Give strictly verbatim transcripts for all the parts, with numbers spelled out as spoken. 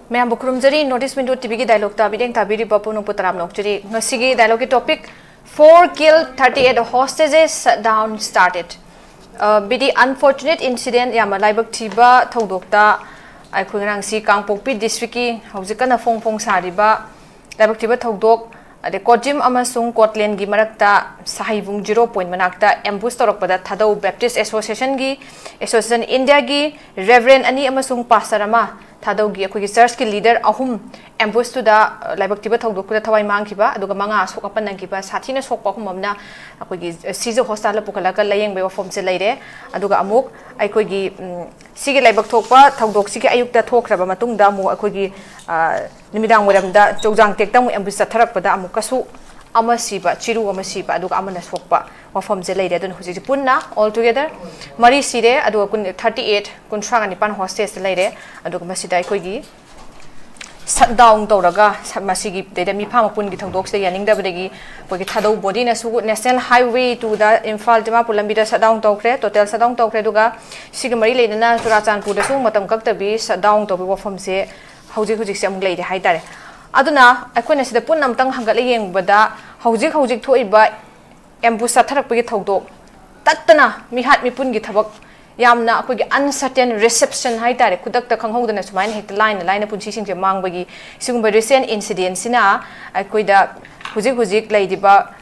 ꯃꯌꯥꯝꯕꯨ ꯈꯨꯔꯨꯝꯖꯔꯤ꯫ North East Window ꯇꯤꯚꯤꯒꯤ ꯗꯥꯏꯂꯣꯛꯇ ꯃꯤꯠꯌꯦꯡ ꯇꯥꯕꯤꯔꯤꯕ ꯄꯨꯝꯅꯃꯛꯄꯨ ꯇꯔꯥꯝꯅ ꯑꯣꯛꯆꯔꯤ꯫ ꯉꯁꯤꯒꯤ ꯗꯥꯏꯂꯣꯛꯀꯤ topic: Four killed, thirty-eight hostages, shutdown started. ꯕꯤꯗꯤ ꯑꯟꯐꯣꯔꯆꯨꯅꯦꯠ ꯏꯟꯁꯤꯗꯦꯟ, ꯌꯥꯝꯅ ꯂꯥꯏꯕꯛ ꯊꯤꯕ ꯊꯧꯗꯣꯛꯇ ꯑꯩꯈꯣꯏ ꯉꯔꯥꯡꯁꯤ ꯀꯥꯡꯄꯣꯛꯄꯤ ꯗꯤꯁꯇ꯭ꯔꯤꯛꯀꯤ ꯍꯧꯖꯤꯛ ꯀꯟꯅ ꯐꯣꯡ ꯐꯣꯡ ꯁꯥꯔꯤꯕ ꯂꯥꯏꯕꯛ ꯊꯤꯕ ꯊꯧꯗꯣꯛ, ꯑꯗꯩ ꯀꯣꯖꯤꯝ ꯑꯃꯁꯨꯡ ꯀꯣꯠꯂꯦꯟꯒꯤ ꯃꯔꯛꯇ ꯁꯍꯩꯕꯨꯡ ꯖꯤꯔꯣ ꯄꯣꯏꯟ ꯃꯅꯥꯛꯇ ꯑꯦꯝꯕꯨꯁ ꯇꯧꯔꯛꯄꯗ ꯊꯥꯗꯧ ꯕꯦꯞꯇꯤꯁ ꯑꯦꯁꯣꯁꯤꯌꯦꯁꯟꯒꯤ, ꯑꯦꯁꯣꯁꯤꯌꯦꯁꯟ ꯏꯟꯗꯤꯌꯥꯒꯤ ꯔꯦꯚꯔꯦꯟ ꯑꯅꯤ ꯑꯃꯁꯨꯡ ꯄꯥꯁꯇꯔ ꯑꯃ, ꯊꯥꯗꯧꯒꯤ ꯑꯩꯈꯣꯏꯒꯤ ꯆꯔꯆꯀꯤ ꯂꯤꯗꯔ ꯑꯍꯨꯝ ꯑꯦꯝꯕꯨꯁꯇꯨꯗ, ꯑ, ꯂꯥꯏꯕꯛ ꯊꯤꯕ ꯊꯧꯗꯣꯛꯇꯨꯗ ꯊꯋꯥꯏ ꯃꯥꯡꯈꯤꯕ, ꯑꯗꯨꯒ ꯃꯉꯥ ꯑꯁꯣꯛ ꯑꯄꯟ ꯅꯪꯈꯤꯕ, ꯁꯥꯊꯤꯅ ꯁꯣꯛꯄ ꯑꯍꯨꯝ ꯑꯃꯅ ꯑꯩꯈꯣꯏꯒꯤ ꯁꯤꯖ ꯍꯣꯁꯄꯤꯇꯥꯜꯗ ꯄꯨꯈꯠꯂꯒ ꯂꯥꯌꯦꯡꯕꯒꯤ ꯋꯥꯐꯝꯁꯦ ꯂꯩꯔꯦ꯫ ꯑꯗꯨꯒ ꯑꯃꯨꯛ ꯑꯩꯈꯣꯏꯒꯤ, ꯎꯝ, ꯁꯤꯒꯤ ꯂꯥꯏꯕꯛ ꯊꯣꯛꯄ ꯊꯧꯗꯣꯛꯁꯤꯒꯤ ꯑꯌꯨꯛꯇ ꯊꯣꯛꯈ꯭ꯔꯕ ꯃꯇꯨꯡꯗ ꯑꯃꯨꯛ ꯑꯩꯈꯣꯏꯒꯤ, ꯑ, ꯅꯨꯃꯤꯗꯥꯡ ꯋꯥꯏꯔꯝꯗ ꯆꯧꯖꯥꯡ ꯇꯦꯛꯇ ꯑꯃꯨꯛ ꯑꯦꯝꯕꯨꯁ ꯆꯠꯊꯔꯛꯄꯗ ꯑꯃꯨꯛꯀꯁꯨ ꯑꯃ ꯁꯤꯕ, ꯆꯤꯔꯨ ꯑꯃ ꯁꯤꯕ, ꯑꯗꯨꯒ ꯑꯃꯅ ꯁꯣꯛꯄ ꯋꯥꯐꯝꯁꯦ ꯂꯩꯔꯦ꯫ ꯑꯗꯨꯅ ꯍꯧꯖꯤꯛꯁꯦ ꯄꯨꯟꯅ all together ꯃꯔꯤ ꯁꯤꯔꯦ, ꯑꯗꯨꯒ ꯀꯨꯟ, ꯊꯥꯔꯇꯤ ꯑꯩꯠ, ꯀꯨꯟꯊ꯭ꯔꯥꯒ ꯅꯤꯄꯥꯟ ꯍꯣꯁꯇꯦꯖꯇ ꯂꯩꯔꯦ꯫ ꯑꯗꯨꯒ ꯃꯁꯤꯗ ꯑꯩꯈꯣꯏꯒꯤ ꯁꯠ ꯗꯥꯎꯟ ꯇꯧꯔꯒ ꯁ-, ꯃꯁꯤꯒꯤ ꯗꯩꯗ ꯃꯤꯐꯥ ꯃꯄꯨꯟꯒꯤ ꯊꯧꯗꯣꯛꯁꯤꯗ ꯌꯥꯅꯤꯡꯗꯕꯗꯒꯤ ꯑꯩꯈꯣꯏꯒꯤ ꯊꯥꯗꯧ ꯕꯣꯗꯤꯅꯁꯨ ꯅꯦꯁꯅꯦꯜ ꯍꯥꯏꯋꯦ ꯇꯨꯗ ꯏꯝꯐꯥꯜ ꯗꯤꯃꯥꯄꯨꯔ ꯂꯝꯕꯤꯗ ꯁꯠ ꯗꯥꯎꯟ ꯇꯧꯈ꯭ꯔꯦ, ꯇꯣꯇꯦꯜ ꯁꯠ ꯗꯥꯎꯟ ꯇꯧꯈ꯭ꯔꯦ꯫ ꯑꯗꯨꯒ ꯁꯤꯒ ꯃꯔꯤ ꯂꯩꯅꯅ ꯆꯨꯔꯥꯆꯥꯟꯄꯨꯔꯗꯁꯨ ꯃꯇꯝ ꯀꯛꯇꯕꯤ ꯁꯠ ꯗꯥꯎꯟ ꯇꯧꯕꯒꯤ ꯋꯥꯐꯝꯁꯦ ꯍꯧꯖꯤꯛ ꯍꯧꯖꯤꯛꯁꯦ ꯑꯃꯨꯛ ꯂꯩꯔꯦ ꯍꯥꯏꯇꯥꯔꯦ꯫ ꯑꯗꯨꯅ ꯑꯩꯈꯣꯏꯅ ꯁꯤꯗ ꯄꯨꯟꯅ ꯑꯃꯨꯛꯇꯪ ꯍꯪꯒꯠꯂ ꯌꯦꯡꯕꯗ ꯍꯧꯖꯤꯛ ꯍꯧꯖꯤꯛ ꯊꯣꯛꯏꯕ ꯑꯦꯝꯕꯨꯁ ꯆꯠꯊꯔꯛꯄꯒꯤ ꯊꯧꯗꯣꯛ, ꯇꯠꯇꯅ ꯃꯤꯍꯥꯠ ꯃꯤꯄꯨꯟꯒꯤ ꯊꯕꯛ, ꯌꯥꯝꯅ ꯑꯩꯈꯣꯏꯒꯤ uncertain reception ꯍꯥꯏꯇꯥꯔꯦ, ꯈꯨꯗꯛꯇ ꯈꯪꯍꯧꯗꯅ ꯁꯨꯃꯥꯏꯅ ꯍꯦꯛꯇ ꯂꯥꯏꯅ ꯂꯥꯏꯅ ꯄꯨꯟꯁꯤꯁꯤꯡꯁꯦ ꯃꯥꯡꯕꯒꯤ ꯁꯤꯒꯨꯝꯕ ꯔꯤꯁꯦꯟ ꯏꯟꯁꯤꯗꯦꯟꯁꯤꯅ ꯑꯩꯈꯣꯏꯗ ꯍꯧꯖꯤꯛ ꯍꯧꯖꯤꯛ ꯂꯩꯔꯤꯕ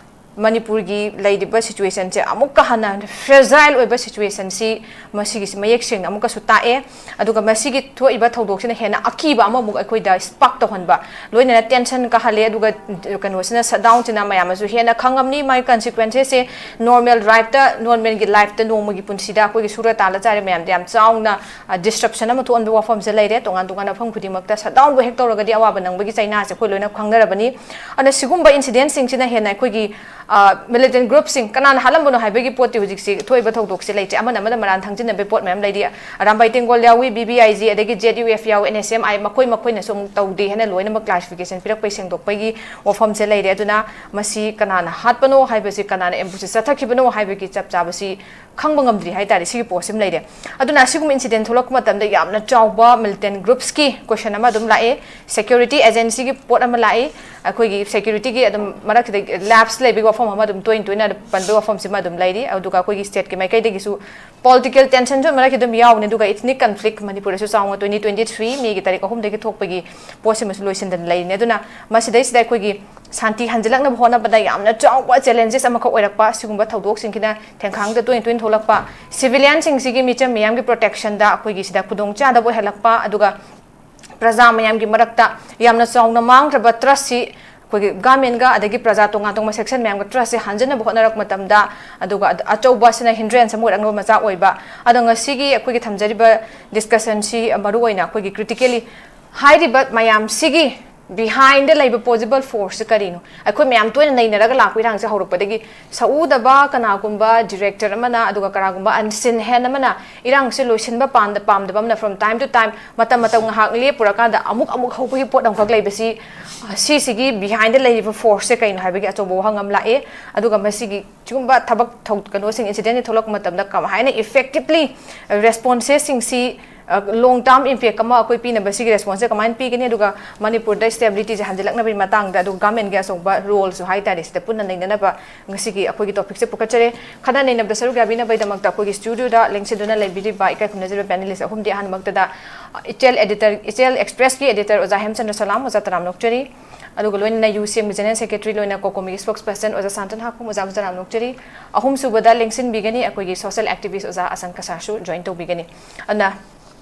ꯃꯅꯤꯄꯨꯔꯒꯤ ꯂꯩꯔꯤꯕ ꯁꯤꯆꯨꯋꯦꯁꯟꯁꯦ ꯑꯃꯨꯛꯀ ꯍꯟꯅ ꯐ꯭ꯔꯦꯖꯥꯏꯜ ꯑꯣꯏꯕ ꯁꯤꯆꯨꯋꯦꯁꯟꯁꯤ ꯃꯁꯤꯒꯤꯁꯤ ꯃꯌꯦꯛ ꯁꯦꯡꯅ ꯑꯃꯨꯛꯀꯁꯨ ꯇꯥꯛꯑꯦ꯫ ꯑꯗꯨꯒ ꯃꯁꯤꯒꯤ ꯊꯣꯛꯏꯕ ꯊꯧꯗꯣꯛꯁꯤꯅ ꯍꯦꯟꯅ ꯑꯀꯤꯕ ꯑꯃꯃꯨꯛ ꯑꯩꯈꯣꯏꯗ ꯁ꯭ꯄꯥꯛ ꯇꯧꯍꯟꯕ, ꯂꯣꯏꯅꯅ ꯇꯦꯟꯁꯟ ꯀꯥꯍꯜꯂꯦ꯫ ꯑꯗꯨꯒ ꯀꯩꯅꯣꯁꯤꯅ, ꯁꯠꯗꯥꯎꯟꯁꯤꯅ ꯃꯌꯥꯝꯅꯁꯨ ꯍꯦꯟꯅ ꯈꯪꯉꯝꯅꯤ ꯃꯥꯒꯤ ꯀꯟꯁꯤꯀ꯭ꯋꯦꯟꯁꯦꯁꯁꯦ꯫ ꯅꯣꯔꯃꯦꯜ ꯂꯥꯏꯐꯇ, ꯅꯣꯔꯃꯦꯜꯒꯤ ꯂꯥꯏꯐꯇ ꯅꯣꯡꯃꯒꯤ ꯄꯨꯟꯁꯤꯗ ꯑꯩꯈꯣꯏꯒꯤ ꯁꯨꯔ ꯇꯥꯜꯂ ꯆꯥꯔꯦ ꯃꯌꯥꯝꯗ ꯌꯥꯝ ꯆꯥꯎꯅ, ꯑ, ꯗꯤꯁꯔꯞꯁꯟ ꯑꯃ ꯊꯣꯛꯍꯟꯕ ꯋꯥꯐꯝꯁꯦ ꯂꯩꯔꯦ꯫ ꯇꯣꯉꯥꯟ ꯇꯣꯉꯥꯟꯕ ꯃꯐꯝ ꯈꯨꯗꯤꯡꯃꯛꯇ ꯁꯠꯗꯥꯎꯟꯕꯨ ꯍꯦꯛ ꯇꯧꯔꯒꯗꯤ ꯑꯋꯥꯕ ꯅꯪꯕꯒꯤ ꯆꯩꯅꯥꯁꯦ ꯑꯩꯈꯣꯏ ꯂꯣꯏꯅ ꯈꯪꯅꯔꯕꯅꯤ꯫ ꯑꯗꯨꯅ ꯁꯤꯒꯨꯝꯕ ꯏꯟꯁꯤꯗꯦꯟꯁꯤꯡꯁꯤꯅ ꯍꯦꯟꯅ ꯑꯩꯈꯣꯏꯒꯤ, ꯑ, ꯃꯤꯂꯤꯇꯦꯟ ꯒ꯭ꯔꯨꯞꯁꯤꯡ ꯀꯅꯥꯅ ꯍꯥꯠꯂꯝꯕꯅꯣ ꯍꯥꯏꯕꯒꯤ ꯄꯣꯠꯇꯤ ꯍꯧꯖꯤꯛꯁꯤ ꯊꯣꯛꯏꯕ ꯊꯧꯗꯣꯛꯁꯦ ꯂꯩꯇ꯭ꯔꯦ꯫ ꯑꯃꯅ ꯑꯃꯗ ꯃꯔꯥꯟ ꯊꯥꯡꯖꯤꯟꯅꯕꯒꯤ ꯄꯣꯠ ꯃꯌꯥꯝ ꯂꯩꯔꯤ꯫ ꯑꯔꯥꯝꯕꯥꯏ ꯇꯦꯡꯒꯣꯜ ꯌꯥꯎꯏ, ꯕꯤ ꯕꯤ ꯑꯥꯏ ꯖꯤ, ꯑꯗꯒꯤ ꯖꯦꯠ ꯌꯨ ꯑꯦꯐ ꯌꯥꯎꯏ, ꯑꯦꯟ ꯑꯦꯁ ꯑꯦꯝ ꯑꯥꯏ, ꯃꯈꯣꯏ ꯃꯈꯣꯏꯅꯁꯨ ꯑꯃꯨꯛ ꯇꯧꯗꯦ ꯍꯥꯏꯅ ꯂꯣꯏꯅꯃꯛ ꯀ꯭ꯂꯥꯔꯤꯐꯤꯀꯦꯁꯟ ꯄꯤꯔꯛꯄꯒꯤ ꯁꯦꯡꯗꯣꯛꯄꯒꯤ ꯋꯥꯐꯝꯁꯦ ꯂꯩꯔꯦ꯫ ꯑꯗꯨꯅ ꯃꯁꯤ ꯀꯅꯥꯅ ꯍꯥꯠꯄꯅꯣ ꯍꯥꯏꯕꯁꯤ, ꯀꯅꯥꯅ ꯑꯦꯝꯕꯨꯁꯁꯦ ꯆꯠꯊꯈꯤꯕꯅꯣ ꯍꯥꯏꯕꯒꯤ ꯆꯞ ꯆꯥꯕꯁꯤ ꯈꯪꯕ ꯉꯝꯗ꯭ꯔꯤ ꯍꯥꯏꯇꯥꯔꯦ꯫ ꯁꯤꯒꯤ ꯄꯣꯠꯁꯤꯃ ꯂꯩꯔꯦ꯫ ꯑꯗꯨꯅ ꯑꯁꯤꯒꯨꯝꯕ ꯏꯟꯁꯤꯗꯦꯟ ꯊꯣꯛꯂꯛꯄ ꯃꯇꯝꯗ ꯌꯥꯝꯅ ꯆꯥꯎꯕ ꯃꯤꯂꯤꯇꯦꯟ ꯒ꯭ꯔꯨꯞꯁꯀꯤ ꯀꯣꯏꯁꯟ ꯑꯃ ꯑꯗꯨꯝ ꯂꯥꯛꯑꯦ, ꯁꯦꯀ꯭ꯌꯨꯔꯤꯇꯤ ꯑꯦꯖꯦꯟꯁꯤꯒꯤ ꯄꯣꯠ ꯑꯃ ꯂꯥꯛꯏ, ꯑꯩꯈꯣꯏꯒꯤ ꯁꯦꯀ꯭ꯌꯨꯔꯤꯇꯤꯒꯤ ꯑꯗꯨꯝ ꯃꯔꯛꯁꯤꯗ ꯂꯦꯞꯁ ꯂꯩꯕꯒꯤ ꯋꯥꯐꯝ ꯑꯃ ꯑꯗꯨꯝ ꯇꯣꯏꯅ ꯇꯣꯏꯅ ꯄꯟꯕꯒꯤ ꯋꯥꯐꯝꯁꯤꯃ ꯑꯗꯨꯝ ꯂꯩꯔꯤ꯫ ꯑꯗꯨꯒ ꯑꯩꯈꯣꯏꯒꯤ ꯁ꯭ꯇꯦꯠꯀꯤ ꯃꯥꯏꯀꯩꯗꯒꯤꯁꯨ ꯄꯣꯂꯤꯇꯤꯀꯦꯜ ꯇꯦꯟꯁꯟꯁꯨ ꯃꯔꯛꯇ ꯑꯗꯨꯝ ꯌꯥꯎꯕꯅꯤ꯫ ꯑꯗꯨꯒ ꯏꯊꯅꯤꯛ ꯀꯟꯐ꯭ꯂꯤꯛ ꯃꯅꯤꯄꯨꯔꯗꯁꯨ ꯆꯥꯎꯅ ꯇ꯭ꯋꯦꯟꯇꯤ ꯇ꯭ꯋꯦꯟꯇꯤ ꯊ꯭ꯔꯤ ꯃꯦꯒꯤ ꯇꯥꯔꯤꯛ ꯑꯍꯨꯝꯗꯒꯤ ꯊꯣꯛꯄꯒꯤ ꯄꯣꯠꯁꯤꯃꯁꯨ ꯂꯣꯏꯁꯤꯟꯗꯅ ꯂꯩꯔꯤꯅꯤ꯫ ꯑꯗꯨꯅ ꯃꯁꯤꯗꯩꯁꯤꯗ ꯑꯩꯈꯣꯏꯒꯤ ꯁꯥꯟꯇꯤ ꯍꯟꯖꯤꯜꯂꯛꯅꯕ ꯍꯣꯠꯅꯕꯗ ꯌꯥꯝꯅ ꯆꯥꯎꯕ ꯆꯦꯂꯦꯟꯖꯦꯁ ꯑꯃꯈꯛ ꯑꯣꯏꯔꯛꯄ ꯁꯤꯒꯨꯝꯕ ꯊꯧꯗꯣꯛꯁꯤꯡꯁꯤꯅ ꯊꯦꯡꯈꯥꯡꯗ ꯇꯣꯏꯅ ꯇꯣꯏꯅ ꯊꯣꯛꯂꯛꯄ, ꯁꯤꯚꯤꯂꯤꯌꯟꯁꯤꯡꯁꯤꯒꯤ ꯃꯤꯆꯝ ꯃꯤꯌꯥꯝꯒꯤ ꯄ꯭ꯔꯣꯇꯦꯛꯁꯟꯗ ꯑꯩꯈꯣꯏꯒꯤ ꯁꯤꯗ ꯈꯨꯗꯣꯡꯆꯥꯗꯕ ꯑꯣꯏꯍꯜꯂꯛꯄ, ꯑꯗꯨꯒ ꯄ꯭ꯔꯖꯥ ꯃꯌꯥꯝꯒꯤ ꯃꯔꯛꯇ ꯌꯥꯝꯅ ꯆꯥꯎꯅ ꯃꯥꯡꯈ꯭ꯔꯕ ꯇ꯭ꯔꯁꯁꯤ ꯑꯩꯈꯣꯏꯒꯤ ꯒꯃꯦꯟꯒ ꯑꯗꯒꯤ ꯄ꯭ꯔꯖꯥ ꯇꯣꯉꯥꯟ ꯇꯣꯉꯥꯟꯕ ꯁꯦꯛꯁꯟ ꯃꯌꯥꯝꯒ ꯇ꯭ꯔꯁꯁꯦ ꯍꯟꯖꯤꯟꯅꯕ ꯍꯣꯠꯅꯔꯛꯄ ꯃꯇꯝꯗ, ꯑꯗꯨꯒ ꯑ-, ꯑꯆꯧꯕ ꯑꯁꯤꯅ ꯍꯤꯟꯗ꯭ꯔꯦꯟꯁ ꯑꯃ ꯑꯣꯏꯔꯛꯅꯕ ꯃꯆꯥꯛ ꯑꯣꯏꯕ꯫ ꯑꯗꯣ ꯉꯁꯤꯒꯤ ꯑꯩꯈꯣꯏꯒꯤ ꯊꯝꯖꯔꯤꯕ ꯗꯤꯁꯀꯁꯟꯁꯤ ꯃꯔꯨꯑꯣꯏꯅ ꯑꯩꯈꯣꯏꯒꯤ ꯀ꯭ꯔꯤꯇꯤꯀꯦꯂꯤ ꯍꯥꯏꯔꯤꯕ ꯃꯌꯥꯝꯁꯤꯒꯤ ꯕꯤꯍꯥꯏꯟꯗ ꯂꯩꯕ ꯄꯣꯖꯤꯕꯜ ꯐꯣꯔꯁꯁꯦ ꯀꯔꯤꯅꯣ? ꯑꯩꯈꯣꯏ ꯃꯌꯥꯝ ꯇꯣꯏꯅ ꯅꯩꯅꯔꯒ ꯂꯥꯛꯄ ꯏꯔꯥꯡꯁꯦ ꯍꯧꯔꯛꯄꯗꯒꯤ ꯁꯎꯗꯕ ꯀꯅꯥꯒꯨꯝꯕ ꯗꯤꯔꯦꯛꯇꯔ ꯑꯃꯅ, ꯑꯗꯨꯒ ꯀꯅꯥꯒꯨꯝꯕ ꯑꯟꯁꯤꯟ ꯍꯦꯟ ꯑꯃꯅ ꯏꯔꯥꯡꯁꯦ ꯂꯣꯏꯁꯤꯟꯕ ꯄꯥꯝꯗ-, ꯄꯥꯝꯗꯕ ꯑꯃꯅ from time to time, ꯃꯇꯝ ꯃꯇꯝ ꯉꯥꯏꯍꯥꯛ ꯂꯦꯞꯄꯨꯔꯀꯥꯟꯗ ꯑꯃꯨꯛ ꯑꯃꯨꯛ ꯍꯧꯕꯒꯤ ꯄꯣꯠ ꯑꯃꯈꯛ ꯂꯩꯕꯁꯤ, ꯑ, ꯁꯤꯁꯤꯒꯤ ꯕꯤꯍꯥꯏꯟꯗ ꯂꯩꯔꯤꯕ ꯐꯣꯔꯁꯁꯦ ꯀꯩꯅꯣ ꯍꯥꯏꯕꯒꯤ ꯑꯆꯧꯕ ꯋꯥꯍꯪ ꯑꯃ ꯂꯥꯛꯑꯦ꯫ ꯑꯗꯨꯒ ꯃꯁꯤꯒꯤ ꯁꯤꯒꯨꯝꯕ ꯊꯕꯛ ꯊꯧ-, ꯀꯩꯅꯣꯁꯤꯡ, ꯏꯟꯁꯤꯗꯦꯟꯁꯤꯡ ꯊꯣꯛꯂꯛꯄ ꯃꯇꯝꯗ ꯀꯃꯥꯏꯅ ꯏꯐꯦꯛꯇꯤꯕꯂꯤ ꯔꯦꯁꯄꯣꯟꯁꯦꯁꯁꯤꯡꯁꯤ, ꯑ, ꯂꯣꯡ ꯇꯥꯔꯝ ꯏꯝꯄꯦꯛ ꯑꯃ ꯑꯩꯈꯣꯏ ꯄꯤꯅꯕ, ꯁꯤꯒꯤ ꯔꯦꯁꯄꯣꯟꯁꯁꯦ ꯀꯃꯥꯏꯅ ꯄꯤꯒꯅꯤ, ꯑꯗꯨꯒ ꯃꯅꯤꯄꯨꯔꯗ ꯁ꯭ꯇꯦꯕꯤꯂꯤꯇꯤꯁꯦ ꯍꯟꯖꯤꯜꯂꯛꯅꯕꯒꯤ ꯃꯇꯥꯡꯗ, ꯑꯗꯨꯒ ꯒꯚꯔꯟꯃꯦꯟꯒꯤ ꯑꯆꯧꯕ ꯔꯣꯜꯁꯨ ꯍꯥꯏꯇꯥꯔꯦ, ꯁꯤꯗ ꯄꯨꯟꯅ ꯅꯩꯅꯅꯕ ꯉꯁꯤꯒꯤ ꯑꯩꯈꯣꯏꯒꯤ ꯇꯣꯄꯤꯛꯁꯦ ꯄꯨꯈꯠꯆꯔꯦ꯫ ꯈꯟꯅ ꯅꯩꯅꯕꯗ ꯁꯔꯨꯛ ꯌꯥꯕꯤꯅꯕꯒꯤꯗꯃꯛꯇ ꯑꯩꯈꯣꯏꯒꯤ ꯁ꯭ꯇꯨꯗꯤꯑꯣꯗ ꯂꯦꯡꯁꯤꯟꯗꯨꯅ ꯂꯩꯕꯤꯔꯤꯕ ꯏꯀꯥꯏ ꯈꯨꯝꯅꯖꯔꯤꯕ ꯄꯦꯅꯦꯂꯤꯁ ꯑꯍꯨꯝꯗꯤ ꯑꯍꯥꯟꯕꯃꯛꯇꯗ, ꯑ, ꯏꯆꯦꯜ ꯑꯦꯗꯤꯇꯔ, ꯏꯆꯦꯜ ꯑꯦꯛꯁꯄ꯭ꯔꯦꯁꯀꯤ ꯑꯦꯗꯤꯇꯔ ꯑꯣꯖꯥ ꯍꯦꯝꯆꯟꯗ꯭ꯔ ꯁꯂꯥꯝ, ꯑꯣꯖꯥ ꯇꯔꯥꯝ ꯅꯣꯛꯆꯔꯤ꯫ ꯑꯗꯨꯒ ꯂꯣꯏꯅꯅ ꯌꯨ ꯁꯤ ꯑꯦꯝꯒꯤ ꯖꯦꯅꯔꯦꯜ ꯁꯦꯀ꯭ꯔꯦꯇꯔꯤ, ꯂꯣꯏꯅ ꯀꯣꯀꯣꯃꯤꯒꯤ ꯁ꯭ꯄꯣꯛꯁ ꯄꯔꯁꯟ ꯑꯣꯖꯥ ꯁꯥꯟꯇꯟ ꯍꯥꯈꯣꯝ, ꯑꯣꯖꯥ ꯇꯔꯥꯝ ꯅꯣꯛꯆꯔꯤ꯫ ꯑꯍꯨꯝꯁꯨꯕꯗ ꯂꯦꯡꯁꯤꯟꯕꯤꯒꯅꯤ ꯑꯩꯈꯣꯏꯒꯤ ꯁꯣꯁꯤꯌꯦꯜ ꯑꯦꯛꯇꯤꯚꯤꯁ ꯑꯣꯖꯥ ꯑꯁꯟ ꯀꯁꯥꯔꯁꯨ ꯖꯣꯏꯟ ꯇꯧꯕꯤꯒꯅꯤ꯫ ꯑꯗꯨꯅ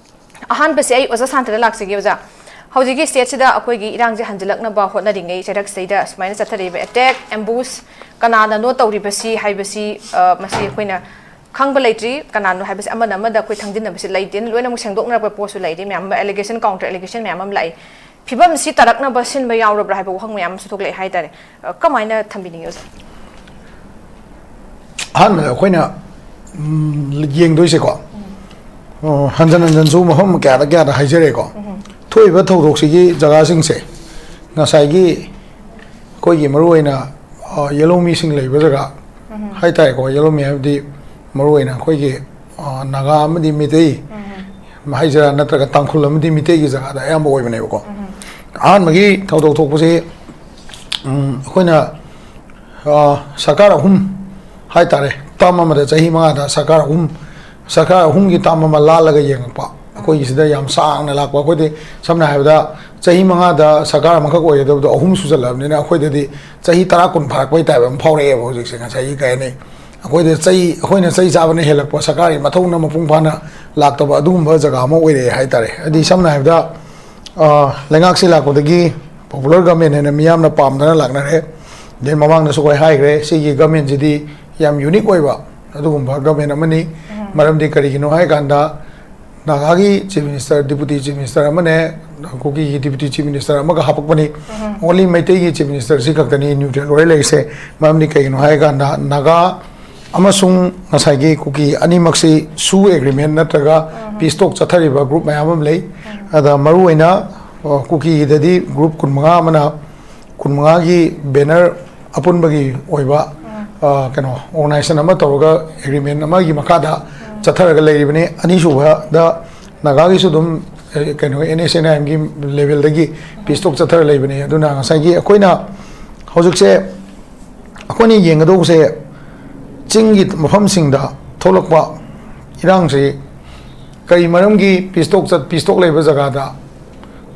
ꯑꯍꯥꯟꯕꯁꯦ ꯑꯩ ꯑꯣꯖꯥ ꯁꯥꯟꯇꯗ ꯂꯥꯛꯆꯒꯦ꯫ ꯑꯣꯖꯥ, ꯍꯧꯖꯤꯛꯀꯤ ꯁ꯭ꯇꯦꯠꯁꯤꯗ ꯑꯩꯈꯣꯏꯒꯤ ꯏꯔꯥꯡꯁꯦ ꯍꯟꯖꯤꯜꯂꯛꯅꯕ ꯍꯣꯠꯅꯔꯤꯉꯩ ꯆꯩꯔꯛꯁꯤꯗꯩꯗ ꯁꯨꯃꯥꯏꯅ ꯆꯠꯊꯔꯛꯏꯕ ꯑꯦꯇꯦꯛ, ꯑꯦꯝꯕꯨꯁ, ꯀꯅꯥꯅꯅꯣ ꯇꯧꯔꯤꯕꯁꯤ ꯍꯥꯏꯕꯁꯤ, ꯑ, ꯃꯁꯤ ꯑꯩꯈꯣꯏꯅ ꯈꯪꯕ ꯂꯩꯇ꯭ꯔꯤ꯫ ꯀꯅꯥꯅꯣ ꯍꯥꯏꯕꯁꯤ ꯑꯃꯅ ꯑꯃꯗ ꯑꯩꯈꯣꯏ ꯊꯪꯖꯤꯟꯅꯕꯁꯤ ꯂꯩꯇꯦꯅ ꯂꯣꯏꯅꯃꯛ ꯁꯦꯡꯗꯣꯛꯅꯔꯛꯄ ꯄꯣꯠꯁꯨ ꯂꯩꯔꯤ꯫ ꯃꯌꯥꯝ ꯑꯃ ꯑꯦꯂꯤꯒꯦꯁꯟ, ꯀꯥꯎꯟꯇꯔ ꯑꯦꯂꯤꯒꯦꯁꯟ ꯃꯌꯥꯝ ꯑꯃ ꯂꯥꯛꯏ꯫ ꯐꯤꯕꯝꯁꯤ ꯇꯥꯔꯛꯅꯕ ꯁꯤꯟꯕ ꯌꯥꯎꯔꯕ꯭ꯔꯥ ꯍꯥꯏꯕ ꯋꯥꯍꯪ ꯃꯌꯥꯝ ꯑꯃꯁꯨ ꯊꯣꯛꯂꯛꯑꯦ ꯍꯥꯏꯇꯥꯔꯦ꯫ ꯑ, ꯀꯃꯥꯏꯅ ꯊꯝꯕꯤꯅꯤꯡꯉꯤ ꯑꯣꯖꯥ? ꯑꯍꯥꯟꯕꯗ ꯑꯩꯈꯣꯏꯅ, ꯎꯝ, ꯌꯦꯡꯗꯣꯏꯁꯦꯀꯣ, ꯑꯣ, ꯍꯟꯖꯟ ꯍꯟꯖꯟꯁꯨ ꯃꯐꯝ ꯀꯌꯥꯗ ꯀꯌꯥꯗ ꯍꯥꯏꯖꯔꯦꯀꯣ꯫ ꯊꯣꯛꯏꯕ ꯊꯧꯗꯣꯛꯁꯤꯒꯤ ꯖꯒꯥꯁꯤꯡꯁꯦ ꯉꯁꯥꯏꯒꯤ ꯑꯩꯈꯣꯏꯒꯤ ꯃꯔꯨꯑꯣꯏꯅ, ꯑ, ꯌꯦꯜꯍꯧꯃꯤꯁꯤꯡ ꯂꯩꯕ ꯖꯒꯥ ꯍꯥꯏꯇꯥꯔꯦꯀꯣ, ꯌꯦꯜꯍꯧꯃꯤ ꯍꯥꯏꯕꯗꯤ ꯃꯔꯨꯑꯣꯏꯅ ꯑꯩꯈꯣꯏꯒꯤ, ꯑ, ꯅꯥꯒꯥ ꯑꯃꯗꯤ ꯃꯤꯇꯩ ꯍꯥꯏꯖꯔꯥ, ꯅꯠꯇ꯭ꯔꯒ ꯇꯥꯡꯈꯨꯜ ꯑꯃꯗꯤ ꯃꯤꯇꯩꯒꯤ ꯖꯒꯥꯗ ꯑꯌꯥꯝꯕ ꯑꯣꯏꯕꯅꯦꯕꯀꯣ꯫ ꯑꯍꯥꯟꯕꯒꯤ ꯊꯧꯗꯣꯛ ꯊꯣꯛꯄꯁꯦ, ꯎꯝ, ꯑꯩꯈꯣꯏꯅ, ꯑ, ꯁꯔꯀꯥꯔ ꯑꯍꯨꯝ ꯍꯥꯏꯇꯥꯔꯦ, ꯇꯥꯔꯝ ꯑꯃꯗ ꯆꯍꯤ ꯃꯉꯥꯗ ꯁꯔꯀꯥꯔ ꯑꯍꯨꯝ, ꯁꯔꯀꯥꯔ ꯑꯍꯨꯝꯒꯤ ꯇꯥꯔꯝ ꯑꯃ ꯂꯥꯜꯂꯒ ꯌꯦꯡꯉꯛꯄ, ꯑꯩꯈꯣꯏꯒꯤꯁꯤꯗ ꯌꯥꯝ ꯁꯥꯡꯅ ꯂꯥꯛꯄ꯫ ꯑꯩꯈꯣꯏꯗꯤ ꯁꯝꯅ ꯍꯥꯏꯔꯕꯗ ꯆꯍꯤ ꯃꯉꯥꯗ ꯁꯔꯀꯥꯔ ꯑꯃꯈꯛ ꯑꯣꯏꯒꯗꯕꯗꯣ ꯑꯍꯨꯝ ꯁꯨꯖꯜꯂꯛꯑꯕꯅꯤꯅ ꯑꯩꯈꯣꯏꯗꯗꯤ ꯆꯍꯤ ꯇꯔꯥ ꯀꯨꯟ ꯐꯥꯔꯛꯄꯩ type ꯑꯃ ꯐꯥꯎꯔꯛꯑꯦꯕ ꯍꯧꯖꯤꯛꯁꯦ꯫ ꯉꯁꯥꯏꯒꯤ ꯀꯩ ꯍꯥꯏꯅꯤ, ꯑꯩꯈꯣꯏꯗ ꯆꯩ, ꯑꯩꯈꯣꯏꯅ ꯆꯩ ꯆꯥꯕꯅ ꯍꯦꯜꯂꯛꯄ, ꯁꯔꯀꯥꯔꯒꯤ ꯃꯊꯧꯅ ꯃꯄꯨꯡ ꯐꯥꯅ ꯂꯥꯛꯇꯕ ꯑꯗꯨꯒꯨꯝꯕ ꯖꯒꯥ ꯑꯃ ꯑꯣꯏꯔꯛꯑꯦ ꯍꯥꯏꯇꯥꯔꯦ꯫ ꯍꯥꯏꯗꯤ ꯁꯝꯅ ꯍꯥꯏꯔꯕꯗ, ꯑ, ꯂꯩꯉꯥꯛꯁꯤ ꯂꯥꯛꯄꯗꯒꯤ popular government ꯍꯥꯏꯅ ꯃꯤꯌꯥꯝꯅ ꯄꯥꯝꯗꯅ ꯂꯥꯛꯅꯔꯦ꯫ Then ꯃꯃꯥꯡꯗꯁꯨ ꯑꯩꯈꯣꯏ ꯍꯥꯏꯈ꯭ꯔꯦ, ꯁꯤꯒꯤ government ꯁꯤꯗꯤ ꯌꯥꯝ unique ꯑꯣꯏꯕ ꯑꯗꯨꯒꯨꯝꯕ government ꯑꯃꯅꯤ꯫ ꯃꯔꯝꯗꯤ ꯀꯔꯤꯒꯤꯅꯣ ꯍꯥꯏ ꯀꯥꯟꯗ, ꯅꯥꯒꯥꯒꯤ chief minister, deputy chief minister ꯑꯃꯅꯦ, ꯀꯨꯀꯤꯒꯤ deputy chief minister ꯑꯃꯒ ꯍꯥꯄꯛꯄꯅꯤ꯫ Only ꯃꯩꯇꯩꯒꯤ chief minister ꯁꯤ ꯈꯛꯇꯅꯤ neutral ꯑꯣꯏꯔ ꯂꯩꯔꯤꯁꯦ꯫ ꯃꯔꯝꯗꯤ ꯀꯩꯒꯤꯅꯣ ꯍꯥꯏ ꯀꯥꯟꯗ, ꯅꯥꯒꯥ ꯑꯃꯁꯨꯡ ꯉꯁꯥꯏꯒꯤ ꯀꯨꯀꯤ ꯑꯅꯤꯃꯛꯁꯤ ꯁꯨ agreement ꯅꯠꯇ꯭ꯔꯒ peace talk ꯆꯠꯊꯔꯤꯕ group ꯃꯌꯥꯝ ꯑꯃ ꯂꯩ꯫ ꯑꯗ ꯃꯔꯨꯑꯣꯏꯅ, ꯑ, ꯀꯨꯀꯤꯒꯤꯗꯗꯤ group ꯀꯨꯟꯃꯉꯥ ꯑꯃꯅ ꯀꯨꯟꯃꯉꯥꯒꯤ banner ꯑꯄꯨꯟꯕꯒꯤ ꯑꯣꯏꯕ, ꯑ, ꯀꯩꯅꯣ, organization ꯑꯃ ꯇꯧꯔꯒ agreement ꯑꯃꯒꯤ ꯃꯈꯥꯗ ꯆꯠꯊꯔꯒ ꯂꯩꯔꯤꯕꯅꯤ꯫ ꯑꯅꯤꯁꯨꯕꯗ ꯅꯥꯒꯥꯒꯤꯁꯨ ꯑꯗꯨꯝ, ꯑ, ꯀꯩꯅꯣ, NSCN IM ꯒꯤ level ꯗꯒꯤ peace talk ꯆꯠꯊꯔ ꯂꯩꯕꯅꯤ꯫ ꯑꯗꯨꯅ ꯉꯁꯥꯏꯒꯤ ꯑꯩꯈꯣꯏꯅ ꯍꯧꯖꯤꯛꯁꯦ, ꯑꯩꯈꯣꯏꯅ ꯌꯦꯡꯒꯗꯧꯕꯁꯦ ꯆꯤꯡꯒꯤ ꯃꯐꯝꯁꯤꯡꯗ ꯊꯣꯛꯂꯛꯄ ꯏꯔꯥꯡꯁꯤ ꯀꯔꯤ ꯃꯔꯝꯒꯤ peace talk ꯆꯠ-, peace talk ꯂꯩꯕ ꯖꯒꯥꯗ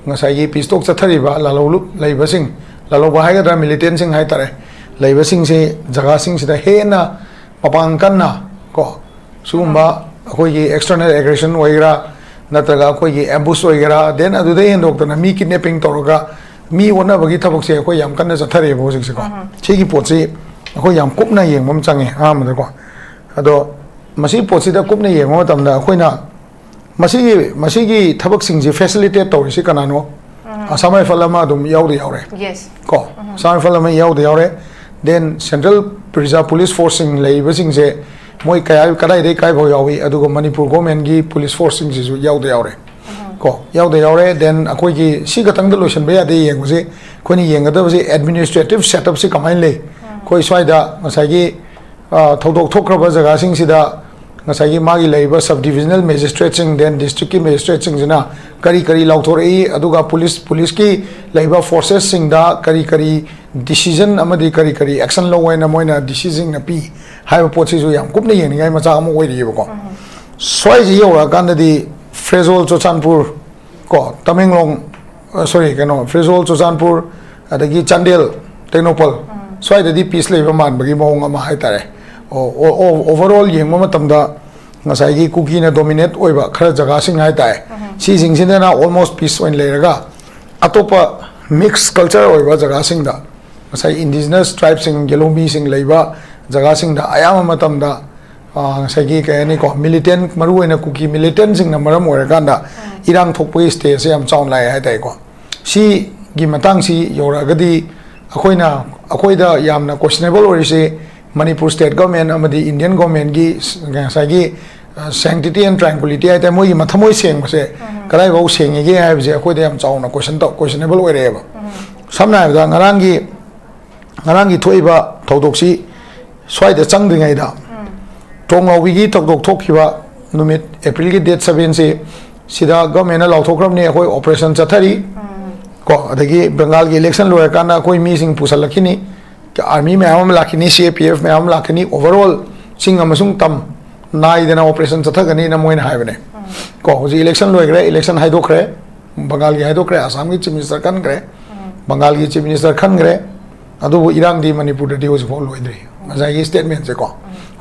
ꯉꯁꯥꯏꯒꯤ peace talk ꯆꯠꯊꯔꯤꯕ ꯂꯥꯜꯍꯧꯂꯨꯞ ꯂꯩꯕꯁꯤꯡ, ꯂꯥꯜꯍꯧꯕ ꯍꯥꯏꯒꯗ꯭ꯔꯥ, militantꯁꯤꯡ ꯍꯥꯏꯇꯥꯔꯦ, ꯂꯩꯕꯁꯤꯡꯁꯤ ꯖꯒꯥꯁꯤꯡꯁꯤꯗ ꯍꯦꯟꯅ ꯃꯄꯥꯡ ꯀꯟꯅ ꯀꯣ, ꯁꯤꯒꯨꯝꯕ ꯑꯩꯈꯣꯏꯒꯤ external aggression ꯑꯣꯏꯒꯦꯔꯥ, ꯅꯠꯇ꯭ꯔꯒ ꯑꯩꯈꯣꯏꯒꯤ ambush ꯑꯣꯏꯒꯦꯔꯥ, then ꯑꯗꯨꯗꯩ ꯍꯦꯟꯗꯣꯛꯇꯅ ꯃꯤ kidnapping ꯇꯧꯔꯒ ꯃꯤ ꯑꯣꯟꯅꯕꯒꯤ ꯊꯕꯛꯁꯦ ꯑꯩꯈꯣꯏ ꯌꯥꯝ ꯀꯟꯅ ꯆꯠꯊꯔꯛꯑꯦꯕ ꯍꯧꯖꯤꯛꯁꯦꯀꯣ꯫ ꯁꯤꯒꯤ ꯄꯣꯠꯁꯤ ꯑꯩꯈꯣꯏ ꯌꯥꯝ ꯀꯨꯞꯅ ꯌꯦꯡꯕ ꯑꯃ ꯆꯪꯉꯦ ꯑꯍꯥꯟꯕꯗꯀꯣ꯫ ꯑꯗꯣ ꯃꯁꯤꯒꯤ ꯄꯣꯠꯁꯤꯗ ꯀꯨꯞꯅ ꯌꯦꯡꯕ ꯃꯇꯝꯗ ꯑꯩꯈꯣꯏꯅ ꯃꯁꯤꯒꯤ, ꯃꯁꯤꯒꯤ ꯊꯕꯛꯁꯤꯡꯁꯤ facilitate ꯇꯧꯔꯤꯁꯤ ꯀꯅꯥꯅꯣ? ꯑꯁꯥꯝ ꯔꯥꯏꯐꯜ ꯑꯃ ꯑꯗꯨꯝ ꯌꯥꯎꯗ ꯌꯥꯎꯔꯦ꯫ Yes. ꯀꯣ, ꯑꯁꯥꯝ ꯔꯥꯏꯐꯜ ꯑꯃ ꯌꯥꯎꯗ ꯌꯥꯎꯔꯦ꯫ Then central reserve police forceꯁꯤꯡ ꯂꯩꯔꯤꯕꯁꯤꯡꯁꯦ ꯃꯣꯏ ꯀꯌꯥ, ꯀꯗꯥꯏꯗꯩ ꯀꯥꯏꯐꯥꯎ ꯌꯥꯎꯏ, ꯑꯗꯨꯒ ꯃꯅꯤꯄꯨꯔ governmentꯀꯤ police forceꯁꯤꯡꯁꯤꯁꯨ ꯌꯥꯎꯗ ꯌꯥꯎꯔꯦ꯫ ꯀꯣ, ꯌꯥꯎꯗ ꯌꯥꯎꯔꯦ꯫ Then ꯑꯩꯈꯣꯏꯒꯤ ꯁꯤ ꯈꯛꯇꯪꯗ ꯂꯣꯏꯁꯤꯟꯕ ꯌꯥꯗꯦ ꯌꯦꯡꯕꯁꯦ, ꯑꯩꯈꯣꯏꯅ ꯌꯦꯡꯒꯗꯕꯁꯦ administrative setupꯁꯦ ꯀꯃꯥꯏꯅ ꯂꯩ? ꯑꯩꯈꯣꯏ ꯁ꯭ꯋꯥꯏꯗ ꯉꯁꯥꯏꯒꯤ ꯑ, ꯊꯧꯗꯣꯛ ꯊꯣꯛꯈ꯭ꯔꯕ ꯖꯒꯥꯁꯤꯡꯁꯤꯗ ꯉꯁꯥꯏꯒꯤ ꯃꯥꯒꯤ ꯂꯩꯔꯤꯕ sub divisional magistrateꯁꯤꯡ, then districtꯀꯤ magistrateꯁꯤꯡꯁꯤꯅ ꯀꯔꯤ ꯀꯔꯤ ꯂꯥꯎꯊꯣꯔꯛꯏ, ꯑꯗꯨꯒ ꯄꯨꯂꯤꯁ, ꯄꯨꯂꯤꯁꯀꯤ ꯂꯩꯕ forcesꯁꯤꯡꯗ ꯀꯔꯤ ꯀꯔꯤ decision ꯑꯃꯗꯤ ꯀꯔꯤ ꯀꯔꯤ action ꯂꯧꯋꯦꯅ ꯃꯣꯏꯅ DCꯁꯤꯡꯅ ꯄꯤ ꯍꯥꯏꯕ ꯄꯣꯠꯁꯤꯁꯨ ꯌꯥꯝ ꯀꯨꯞꯅ ꯌꯦꯡꯅꯤꯡꯉꯥꯏ ꯃꯆꯥꯛ ꯑꯃ ꯑꯣꯏꯔꯤꯑꯕꯀꯣ꯫ ꯎꯝ꯫ ꯁ꯭ꯋꯥꯏꯁꯤ ꯌꯧꯔꯛꯑꯀꯥꯟꯗꯗꯤ ꯐ꯭ꯔꯦꯖꯣꯜ ꯆꯨꯔꯆꯥꯟꯄꯨꯔ ꯀꯣ, ꯇꯃꯦꯡꯂꯣꯡ, ꯑ, sorry, ꯀꯩꯅꯣ, ꯐ꯭ꯔꯦꯖꯣꯜ ꯆꯨꯔꯆꯥꯟꯄꯨꯔ, ꯑꯗꯒꯤ ꯆꯥꯟꯗꯦꯜ, ꯇꯦꯡꯅꯧꯄꯜ, ꯎꯝ꯫ ꯁ꯭ꯋꯥꯏꯗꯗꯤ peace ꯂꯩꯕ ꯃꯥꯟꯕꯒꯤ ꯃꯑꯣꯡ ꯑꯃ ꯍꯥꯏꯇꯥꯔꯦ꯫ ꯑꯣ, ꯑꯣ, ꯑꯣ, overall ꯌꯦꯡꯕ ꯃꯇꯝꯗ ꯉꯁꯥꯏꯒꯤ ꯀꯨꯀꯤꯅ dominate ꯑꯣꯏꯕ ꯈꯔ ꯖꯒꯥꯁꯤꯡ ꯍꯥꯏꯇꯥꯔꯦ, ꯎꯝ꯫ ꯁꯤꯁꯤꯡꯁꯤꯗꯅ almost peace ꯑꯣꯏꯅ ꯂꯩꯔꯒ, ꯑꯇꯣꯞꯄ mix culture ꯑꯣꯏꯕ ꯖꯒꯥꯁꯤꯡꯗ, ꯉꯁꯥꯏ indigenous tribeꯁꯤꯡ, ꯌꯦꯂꯣꯃꯤꯁꯤꯡ ꯂꯩꯕ ꯖꯒꯥꯁꯤꯡꯗ ꯑꯌꯥꯝꯕ ꯃꯇꯝꯗ, ꯑ, ꯉꯁꯥꯏꯒꯤ ꯀꯩ ꯍꯥꯏꯅꯤꯀꯣ, militant, ꯃꯔꯨꯑꯣꯏꯅ ꯀꯨꯀꯤ militantꯁꯤꯡꯅ ꯃꯔꯝ ꯑꯣꯏꯔꯀꯥꯟꯗ ꯎꯝ꯫ ꯏꯔꯥꯡ ꯊꯣꯛꯄꯒꯤ stageꯁꯦ ꯌꯥꯝ ꯆꯥꯎꯅ ꯂꯥꯛꯑꯦ ꯍꯥꯏꯇꯥꯔꯦꯀꯣ꯫ ꯁꯤꯒꯤ ꯃꯇꯥꯡꯁꯤ ꯌꯧꯔꯛꯑꯒꯗꯤ ꯑꯩꯈꯣꯏꯅ, ꯑꯩꯈꯣꯏꯗ ꯌꯥꯝꯅ questionable ꯑꯣꯏꯔꯤꯁꯦ ꯃꯅꯤꯄꯨꯔ state government ꯑꯃꯗꯤ Indian governmentꯀꯤ ꯉꯁꯥꯏꯒꯤ, ꯑ, sanctity and tranquility ꯍꯥꯏꯇꯥꯔꯦ, ꯃꯣꯏꯒꯤ ꯃꯊꯃꯣꯏ ꯁꯦꯡꯕꯁꯦ ꯎꯝ꯫ ꯀꯗꯥꯏꯐꯥꯎ ꯁꯦꯡꯉꯤꯒꯦ ꯍꯥꯏꯕꯁꯦ ꯑꯩꯈꯣꯏꯗ ꯌꯥꯝ ꯆꯥꯎꯅ question ꯇꯧ-, questionable ꯑꯣꯏꯔꯛꯑꯦꯕ꯫ ꯎꯝ꯫ ꯁꯝꯅ ꯍꯥꯏꯔꯕꯗ ꯉꯔꯥꯡꯒꯤ, ꯉꯔꯥꯡꯒꯤ ꯊꯣꯛꯏꯕ ꯊꯧꯗꯣꯛꯁꯤ ꯁ꯭ꯋꯥꯏꯗ ꯆꯪꯗ꯭ꯔꯤꯉꯩꯗ, ꯎꯝ꯫ ꯇ꯭ꯔꯣꯡꯂꯥꯎꯕꯤꯒꯤ ꯊꯧꯗꯣꯛ ꯊꯣꯛꯈꯤꯕ ꯅꯨꯃꯤꯠ, Aprilꯒꯤ date sevenꯁꯤ, ꯁꯤꯗ governmentꯅ ꯂꯥꯎꯊꯣꯛꯈ꯭ꯔꯕꯅꯤ, "ꯑꯩꯈꯣꯏ operation ꯆꯠꯊꯔꯤ"꯫ ꯎꯝ꯫ ꯀꯣ, ꯑꯗꯒꯤ ꯕꯦꯡꯒꯥꯜꯒꯤ election ꯂꯣꯏꯔꯀꯥꯟꯗ ꯑꯩꯈꯣꯏ ꯃꯤꯁꯤꯡ ꯄꯨꯁꯜꯂꯛꯈꯤꯅꯤ, army ꯃꯌꯥꯝ ꯑꯃ ꯂꯥꯛꯈꯤꯅꯤ, CAPF ꯃꯌꯥꯝ ꯑꯃ ꯂꯥꯛꯈꯤꯅꯤ, overall ꯆꯤꯡ ꯑꯃꯁꯨꯡ ꯇꯝ ꯅꯥꯏꯗꯅ operation ꯆꯠꯊꯒꯅꯤꯅ ꯃꯣꯏꯅ ꯍꯥꯏꯕꯅꯦ꯫ ꯎꯝ꯫ ꯀꯣ, ꯍꯧꯖꯤꯛ election ꯂꯣꯏꯈ꯭ꯔꯦ, election ꯍꯥꯏꯗꯣꯛꯈ꯭ꯔꯦ, ꯕꯦꯡꯒꯥꯜꯒꯤ ꯍꯥꯏꯗꯣꯛꯈ꯭ꯔꯦ, ꯑꯁꯥꯝꯒꯤ chief minister ꯈꯟꯈ꯭ꯔꯦ, ꯎꯝ꯫ ꯕꯦꯡꯒꯥꯜꯒꯤ chief minister ꯈꯟꯈ꯭ꯔꯦ, ꯑꯗꯨꯕꯨ ꯏꯔꯥꯡꯗꯤ ꯃꯅꯤꯄꯨꯔꯗꯗꯤ ꯍꯧꯖꯤꯛꯐꯥꯎ ꯂꯣꯏꯗ꯭ꯔꯤ꯫ ꯉꯁꯥꯏꯒꯤ statementꯁꯦꯀꯣ, ꯎꯝ꯫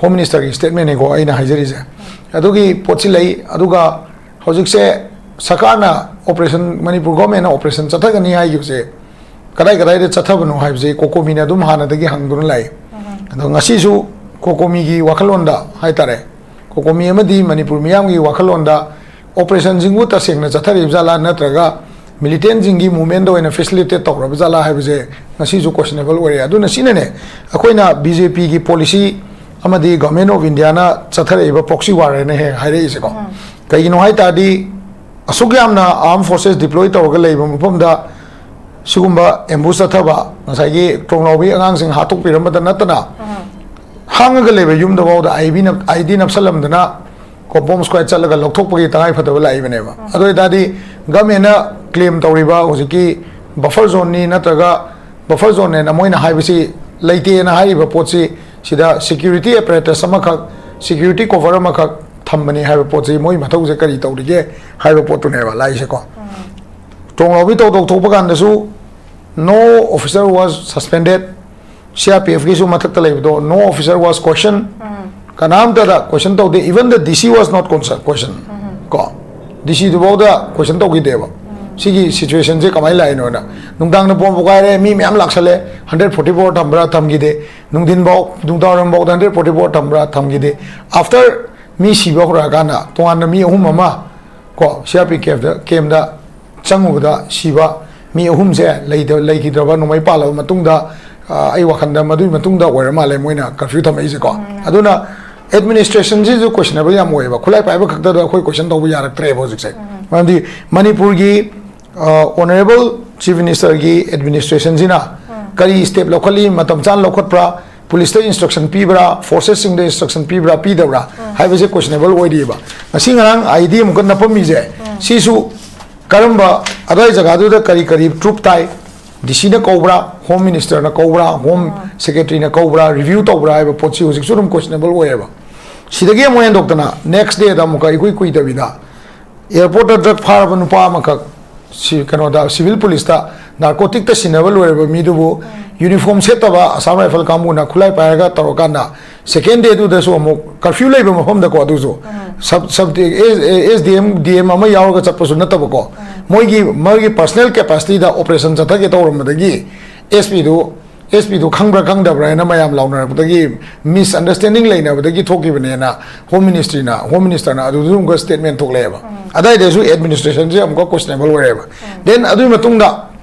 Home ministerꯒꯤ statementꯅꯤꯀꯣ ꯑꯩꯅ ꯍꯥꯏꯖꯔꯤꯁꯦ꯫ ꯎꯝ꯫ ꯑꯗꯨꯒꯤ ꯄꯣꯠꯁꯤ ꯂꯩ꯫ ꯑꯗꯨꯒ ꯍꯧꯖꯤꯛꯁꯦ ꯁꯔꯀꯥꯔꯅ operation, ꯃꯅꯤꯄꯨꯔ governmentꯅ operation ꯆꯠꯊꯒꯅꯤ ꯍꯥꯏꯈꯤꯕꯁꯦ ꯀꯗꯥꯏ ꯀꯗꯥꯏꯗ ꯆꯠꯊꯕꯅꯣ ꯍꯥꯏꯕꯁꯦ ꯀꯣꯀꯣꯃꯤꯅ ꯑꯗꯨꯝ ꯍꯥꯟꯅꯗꯒꯤ ꯍꯪꯗꯨꯅ ꯂꯥꯛꯏ꯫ ꯎꯝ꯫ ꯑꯗꯣ ꯉꯁꯤꯁꯨ ꯀꯣꯀꯣꯃꯤꯒꯤ ꯋꯥꯈꯜꯂꯣꯟꯗ ꯍꯥꯏꯇꯥꯔꯦ, ꯀꯣꯀꯣꯃꯤ ꯑꯃꯗꯤ ꯃꯅꯤꯄꯨꯔ ꯃꯤꯌꯥꯝꯒꯤ ꯋꯥꯈꯜꯂꯣꯟꯗ operationꯁꯤꯡꯕꯨ ꯇꯁꯦꯡꯅ ꯆꯠꯊꯔꯤꯕ ꯖꯥꯠꯂꯥ, ꯅꯠꯇ꯭ꯔꯒ militantꯁꯤꯡꯒꯤ movementꯇ ꯑꯣꯏꯅ facilitate ꯇꯧꯔꯕ ꯖꯥꯠꯂꯥ ꯍꯥꯏꯕꯁꯦ ꯉꯁꯤꯁꯨ questionable ꯑꯣꯏꯔꯦ꯫ ꯑꯗꯨꯅ ꯁꯤꯅꯅꯦ ꯑꯩꯈꯣꯏꯅ BJPꯒꯤ policy ꯑꯃꯗꯤ Government of Indiaꯅ ꯆꯠꯊꯔꯛꯏꯕ proxy war ꯍꯥꯏꯅ ꯍꯦꯛ ꯍꯥꯏꯔꯛꯏꯁꯦꯀꯣ꯫ ꯎꯝ꯫ ꯀꯩꯒꯤꯅꯣ ꯍꯥꯏ ꯇꯥꯔꯗꯤ, ꯑꯁꯨꯛ ꯌꯥꯝꯅ armed forces deploy ꯇꯧꯔꯒ ꯂꯩꯕ ꯃꯐꯝꯗ ꯁꯤꯒꯨꯝꯕ ambush ꯆꯠꯊꯕ, ꯉꯁꯥꯏꯒꯤ ꯇ꯭ꯔꯣꯡꯂꯥꯎꯕꯤ ꯑꯉꯥꯡꯁꯤꯡ ꯍꯥꯠꯇꯣꯛꯄꯤꯔꯝꯕꯇ ꯅꯠꯇꯅ, ꯎꯝ꯫ ꯈꯥꯡꯉꯒ ꯂꯩꯕ ꯌꯨꯝꯗꯐꯥꯎꯗ IED ꯅꯞ IED ꯅꯞꯁꯜꯂꯝꯗꯅ ꯀꯣ ꯕꯣꯝ ꯁ꯭ꯀ꯭ꯋꯥꯗ ꯆꯠꯂꯒ ꯂꯧꯊꯣꯛꯄꯒꯤ ꯇꯉꯥꯏ ꯐꯗꯕ ꯂꯥꯛꯏꯕꯅꯦꯕ꯫ ꯑꯗꯨ ꯑꯣꯏꯇꯥꯔꯗꯤ ꯒꯃꯦꯟꯅ ꯀ꯭ꯂꯦꯝ ꯇꯧꯔꯤꯕ ꯍꯧꯖꯤꯛꯀꯤ ꯕꯐꯔ ꯖꯣꯟꯅꯤ ꯅꯠꯇ꯭ꯔꯒ ꯕꯐꯔ ꯖꯣꯟꯅꯦꯅ ꯃꯣꯏꯅ ꯍꯥꯏꯕꯁꯤ ꯂꯩꯇꯦꯅ ꯍꯥꯏꯔꯤꯕ ꯄꯣꯠꯁꯤ, ꯁꯤꯗ ꯁꯦꯀ꯭ꯌꯨꯔꯤꯇꯤ ꯑꯦꯄꯔꯦꯇꯁ ꯑꯃꯈꯛ, ꯁꯦꯀ꯭ꯌꯨꯔꯤꯇꯤ ꯀꯣꯚꯔ ꯑꯃꯈꯛ ꯊꯝꯕꯅꯤ ꯍꯥꯏꯕ ꯄꯣꯠꯁꯤ ꯃꯣꯏ ꯃꯊꯧꯁꯦ ꯀꯔꯤ ꯇꯧꯔꯤꯒꯦ ꯍꯥꯏꯕ ꯄꯣꯠꯇꯨꯅꯦꯕ ꯂꯥꯛꯏꯁꯦꯀꯣ꯫ ꯇ꯭ꯔꯣꯡꯂꯥꯎꯕꯤ ꯇꯧ ꯇꯧꯊꯣꯛꯄ ꯀꯥꯟꯗꯁꯨ no officer was suspended, CRPFꯀꯤꯁꯨ ꯃꯊꯛꯇ ꯂꯩꯕꯗꯣ no officer was question, ꯀꯅꯥꯝꯇꯗ question ꯇꯧꯗꯦ, even the DC was not concern- question ꯀꯣ, DCꯗꯨꯐꯥꯎꯗ question ꯇꯧꯈꯤꯗꯦꯕ꯫ ꯁꯤꯒꯤ situationꯁꯦ ꯀꯃꯥꯏꯅ ꯂꯥꯛꯏꯅꯣꯅ꯫ ꯅꯨꯡꯗꯥꯡꯗ ꯕꯣꯝ ꯄꯣꯈꯥꯏꯔꯦ, ꯃꯤ ꯃꯌꯥꯝ ꯂꯥꯛꯁꯜꯂꯦ, hundred forty four ꯊꯝꯕ꯭ꯔꯥ ꯊꯝꯈꯤꯗꯦ, ꯅꯨꯡꯊꯤꯟꯐꯥꯎ, ꯅꯨꯡꯗꯥꯡꯋꯥꯏꯔꯝꯐꯥꯎꯗ hundred forty four ꯊꯝꯕ꯭ꯔꯥ ꯊꯝꯈꯤꯗꯦ꯫ After ꯃꯤ ꯁꯤꯕ ꯍꯧꯔꯛꯑꯀꯥꯟꯗ ꯇꯣꯉꯥꯟꯅ ꯃꯤ ꯑꯍꯨꯝ ꯑꯃ ꯀꯣ CRPFꯇ ꯀꯦꯝꯗ ꯆꯪꯉꯨꯕꯗ ꯁꯤꯕ ꯃꯤ ꯑꯍꯨꯝꯁꯦ ꯂꯩꯈꯤꯗ꯭ꯔꯕ ꯅꯣꯡꯃꯩ ꯄꯥꯜꯂꯕ ꯃꯇꯨꯡꯗ, ꯑꯩ ꯋꯥꯈꯜꯗ ꯃꯗꯨꯒꯤ ꯃꯇꯨꯡꯗ ꯑꯣꯏꯔ ꯃꯥꯜꯂꯦ ꯃꯣꯏꯅ ꯀꯔꯐ꯭ꯌꯨ ꯊꯝꯃꯛꯏꯁꯦꯀꯣ꯫ ꯑꯗꯨꯅ ꯑꯦꯗꯃꯤꯅꯤꯁꯇ꯭ꯔꯦꯁꯟꯁꯤꯁꯨ questionable ꯌꯥꯝ ꯑꯣꯏꯌꯦꯕ꯫ ꯈꯨꯠꯂꯥꯏ ꯄꯥꯏꯕ ꯈꯛꯇꯗ ꯑꯩꯈꯣꯏ question ꯇꯧꯕ ꯌꯥꯔꯛꯇ꯭ꯔꯦꯕ ꯍꯧꯖꯤꯛꯁꯦ꯫ ꯃꯔꯝꯗꯤ ꯃꯅꯤꯄꯨꯔꯒꯤ ꯑꯣꯅꯔꯦꯕꯜ ꯆꯤꯐ ꯃꯤꯅꯤꯁꯇꯔꯒꯤ ꯑꯦꯗꯃꯤꯅꯤꯁꯇ꯭ꯔꯦꯁꯟꯁꯤꯅ ꯀꯔꯤ step ꯂꯧꯈꯠꯂꯤ, ꯃꯇꯝ ꯆꯥꯅ ꯂꯧꯈꯠꯄ꯭ꯔꯥ, ꯄꯨꯂꯤꯁꯇ instruction ꯄꯤꯕ꯭ꯔꯥ, ꯐꯣꯔꯁꯦꯁꯁꯤꯡꯗ instruction ꯄꯤꯕ꯭ꯔꯥ ꯄꯤꯗꯕ꯭ꯔꯥ ꯍꯥꯏꯕꯁꯦ questionable ꯑꯣꯏꯔꯤꯑꯕ꯫ ꯉꯁꯤ ꯉꯔꯥꯡ IED ꯑꯃꯨꯛꯀ ꯅꯞꯄꯝꯃꯤꯁꯦ, ꯁꯤꯁꯨ ꯀꯔꯝꯕ ꯑꯗ꯭ꯋꯥꯏ ꯖꯒꯥꯗꯨꯗ ꯀꯔꯤ ꯀꯔꯤ troop ꯇꯥꯏ, DCꯅ ꯀꯧꯕ꯭ꯔꯥ, ꯍꯣꯝ ꯃꯤꯅꯤꯁꯇꯔꯅ ꯀꯧꯕ꯭ꯔꯥ, ꯍꯣꯝ ꯁꯦꯀ꯭ꯔꯦꯇꯔꯤꯅ ꯀꯧꯕ꯭ꯔꯥ, review ꯇꯧꯕ꯭ꯔꯥ ꯍꯥꯏꯕ ꯄꯣꯠꯁꯤ ꯍꯧꯖꯤꯛꯁꯨ ꯑꯗꯨꯝ questionable ꯑꯣꯏꯌꯦꯕ꯫ ꯁꯤꯗꯒꯤ ꯑꯃꯨꯛ ꯍꯦꯟꯗꯣꯛꯇꯅ next dayꯗ ꯑꯃꯨꯛꯀ ꯏꯀꯨꯏ ꯀꯨꯏꯗꯕꯤꯗ airportꯇ drug ꯐꯥꯔꯕ ꯅꯨꯄꯥ ꯑꯃꯈꯛ ꯁꯤ ꯀꯩꯅꯣꯗ civil policeꯇ narcoticꯇ ꯁꯤꯟꯅꯕ ꯂꯣꯏꯔꯕ ꯃꯤꯗꯨꯕꯨ uniform ꯁꯦꯠꯇꯕ Assam Rifle ꯀꯥꯡꯕꯨꯅ ꯈꯨꯠꯂꯥꯏ ꯄꯥꯏꯔꯒ ꯇꯧꯔꯀꯥꯟꯗ second dayꯗꯨꯗꯁꯨ ꯑꯃꯨꯛ curfew ꯂꯩꯕ ꯃꯐꯝꯗꯀꯣ, ꯑꯗꯨꯁꯨ sub sub SDM DM ꯑꯃ ꯌꯥꯎꯔꯒ ꯆꯠꯄꯁꯨ ꯅꯠꯇꯕꯀꯣ, ꯃꯣꯏꯒꯤ ꯃꯣꯏꯒꯤ personal capacityꯗ operation ꯆꯠꯊꯒꯦ ꯇꯧꯔꯝꯕꯗꯒꯤ SPꯗꯨ SPꯗꯨ ꯈꯪꯕ꯭ꯔꯥ ꯈꯪꯗꯕ꯭ꯔꯥ ꯍꯥꯏꯅ ꯃꯌꯥꯝ ꯂꯥꯎꯅꯔꯛꯄꯗꯒꯤ misunderstanding ꯂꯩꯅꯕꯗꯒꯤ ꯊꯣꯛꯈꯤꯕꯅꯦꯅ ꯍꯣꯝ ꯃꯤꯅꯤꯁꯇ꯭ꯔꯤꯅ ꯍꯣꯝ ꯃꯤꯅꯤꯁꯇꯔꯅ ꯑꯗꯨꯗꯁꯨ ꯑꯃꯨꯛꯀ statement ꯊꯣꯛꯂꯛꯑꯦꯕ꯫ ꯑꯗꯥꯏꯗꯁꯨ ꯑꯦꯗꯃꯤꯅꯤꯁꯇ꯭ꯔꯦꯁꯟꯁꯦ ꯑꯃꯨꯛꯀ questionable ꯑꯣꯏꯔꯦꯕ꯫ Then ꯑꯗꯨꯒꯤ ꯃꯇꯨꯡꯗ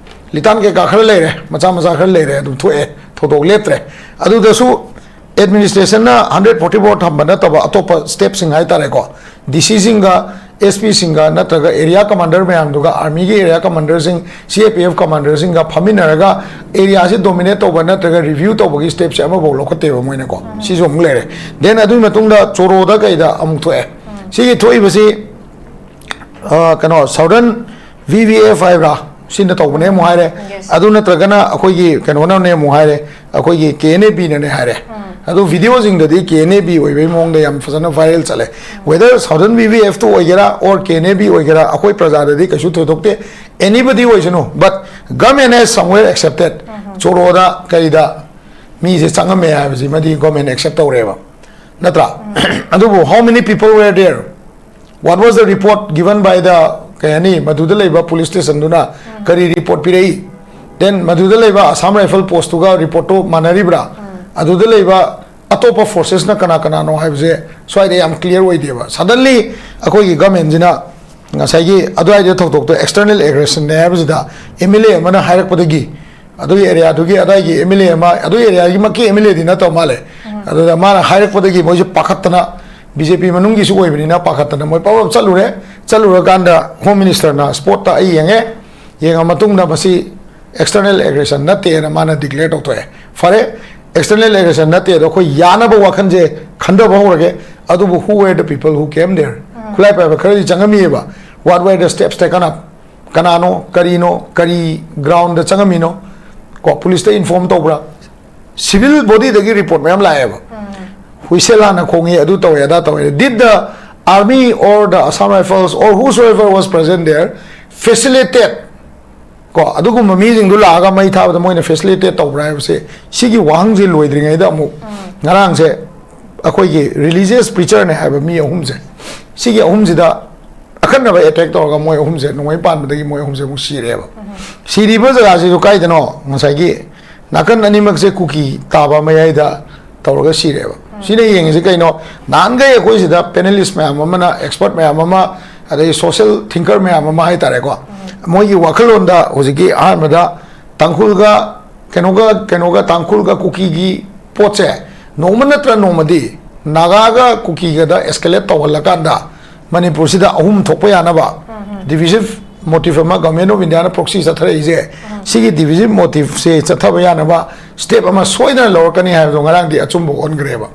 ꯂꯤꯇꯥꯟ ꯀꯩꯀꯥ ꯈꯔ ꯂꯩꯔꯦ, ꯃꯆꯥ ꯃꯆꯥ ꯈꯔ ꯂꯩꯔꯦ, ꯑꯗꯨꯝ ꯊꯣꯛꯑꯦ, ꯊꯧꯗꯣꯛ ꯂꯦꯞꯇ꯭ꯔꯦ꯫ ꯑꯗꯨꯗꯁꯨ ꯑꯦꯗꯃꯤꯅꯤꯁꯇ꯭ꯔꯦꯁꯟꯅ hundred forty four ꯊꯝꯕ ꯅꯠꯇꯕ ꯑꯇꯣꯞꯄ stepꯁꯤꯡ ꯍꯥꯏꯇꯥꯔꯦꯀꯣ, DCꯁꯤꯡꯒ ꯑꯦꯁ ꯄꯤꯁꯤꯡꯒ ꯅꯠꯇ꯭ꯔꯒ ꯑꯦꯔꯤꯌꯥ ꯀꯃꯥꯟꯗꯔ ꯃꯌꯥꯝꯗꯨꯒ, ꯑꯥꯔꯃꯤꯒꯤ ꯑꯦꯔꯤꯌꯥ ꯀꯃꯥꯟꯗꯔꯁꯤꯡ, ꯁꯤ ꯑꯦ ꯄꯤ ꯑꯦꯐ ꯀꯃꯥꯟꯗꯔꯁꯤꯡꯒ ꯐꯝꯃꯤꯟꯅꯔꯒ ꯑꯦꯔꯤꯌꯥꯁꯤ ꯗꯣꯃꯤꯅꯦꯠ ꯇꯧꯕ ꯅꯠꯇ꯭ꯔꯒ ꯔꯤꯚ꯭ꯌꯨ ꯇꯧꯕꯒꯤ ꯁ꯭ꯇꯦꯞꯁꯦ ꯑꯃꯐꯥꯎ ꯂꯧꯈꯠꯇꯦꯕ ꯃꯣꯏꯅꯀꯣ꯫ ꯁꯤꯁꯨ ꯑꯃꯨꯛ ꯂꯩꯔꯦ꯫ ꯗꯦꯟ ꯑꯗꯨꯒꯤ ꯃꯇꯨꯡꯗ ꯆꯣꯔꯣꯗ ꯀꯩꯗ ꯑꯃꯨꯛ ꯊꯣꯛꯑꯦ꯫ ꯁꯤꯒꯤ ꯊꯣꯛꯏꯕꯁꯤ, ꯑ, ꯀꯩꯅꯣ, ꯁꯥꯎꯗꯔꯟ ꯚꯤ ꯚꯤ ꯑꯦꯐ ꯍꯥꯏꯕ꯭ꯔꯥ, ꯁꯤꯅ ꯇꯧꯕꯅꯦ ꯑꯃꯨꯛ ꯍꯥꯏꯔꯦ꯫ ꯑꯗꯨ ꯅꯠꯇ꯭ꯔꯒꯅ ꯑꯩꯈꯣꯏꯒꯤ ꯀꯩꯅꯣꯅꯅꯦ ꯑꯃꯨꯛ ꯍꯥꯏꯔꯦ, ꯑꯩꯈꯣꯏꯒꯤ ꯀꯦ ꯑꯦꯟ ꯑꯦ ꯕꯤꯅꯅꯦ ꯍꯥꯏꯔꯦ꯫ ꯑꯗꯣ ꯚꯤꯗꯤꯑꯣꯁꯤꯡꯗꯗꯤ ꯀꯦ ꯑꯦꯟ ꯑꯦ ꯕꯤ ꯑꯣꯏꯕꯒꯤ ꯃꯑꯣꯡꯗ ꯌꯥꯝ ꯐꯖꯅ ꯚꯥꯏꯔꯦꯜ ꯆꯠꯂꯦ꯫ ꯋꯦꯗꯔ ꯁꯥꯎꯗꯔꯟ ꯚꯤ ꯚꯤ ꯑꯦꯐꯇꯨ ꯑꯣꯏꯒꯦꯔꯥ or K N A B ꯑꯣꯏꯒꯦꯔꯥ, ꯑꯩꯈꯣꯏ ꯄ꯭ꯔꯖꯥꯗꯗꯤ ꯀꯩꯁꯨ ꯊꯣꯏꯗꯣꯛꯇꯦ꯫ ꯑꯦꯅꯤꯕꯗꯤ ꯑꯣꯏꯁꯅꯨ, but government has somewhere accepted꯫ ꯆꯣꯔꯣꯗ ꯀꯩꯗ ꯃꯤꯁꯦ ꯆꯪꯉꯝꯃꯦ ꯍꯥꯏꯕꯁꯤꯃꯗꯤ government accept ꯇꯧꯔꯦꯕ, ꯅꯠꯇ꯭ꯔꯥ? ꯑꯗꯨꯕꯨ how many people were there? What was the report given by the, ꯀꯩ ꯍꯥꯏꯅꯤ, ꯃꯗꯨꯗ ꯂꯩꯕ ꯄꯨꯂꯤꯁ ꯁ꯭ꯇꯦꯁꯟꯗꯨꯅ ꯀꯔꯤ ꯔꯤꯄꯣꯔꯠ ꯄꯤꯔꯛꯏ? ꯗꯦꯟ ꯃꯗꯨꯗ ꯂꯩꯕ ꯑꯁꯥꯝ ꯔꯥꯏꯐꯜ ꯄꯣꯁꯇꯨꯒ ꯔꯤꯄꯣꯔꯠꯇꯨ ꯃꯥꯟꯅꯔꯤꯕ꯭ꯔꯥ? ꯑꯗꯨꯗ ꯂꯩꯕ ꯑꯇꯣꯞꯄ ꯐꯣꯔꯁꯦꯁꯅ ꯀꯅꯥ ꯀꯅꯥꯅꯣ ꯍꯥꯏꯕꯁꯦ ꯁ꯭ꯋꯥꯏꯗ ꯌꯥꯝ ꯀ꯭ꯂꯤꯌꯥꯔ ꯑꯣꯏꯗꯦꯕ꯫ ꯁꯗꯟꯂꯤ ꯑꯩꯈꯣꯏꯒꯤ ꯒꯃꯦꯟꯁꯤꯅ ꯉꯁꯥꯏꯒꯤ ꯑꯗꯨꯋꯥꯏꯗ ꯊꯧꯗꯣꯛꯇꯣ ꯑꯦꯛꯁꯇꯔꯅꯦꯜ ꯑꯦꯒ꯭ꯔꯦꯁꯟꯅꯦ ꯍꯥꯏꯕꯁꯤꯗ ꯑꯦꯝ ꯑꯦꯜ ꯑꯦ ꯑꯃꯅ ꯍꯥꯏꯔꯛꯄꯗꯒꯤ, ꯑꯗꯨꯒꯤ ꯑꯦꯔꯤꯌꯥꯗꯨꯒꯤ ꯑꯗꯥꯏꯒꯤ ꯑꯦꯝ ꯑꯦꯜ ꯑꯦ ꯑꯃ, ꯑꯗꯨꯒꯤ ꯑꯦꯔꯤꯌꯥꯒꯤꯃꯛꯀꯤ ꯑꯦꯝ ꯑꯦꯜ ꯑꯦꯗꯤ ꯅꯠꯇꯕ ꯃꯥꯜꯂꯦ, ꯑꯗꯨꯗ ꯃꯥꯅ ꯍꯥꯏꯔꯛꯄꯗꯒꯤ ꯃꯣꯏꯁꯦ ꯄꯥꯈꯠꯇꯅ, ꯕꯤ ꯖꯦ ꯄꯤ ꯃꯅꯨꯡꯒꯤꯁꯨ ꯑꯣꯏꯕꯅꯤꯅ ꯄꯥꯈꯠꯇꯅ ꯃꯣꯏ ꯄꯞ ꯄꯞ ꯆꯠꯂꯨꯔꯦ꯫ ꯆꯠꯂꯨꯔꯀꯥꯟꯗ ꯍꯣꯝ ꯃꯤꯅꯤꯁꯇꯔꯅ ꯁ꯭ꯄꯣꯠꯇ ꯑꯩ ꯌꯦꯡꯉꯦ, ꯌꯦꯡꯉ ꯃꯇꯨꯡꯗ ꯃꯁꯤ ꯑꯦꯛꯁꯇꯔꯅꯦꯜ ꯑꯦꯒ꯭ꯔꯦꯁꯟ ꯅꯠꯇꯦꯅ ꯃꯥꯅ ꯗꯤꯀ꯭ꯂꯦꯌꯔ ꯇꯧꯊꯣꯛꯑꯦ꯫ ꯐꯔꯦ, ꯑꯦꯛꯁꯇꯔꯅꯦꯜ ꯑꯦꯒ꯭ꯔꯦꯁꯟ ꯅꯠꯇꯦ ꯑꯗꯣ ꯑꯩꯈꯣꯏ ꯌꯥꯅꯕ ꯋꯥꯈꯜꯁꯦ ꯈꯟꯊꯕ ꯍꯧꯔꯒꯦ꯫ ꯑꯗꯨꯕꯨ who were the people who came there? ꯈꯨꯠꯂꯥꯏ ꯄꯥꯏꯕ ꯈꯔꯗꯤ ꯆꯪꯉꯝꯃꯤꯑꯕ꯫ What were the steps taken up? ꯀꯅꯥꯅꯣ, ꯀꯔꯤꯅꯣ, ꯀꯔꯤ ꯒ꯭ꯔꯥꯎꯟꯗ ꯆꯪꯉꯝꯃꯤꯅꯣ? ꯀꯣ, ꯄꯨꯂꯤꯁꯇ ꯏꯟꯐꯣꯔꯝ ꯇꯧꯕ꯭ꯔꯥ? ꯁꯤꯚꯤꯜ ꯕꯣꯗꯤꯗꯒꯤ ꯔꯤꯄꯣꯔꯠ ꯃꯌꯥꯝ ꯂꯥꯛꯑꯦꯕ꯫ ꯍꯨꯏꯁꯦꯜ ꯍꯥꯟꯅ ꯈꯣꯡꯉꯤ, ꯑꯗꯨ ꯇꯧꯋꯦ, ꯑꯗꯥ ꯇꯧꯋꯦ꯫ Did the army or the Assam Rifles or whosoever was present there facilitate? ꯀꯣ, ꯑꯗꯨꯒꯨꯝꯕ ꯃꯤꯁꯤꯡꯗꯨ ꯂꯥꯛꯑꯒ ꯃꯩ ꯊꯥꯕꯗ ꯃꯣꯏꯅ ꯐꯦꯁꯤꯂꯤꯇꯦꯠ ꯇꯧꯕ꯭ꯔꯥ ꯍꯥꯏꯕꯁꯦ, ꯁꯤꯒꯤ ꯋꯥꯍꯪꯁꯦ ꯂꯣꯏꯗ꯭ꯔꯤꯉꯩꯗ ꯑꯃꯨꯛ ꯉꯔꯥꯡꯁꯦ ꯑꯩꯈꯣꯏꯒꯤ ꯔꯤꯂꯤꯖꯤꯌꯁ ꯄ꯭ꯔꯤꯆꯔꯅꯦ ꯍꯥꯏꯕ ꯃꯤ ꯑꯍꯨꯝꯁꯦ, ꯁꯤꯒꯤ ꯑꯍꯨꯝꯁꯤꯗ ꯑꯈꯟꯅꯕ ꯑꯦꯇꯦꯛ ꯇꯧꯔꯒ ꯃꯣꯏ ꯑꯍꯨꯝꯁꯦ ꯅꯣꯡꯃꯩ ꯄꯥꯟꯕꯗꯒꯤ ꯃꯣꯏ ꯑꯍꯨꯝꯁꯦ ꯑꯃꯨꯛ ꯁꯤꯔꯦꯕ꯫ ꯁꯤꯔꯤꯕ ꯖꯒꯥꯁꯤꯁꯨ ꯀꯥꯏꯗꯅꯣ? ꯉꯁꯥꯏꯒꯤ ꯅꯥꯀꯟ ꯑꯅꯤꯃꯛꯁꯦ ꯀꯨꯀꯤ ꯇꯥꯕ ꯃꯌꯥꯏꯗ ꯇꯧꯔꯒ ꯁꯤꯔꯦꯕ꯫ ꯁꯤꯅ ꯌꯦꯡꯉꯤꯁꯤ ꯀꯩꯅꯣ? ꯅꯍꯥꯟꯈꯩ ꯑꯩꯈꯣꯏ ꯁꯤꯗ ꯄꯦꯅꯦꯂꯤꯁ ꯃꯌꯥꯝ ꯑꯃꯅ, ꯑꯦꯛꯁꯄꯔꯠ ꯃꯌꯥꯝ ꯑꯃ, ꯑꯗꯩ ꯁꯣꯁꯤꯌꯦꯜ ꯊꯤꯡꯀꯔ ꯃꯌꯥꯝ ꯑꯃ ꯍꯥꯏꯇꯥꯔꯦꯀꯣ, ꯃꯣꯏꯒꯤ ꯋꯥꯈꯜꯂꯣꯟꯗ ꯍꯧꯖꯤꯛꯀꯤ ꯑꯍꯥꯟꯕꯗ ꯇꯥꯡꯈꯨꯜꯒ ꯀꯩꯅꯣꯒ, ꯀꯩꯅꯣꯒ, ꯇꯥꯡꯈꯨꯜꯒ ꯀꯨꯀꯤꯒꯤ ꯄꯣꯠꯁꯦ ꯅꯣꯡꯃ ꯅꯠꯇ꯭ꯔ ꯅꯣꯡꯃꯗꯤ ꯅꯥꯒꯥꯒ ꯀꯨꯀꯤꯒꯗ ꯑꯦꯁꯀꯦꯂꯦꯠ ꯇꯧꯍꯜꯂꯀꯥꯟꯗ ꯃꯅꯤꯄꯨꯔꯁꯤꯗ ꯑꯍꯨꯝ ꯊꯣꯛꯄ ꯌꯥꯅꯕ divisive motive ꯑꯃ Government of Indiaꯅ proxy ꯆꯠꯊꯔꯛꯏꯁꯦ, ꯁꯤꯒꯤ divisive motiveꯁꯦ ꯆꯠꯊꯕ ꯌꯥꯅꯕ step ꯑꯃ ꯁꯣꯏꯗꯅ ꯂꯧꯔꯛꯀꯅꯤ ꯍꯥꯏꯕꯗꯣ ꯉꯔꯥꯡꯗꯤ ꯑꯆꯨꯝꯕ ꯑꯣꯟꯈ꯭ꯔꯦꯕ꯫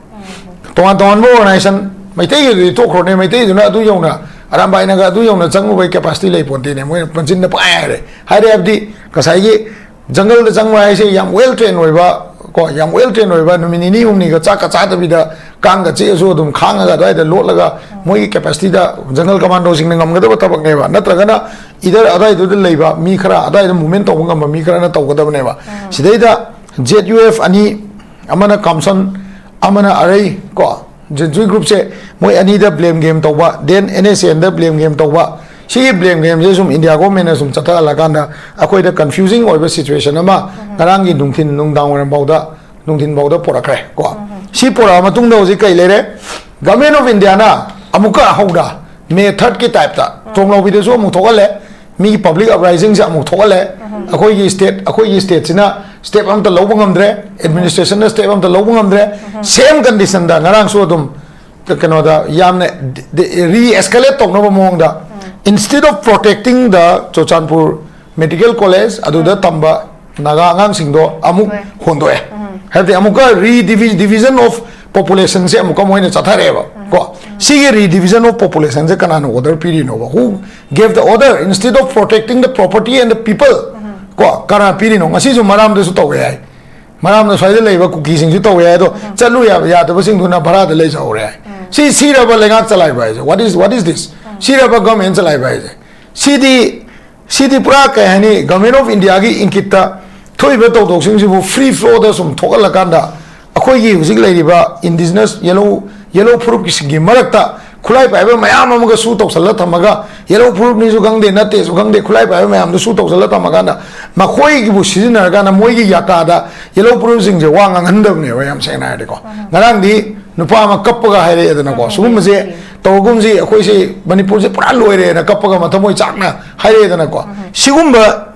ꯇꯣꯉꯥꯟ ꯇꯣꯉꯥꯟꯕ organization, ꯃꯩꯇꯩꯒꯤꯗꯨꯗꯤ ꯇꯣꯛꯈ꯭ꯔꯣꯅꯦ, ꯃꯩꯇꯩꯗꯨꯅ ꯑꯗꯨ ꯌꯧꯅ, ꯑꯔꯥꯝꯕꯥꯏꯅꯒ ꯑꯗꯨ ꯌꯧꯅ ꯆꯪꯉꯨꯕꯒꯤ capacity ꯂꯩ ꯄꯣꯟꯇꯦꯅꯦ, ꯃꯣꯏꯅ ꯄꯟꯆꯤꯟꯗ ꯄꯪꯍꯥꯏ ꯍꯥꯏꯔꯦ꯫ ꯍꯥꯏꯔꯦ ꯍꯥꯏꯕꯗꯤ ꯉꯁꯥꯏꯒꯤ ꯖꯪꯒꯜꯗ ꯆꯪꯕ ꯍꯥꯏꯁꯦ ꯌꯥꯝ well train ꯑꯣꯏꯕ, ꯀꯣ, ꯌꯥꯝ well train ꯑꯣꯏꯕ, ꯅꯨꯃꯤꯠ ꯅꯤꯅꯤ ꯍꯨꯝꯅꯤꯒ ꯆꯥꯛꯀ ꯆꯥꯗꯕꯤꯗ ꯀꯥꯡꯒ ꯆꯤꯛꯑꯁꯨ ꯑꯗꯨꯝ ꯈꯥꯡꯉꯒ ꯑꯗꯨꯋꯥꯏꯗ ꯂꯣꯠꯂꯒ ꯃꯣꯏꯒꯤ capacityꯗ jungle commandoꯁꯤꯡꯅ ꯉꯝꯒꯗꯕ ꯊꯕꯛꯅꯦꯕ꯫ ꯅꯠꯇ꯭ꯔꯒꯅ either ꯑꯗꯨꯋꯥꯏꯗꯨꯗ ꯂꯩꯕ ꯃꯤ ꯈꯔ, ꯑꯗꯨꯋꯥꯏꯗ movement ꯇꯧꯕ ꯉꯝꯕ ꯃꯤ ꯈꯔꯅ ꯇꯧꯒꯗꯕꯅꯦꯕ꯫ ꯁꯤꯗꯩꯗ Z U F ꯑꯅꯤ, ꯑꯃꯅ ꯀꯥꯝꯁꯟ, ꯑꯃꯅ ꯑꯔꯩ, ꯀꯣ, ꯖꯦꯟꯖꯨꯏ groupꯁꯦ ꯃꯣꯏ ꯑꯅꯤꯗ blame game ꯇꯧꯕ, then N S N ꯗ blame game ꯇꯧꯕ, ꯁꯤꯒꯤ blame gameꯁꯦ ꯁꯨꯝ India governmentꯅ ꯁꯨꯝ ꯆꯠꯊꯍꯜꯂꯀꯥꯟꯗ ꯑꯩꯈꯣꯏꯗ confusing ꯑꯣꯏꯕ situation ꯑꯃ ꯉꯔꯥꯡꯒꯤ ꯅꯨꯡꯊꯤꯟ, ꯅꯨꯡꯗꯥꯡ ꯋꯥꯏꯔꯝ ꯐꯥꯎꯗ, ꯅꯨꯡꯊꯤꯟ ꯐꯥꯎꯗ ꯄꯨꯔꯛꯈ꯭ꯔꯦ, ꯀꯣ꯫ ꯁꯤ ꯄꯨꯔꯛꯑ ꯃꯇꯨꯡꯗ ꯍꯧꯖꯤꯛ ꯀꯩ ꯂꯩꯔꯦ? Government of Indiaꯅ ꯑꯃꯨꯛꯀ ꯍꯧꯅ May thirdꯀꯤ typeꯇ ꯇ꯭ꯔꯣꯝꯂꯥꯎꯕꯤꯗꯁꯨ ꯑꯃꯨꯛ ꯊꯣꯛꯍꯜꯂꯦ, ꯃꯤꯒꯤ public uprisingꯁꯦ ꯑꯃꯨꯛ ꯊꯣꯛꯍꯜꯂꯦ꯫ ꯑꯩꯈꯣꯏꯒꯤ state, ꯑꯩꯈꯣꯏꯒꯤ stateꯁꯤꯅ step ꯑꯝꯇ ꯂꯧꯕ ꯉꯝꯗ꯭ꯔꯦ, administrationꯅ step ꯑꯝꯇ ꯂꯧꯕ ꯉꯝꯗ꯭ꯔꯦ꯫ Same conditionꯗ ꯉꯔꯥꯡꯁꯨ ꯑꯗꯨꯝ ꯀꯩꯅꯣꯗ ꯌꯥꯝꯅ re-escalate ꯇꯧꯅꯕ ꯃꯑꯣꯡꯗ, instead of protecting the Churachandpur Medical College, ꯑꯗꯨꯗ ꯇꯝꯕ ꯅꯥꯒꯥ ꯑꯉꯥꯡꯁꯤꯡꯗꯣ ꯑꯃꯨꯛ ꯍꯣꯏ꯫ ꯍꯣꯟꯗꯣꯛꯑꯦ꯫ ꯍꯥꯏꯕꯗꯤ ꯑꯃꯨꯛꯀ redivi-, division of populationꯁꯦ ꯑꯃꯨꯛꯀ ꯃꯣꯏꯅ ꯆꯠꯊꯔꯛꯑꯦꯕ, ꯀꯣ꯫ ꯁꯤꯒꯤ redivision of populationꯁꯦ ꯀꯅꯥꯅ order ꯄꯤꯔꯤꯅꯣꯕ? Who gave the order instead of protecting the property and the people? ꯀꯣ, ꯀꯅꯥ ꯄꯤꯔꯤꯅꯣ? ꯉꯁꯤꯁꯨ ꯃꯔꯥꯝꯗꯁꯨ ꯇꯧꯋꯦ ꯍꯥꯏ꯫ ꯃꯔꯥꯝꯗ ꯁ꯭ꯋꯥꯏꯗ ꯂꯩꯕ ꯀꯨꯀꯤꯁꯤꯡꯁꯨ ꯇꯧꯋꯦ ꯍꯥꯏ꯫ ꯑꯗꯣ ꯆꯠꯂꯨ ꯌꯥꯕ ꯌꯥꯗꯕꯁꯤꯡꯗꯨꯅ ꯚꯔꯥꯗ ꯂꯩꯖꯍꯧꯔꯦ ꯍꯥꯏ꯫ ꯁꯤ ꯁꯤꯔꯕ ꯂꯩꯉꯥꯛ ꯆꯂꯥꯏꯕ ꯍꯥꯏꯁꯦ? What is, what is this? ꯁꯤꯔꯕ government ꯆꯂꯥꯏꯕ ꯍꯥꯏꯁꯦ? ꯁꯤꯗꯤ, ꯁꯤꯗꯤ ꯄꯨꯔꯥ ꯀꯩ ꯍꯥꯏꯅꯤ, Government of Indiaꯒꯤ ꯏꯪꯀꯤꯠꯇ ꯊꯣꯛꯏꯕ ꯊꯧꯗꯣꯛꯁꯤꯡꯁꯤꯕꯨ free flowꯗ ꯁꯨꯝ ꯊꯣꯛꯍꯜꯂꯀꯥꯟꯗ, ꯑꯩꯈꯣꯏꯒꯤ ꯍꯧꯖꯤꯛ ꯂꯩꯔꯤꯕ indigenous yellow, yellow ꯐꯨꯔꯨꯞꯀꯤꯁꯤꯡꯒꯤ ꯃꯔꯛꯇ ꯈꯨꯠꯂꯥꯏ ꯄꯥꯏꯕ ꯃꯌꯥꯝ ꯑꯃꯒ ꯁꯨ ꯇꯧꯁꯜꯂ ꯊꯝꯃꯒ, yellow ꯐꯨꯔꯨꯞꯅꯤꯁꯨ ꯈꯪꯗꯦ, ꯅꯠꯇꯦꯁꯨ ꯈꯪꯗꯦ, ꯈꯨꯠꯂꯥꯏ ꯄꯥꯏꯕ ꯃꯌꯥꯝꯗꯣ ꯁꯨ ꯇꯧꯁꯜꯂ ꯊꯝꯃꯀꯥꯟꯗ, ꯃꯈꯣꯏꯒꯤꯕꯨ ꯁꯤꯖꯤꯟꯅꯔꯀꯥꯟꯗ ꯃꯣꯏꯒꯤ ꯌꯥꯀꯥꯗ yellow ꯐꯨꯔꯨꯞꯁꯤꯡꯁꯦ ꯋꯥ ꯉꯥꯡꯍꯟꯗꯕꯅꯦꯕ, ꯌꯥꯝ ꯁꯦꯡꯅ ꯍꯥꯏꯔꯗꯤꯀꯣ꯫ ꯉꯔꯥꯡꯗꯤ ꯅꯨꯄꯥ ꯑꯃ ꯀꯞꯄꯒ ꯍꯥꯏꯔꯛꯑꯦꯗꯅꯀꯣ, ꯎꯝ, ꯁꯤꯒꯨꯝꯕꯁꯦ ꯎꯝ꯫ ꯇꯧꯔꯒꯨꯝꯁꯤ, ꯑꯩꯈꯣꯏꯁꯦ ꯃꯅꯤꯄꯨꯔꯁꯦ ꯄꯨꯔꯥ ꯂꯣꯏꯔꯦꯅ ꯀꯞꯄꯒ ꯃꯊꯃꯣꯏ ꯆꯥꯛꯅ ꯍꯥꯏꯔꯛꯑꯦꯗꯅꯀꯣ꯫ ꯎꯝ꯫ ꯁꯤꯒꯨꯝꯕ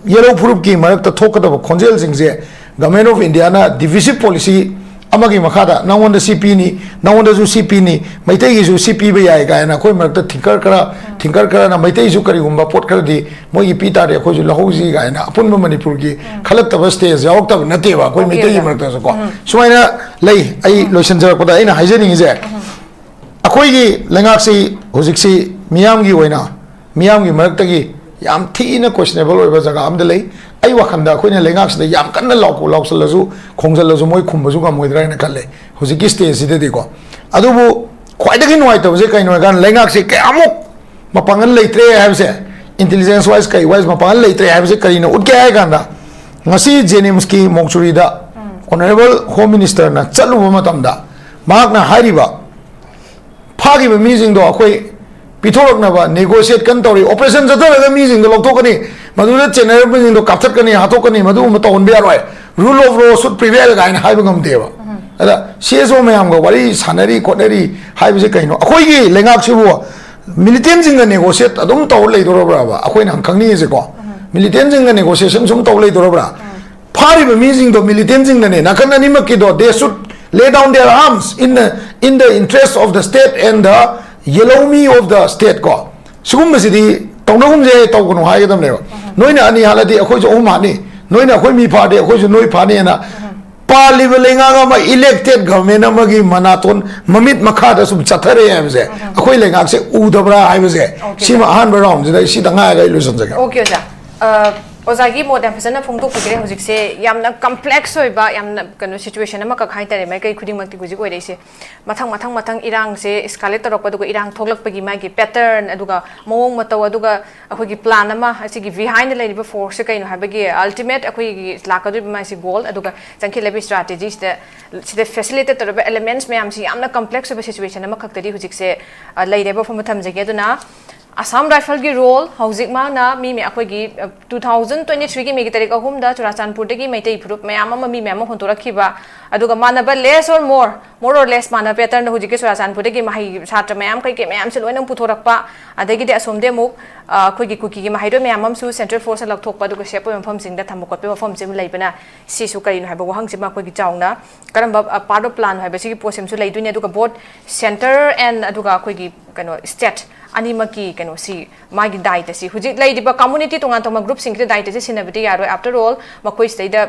yellow ꯐꯨꯔꯨꯞꯀꯤ ꯃꯔꯛꯇ ꯊꯣꯛꯀꯗꯕ ꯈꯣꯟꯖꯦꯜꯁꯤꯡꯁꯦ Government of Indiaꯅ divisive policy ꯑꯃꯒꯤ ꯃꯈꯥꯗ ꯅꯪꯉꯣꯟꯗ ꯁꯤ ꯄꯤꯅꯤ, ꯅꯪꯉꯣꯟꯗꯁꯨ ꯁꯤ ꯄꯤꯅꯤ, ꯃꯩꯇꯩꯒꯤꯁꯨ ꯁꯤ ꯄꯤꯕ ꯌꯥꯏ ꯀꯥꯏꯅ ꯑꯩꯈꯣꯏ ꯃꯔꯛꯇ thinker ꯈꯔ, thinker ꯈꯔꯅ ꯃꯩꯇꯩꯁꯨ ꯀꯔꯤꯒꯨꯝꯕ ꯄꯣꯠ ꯈꯔꯗꯤ ꯃꯣꯏꯒꯤ ꯄꯤ ꯇꯥꯔꯗꯤ ꯑꯩꯈꯣꯏꯁꯨ ꯂꯧꯍꯧꯁꯤ ꯀꯥꯏꯅ ꯑꯄꯨꯟꯕ ꯃꯅꯤꯄꯨꯔꯒꯤ ꯈꯜꯂꯛꯇꯕ stage ꯌꯥꯎꯔꯛꯇꯕ ꯅꯠꯇꯦꯕ ꯑꯩꯈꯣꯏ ꯃꯩꯇꯩꯒꯤ ꯃꯔꯛꯇꯁꯨ ꯀꯣ꯫ ꯁꯨꯃꯥꯏꯅ ꯂꯩ꯫ ꯑꯩ ꯂꯣꯏꯁꯤꯟꯖꯔꯛꯄꯗ ꯑꯩꯅ ꯍꯥꯏꯖꯅꯤꯡꯉꯤꯁꯦ, ꯑꯩꯈꯣꯏꯒꯤ ꯂꯩꯉꯥꯛꯁꯤ ꯍꯧꯖꯤꯛꯁꯤ ꯃꯤꯌꯥꯝꯒꯤ ꯑꯣꯏꯅ, ꯃꯤꯌꯥꯝꯒꯤ ꯃꯔꯛꯇꯒꯤ ꯌꯥꯝ ꯊꯤꯅ questionable ꯑꯣꯏꯕ ꯖꯒꯥ ꯑꯃꯗ ꯂꯩ꯫ ꯑꯩ ꯋꯥꯈꯜꯗ ꯑꯩꯈꯣꯏꯅ ꯂꯩꯉꯥꯛꯁꯤꯗ ꯌꯥꯝ ꯀꯟꯅ ꯂꯥꯎ-, ꯂꯥꯎꯁꯜꯂꯁꯨ, ꯈꯣꯡꯖꯜꯂꯁꯨ ꯃꯣꯏ ꯈꯨꯝꯕꯁꯨ ꯉꯝꯃꯣꯏꯗ꯭ꯔꯥ ꯍꯥꯏꯅ ꯈꯜꯂꯦ ꯍꯧꯖꯤꯛꯀꯤ stage ꯁꯤꯗꯗꯤꯀꯣ꯫ ꯑꯗꯨꯕꯨ ꯈ꯭ꯋꯥꯏꯗꯒꯤ ꯅꯨꯡꯉꯥꯏꯇꯕꯁꯦ ꯀꯩꯅꯣ ꯍꯥꯏꯀꯥꯟꯗ ꯂꯩꯉꯥꯛꯁꯤ ꯀꯌꯥꯃꯨꯛ ꯃꯄꯥꯡꯒꯜ ꯂꯩꯇ꯭ꯔꯦ ꯍꯥꯏꯕꯁꯦ, intelligence wise ꯀꯩ wise ꯃꯄꯥꯡꯒꯜ ꯂꯩꯇ꯭ꯔꯦ ꯍꯥꯏꯕꯁꯦ ꯀꯔꯤꯅ ꯎꯠꯀꯦ ꯍꯥꯏ ꯀꯥꯟꯗ, ꯉꯁꯤ JNIMSꯀꯤ mortuaryꯗ Honourable Home Ministerꯅ ꯆꯠꯂꯨꯕ ꯃꯇꯝꯗ ꯃꯍꯥꯛꯅ ꯍꯥꯏꯔꯤꯕ ꯐꯥꯈꯤꯕ ꯃꯤꯁꯤꯡꯗꯣ ꯑꯩꯈꯣꯏ ꯄꯤꯊꯣꯔꯛꯅꯕ negotiate ꯀꯟꯅ ꯇꯧꯔꯤ, operation ꯆꯠꯊꯔꯒ ꯃꯤꯁꯤꯡꯗꯣ ꯂꯧꯊꯣꯛꯀꯅꯤ, ꯃꯗꯨꯗ ꯆꯦꯟꯅꯔꯕ ꯃꯤꯁꯤꯡꯗꯣ ꯀꯥꯞꯊꯠꯀꯅꯤ, ꯍꯥꯠꯇꯣꯛꯀꯅꯤ, ꯃꯗꯨꯒꯨꯝꯕ ꯇꯧꯍꯟꯕ ꯌꯥꯔꯣꯏ, rule of law should prevail ꯀꯥꯏꯅ ꯍꯥꯏꯕ ꯉꯝꯗꯦꯕ꯫ ꯑꯗ CSO ꯃꯌꯥꯝꯒ ꯋꯥꯔꯤ ꯁꯥꯟꯅꯔꯤ ꯈꯣꯠꯅꯔꯤ ꯍꯥꯏꯕꯁꯦ ꯀꯩꯅꯣ? ꯑꯩꯈꯣꯏꯒꯤ ꯂꯩꯉꯥꯛꯁꯤꯕꯨ militantꯁꯤꯡꯒ negotiate ꯑꯗꯨꯝ ꯇꯧꯔ ꯂꯩꯗꯣꯔꯕ꯭ꯔꯕ? ꯑꯩꯈꯣꯏꯅ ꯈꯪꯅꯤꯡꯉꯤꯁꯦꯀꯣ, militantꯁꯤꯡꯒ negotiation ꯁꯨꯝ ꯇꯧ ꯂꯩꯗꯣꯔꯕ꯭ꯔꯥ? ꯐꯥꯔꯤꯕ ꯃꯤꯁꯤꯡꯗꯣ militantꯁꯤꯡꯅꯅꯦ, ꯅꯥꯀꯟ ꯑꯅꯤꯃꯛꯀꯤꯗꯣ, they should lay down their arms in the, in the interest of the state and the yellow me of the state ꯀꯣ꯫ ꯁꯤꯒꯨꯝꯕꯁꯤꯗꯤ ꯇꯧꯅꯒꯨꯝꯁꯦ, ꯇꯧꯒꯅꯨ ꯍꯥꯏꯒꯗꯕꯅꯦꯕ꯫ ꯅꯣꯏꯅ ꯑꯅꯤ ꯍꯥꯠꯂꯗꯤ ꯑꯩꯈꯣꯏꯁꯨ ꯑꯍꯨꯝ ꯍꯥꯠꯅꯤ, ꯅꯣꯏꯅ ꯑꯩꯈꯣꯏ ꯃꯤ ꯐꯥꯔꯗꯤ ꯑꯩꯈꯣꯏꯁꯨ ꯅꯣꯏ ꯐꯥꯅꯤꯅ ꯄꯥꯜꯂꯤꯕ ꯂꯩꯉꯥꯛ ꯑꯃ, elected government ꯑꯃꯒꯤ ꯃꯅꯥꯇꯣꯟ ꯃꯃꯤꯠ ꯃꯈꯥꯗ ꯁꯨꯝ ꯆꯠꯊꯔꯛꯑꯦ ꯍꯥꯏꯕꯁꯦ ꯑꯩꯈꯣꯏ ꯂꯩꯉꯥꯛꯁꯦ ꯎꯗꯕ꯭ꯔꯥ ꯍꯥꯏꯕꯁꯦ, ꯁꯤꯃ ꯑꯍꯥꯟꯕ roundꯁꯤꯗ ꯑꯩ ꯁꯤꯗ ꯉꯥꯏꯔꯒ ꯑꯩ ꯂꯣꯏꯁꯤꯟꯖꯒꯦ꯫ Okay, ꯑꯣꯖꯥ꯫ ꯑ, ꯑꯣꯖꯥꯒꯤ ꯃꯣꯠ ꯌꯥꯝ ꯐꯖꯅ ꯐꯣꯡꯗꯣꯛꯄꯤꯈ꯭ꯔꯦ꯫ ꯍꯧꯖꯤꯛꯁꯦ ꯌꯥꯝꯅ complex ꯑꯣꯏꯕ, ꯌꯥꯝꯅ ꯀꯩꯅꯣ, situation ꯑꯃꯈꯛ ꯍꯥꯏꯇꯥꯔꯦ, ꯃꯥꯏꯀꯩ ꯈꯨꯗꯤꯡꯃꯛꯇꯤ ꯍꯧꯖꯤꯛ ꯑꯣꯏꯔꯛꯏꯁꯦ꯫ ꯃꯊꯪ, ꯃꯊꯪ, ꯃꯊꯪ ꯏꯔꯥꯡꯁꯦ escalate ꯇꯧꯔꯛꯄ, ꯑꯗꯨꯒ ꯏꯔꯥꯡ ꯊꯣꯛꯂꯛꯄꯒꯤ ꯃꯥꯒꯤ pattern, ꯑꯗꯨꯒ ꯃꯑꯣꯡ ꯃꯇꯧ, ꯑꯗꯨꯒ ꯑꯩꯈꯣꯏꯒꯤ plan ꯑꯃ, ꯑꯁꯤꯒꯤ behind ꯂꯩꯔꯤꯕ forceꯁꯦ ꯀꯩꯅꯣ ꯍꯥꯏꯕꯒꯤ ultimate ꯑꯩꯈꯣꯏꯒꯤ ꯂꯥꯛꯀꯗꯧꯔꯤꯕ ꯃꯥꯒꯤ goal, ꯑꯗꯨꯒ ꯆꯪꯈꯠꯂꯛꯏꯕ strategyꯁꯤꯗ, ꯁꯤꯗ facilitate ꯇꯧꯔꯤꯕ elements ꯃꯌꯥꯝꯁꯤ ꯌꯥꯝꯅ complex ꯑꯣꯏꯕ situation ꯑꯃꯈꯛꯇꯗꯤ ꯍꯧꯖꯤꯛꯁꯦ, ꯑ, ꯂꯩꯔꯦꯕ ꯋꯥꯐꯝ ꯊꯝꯖꯒꯦ꯫ ꯑꯗꯨꯅ ꯑꯁꯥꯝ ꯔꯥꯏꯐꯜꯒꯤ ꯔꯣꯜ ꯍꯧꯖꯤꯛ ꯃꯥꯅ ꯃꯤ ꯃꯌꯥ-, ꯑꯩꯈꯣꯏꯒꯤ, ꯑ, ꯇꯨ ꯊꯥꯎꯖꯟ ꯇ꯭ꯋꯦꯟꯇꯤ ꯊ꯭ꯔꯤꯒꯤ ꯃꯦꯒꯤ ꯇꯥꯔꯤꯛ ꯑꯍꯨꯝꯗ ꯆꯨꯔꯥꯆꯥꯟꯄꯨꯔꯗꯒꯤ ꯃꯩꯇꯩ ꯐꯨꯔꯨꯞ ꯃꯌꯥꯝ ꯑꯃ, ꯃꯤ ꯃꯌꯥꯝ ꯑꯃ ꯍꯣꯟꯗꯣꯔꯛꯈꯤꯕ, ꯑꯗꯨꯒ ꯃꯥꯟꯅꯕ less or more, more or less ꯃꯥꯟꯅꯕ patternꯗ ꯍꯧꯖꯤꯛꯀꯤ ꯆꯨꯔꯥꯆꯥꯟꯄꯨꯔꯗꯒꯤ ꯃꯍꯩ ꯁꯥꯇ꯭ꯔ ꯃꯌꯥꯝ ꯀꯩꯀꯩ ꯃꯌꯥꯝꯁꯦ ꯂꯣꯏꯅ ꯄꯨꯊꯣꯔꯛꯄ, ꯑꯗꯒꯤꯗꯤ ꯑꯁꯣꯝꯗꯤ ꯑꯃꯨꯛ, ꯑ, ꯑꯩꯈꯣꯏꯒꯤ ꯀꯨꯀꯤꯒꯤ ꯃꯍꯩꯔꯣꯏ ꯃꯌꯥꯝ ꯑꯃꯁꯨ central forceꯇ ꯂꯧꯊꯣꯛꯄ, ꯑꯗꯨꯒ safe ꯑꯣꯏꯕ ꯃꯐꯝꯁꯤꯡꯗ ꯊꯝꯕ ꯈꯣꯠꯄꯒꯤ ꯋꯥꯐꯝꯁꯤ ꯑꯃ ꯂꯩꯕꯅ, ꯁꯤꯁꯨ ꯀꯔꯤꯅꯣ ꯍꯥꯏꯕ ꯋꯥꯍꯪꯁꯤꯃ ꯑꯩꯈꯣꯏꯒꯤ ꯆꯥꯎꯅ ꯀꯔꯝꯕ, ꯑ, part of plan ꯍꯥꯏꯕꯁꯤꯒꯤ ꯄꯣꯠꯁꯤꯃꯁꯨ ꯂꯩꯗꯣꯏꯅꯤ, ꯑꯗꯨꯒ both center and ꯑꯗꯨꯒ ꯑꯩꯈꯣꯏꯒꯤ ꯀꯩꯅꯣ state ꯑꯅꯤꯃꯛꯀꯤ ꯀꯩꯅꯣꯁꯤ, ꯃꯥꯒꯤ ꯗꯥꯏꯇꯁꯤ ꯍꯧꯖꯤꯛ ꯂꯩꯔꯤꯕ community ꯇꯣꯉꯥꯟ ꯇꯣꯉꯥꯟꯕ groupꯁꯤꯡꯁꯤꯗ ꯗꯥꯏꯇꯁꯤ ꯁꯤꯟꯅꯕꯗꯤ ꯌꯥꯔꯣꯏ꯫ After all, ꯃꯈꯣꯏꯁꯤꯗꯩꯗ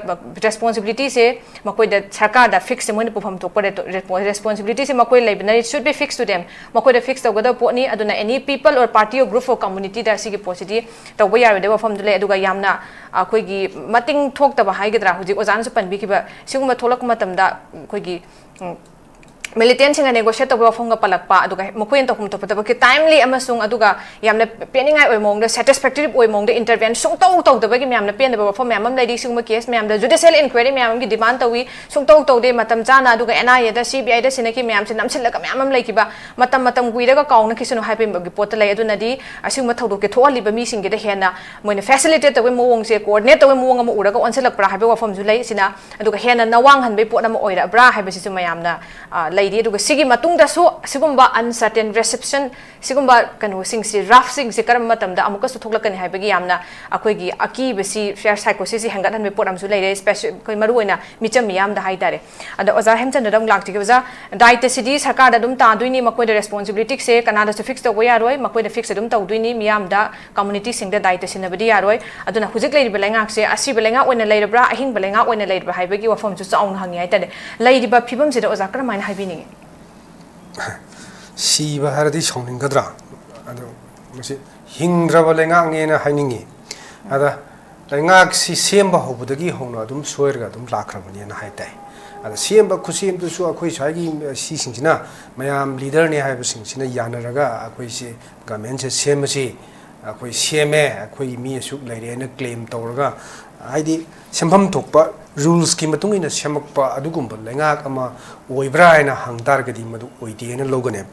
responsibilityꯁꯦ ꯃꯈꯣꯏꯗ ꯁꯔꯀꯥꯔꯗ fixꯁꯦ ꯃꯣꯏꯅ ꯄꯨꯐꯝ ꯊꯣꯛꯄ ꯔꯦꯇꯣ-, ꯔꯦꯁꯄꯣ-, responsibilityꯁꯦ ꯃꯈꯣꯏ ꯂꯩꯕꯅ, it should be fixed to them꯫ ꯃꯈꯣꯏꯗ fix ꯇꯧꯒꯗꯕ ꯄꯣꯠꯅꯤ꯫ ꯑꯗꯨꯅ any people or party or group or communityꯗ ꯁꯤꯒꯤ ꯄꯣꯠꯁꯤꯗꯤ ꯇꯧꯕ ꯌꯥꯔꯣꯏꯗꯕ ꯋꯥꯐꯝꯗꯨ ꯂꯩ꯫ ꯑꯗꯨꯒ ꯌꯥꯝꯅ ꯑꯩꯈꯣꯏꯒꯤ ꯃꯇꯤꯡ ꯊꯣꯛꯇꯕ ꯍꯥꯏꯒꯗ꯭ꯔꯥ, ꯍꯧꯖꯤꯛ ꯑꯣꯖꯥꯅꯁꯨ ꯄꯟꯕꯤꯈꯤꯕ ꯁꯤꯒꯨꯝꯕ ꯊꯣꯛꯂꯛꯄ ꯃꯇꯝꯗ ꯑꯩꯈꯣꯏꯒꯤ, ꯎꯝ, militantꯁꯤꯡꯒ negotiate ꯇꯧꯕ ꯋꯥꯐꯝꯒ ꯄꯜꯂꯛꯄ, ꯑꯗꯨꯒ ꯃꯈꯣꯏꯅ ꯇꯧꯐꯝ ꯊꯣꯛꯄ ꯊꯕꯛꯀꯤ timely ꯑꯃꯁꯨꯡ ꯑꯗꯨꯒ ꯌꯥꯝꯅ ꯄꯦꯟꯅꯤꯡꯉꯥꯏ ꯑꯣꯏꯕ ꯃꯑꯣꯡꯗ, satisfactory ꯑꯣꯏꯕ ꯃꯑꯣꯡꯗ intervene ꯁꯨꯡꯇꯧ ꯇꯧꯗꯕꯒꯤ ꯃꯌꯥꯝꯅ ꯄꯦꯟꯗꯕ ꯋꯥꯐꯝ ꯃꯌꯥꯝ ꯑꯃ ꯂꯩꯔꯤ꯫ ꯁꯤꯒꯨꯝꯕ case ꯃꯌꯥꯝꯗ judicial inquiry ꯃꯌꯥꯝ ꯑꯃꯒꯤ demand ꯇꯧꯏ, ꯁꯨꯡꯇꯧ ꯇꯧꯗꯦ꯫ ꯃꯇꯝ ꯆꯥꯅ ꯑꯗꯨꯒ NIAꯗ, CBIꯗ ꯁꯤꯟꯅꯈꯤꯕ ꯃꯌꯥꯝꯁꯦ ꯅꯝꯁꯤꯜꯂꯒ ꯃꯌꯥꯝ ꯑꯃ ꯂꯩꯈꯤꯕ, ꯃꯇꯝ, ꯃꯇꯝ ꯀꯨꯏꯔꯒ ꯀꯥꯎꯅꯈꯤꯁꯅꯨ ꯍꯥꯏꯕꯒꯤ ꯄꯣꯠꯇ ꯂꯩ꯫ ꯑꯗꯨꯅꯗꯤ ꯑꯁꯤꯒꯨꯝꯕ ꯊꯧꯗꯣꯛꯁꯦ ꯊꯣꯛꯍꯜꯂꯤꯕ ꯃꯤꯁꯤꯡꯒꯤꯗ ꯍꯦꯟꯅ ꯃꯣꯏꯅ facilitate ꯇꯧꯕꯒꯤ ꯃꯑꯣꯡꯁꯦ, coordinate ꯇꯧꯕꯒꯤ ꯃꯑꯣꯡ ꯑꯃ ꯎꯔꯒ ꯑꯣꯟꯁꯤꯜꯂꯛꯄ꯭ꯔꯥ ꯍꯥꯏꯕꯒꯤ ꯋꯥꯐꯝꯁꯨ ꯂꯩ꯫ ꯁꯤꯅ ꯑꯗꯨꯒ ꯍꯦꯟꯅ ꯅꯋꯥꯡꯍꯟꯕꯒꯤ ꯄꯣꯠ ꯑꯃ ꯑꯣꯏꯔꯛꯕ꯭ꯔꯥ ꯍꯥꯏꯕꯁꯤꯁꯨ ꯃꯌꯥꯝꯅ, ꯑ, ꯂꯩꯔꯤ꯫ ꯑꯗꯨꯒ ꯁꯤꯒꯤ ꯃꯇꯨꯡꯗꯁꯨ ꯑꯁꯤꯒꯨꯝꯕ uncertain reception, ꯁꯤꯒꯨꯝꯕ ꯀꯩꯅꯣꯁꯤꯡꯁꯤ, ꯔꯐꯁꯤꯡꯁꯤ ꯀꯔꯝꯕ ꯃꯇꯝꯗ ꯑꯃꯨꯛꯀꯁꯨ ꯊꯣꯛꯂꯛꯀꯅꯤ ꯍꯥꯏꯕꯒꯤ ꯌꯥꯝꯅ ꯑꯩꯈꯣꯏꯒꯤ ꯑꯀꯤꯕꯁꯤ, fear psychosisꯁꯤ ꯍꯦꯟꯒꯠꯍꯟꯕꯒꯤ ꯄꯣꯠ ꯑꯃꯁꯨ ꯂꯩꯔꯦ, especially ꯑꯩꯈꯣꯏ ꯃꯔꯨꯑꯣꯏꯅ ꯃꯤꯆꯝ ꯃꯤꯌꯥꯝꯗ ꯍꯥꯏꯇꯥꯔꯦ꯫ ꯑꯗꯣ ꯑꯣꯖꯥ ꯍꯦꯝꯆꯟꯗ꯭ꯔꯗ ꯑꯃꯨꯛ ꯂꯥꯛꯆꯒꯦ꯫ ꯑꯣꯖꯥ, ꯗꯥꯏꯇꯁꯤꯗꯤ ꯁꯔꯀꯥꯔꯗ ꯑꯗꯨꯝ ꯇꯥꯗꯣꯏꯅꯤ, ꯃꯈꯣꯏꯗ responsibilityꯁꯦ ꯀꯅꯥꯗꯁꯨ fix ꯇꯧꯕ ꯌꯥꯔꯣꯏ, ꯃꯈꯣꯏꯗ fix ꯑꯗꯨꯝ ꯇꯧꯗꯣꯏꯅꯤ, ꯃꯤꯌꯥꯝꯗ, communityꯁꯤꯡꯗ ꯗꯥꯏꯇ ꯁꯤꯟꯅꯕꯗꯤ ꯌꯥꯔꯣꯏ꯫ ꯑꯗꯨꯅ ꯍꯧꯖꯤꯛ ꯂꯩꯔꯤꯕ ꯂꯩꯉꯥꯛꯁꯦ ꯑꯁꯤꯕ ꯂꯩꯉꯥꯛ ꯑꯣꯏꯅ ꯂꯩꯔꯕ꯭ꯔꯥ, ꯑꯍꯤꯡꯕ ꯂꯩꯉꯥꯛ ꯑꯣꯏꯅ ꯂꯩꯔꯕ꯭ꯔꯥ ꯍꯥꯏꯕꯒꯤ ꯋꯥꯐꯝꯁꯨ ꯆꯥꯎꯅ ꯍꯪꯉꯤ ꯍꯥꯏꯇꯥꯔꯦ꯫ ꯂꯩꯔꯤꯕ ꯐꯤꯕꯝꯁꯤꯗ ꯑꯣꯖꯥ ꯀꯔꯝꯍꯥꯏꯅ ꯍꯥꯏꯕꯤꯅꯤꯡꯉꯤ? ꯁꯤꯕ ꯍꯥꯏꯔꯗꯤ ꯁꯥꯎꯅꯤꯡꯒꯗ꯭ꯔꯥ? ꯑꯗꯣ ꯃꯁꯤ ꯍꯤꯡꯗ꯭ꯔꯕ ꯂꯩꯉꯥꯛꯅꯦꯅ ꯍꯥꯏꯅꯤꯡꯉꯤ꯫ ꯑꯗ ꯂꯩꯉꯥꯛꯁꯤ ꯁꯦꯝꯕ ꯍꯧꯕꯗꯒꯤ ꯍꯧꯅ ꯑꯗꯨꯝ ꯁꯣꯏꯔꯒ ꯑꯗꯨꯝ ꯂꯥꯛꯈ꯭ꯔꯕꯅꯦꯅ ꯍꯥꯏ ꯇꯥꯏ꯫ ꯑꯗ ꯁꯦꯝꯕ ꯈꯨꯠꯁꯦꯝꯗꯨꯁꯨ ꯑꯩꯈꯣꯏ ꯁ꯭ꯋꯥꯏꯒꯤ ꯁꯤꯁꯤꯡꯁꯤꯅ, ꯃꯌꯥꯝ leaderꯅꯦ ꯍꯥꯏꯕꯁꯤꯡꯁꯤꯅ ꯌꯥꯅꯔꯒ ꯑꯩꯈꯣꯏꯁꯦ governmentꯁꯦ ꯁꯦꯝꯕꯁꯤ, ꯑꯩꯈꯣꯏ ꯁꯦꯝꯃꯦ, ꯑꯩꯈꯣꯏꯒꯤ ꯃꯤ ꯑꯁꯨꯛ ꯂꯩꯔꯦꯅ claim ꯇꯧꯔꯒ, ꯍꯥꯏꯗꯤ ꯁꯦꯝꯐꯝ ꯊꯣꯛꯄ rulesꯀꯤ ꯃꯇꯨꯡ ꯏꯟꯅ ꯁꯦꯝꯃꯛꯄ ꯑꯗꯨꯒꯨꯝꯕ ꯂꯩꯉꯥꯛ ꯑꯃ ꯑꯣꯏꯕ꯭ꯔꯥ ꯍꯥꯏꯅ ꯍꯪ ꯇꯥꯔꯒꯗꯤ ꯃꯗꯨ ꯑꯣꯏꯗꯦꯅ ꯂꯧꯒꯅꯦꯕ꯫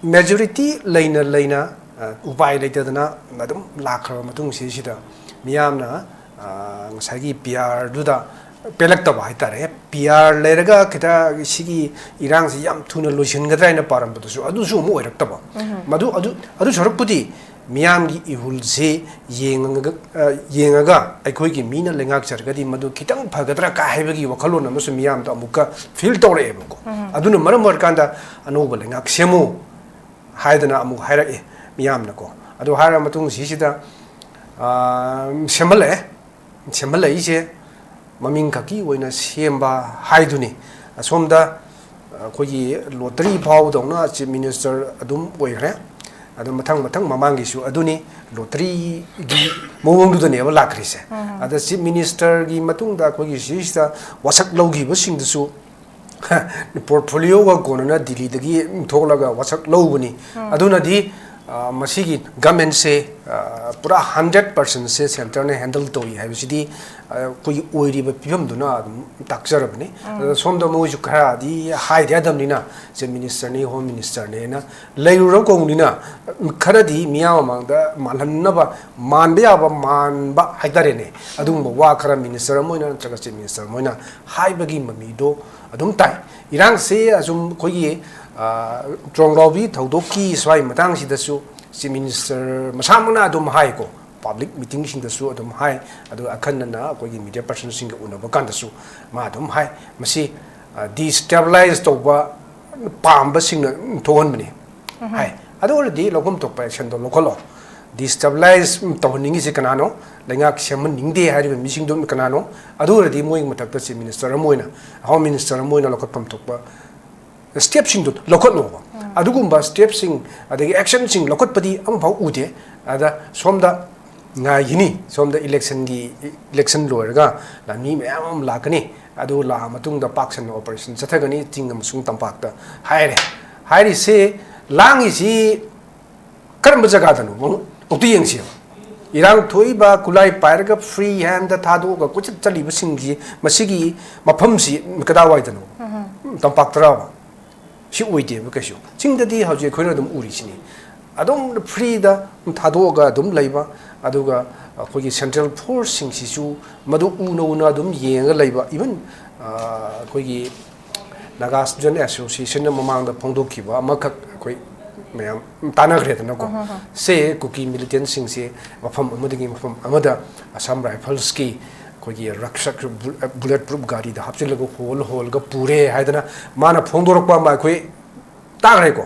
ꯃꯦꯖꯣꯔꯤꯇꯤ ꯂꯩꯅ ꯂꯩꯅ, ꯑ, ꯎꯄꯥꯏ ꯂꯩꯇꯗꯅ ꯑꯗꯨꯝ ꯂꯥꯛꯈ꯭ꯔꯕ ꯃꯇꯨꯡꯁꯤꯁꯤꯗ ꯃꯤꯌꯥꯝꯅ, ꯑ, ꯉꯁꯥꯏꯒꯤ ꯄꯤ ꯑꯥꯔꯗꯨꯗ ꯄꯦꯜꯂꯛꯇꯕ ꯍꯥꯏꯇꯥꯔꯦ꯫ ꯄꯤ ꯑꯥꯔ ꯂꯩꯔꯒ ꯈꯤꯇ ꯁꯤꯒꯤ ꯏꯔꯥꯡꯁꯤ ꯌꯥꯝ ꯊꯨꯅ ꯂꯣꯏꯁꯤꯟꯒꯗ꯭ꯔꯥ ꯍꯥꯏꯅ ꯄꯥꯔꯝꯕꯗꯨꯁꯨ ꯑꯗꯨꯁꯨ ꯑꯃꯨꯛ ꯑꯣꯏꯔꯛꯇꯕ꯫ ꯃꯗꯨ, ꯑꯗꯨ, ꯑꯗꯨ ꯁꯔꯨꯛꯄꯨꯗꯤ ꯃꯤꯌꯥꯝꯒꯤ ꯏꯍꯨꯜꯁꯤ ꯌꯦꯡꯉꯒ, ꯑ, ꯌꯦꯡꯉꯒ ꯑꯩꯈꯣꯏꯒꯤ ꯃꯤꯅ ꯂꯩꯉꯥꯛꯆꯔꯒꯗꯤ ꯃꯗꯨ ꯈꯤꯇꯪ ꯐꯒꯗ꯭ꯔꯥ ꯀꯥ ꯍꯥꯏꯕꯒꯤ ꯋꯥꯈꯜꯂꯣꯟ ꯑꯃꯁꯨ ꯃꯤꯌꯥꯝꯗ ꯑꯃꯨꯛꯀ ꯐꯤꯜ ꯇꯧꯔꯛꯑꯦꯕꯀꯣ꯫ ꯑꯗꯨꯅ ꯃꯔꯝ ꯑꯣꯏꯔꯀꯥꯟꯗ ꯑꯅꯧꯕ ꯂꯩꯉꯥꯛ ꯁꯦꯝꯃꯨ ꯍꯥꯏꯗꯅ ꯑꯃꯨꯛ ꯍꯥꯏꯔꯛꯑꯦ ꯃꯤꯌꯥꯝꯅꯀꯣ꯫ ꯑꯗꯨ ꯍꯥꯏꯔ ꯃꯇꯨꯡ ꯁꯤꯁꯤꯗ, ꯑ, ꯁꯦꯝꯍꯜꯂꯛꯑꯦ꯫ ꯁꯦꯝꯍꯜꯂꯛꯏꯁꯦ ꯃꯃꯤꯡ ꯈꯛꯀꯤ ꯑꯣꯏꯅ ꯁꯦꯝꯕ ꯍꯥꯏꯗꯨꯅꯤ꯫ ꯑꯁꯣꯝꯗ ꯑꯩꯈꯣꯏꯒꯤ ꯂꯣꯇꯔꯤ ꯐꯥꯎꯕꯗꯧꯅ ꯆꯤꯐ ꯃꯤꯅꯤꯁꯇꯔ ꯑꯗꯨꯝ ꯑꯣꯏꯈ꯭ꯔꯦ꯫ ꯑꯗꯨ ꯃꯊꯪ ꯃꯊꯪ ꯃꯃꯥꯡꯒꯤꯁꯨ ꯑꯗꯨꯅꯤ, ꯂꯣꯇꯔꯤꯒꯤ ꯃꯑꯣꯡꯗꯨꯗꯅꯦꯕ ꯂꯥꯛꯈ꯭ꯔꯤꯁꯦ꯫ ꯑꯗ ꯆꯤꯐ ꯃꯤꯅꯤꯁꯇꯔꯒꯤ ꯃꯇꯨꯡꯗ ꯑꯩꯈꯣꯏꯒꯤ ꯁꯤꯁꯤꯗ ꯋꯥꯁꯛ ꯂꯧꯈꯤꯕꯁꯤꯡꯗꯨꯁꯨ ꯄꯣꯔꯠꯐꯣꯂꯤꯑꯣꯒ ꯀꯣꯟꯅꯅ ꯗꯤꯜꯂꯤꯗꯒꯤ ꯊꯣꯛꯂꯒ ꯋꯥꯁꯛ ꯂꯧꯕꯅꯤ꯫ ꯑꯗꯨꯅꯗꯤ, ꯑ, ꯃꯁꯤꯒꯤ ꯒꯃꯦꯟꯁꯦ, ꯑ, ꯄꯨꯔꯥ ꯍꯟꯗ꯭ꯔꯦꯠ ꯄꯥꯔꯁꯦꯟꯁꯦ ꯁꯦꯟꯇꯔꯅ ꯍꯦꯟꯗꯜ ꯇꯧꯏ ꯍꯥꯏꯕꯁꯤꯗꯤ, ꯑ, ꯑꯩꯈꯣꯏꯒꯤ ꯑꯣꯏꯔꯤꯕ ꯐꯤꯕꯝꯗꯨꯅ ꯑꯗꯨꯝ ꯇꯥꯛꯆꯔꯕꯅꯤ꯫ ꯑꯗ ꯁꯣꯝꯗ ꯃꯣꯏꯁꯨ ꯈꯔꯗꯤ ꯍꯥꯏꯗ ꯌꯥꯗꯕꯅꯤꯅ, ꯆꯤꯐ ꯃꯤꯅꯤꯁꯇꯔꯅꯤ, ꯍꯣꯝ ꯃꯤꯅꯤꯁꯇꯔꯅꯤꯅ ꯂꯩꯔꯨꯔ ꯀꯧꯕꯅꯤꯅ, ꯈꯔꯗꯤ ꯃꯤꯌꯥꯝ ꯃꯃꯥꯡꯗ ꯃꯥꯜꯍꯟꯅꯕ, ꯃꯥꯟꯕ ꯌꯥꯕ ꯃꯥꯟꯕ ꯍꯥꯏꯇꯥꯔꯦꯅꯦ, ꯑꯗꯨꯒꯨꯝꯕ ꯋꯥ ꯈꯔ ꯃꯤꯅꯤꯁꯇꯔ ꯑꯃ ꯑꯣꯏꯅ ꯅꯠꯇ꯭ꯔꯒ ꯆꯤꯐ ꯃꯤꯅꯤꯁꯇꯔ ꯑꯃ ꯑꯣꯏꯅ ꯍꯥꯏꯕꯒꯤ ꯃꯃꯤꯗꯣ ꯑꯗꯨꯝ ꯇꯥꯏ꯫ ꯏꯔꯥꯡꯁꯦ ꯑꯁꯨꯝ ꯑꯩꯈꯣꯏꯒꯤ, ꯑ, ꯇ꯭ꯔꯣꯡꯂꯥꯎꯕꯤ ꯊꯧꯗꯣꯛꯀꯤ ꯁ꯭ꯋꯥꯏ ꯃꯇꯥꯡꯁꯤꯗꯁꯨ ꯆꯤꯐ ꯃꯤꯅꯤꯁꯇꯔ ꯃꯁꯥꯃꯛꯅ ꯑꯗꯨꯝ ꯍꯥꯏꯀꯣ, ꯄꯕ꯭ꯂꯤꯛ ꯃꯤꯇꯤꯡꯁꯤꯡꯗꯁꯨ ꯑꯗꯨꯝ ꯍꯥꯏ, ꯑꯗꯨꯒ ꯑꯈꯟꯅꯅ ꯑꯩꯈꯣꯏꯒꯤ ꯃꯤꯗꯤꯌꯥ ꯄꯔꯁꯟꯁꯤꯡꯒ ꯎꯅꯕ ꯀꯥꯟꯗꯁꯨ ꯃꯥ ꯑꯗꯨꯝ ꯍꯥꯏ, ꯃꯁꯤ, ꯑ, ꯗꯤꯁꯇꯦꯕꯤꯂꯥꯏꯁ ꯇꯧꯕ ꯄꯥꯝꯕꯁꯤꯡꯅ ꯊꯣꯛꯍꯟꯕꯅꯤ ꯍꯥꯏ꯫ ꯑꯗꯨ ꯑꯣꯏꯔꯗꯤ ꯂꯧꯐꯝ ꯊꯣꯛꯄ ꯑꯦꯛꯁꯟꯗꯣ ꯂꯧꯈꯠꯂꯣ꯫ ꯗꯤꯁꯇꯦꯕꯤꯂꯥꯏꯁ ꯇꯧꯍꯟꯅꯤꯡꯉꯤꯁꯦ ꯀꯅꯥꯅꯣ? ꯂꯩꯉꯥꯛ ꯁꯦꯝꯍꯟꯅꯤꯡꯗꯦ ꯍꯥꯏꯔꯤꯕ ꯃꯤꯁꯤꯡꯗꯣ ꯀꯅꯥꯅꯣ? ꯑꯗꯨ ꯑꯣꯏꯔꯗꯤ ꯃꯣꯏꯒꯤ ꯃꯊꯛꯇ ꯆꯤꯐ ꯃꯤꯅꯤꯁꯇꯔ ꯑꯃ ꯑꯣꯏꯅ, ꯍꯣꯝ ꯃꯤꯅꯤꯁꯇꯔ ꯑꯃ ꯑꯣꯏꯅ ꯂꯧꯈꯠꯐꯝ ꯊꯣꯛꯄ ꯁ꯭ꯇꯦꯞꯁꯤꯡꯗꯣ ꯂꯧꯈꯠꯂꯣꯕ꯫ ꯑꯗꯨꯒꯨꯝꯕ ꯁ꯭ꯇꯦꯞꯁꯤꯡ ꯑꯗꯒꯤ ꯑꯦꯛꯁꯟꯁꯤꯡ ꯂꯧꯈꯠꯄꯗꯤ ꯑꯃꯐꯥꯎ ꯎꯗꯦ꯫ ꯑꯗ ꯁꯣꯝꯗ ꯉꯥꯏꯈꯤꯅꯤ, ꯁꯣꯝꯗ ꯏꯂꯦꯛꯁꯟꯒꯤ, ꯏꯂꯦꯛꯁꯟ ꯂꯣꯏꯔꯒ ꯂꯥꯟꯃꯤ ꯃꯌꯥꯝ ꯑꯃ ꯂꯥꯛꯀꯅꯤ꯫ ꯑꯗꯨ ꯂꯥꯛꯑ ꯃꯇꯨꯡꯗ ꯄꯥꯛ ꯁꯟꯅ ꯑꯣꯄꯔꯦꯁꯟ ꯆꯠꯊꯒꯅꯤ ꯆꯤꯡ ꯑꯃꯁꯨꯡ ꯇꯝꯄꯥꯛꯇ ꯍꯥꯏꯔꯦ꯫ ꯍꯥꯏꯔꯤꯁꯤ, ꯂꯥꯡꯉꯤꯁꯤ ꯀꯔꯝꯕ ꯖꯒꯥꯗꯅꯣ? ꯑꯃꯨꯛꯇ ꯌꯦꯡꯁꯤ꯫ ꯏꯔꯥꯡ ꯊꯣꯛꯏꯕ, ꯈꯨꯠꯂꯥꯏ ꯄꯥꯏꯔꯒ ꯐ꯭ꯔꯤ ꯍꯦꯟꯗ ꯊꯥꯗꯣꯛꯑꯒ ꯀꯣꯏꯆꯠ ꯆꯠꯂꯤꯕꯁꯤꯡꯁꯤ, ꯃꯁꯤꯒꯤ ꯃꯐꯝꯁꯤ ꯀꯗꯥꯏꯋꯥꯏꯗꯅꯣ? ꯇꯝꯄꯥꯛꯇꯔꯕ? ꯁꯤ ꯑꯣꯏꯗꯦꯕ ꯀꯩꯁꯨ꯫ ꯆꯤꯡꯗꯗꯤ ꯍꯧꯖꯤꯛ ꯑꯩꯈꯣꯏꯅ ꯑꯗꯨꯝ ꯎꯔꯤꯁꯤꯅꯤ꯫ ꯑꯗꯨꯝ ꯐ꯭ꯔꯤꯗ ꯊꯥꯗꯣꯛꯑꯒ ꯑꯗꯨꯝ ꯂꯩꯕ, ꯑꯗꯨꯒ ꯑꯩꯈꯣꯏꯒꯤ ꯁꯦꯟꯇ꯭ꯔꯦꯜ ꯐꯣꯔꯁꯁꯤꯡꯁꯤꯁꯨ ꯃꯗꯨ ꯎꯅ ꯎꯅ ꯑꯗꯨꯝ ꯌꯦꯡꯉꯒ ꯂꯩꯕ꯫ ꯏꯚꯟ ꯑꯩꯈꯣꯏꯒꯤ ꯅꯥꯒꯥ ꯁ꯭ꯇꯨꯗꯦꯟ ꯑꯦꯁꯣꯁꯤꯌꯦꯁꯟꯅ ꯃꯃꯥꯡꯗ ꯐꯣꯡꯗꯣꯛꯈꯤꯕ ꯑꯃꯈꯛ ꯑꯩꯈꯣꯏ ꯃꯌꯥꯝ ꯇꯥꯟꯅꯈ꯭ꯔꯦꯗꯅꯀꯣ꯫ ꯁꯦ ꯀꯨꯀꯤ ꯃꯤꯂꯤꯇꯦꯟꯁꯤꯡꯁꯦ ꯃꯐꯝ ꯑꯃꯗꯒꯤ ꯃꯐꯝ ꯑꯃꯗ ꯑꯁꯥꯝ ꯔꯥꯏꯐꯜꯁꯀꯤ ꯑꯩꯈꯣꯏꯒꯤ ꯔꯛꯁꯛ ꯕꯨꯂꯦꯠ ꯄ꯭ꯔꯨꯞ ꯒꯥꯔꯤꯗ ꯍꯥꯞꯆꯤꯜꯂꯒ ꯍꯣꯜ ꯍꯣꯜꯒ ꯄꯨꯔꯦ ꯍꯥꯏꯗꯅ ꯃꯥꯅ ꯐꯣꯡꯗꯣꯔꯛꯄ ꯑꯃ ꯑꯩꯈꯣꯏ ꯇꯥꯈ꯭ꯔꯦꯀꯣ꯫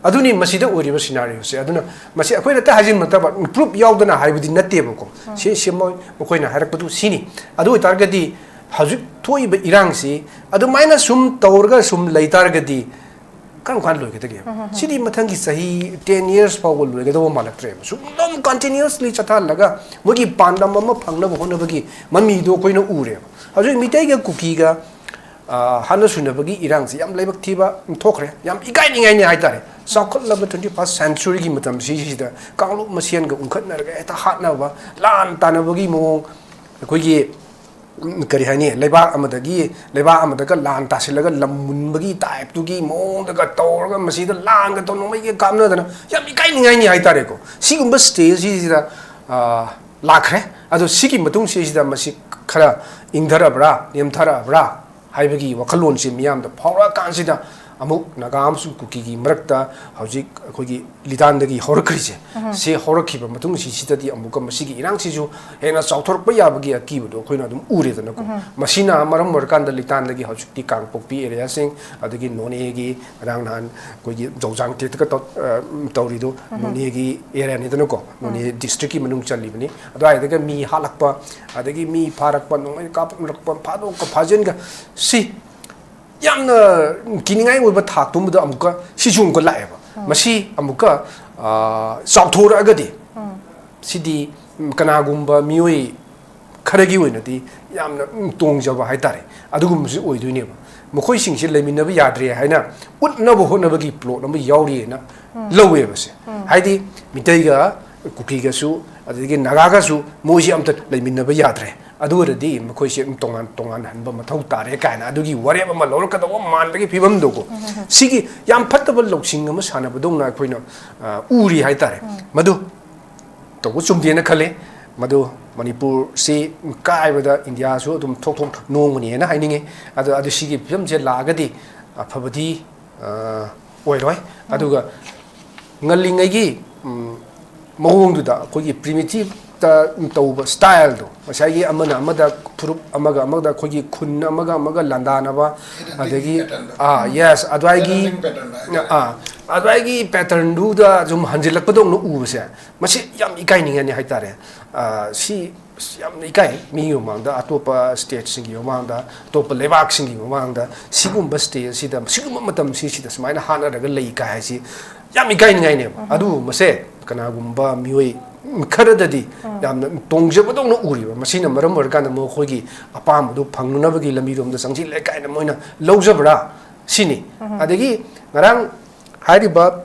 ꯑꯗꯨꯅꯤ ꯃꯁꯤꯗ ꯑꯣꯏꯔꯤꯕ ꯁꯤꯅꯥꯔꯤꯑꯣꯁꯦ꯫ ꯑꯗꯨꯅ ꯃꯁꯤ ꯑꯩꯈꯣꯏꯅ ꯍꯦꯛꯇ ꯍꯥꯏꯖꯤꯟꯕ ꯅꯠꯇꯕ, ꯄ꯭ꯔꯨꯞ ꯌꯥꯎꯗꯅ ꯍꯥꯏꯕꯗꯤ ꯅꯠꯇꯦꯕꯀꯣ꯫ ꯁꯤ ꯁꯦꯝꯃꯣꯏ, ꯃꯈꯣꯏꯅ ꯍꯥꯏꯔꯛꯄꯗꯨ ꯁꯤꯅꯤ꯫ ꯑꯗꯨ ꯑꯣꯏꯇꯥꯔꯒꯗꯤ ꯍꯧꯖꯤꯛ ꯊꯣꯛꯏꯕ ꯏꯔꯥꯡꯁꯤ ꯑꯗꯨꯃꯥꯏꯅ ꯁꯨꯝ ꯇꯧꯔꯒ ꯁꯨꯝ ꯂꯩ ꯇꯥꯔꯒꯗꯤ ꯀꯔꯝ ꯀꯥꯟꯗ ꯂꯣꯏꯒꯗꯒꯦ? ꯁꯤꯗꯤ ꯃꯊꯪꯒꯤ ꯆꯍꯤ ꯇꯦꯟ ꯌꯔꯁ ꯐꯥꯎꯕ ꯂꯣꯏꯒꯗꯧꯕ ꯃꯥꯜꯂꯛꯇ꯭ꯔꯦꯕ꯫ ꯁꯨꯝ ꯑꯗꯨꯝ ꯀꯟꯇꯤꯅ꯭ꯌꯨꯁꯂꯤ ꯆꯠꯊꯍꯜꯂꯒ ꯃꯣꯏꯒꯤ ꯄꯥꯟꯗꯝ ꯑꯃ ꯐꯪꯅꯕ ꯍꯣꯠꯅꯕꯒꯤ ꯃꯃꯤꯗꯣ ꯑꯩꯈꯣꯏꯅ ꯎꯔꯦꯕ꯫ ꯍꯧꯖꯤꯛ ꯃꯤꯇꯩꯒ ꯀꯨꯀꯤꯒ, ꯑ, ꯍꯥꯠꯅ ꯁꯨꯅꯕꯒꯤ ꯏꯔꯥꯡꯁꯤ ꯌꯥꯝ ꯂꯥꯏꯕꯛ ꯊꯤꯕ ꯊꯣꯛꯈ꯭ꯔꯦ꯫ ꯌꯥꯝ ꯏꯀꯥꯏꯅꯤꯡꯉꯥꯏꯅꯤ ꯍꯥꯏꯇꯥꯔꯦ꯫ ꯆꯥꯎꯈꯠꯂꯕ ꯇ꯭ꯋꯦꯟꯇꯤ ꯐꯥꯔꯁ ꯁꯦꯟꯆꯨꯔꯤꯒꯤ ꯃꯇꯝꯁꯤꯁꯤꯗ ꯀꯥꯡꯂꯨꯞ ꯃꯁꯦꯟꯒ ꯎꯪꯈꯠꯅꯔꯒ ꯍꯦꯛꯇ ꯍꯥꯠꯅꯕ, ꯂꯥꯟ ꯇꯥꯟꯅꯕꯒꯤ ꯃꯑꯣꯡ, ꯑꯩꯈꯣꯏꯒꯤ ꯎꯝ, ꯀꯔꯤ ꯍꯥꯏꯅꯤ, ꯂꯩꯕꯥꯛ ꯑꯃꯗꯒꯤ ꯂꯩꯕꯥꯛ ꯑꯃꯗꯒ ꯂꯥꯟ ꯇꯥꯁꯤꯜꯂꯒ ꯂꯝ ꯃꯨꯟꯕꯒꯤ ꯇꯥꯏꯞꯇꯨꯒꯤ ꯃꯑꯣꯡꯗꯒ ꯇꯧꯔꯒ ꯃꯁꯤꯗ ꯂꯥꯟꯒ ꯇꯧꯅꯕꯒꯤ ꯀꯥꯞꯅꯗꯅ ꯌꯥꯝ ꯏꯀꯥꯏꯅꯤꯡꯉꯥꯏꯅꯤ ꯍꯥꯏꯇꯥꯔꯦꯀꯣ꯫ ꯁꯤꯒꯨꯝꯕ ꯁ꯭ꯇꯦꯖꯁꯤꯗ, ꯑ, ꯂꯥꯛꯈ꯭ꯔꯦ꯫ ꯑꯗꯣ ꯁꯤꯒꯤ ꯃꯇꯨꯡꯁꯤꯗꯩꯁꯤꯗ ꯃꯁꯤ ꯈꯔ ꯏꯪꯊꯔꯕ꯭ꯔꯥ, ꯅꯦꯝꯊꯔꯛꯑꯕ꯭ꯔꯥ ꯍꯥꯏꯕꯒꯤ ꯋꯥꯈꯜꯂꯣꯟꯁꯤ ꯃꯤꯌꯥꯝꯗ ꯐꯥꯎꯔꯛꯑꯀꯥꯟꯁꯤꯗ ꯑꯃꯨꯛ ꯅꯥꯒꯥ ꯑꯃꯁꯨꯡ ꯀꯨꯀꯤꯒꯤ ꯃꯔꯛꯇ ꯍꯧꯖꯤꯛ ꯑꯩꯈꯣꯏꯒꯤ ꯂꯤꯇꯥꯟꯗꯒꯤ ꯍꯧꯔꯛꯈ꯭ꯔꯤꯁꯦ, ꯁꯤ ꯍꯧꯔꯛꯈꯤꯕ ꯃꯇꯨꯡꯁꯤꯁꯤꯗꯗꯤ ꯑꯃꯨꯛꯀ ꯃꯁꯤꯒꯤ ꯏꯔꯥꯡꯁꯤꯁꯨ ꯍꯦꯟꯅ ꯆꯥꯎꯊꯣꯔꯛꯄ ꯌꯥꯕꯒꯤ ꯑꯀꯤꯕꯗꯣ ꯑꯩꯈꯣꯏꯅ ꯑꯗꯨꯝ ꯎꯔꯦꯗꯅꯀꯣ꯫ ꯃꯁꯤꯅ ꯃꯔꯝ ꯑꯣꯏꯔꯀꯥꯟꯗ ꯂꯤꯇꯥꯟꯗꯒꯤ ꯍꯧꯖꯤꯛꯇꯤ ꯀꯥꯡꯄꯣꯛꯄꯤ ꯑꯦꯔꯤꯌꯥꯁꯤꯡ, ꯑꯗꯒꯤ ꯅꯣꯅꯦꯒꯤ ꯉꯔꯥꯡ ꯅꯍꯥꯟ ꯑꯩꯈꯣꯏꯒꯤ ꯖꯧꯖꯥꯡ ꯇꯦꯠꯇꯒ ꯇꯧ-, ꯑ, ꯇꯧꯔꯤꯗꯣ ꯅꯣꯅꯦꯒꯤ ꯑꯦꯔꯤꯌꯥꯅꯤꯗꯅꯀꯣ, ꯅꯣꯅꯦ ꯗꯤꯁꯇ꯭ꯔꯤꯛꯀꯤ ꯃꯅꯨꯡ ꯆꯜꯂꯤꯕꯅꯤ꯫ ꯑꯗꯨꯋꯥꯏꯗꯒ ꯃꯤ ꯍꯥꯠꯂꯛꯄ, ꯑꯗꯒꯤ ꯃꯤ ꯐꯥꯔꯛꯄ, ꯅꯣꯡꯃꯩ ꯀꯥꯞꯂꯛꯄ, ꯐꯥꯗꯣꯛꯀ ꯐꯥꯖꯤꯟꯒ, ꯁꯤ ꯌꯥꯝꯅ ꯀꯤꯅꯤꯡꯉꯥꯏ ꯑꯣꯏꯕ ꯊꯥꯛꯇꯨꯃꯗ ꯑꯃꯨꯛꯀ ꯁꯤꯁꯨ ꯑꯃꯨꯛꯀ ꯂꯥꯛꯑꯦꯕ꯫ ꯃꯁꯤ ꯑꯃꯨꯛꯀ, ꯑ, ꯆꯥꯎꯊꯣꯔꯛꯑꯒꯗꯤ ꯁꯤꯗꯤ, ꯎꯝ, ꯀꯅꯥꯒꯨꯝꯕ ꯃꯤꯑꯣꯏ ꯈꯔꯒꯤ ꯑꯣꯏꯅꯗꯤ ꯌꯥꯝꯅ, ꯎꯝ, ꯇꯣꯡꯖꯕ ꯍꯥꯏꯇꯥꯔꯦ, ꯑꯗꯨꯒꯨꯝꯕꯁꯨ ꯑꯣꯏꯗꯣꯏꯅꯦꯕ꯫ ꯃꯈꯣꯏꯁꯤꯡꯁꯤ ꯂꯩꯃꯤꯟꯅꯕ ꯌꯥꯗ꯭ꯔꯦ ꯍꯥꯏꯅ ꯎꯠꯅꯕ ꯍꯣꯠꯅꯕꯒꯤ ꯄ꯭ꯂꯣꯠ ꯑꯃ ꯌꯥꯎꯔꯤꯑꯅ ꯂꯧꯋꯦꯕ ꯁꯦ꯫ ꯍꯥꯏꯗꯤ ꯃꯤꯇꯩꯒ ꯀꯨꯀꯤꯒꯁꯨ ꯑꯗꯒꯤ ꯅꯥꯒꯥꯒꯁꯨ ꯃꯣꯏꯁꯤ ꯑꯝꯇ ꯂꯩꯃꯤꯟꯅꯕ ꯌꯥꯗ꯭ꯔꯦ꯫ ꯑꯗꯨ ꯑꯣꯏꯔꯗꯤ ꯃꯈꯣꯏꯁꯦ ꯑꯗꯨꯝ ꯇꯣꯉꯥꯟ ꯇꯣꯉꯥꯟꯍꯟꯕ ꯃꯊꯧ ꯇꯥꯔꯦ ꯀꯥꯏꯅ ꯑꯗꯨꯒꯤ ꯋꯥꯔꯦꯞ ꯑꯃ ꯂꯧꯔꯛꯀꯗꯧꯕ ꯃꯥꯟꯕꯒꯤ ꯐꯤꯕꯝꯗꯨꯀꯣ, ꯁꯤꯒꯤ ꯌꯥꯝ ꯐꯠꯇꯕ ꯂꯧꯁꯤꯡ ꯑꯃ ꯁꯥꯟꯅꯕꯗꯧꯅ ꯑꯩꯈꯣꯏꯅ, ꯑ, ꯎꯔꯤ ꯍꯥꯏꯇꯥꯔꯦ꯫ ꯃꯗꯨ ꯇꯧꯕ ꯆꯨꯝꯗꯦꯅ ꯈꯜꯂꯤ꯫ ꯃꯗꯨ ꯃꯅꯤꯄꯨꯔꯁꯤ ꯀꯥꯏꯕꯗ ꯏꯟꯗꯤꯌꯥꯁꯨ ꯑꯗꯨꯝ ꯊꯣꯛ ꯊꯣꯛ ꯅꯣꯡꯃꯅꯦꯅ ꯍꯥꯏꯅꯤꯡꯉꯤ꯫ ꯑꯗꯣ ꯑꯗꯨ ꯁꯤꯒꯤ ꯐꯤꯕꯝꯁꯦ ꯂꯥꯛꯑꯒꯗꯤ, ꯑ, ꯑꯐꯕꯗꯤ, ꯑ, ꯑꯣꯏꯔꯣꯏ꯫ ꯑꯗꯨꯒ ꯉꯜꯂꯤꯉꯩꯒꯤ, ꯎꯝ, ꯃꯑꯣꯡꯗꯨꯗ ꯑꯩꯈꯣꯏꯒꯤ ꯄ꯭ꯔꯤꯃꯤꯇꯤꯞꯇ ꯇꯧꯕ ꯁ꯭ꯇꯥꯏꯜꯗꯣ, ꯉꯁꯥꯏꯒꯤ ꯑꯃꯅ ꯑꯃꯗ, ꯐꯨꯔꯨꯞ ꯑꯃꯒ ꯑꯃꯒ, ꯑꯩꯈꯣꯏꯒꯤ ꯈꯨꯟ ꯑꯃꯒ ꯑꯃꯒ ꯂꯥꯟꯗꯥꯅꯕ, ꯑꯗꯒꯤ, patternꯗꯣ꯫ ꯑꯥ, yes, ꯑꯗꯨꯋꯥꯏꯒꯤ, pattern, pattern ꯍꯥꯏꯇꯥꯔꯦ꯫ ꯑꯥ, ꯑꯗꯨꯋꯥꯏꯒꯤ patternꯗꯨꯗ ꯁꯨꯝ ꯍꯟꯖꯤꯜꯂꯛꯄꯗꯧꯅ ꯎꯕꯁꯦ, ꯃꯁꯤ ꯌꯥꯝ ꯏꯀꯥꯏꯅꯤꯡꯉꯥꯏꯅꯤ ꯍꯥꯏꯇꯥꯔꯦ꯫ ꯑꯥ, ꯁꯤ ꯌꯥꯝꯅ ꯏꯀꯥꯏ, ꯃꯤꯒꯤ ꯃꯃꯥꯡꯗ, ꯑꯇꯣꯞꯄ stateꯁꯤꯡꯒꯤ ꯃꯃꯥꯡꯗ, ꯑꯇꯣꯞꯄ ꯂꯩꯕꯥꯛꯁꯤꯡꯒꯤ ꯃꯃꯥꯡꯗ ꯁꯤꯒꯨꯝꯕ stage ꯑꯁꯤꯗ, ꯁꯤꯒꯨꯝꯕ ꯃꯇꯝꯁꯤꯁꯤꯗ ꯁꯨꯃꯥꯏꯅ ꯍꯥꯠꯅꯔꯒ ꯂꯩ ꯀꯥꯏ ꯍꯥꯏꯁꯤ ꯌꯥꯝ ꯏꯀꯥꯏꯅꯤꯡꯉꯥꯏꯅꯦꯕ꯫ ꯑꯗꯨꯒꯨꯝꯕꯁꯦ ꯀꯅꯥꯒꯨꯝꯕ ꯃꯤꯑꯣꯏ ꯈꯔꯗꯗꯤ ꯌꯥꯝꯅ ꯇꯣꯡꯖꯕꯗꯧꯅ ꯎꯔꯤꯕ꯫ ꯃꯁꯤꯅ ꯃꯔꯝ ꯑꯣꯏꯔꯀꯥꯟꯗ ꯃꯈꯣꯏꯒꯤ ꯑꯄꯥꯝꯕꯗꯨ ꯐꯪꯅꯅꯕꯒꯤ ꯂꯝꯕꯤꯔꯣꯝꯗ ꯆꯪꯁꯤꯜꯂꯦ ꯀꯥꯏꯅ ꯃꯣꯏꯅ ꯂꯧꯖꯕ꯭ꯔꯥ ꯁꯤꯅꯤ꯫ ꯑꯗꯒꯤ ꯉꯔꯥꯡ ꯍꯥꯏꯔꯤꯕ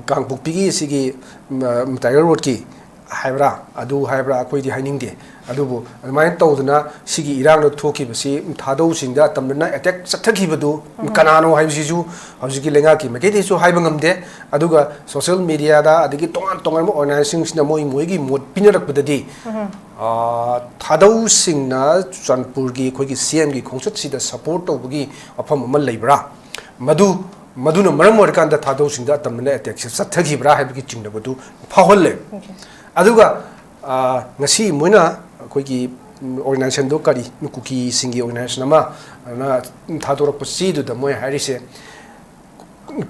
ꯀꯥꯡꯄꯣꯛꯄꯤꯒꯤ ꯁꯤꯒꯤ, ꯎꯝ, ꯇꯥꯏꯒꯔ ꯔꯣꯗꯀꯤ ꯍꯥꯏꯕ꯭ꯔꯥ, ꯑꯗꯨ ꯍꯥꯏꯕ꯭ꯔꯥ, ꯑꯩꯈꯣꯏꯗꯤ ꯍꯥꯏꯅꯤꯡꯗꯦ꯫ ꯑꯗꯨꯕꯨ ꯑꯗꯨꯃꯥꯏꯅ ꯇꯧꯗꯅ ꯁꯤꯒꯤ ꯏꯔꯥꯡꯗ ꯊꯣꯛꯈꯤꯕꯁꯤ ꯊꯥꯗꯧꯁꯤꯡꯗ ꯑꯇꯝꯅꯅ attack ꯆꯠꯊꯈꯤꯕꯗꯨ ꯀꯅꯥꯅꯣ ꯍꯥꯏꯕꯁꯤꯁꯨ ꯍꯧꯖꯤꯛꯀꯤ ꯂꯩꯉꯥꯛꯀꯤ ꯃꯥꯏꯀꯩꯗꯒꯤꯁꯨ ꯍꯥꯏꯕ ꯉꯝꯗꯦ꯫ ꯑꯗꯨꯒ social mediaꯗ ꯑꯗꯒꯤ ꯇꯣꯉꯥꯟ ꯇꯣꯉꯥꯟꯕ organizationꯁꯤꯡꯁꯤꯅ ꯃꯣꯏ ꯃꯣꯏꯒꯤ ꯃꯣꯠ ꯄꯤꯅꯔꯛꯄꯗꯗꯤ, ꯑꯥ, ꯊꯥꯗꯧꯁꯤꯡꯅ ꯆꯨꯔꯆꯥꯟꯄꯨꯔꯒꯤ ꯑꯩꯈꯣꯏꯒꯤ CMꯒꯤ ꯈꯣꯡꯆꯠꯁꯤꯗ support ꯇꯧꯕꯒꯤ ꯋꯥꯐꯝ ꯑꯃ ꯂꯩꯕ꯭ꯔꯥ? ꯃꯗꯨ, ꯃꯗꯨꯅ ꯃꯔꯝ ꯑꯣꯏꯔꯀꯥꯟꯗ ꯊꯥꯗꯧꯁꯤꯡꯗ ꯑꯇꯝꯅꯅ attackꯁꯦ ꯆꯠꯊꯈꯤꯕ꯭ꯔꯥ ꯍꯥꯏꯕꯒꯤ ꯆꯤꯡꯅꯕꯗꯨ ꯐꯥꯎꯍꯜꯂꯦ꯫ ꯑꯗꯨꯒ, ꯑꯥ, ꯉꯁꯤ ꯃꯣꯏꯅ ꯑꯩꯈꯣꯏꯒꯤ, ꯎꯝ, organizationꯗꯣ ꯀꯔꯤ, ꯀꯨꯀꯤꯁꯤꯡꯒꯤ organization ꯑꯃ, ꯑꯗꯨꯅ ꯊꯥꯗꯣꯔꯛꯄ ꯆꯦꯗꯨꯗ ꯃꯣꯏ ꯍꯥꯏꯔꯤꯁꯦ,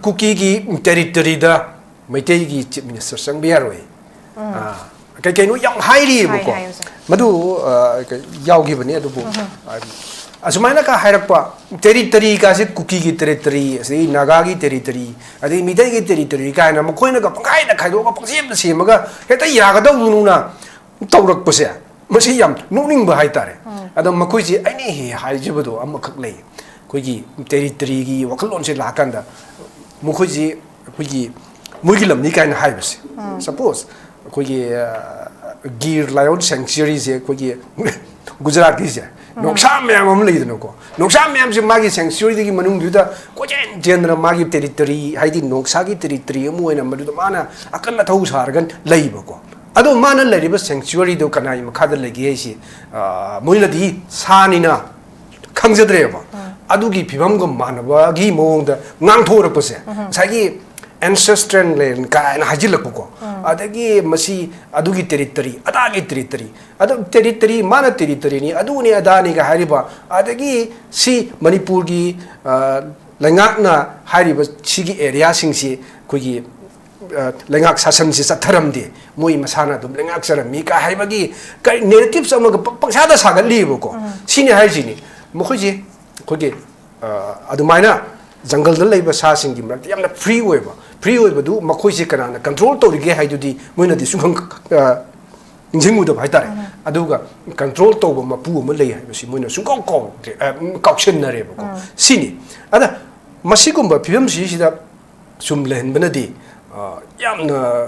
ꯀꯨꯀꯤꯒꯤ territoryꯗ ꯃꯩꯇꯩꯒꯤ Chief Minister ꯆꯪꯕ ꯌꯥꯔꯣꯏ꯫ ꯑꯥ, ꯀꯩ ꯀꯩꯅꯣ ꯌꯥꯝ ꯍꯥꯏꯔꯤꯑꯕꯀꯣ꯫ ꯍꯥꯏ, ꯍꯥꯏ, ꯑꯣꯖꯥ꯫ ꯃꯗꯨ, ꯑꯥ, ꯀꯩ-, ꯌꯥꯎꯈꯤꯕꯅꯤ꯫ ꯑꯗꯨꯕꯨ, ꯑꯥ, ꯑꯁꯨꯃꯥꯏꯅꯒ ꯍꯥꯏꯔꯛꯄ, territory ꯀꯥꯁꯦ ꯀꯨꯀꯤꯒꯤ territory, ꯑꯗꯩ ꯅꯥꯒꯥꯒꯤ territory, ꯑꯗꯩ ꯃꯤꯇꯩꯒꯤ territory ꯀꯥꯏꯅ ꯃꯈꯣꯏꯅꯒ ꯄꯪꯈꯥꯏꯗ ꯈꯥꯏꯗꯣꯛꯑꯒ ꯄꯪꯁꯦꯝꯗ ꯁꯦꯝꯃꯒ ꯍꯦꯛꯇ ꯌꯥꯒꯗꯧꯅꯨꯅ ꯇꯧꯔꯛꯄꯁꯦ, ꯃꯁꯤ ꯌꯥꯝ ꯅꯣꯛꯅꯤꯡꯕ ꯍꯥꯏꯇꯥꯔꯦ꯫ ꯑꯗꯣ ꯃꯈꯣꯏꯁꯦ ꯑꯩꯅ ꯍꯦꯛ ꯍꯥꯏꯖꯕꯗꯣ ꯑꯃꯈꯛ ꯂꯩ꯫ ꯑꯩꯈꯣꯏꯒꯤ territoryꯒꯤ ꯋꯥꯈꯜꯂꯣꯟꯁꯦ ꯂꯥꯛꯑꯀꯥꯟꯗ ꯃꯈꯣꯏꯁꯤ ꯑꯩꯈꯣꯏꯒꯤ ꯃꯣꯏꯒꯤ ꯂꯝꯅꯤ ꯀꯥꯏꯅ ꯍꯥꯏꯕꯁꯦ꯫ Suppose ꯑꯩꯈꯣꯏꯒꯤ, ꯑ, ꯒꯤꯔ lion sanctuaryꯁꯦ ꯑꯩꯈꯣꯏꯒꯤ ꯒꯨꯖꯔꯥꯠꯀꯤꯁꯦ ꯅꯣꯡꯁꯥ ꯃꯌꯥꯝ ꯑꯃ ꯂꯩꯗꯅꯀꯣ, ꯅꯣꯡꯁꯥ ꯃꯌꯥꯝꯁꯦ ꯃꯥꯒꯤ sanctuaryꯗꯒꯤ ꯃꯅꯨꯡꯗꯨꯗ ꯀꯣꯏꯆꯦꯟ ꯆꯦꯟꯗꯅ ꯃꯥꯒꯤ territory, ꯍꯥꯏꯗꯤ ꯅꯣꯡꯁꯥꯒꯤ territory ꯑꯃ ꯑꯣꯏꯅ ꯃꯗꯨꯗ ꯃꯥꯅ ꯑꯀꯟ ꯑꯊꯧ ꯁꯥꯔꯒ ꯂꯩꯕꯀꯣ꯫ ꯑꯗꯣ ꯃꯥꯅ ꯂꯩꯔꯤꯕ sanctuaryꯗꯣ ꯀꯅꯥꯒꯤ ꯃꯈꯥꯗ ꯂꯩꯒꯦ ꯍꯥꯏꯁꯤ, ꯑ, ꯃꯣꯏꯅꯗꯤ ꯁꯥꯅꯤꯅ ꯈꯪꯖꯗ꯭ꯔꯦꯕ꯫ ꯑꯗꯨꯒꯤ ꯐꯤꯕꯝꯒ ꯃꯥꯟꯅꯕꯒꯤ ꯃꯑꯣꯡꯗ ꯉꯥꯡꯊꯣꯔꯛꯄꯁꯦ, ꯉꯁꯥꯏꯒꯤ ancestral land ꯀꯥꯏꯅ ꯍꯥꯏꯖꯤꯜꯂꯛꯄꯀꯣ꯫ ꯑꯗꯒꯤ ꯃꯁꯤ ꯑꯗꯨꯒꯤ territory, ꯑꯗꯥꯒꯤ territory, ꯑꯗꯣ territory, ꯃꯥꯅ territoryꯅꯤ, ꯑꯗꯨꯅꯤ ꯑꯗꯥꯅꯤꯒ ꯍꯥꯏꯔꯤꯕ, ꯑꯗꯒꯤ ꯁꯤ ꯃꯅꯤꯄꯨꯔꯒꯤ, ꯑ, ꯂꯩꯉꯥꯛꯅ ꯍꯥꯏꯔꯤꯕ ꯁꯤꯒꯤ areaꯁꯤꯡꯁꯤ ꯑꯩꯈꯣꯏꯒꯤ, ꯑ, ꯂꯩꯉꯥꯛ ꯁꯥꯁꯟꯁꯤ ꯆꯠꯊꯔꯝꯗꯦ, ꯃꯣꯏ ꯃꯁꯥꯅ ꯑꯗꯨꯝ ꯂꯩꯉꯥꯛꯆꯔꯝꯃꯤ ꯀꯥ ꯍꯥꯏꯕꯒꯤ ꯀꯔꯤ narratives ꯑꯃꯒ ꯄ-, ꯄꯪꯁꯥꯗ ꯁꯥꯒꯠꯂꯤꯕꯀꯣ꯫ ꯁꯤꯅꯤ ꯍꯥꯏꯔꯤꯁꯤꯅꯤ꯫ ꯃꯈꯣꯏꯁꯦ ꯑꯩꯈꯣꯏꯒꯤ, ꯑ, ꯑꯗꯨꯃꯥꯏꯅ ꯖꯪꯒꯜꯗ ꯂꯩꯕ ꯁꯥꯁꯤꯡꯒꯤ ꯃꯔꯛꯇ ꯌꯥꯝꯅ free ꯑꯣꯏꯕ, free ꯑꯣꯏꯕꯗꯨ ꯃꯈꯣꯏꯁꯦ ꯀꯅꯥꯅ control ꯇꯧꯔꯤꯒꯦ ꯍꯥꯏꯗꯨꯗꯤ ꯃꯣꯏꯅꯗꯤ ꯁꯨꯡꯈꯪ, ꯑ, ꯅꯤꯡꯁꯤꯡꯉꯨꯗꯕ ꯍꯥꯏꯇꯥꯔꯦ꯫ ꯑꯗꯨꯒ control ꯇꯧꯕ ꯃꯄꯨ ꯑꯃ ꯂꯩ ꯍꯥꯏꯕꯁꯤ ꯃꯣꯏꯅ ꯁꯨꯡꯀꯥꯎ ꯀꯥꯎꯗ꯭ꯔꯦ, ꯑ, ꯀꯥꯎꯁꯟꯅꯔꯦꯕꯀꯣ꯫ ꯁꯤꯅꯤ꯫ ꯑꯗ ꯃꯁꯤꯒꯨꯝꯕ ꯐꯤꯕꯝꯁꯤꯁꯤꯗ ꯁꯨꯝ ꯂꯩꯍꯟꯕꯅꯗꯤ, ꯑ, ꯌꯥꯝꯅ,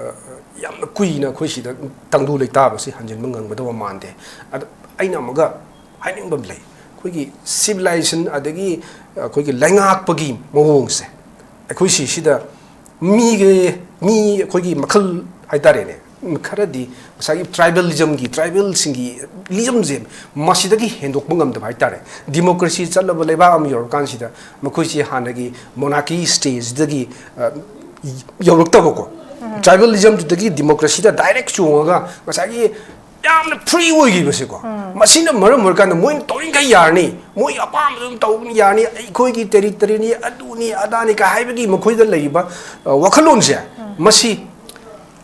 ꯌꯥꯝꯅ ꯀꯨꯏꯅ ꯑꯩꯈꯣꯏ ꯁꯤꯗ ꯇꯪꯗꯨ ꯂꯩꯇꯥꯕꯁꯤ ꯍꯟꯖꯤꯟꯕ ꯉꯝꯒꯗꯕ ꯃꯥꯟꯗꯦ꯫ ꯑꯗ ꯑꯩꯅ ꯑꯃꯨꯛꯀ ꯍꯥꯏꯅꯤꯡꯕ ꯑꯃ ꯂꯩ꯫ ꯑꯩꯈꯣꯏꯒꯤ civilization ꯑꯗꯒꯤ ꯑꯩꯈꯣꯏꯒꯤ ꯂꯩꯉꯥꯛꯄꯒꯤ ꯃꯑꯣꯡꯁꯦ, ꯑꯩꯈꯣꯏ ꯁꯤꯁꯤꯗ ꯃꯤꯒꯤ, ꯃꯤ ꯑꯩꯈꯣꯏꯒꯤ ꯃꯈꯜ ꯍꯥꯏꯇꯥꯔꯦꯅꯦ, ꯈꯔꯗꯤ ꯉꯁꯥꯏꯒꯤ tribalismꯒꯤ, tribalꯁꯤꯡꯒꯤ ꯂꯤꯖꯝꯁꯦ ꯃꯁꯤꯗꯒꯤ ꯍꯦꯟꯗꯣꯛꯄ ꯉꯝꯗꯕ ꯍꯥꯏꯇꯥꯔꯦ꯫ Democracy ꯆꯠꯂꯕ ꯂꯩꯕꯥꯛ ꯑꯃ ꯌꯧꯔꯀꯥꯟꯁꯤꯗ ꯃꯈꯣꯏꯁꯤ ꯍꯥꯟꯅꯒꯤ monarchy stageꯗꯒꯤ, ꯑ, ꯌꯧꯔꯛꯇꯕꯀꯣ꯫ Tribalismꯗꯨꯗꯒꯤ democracyꯗ direct ꯆꯣꯡꯉꯒ ꯉꯁꯥꯏꯒꯤ ꯌꯥꯝꯅ free ꯑꯣꯏꯈꯤꯕꯁꯦꯀꯣ꯫ ꯃꯁꯤꯅ ꯃꯔꯝ ꯑꯣꯏꯔꯀꯥꯟꯗ ꯃꯣꯏꯅ ꯇꯧꯔꯤꯈꯩ ꯌꯥꯔꯅꯤ, ꯃꯣꯏ ꯑꯄꯥꯝꯕꯗꯨ ꯑꯗꯨꯝ ꯇꯧꯕꯅꯤ, ꯌꯥꯔꯅꯤ, ꯑꯩꯈꯣꯏꯒꯤ territoryꯅꯤ, ꯑꯗꯨꯅꯤ, ꯑꯗꯥꯅꯤ ꯀꯥ ꯍꯥꯏꯕꯒꯤ ꯃꯈꯣꯏꯗ ꯂꯩꯔꯤꯕ, ꯑ, ꯋꯥꯈꯜꯂꯣꯟꯁꯦ, ꯃꯁꯤ,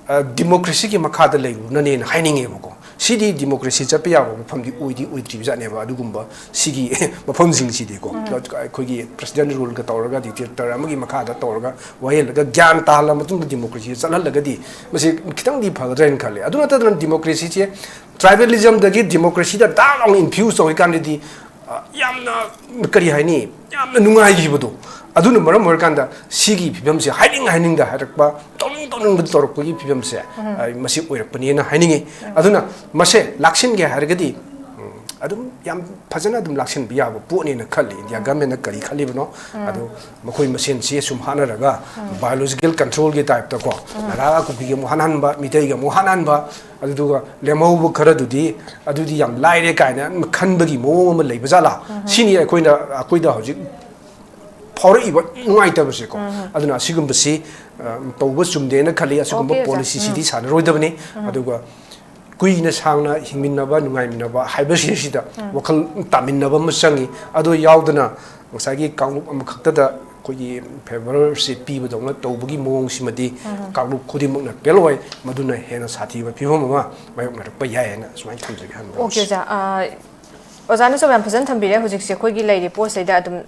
ꯑ, democracyꯒꯤ ꯃꯈꯥꯗ ꯂꯩꯔꯨꯅꯅꯦꯅ ꯍꯥꯏꯅꯤꯡꯉꯦꯕꯀꯣ꯫ ꯁꯤꯗꯤ democracy ꯆꯠꯄ ꯌꯥꯕ ꯃꯐꯝꯗꯤ ꯑꯣꯏꯗꯤ ꯑꯣꯏꯗ꯭ꯔꯤꯕꯖꯥꯠꯅꯦꯕ꯫ ꯑꯗꯨꯒꯨꯝꯕ ꯁꯤꯒꯤ ꯃꯐꯝꯁꯤꯡꯁꯤꯗꯤꯀꯣ, ꯑꯩꯈꯣꯏꯒꯤ president ruleꯒ ꯇꯧꯔꯒ, dictator ꯑꯃꯒꯤ ꯃꯈꯥꯗ ꯇꯧꯔꯒ ꯋꯥꯌꯦꯜꯂꯒ ꯒ꯭ꯌꯥꯟ ꯇꯥꯍꯜꯂ ꯃꯇꯨꯡꯗ democracyꯗ ꯆꯠꯍꯜꯂꯒꯗꯤ ꯃꯁꯤ ꯈꯤꯇꯪꯗꯤ ꯐꯒꯗ꯭ꯔꯥ ꯍꯥꯏꯅ ꯈꯜꯂꯦ꯫ ꯑꯗꯨ ꯅꯠꯇꯗꯅ democracyꯁꯦ tribalismꯗꯒꯤ democracyꯗ ꯗꯥꯛ ꯂꯥꯎꯅ infuse ꯇꯧꯔꯤꯀꯥꯟꯗꯗꯤ, ꯑ, ꯌꯥꯝꯅ, ꯀꯔꯤ ꯍꯥꯏꯅꯤ, ꯌꯥꯝꯅ ꯅꯨꯡꯉꯥꯏꯈꯤꯕꯗꯣ꯫ ꯑꯗꯨꯅ ꯃꯔꯝ ꯑꯣꯏꯔꯀꯥꯟꯗ ꯁꯤꯒꯤ ꯐꯤꯕꯝꯁꯦ ꯍꯥꯏꯅꯤꯡ ꯍꯥꯏꯅꯤꯡꯗ ꯍꯥꯏꯔꯛꯄ, ꯇꯧꯅꯤꯡ ꯇꯧꯅꯤꯡꯕꯗ ꯇꯧꯔꯛꯄꯒꯤ ꯐꯤꯕꯝꯁꯦ, ꯑ, ꯃꯁꯤ ꯑꯣꯏꯔꯛꯄꯅꯦꯅ ꯍꯥꯏꯅꯤꯡꯉꯤ꯫ ꯑꯗꯨꯅ ꯃꯁꯦ ꯂꯥꯛꯁꯤꯟꯒꯦ ꯍꯥꯏꯔꯒꯗꯤ, ꯎꯝ, ꯑꯗꯨꯝ ꯌꯥꯝ ꯐꯖꯅ ꯑꯗꯨꯝ ꯂꯥꯛꯁꯤꯟꯕ ꯌꯥꯕ ꯄꯣꯠꯅꯦꯅ ꯈꯜꯂꯤ꯫ ꯏꯟꯗꯤꯌꯥ ꯒꯚꯔꯟꯃꯦꯟꯠꯅ ꯀꯔꯤ ꯈꯜꯂꯤꯕꯅꯣ? ꯑꯗꯣ ꯃꯈꯣꯏ ꯃꯁꯦꯟꯁꯤ ꯁꯨꯝ ꯍꯥꯠꯅꯔꯒ, ꯕꯥꯏꯑꯣꯂꯣꯖꯤꯀꯦꯜ ꯀꯟꯇ꯭ꯔꯣꯜꯒꯤ ꯇꯥꯏꯞꯇꯀꯣ, ꯅꯥꯒꯥꯒ ꯀꯨꯀꯤꯒ ꯑꯃꯨꯛ ꯍꯥꯠꯍꯟꯕ, ꯃꯤꯇꯩꯒ ꯑꯃꯨꯛ ꯍꯥꯠꯍꯟꯕ, ꯑꯗꯨꯗꯨꯒ ꯂꯦꯝꯍꯧꯕ ꯈꯔꯗꯨꯗꯤ ꯑꯗꯨꯗꯤ ꯌꯥꯝ ꯂꯥꯏꯔꯦ ꯀꯥꯏꯅ ꯈꯟꯕꯒꯤ ꯃꯑꯣꯡ ꯑꯃ ꯂꯩꯕ ꯖꯥꯠꯂꯥ? ꯁꯤꯅꯤ ꯑꯩꯈꯣꯏꯅ, ꯑꯩꯈꯣꯏꯗ ꯍꯧꯖꯤꯛ ꯐꯥꯎꯔꯛꯏꯕ ꯅꯨꯡꯉꯥꯏꯇꯕꯁꯦꯀꯣ꯫ ꯑꯗꯨꯅ ꯑꯁꯤꯒꯨꯝꯕꯁꯤ, ꯑ, ꯇꯧꯕ ꯆꯨꯝꯗꯦꯅ ꯈꯜꯂꯤ꯫ ꯑꯁꯤꯒꯨꯝꯕ ꯑꯣꯀꯦ, ꯑꯣꯖꯥ꯫ ꯄꯣꯂꯤꯁꯤꯁꯤꯗꯤ ꯁꯥꯟꯅꯔꯣꯏꯗꯕꯅꯤ꯫ ꯑꯗꯨꯒ ꯀꯨꯏꯅ ꯁꯥꯡꯅ ꯍꯤꯡꯃꯤꯟꯅꯕ, ꯅꯨꯡꯉꯥꯏꯃꯤꯟꯅꯕ ꯍꯥꯏꯕꯁꯤꯗꯩꯁꯤꯗ ꯋꯥꯈꯜ ꯇꯥꯃꯤꯟꯅꯕ ꯑꯃ ꯆꯪꯉꯤ꯫ ꯑꯗꯨ ꯌꯥꯎꯗꯅ ꯉꯁꯥꯏꯒꯤ ꯀꯥꯡꯂꯨꯞ ꯑꯃꯈꯛꯇꯗ ꯑꯩꯈꯣꯏꯒꯤ ꯐꯦꯚꯔꯁꯤ ꯄꯤꯕꯗꯧꯅ ꯇꯧꯕꯒꯤ ꯃꯑꯣꯡꯁꯤꯃꯗꯤ ꯀꯥꯡꯂꯨꯞ ꯈꯨꯗꯤꯡꯃꯛꯅ ꯄꯦꯜꯂꯣꯏ꯫ ꯃꯗꯨꯅ ꯍꯦꯟꯅ ꯁꯥꯊꯤꯕ ꯐꯤꯕꯝ ꯑꯃ ꯃꯥꯌꯣꯛꯅꯔꯛꯄ ꯌꯥꯏ ꯍꯥꯏꯅ ꯁꯨꯃꯥꯏꯅ ꯊꯝꯖꯒꯦ꯫ ꯍꯥꯏꯕ ꯑꯣꯀꯦ, ꯑꯣꯖꯥ꯫ ꯑ, ꯑꯣꯖꯥꯅꯁꯨ ꯌꯥꯝ ꯐꯖꯅ ꯊꯝꯕꯤꯔꯦ꯫ ꯍꯧꯖꯤꯛꯁꯦ ꯑꯩꯈꯣꯏꯒꯤ ꯂꯩꯔꯤꯕ ꯄꯣꯠꯁꯤꯗ ꯑꯗꯨꯝ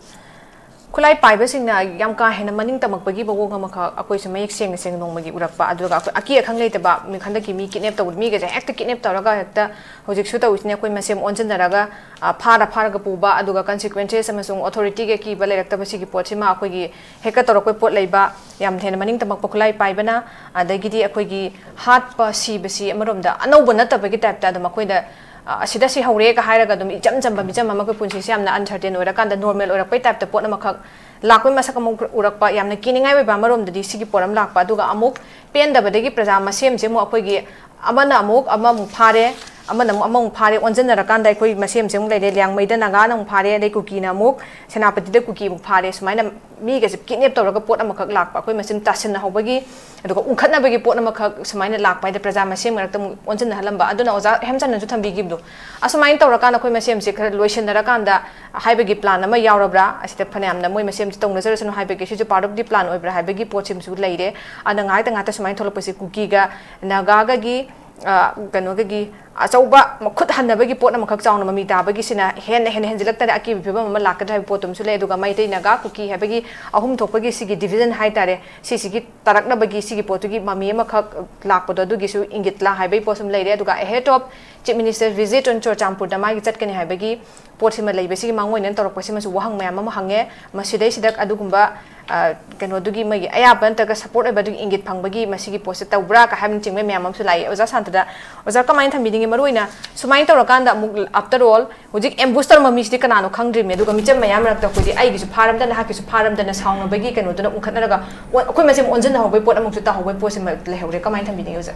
ꯈꯨꯠꯂꯥꯏ ꯄꯥꯏꯕꯁꯤꯡꯅ ꯌꯥꯝ ꯀꯥ ꯍꯦꯟꯅ ꯃꯅꯤꯡ ꯇꯝꯃꯛꯄꯒꯤ ꯃꯑꯣꯡ ꯑꯃꯈꯛ ꯑꯩꯈꯣꯏꯁꯨ ꯃꯌꯦꯛ ꯁꯦꯡꯅ ꯁꯦꯡꯅ ꯅꯣꯡꯃꯒꯤ ꯎꯔꯛꯄ, ꯑꯗꯨꯒ ꯑꯩꯈꯣꯏ ꯑꯀꯤ ꯑꯈꯪ ꯂꯩꯇꯕ ꯃꯤ-, ꯍꯟꯗꯛꯀꯤ ꯃꯤ ꯀꯤꯗꯅꯦꯞ ꯇꯧꯕ ꯃꯤꯒꯁꯦ ꯍꯦꯛꯇ ꯀꯤꯗꯅꯦꯞ ꯇꯧꯔꯒ ꯍꯦꯛꯇ ꯍꯧꯖꯤꯛꯁꯨ ꯇꯧꯔꯤꯁꯤꯅꯦ꯫ ꯑꯩꯈꯣꯏ ꯃꯁꯦꯝ ꯑꯣꯟꯁꯤꯟꯅꯔꯒ, ꯑ, ꯐꯥꯔ ꯐꯥꯔꯒ ꯄꯨꯕ, ꯑꯗꯨꯒ ꯀꯟꯁꯤꯀ꯭ꯋꯦꯟꯁꯦꯁ ꯑꯃꯁꯨꯡ ꯑꯣꯊꯣꯔꯤꯇꯤꯒ ꯀꯤꯕ ꯂꯩꯔꯛꯇꯕ ꯁꯤꯒꯤ ꯄꯣꯠꯁꯤꯃ ꯑꯩꯈꯣꯏꯒꯤ ꯍꯦꯛꯇ ꯇꯧꯔꯛꯄ ꯄꯣꯠ ꯂꯩꯕ, ꯌꯥꯝ ꯍꯦꯟꯅ ꯃꯅꯤꯡ ꯇꯝꯃꯛꯄ ꯈꯨꯠꯂꯥꯏ ꯄꯥꯏꯕꯅ, ꯑꯗꯒꯤꯗꯤ ꯑꯩꯈꯣꯏꯒꯤ ꯍꯥꯠꯄ ꯁꯤꯕꯁꯤ ꯑꯃꯔꯣꯝꯗ ꯑꯅꯧꯕ ꯅꯠꯇꯕꯒꯤ ꯇꯥꯏꯞꯇ ꯑꯗꯨꯝ ꯑꯩꯈꯣꯏꯗ, ꯑ, ꯑꯁꯤꯗ ꯁꯤꯍꯧꯔꯦꯒ ꯍꯥꯏꯔꯒ ꯑꯗꯨꯝ ꯏꯆꯝ ꯆꯝꯕ ꯃꯤꯆꯝ ꯑꯃ ꯑꯩꯈꯣꯏ ꯄꯨꯟꯁꯤꯁꯦ ꯌꯥꯝꯅ ꯑꯟꯁꯔꯇꯦꯟ ꯑꯣꯏꯔꯀꯥꯟꯗ ꯅꯣꯔꯃꯦꯜ ꯑꯣꯏꯔꯛꯄꯩ ꯇꯥꯏꯞꯇ ꯄꯣꯠ ꯑꯃꯈꯛ ꯂꯥꯛꯄꯩ ꯃꯁꯛ ꯑꯃ ꯎꯔꯛꯄ, ꯌꯥꯝꯅ ꯀꯤꯅꯤꯡꯉꯥꯏ ꯑꯣꯏꯕ ꯑꯃꯔꯣꯝꯗꯗꯤ ꯁꯤꯒꯤ ꯄꯣꯠ ꯑꯃ ꯂꯥꯛꯄ꯫ ꯑꯗꯨꯒ ꯑꯃꯨꯛ ꯄꯦꯟꯗꯕꯗꯒꯤ ꯄ꯭ꯔꯖꯥ ꯃꯁꯦꯝꯁꯦ ꯑꯃꯨꯛ ꯑꯩꯈꯣꯏꯒꯤ ꯑꯃꯅ ꯑꯃꯨꯛ ꯑꯃꯃꯨꯛ ꯐꯥꯔꯦ, ꯑꯃꯅ ꯑꯃꯨꯛ ꯑꯃꯃꯨꯛ ꯐꯥꯔꯦ, ꯑꯣꯟꯁꯤꯟꯅꯔꯀꯥꯟꯗ ꯑꯩꯈꯣꯏ ꯃꯁꯦꯝꯁꯦ ꯑꯃꯨꯛ ꯂꯩꯔꯦ꯫ ꯂꯤꯌꯥꯡꯃꯩꯗ ꯅꯥꯒꯥꯅ ꯑꯃꯨꯛ ꯐꯥꯔꯦ, ꯑꯗꯩ ꯀꯨꯀꯤꯅ ꯑꯃꯨꯛ ꯁꯦꯅꯥꯄꯇꯤꯗ ꯀꯨꯀꯤ ꯑꯃꯨꯛ ꯐꯥꯔꯦ꯫ ꯁꯨꯃꯥꯏꯅ ꯃꯤꯒꯁꯦ ꯀꯤꯗꯅꯦꯞ ꯇꯧꯔꯒ ꯄꯣꯠ ꯑꯃꯈꯛ ꯂꯥꯛꯄ, ꯑꯩꯈꯣꯏ ꯃꯁꯦꯝ ꯇꯥꯁꯤꯟꯅꯍꯧꯕꯒꯤ, ꯑꯗꯨꯒ ꯎꯪꯈꯠꯅꯕꯒꯤ ꯄꯣꯠ ꯑꯃꯈꯛ ꯁꯨꯃꯥꯏꯅ ꯂꯥꯛꯄ ꯍꯥꯏꯗꯤ ꯄ꯭ꯔꯖꯥ ꯃꯁꯦꯝ ꯃꯔꯛꯇ ꯑꯃꯨꯛ ꯑꯣꯟꯁꯤꯟꯅꯍꯜꯂꯝꯕ꯫ ꯑꯗꯨꯅ ꯑꯣꯖꯥ ꯍꯦꯝꯆꯟꯗꯅꯁꯨ ꯊꯝꯕꯤꯈꯤꯕꯗꯣ, ꯑꯁꯨꯃꯥꯏꯅ ꯇꯧꯔꯀꯥꯟꯗ ꯑꯩꯈꯣꯏ ꯃꯁꯦꯝꯁꯦ ꯈꯔ ꯂꯣꯏꯁꯤꯟꯅꯔꯀꯥꯟꯗ ꯍꯥꯏꯕꯒꯤ ꯄ꯭ꯂꯥꯟ ꯑꯃ ꯌꯥꯎꯔꯕ꯭ꯔꯥ? ꯑꯁꯤꯗ ꯐꯅꯌꯥꯝꯅ ꯃꯣꯏ ꯃꯁꯦꯝꯁꯦ ꯇꯧꯅꯖꯔꯁꯅꯨ ꯍꯥꯏꯕꯒꯤ, ꯁꯤꯁꯨ part of the plan ꯑꯣꯏꯕ꯭ꯔꯥ ꯍꯥꯏꯕꯒꯤ ꯄꯣꯠꯁꯤꯃꯁꯨ ꯂꯩꯔꯦ꯫ ꯑꯗ ꯉꯥꯏꯍꯥꯛꯇ ꯉꯥꯏꯍꯥꯛꯇ ꯁꯨꯃꯥꯏꯅ ꯊꯣꯛꯂꯛꯄꯁꯦ ꯀꯨꯀꯤꯒ ꯅꯥꯒꯥꯒꯒꯤ, ꯑ, ꯀꯩꯅꯣꯒꯒꯤ ꯑꯆꯧꯕ ꯃꯈꯨꯠ ꯍꯟꯅꯕꯒꯤ ꯄꯣꯠ ꯑꯃꯈꯛ ꯆꯥꯎꯅ ꯃꯃꯤ ꯇꯥꯕꯒꯤꯁꯤꯅ ꯍꯦꯟꯅ ꯍꯦꯟꯅ ꯍꯦꯟꯖꯤꯜꯂꯛꯇꯅ ꯑꯀꯤꯕ ꯐꯤꯕꯝ ꯑꯃ ꯂꯥꯛꯀꯗ꯭ꯔꯥ ꯍꯥꯏꯕ ꯄꯣꯠꯇꯨꯃꯁꯨ ꯂꯩ꯫ ꯑꯗꯨꯒ ꯃꯩꯇꯩ ꯅꯥꯒꯥ ꯀꯨꯀꯤ ꯍꯥꯏꯕꯒꯤ ꯑꯍꯨꯝ ꯊꯣꯛꯄꯒꯤ ꯁꯤꯒꯤ ꯗꯤꯕꯤꯖꯟ ꯍꯥꯏꯇꯥꯔꯦ, ꯁꯤꯁꯤꯒꯤ ꯇꯥꯔꯛꯅꯕꯒꯤ ꯁꯤꯒꯤ ꯄꯣꯠꯇꯨꯒꯤ ꯃꯃꯤ ꯑꯃꯈꯛ ꯂꯥꯛꯄꯗꯣ, ꯑꯗꯨꯒꯤꯁꯨ ꯏꯪꯒꯤꯠꯂꯥ ꯍꯥꯏꯕꯒꯤ ꯄꯣꯠꯁꯨ ꯑꯃ ꯂꯩꯔꯦ꯫ ꯑꯗꯨꯒ ahead of Chief Minister visit on ꯆꯨꯔꯆꯥꯟꯄꯨꯔꯗ ꯃꯥꯒꯤ ꯆꯠꯀꯅꯤ ꯍꯥꯏꯕꯒꯤ ꯄꯣꯠꯁꯤꯃ ꯂꯩꯕꯁꯤꯒꯤ ꯃꯥꯡꯑꯣꯏꯅꯅ ꯇꯧꯔꯛꯄꯁꯤꯃꯁꯨ ꯋꯥꯍꯪ ꯃꯌꯥꯝ ꯑꯃ ꯍꯪꯉꯦ꯫ ꯃꯁꯤꯗꯩꯁꯤꯗ ꯑꯗꯨꯒꯨꯝꯕ, ꯑ, ꯀꯩꯅꯣꯗꯨꯒꯤ ꯃꯣꯏꯒꯤ ꯑꯌꯥꯕ ꯅꯠꯇ꯭ꯔꯒ ꯁꯄꯣꯔꯠ ꯑꯣꯏꯕꯗꯨꯒꯤ ꯏꯪꯒꯤꯠ ꯐꯪꯕꯒꯤ ꯃꯁꯤꯒꯤ ꯄꯣꯠꯁꯦ ꯇꯧꯕ꯭ꯔꯥ ꯀ ꯍꯥꯏꯕꯅꯆꯤꯡꯕ ꯃꯌꯥꯝ ꯑꯃꯁꯨ ꯂꯥꯛꯏ꯫ ꯑꯣꯖꯥ ꯁꯥꯟꯇꯗ, ꯑꯣꯖꯥ ꯀꯃꯥꯏꯅ ꯊꯝꯕꯤꯅꯤꯡꯉꯤ? ꯃꯔꯨꯑꯣꯏꯅ ꯁꯨꯃꯥꯏꯅ ꯇꯧꯔꯀꯥꯟꯗ ꯑꯃꯨꯛ, after all, ꯍꯧꯖꯤꯛ ambush ꯇꯧꯔꯝꯕ ꯃꯤꯁꯤꯗꯤ ꯀꯅꯥꯅꯣ ꯈꯪꯗ꯭ꯔꯤꯕꯅꯤ꯫ ꯑꯗꯨꯒ ꯃꯤꯆꯝ ꯃꯌꯥꯝ ꯃꯔꯛꯇ ꯑꯩꯈꯣꯏꯗꯤ ꯑꯩꯒꯤꯁꯨ ꯐꯥꯔꯝꯗ, ꯅꯍꯥꯛꯀꯤꯁꯨ ꯐꯥꯔꯝꯗꯅ ꯁꯥꯎꯅꯕꯒꯤ ꯀꯩꯅꯣꯗꯨꯅ ꯎꯟꯈꯠꯅꯔꯒ ꯑꯣ-, ꯑꯩꯈꯣꯏ ꯃꯁꯦꯟ ꯑꯣꯟꯁꯤꯟꯅꯍꯧꯕꯒꯤ ꯄꯣꯠ ꯑꯃꯨꯛꯁꯨ ꯇꯥꯍꯧꯕꯒꯤ ꯄꯣꯠꯁꯤꯃ ꯂꯩꯍꯧꯔꯦ꯫ ꯀꯃꯥꯏꯅ ꯊꯝꯕꯤꯅꯤꯡꯉꯤ ꯑꯣꯖꯥ?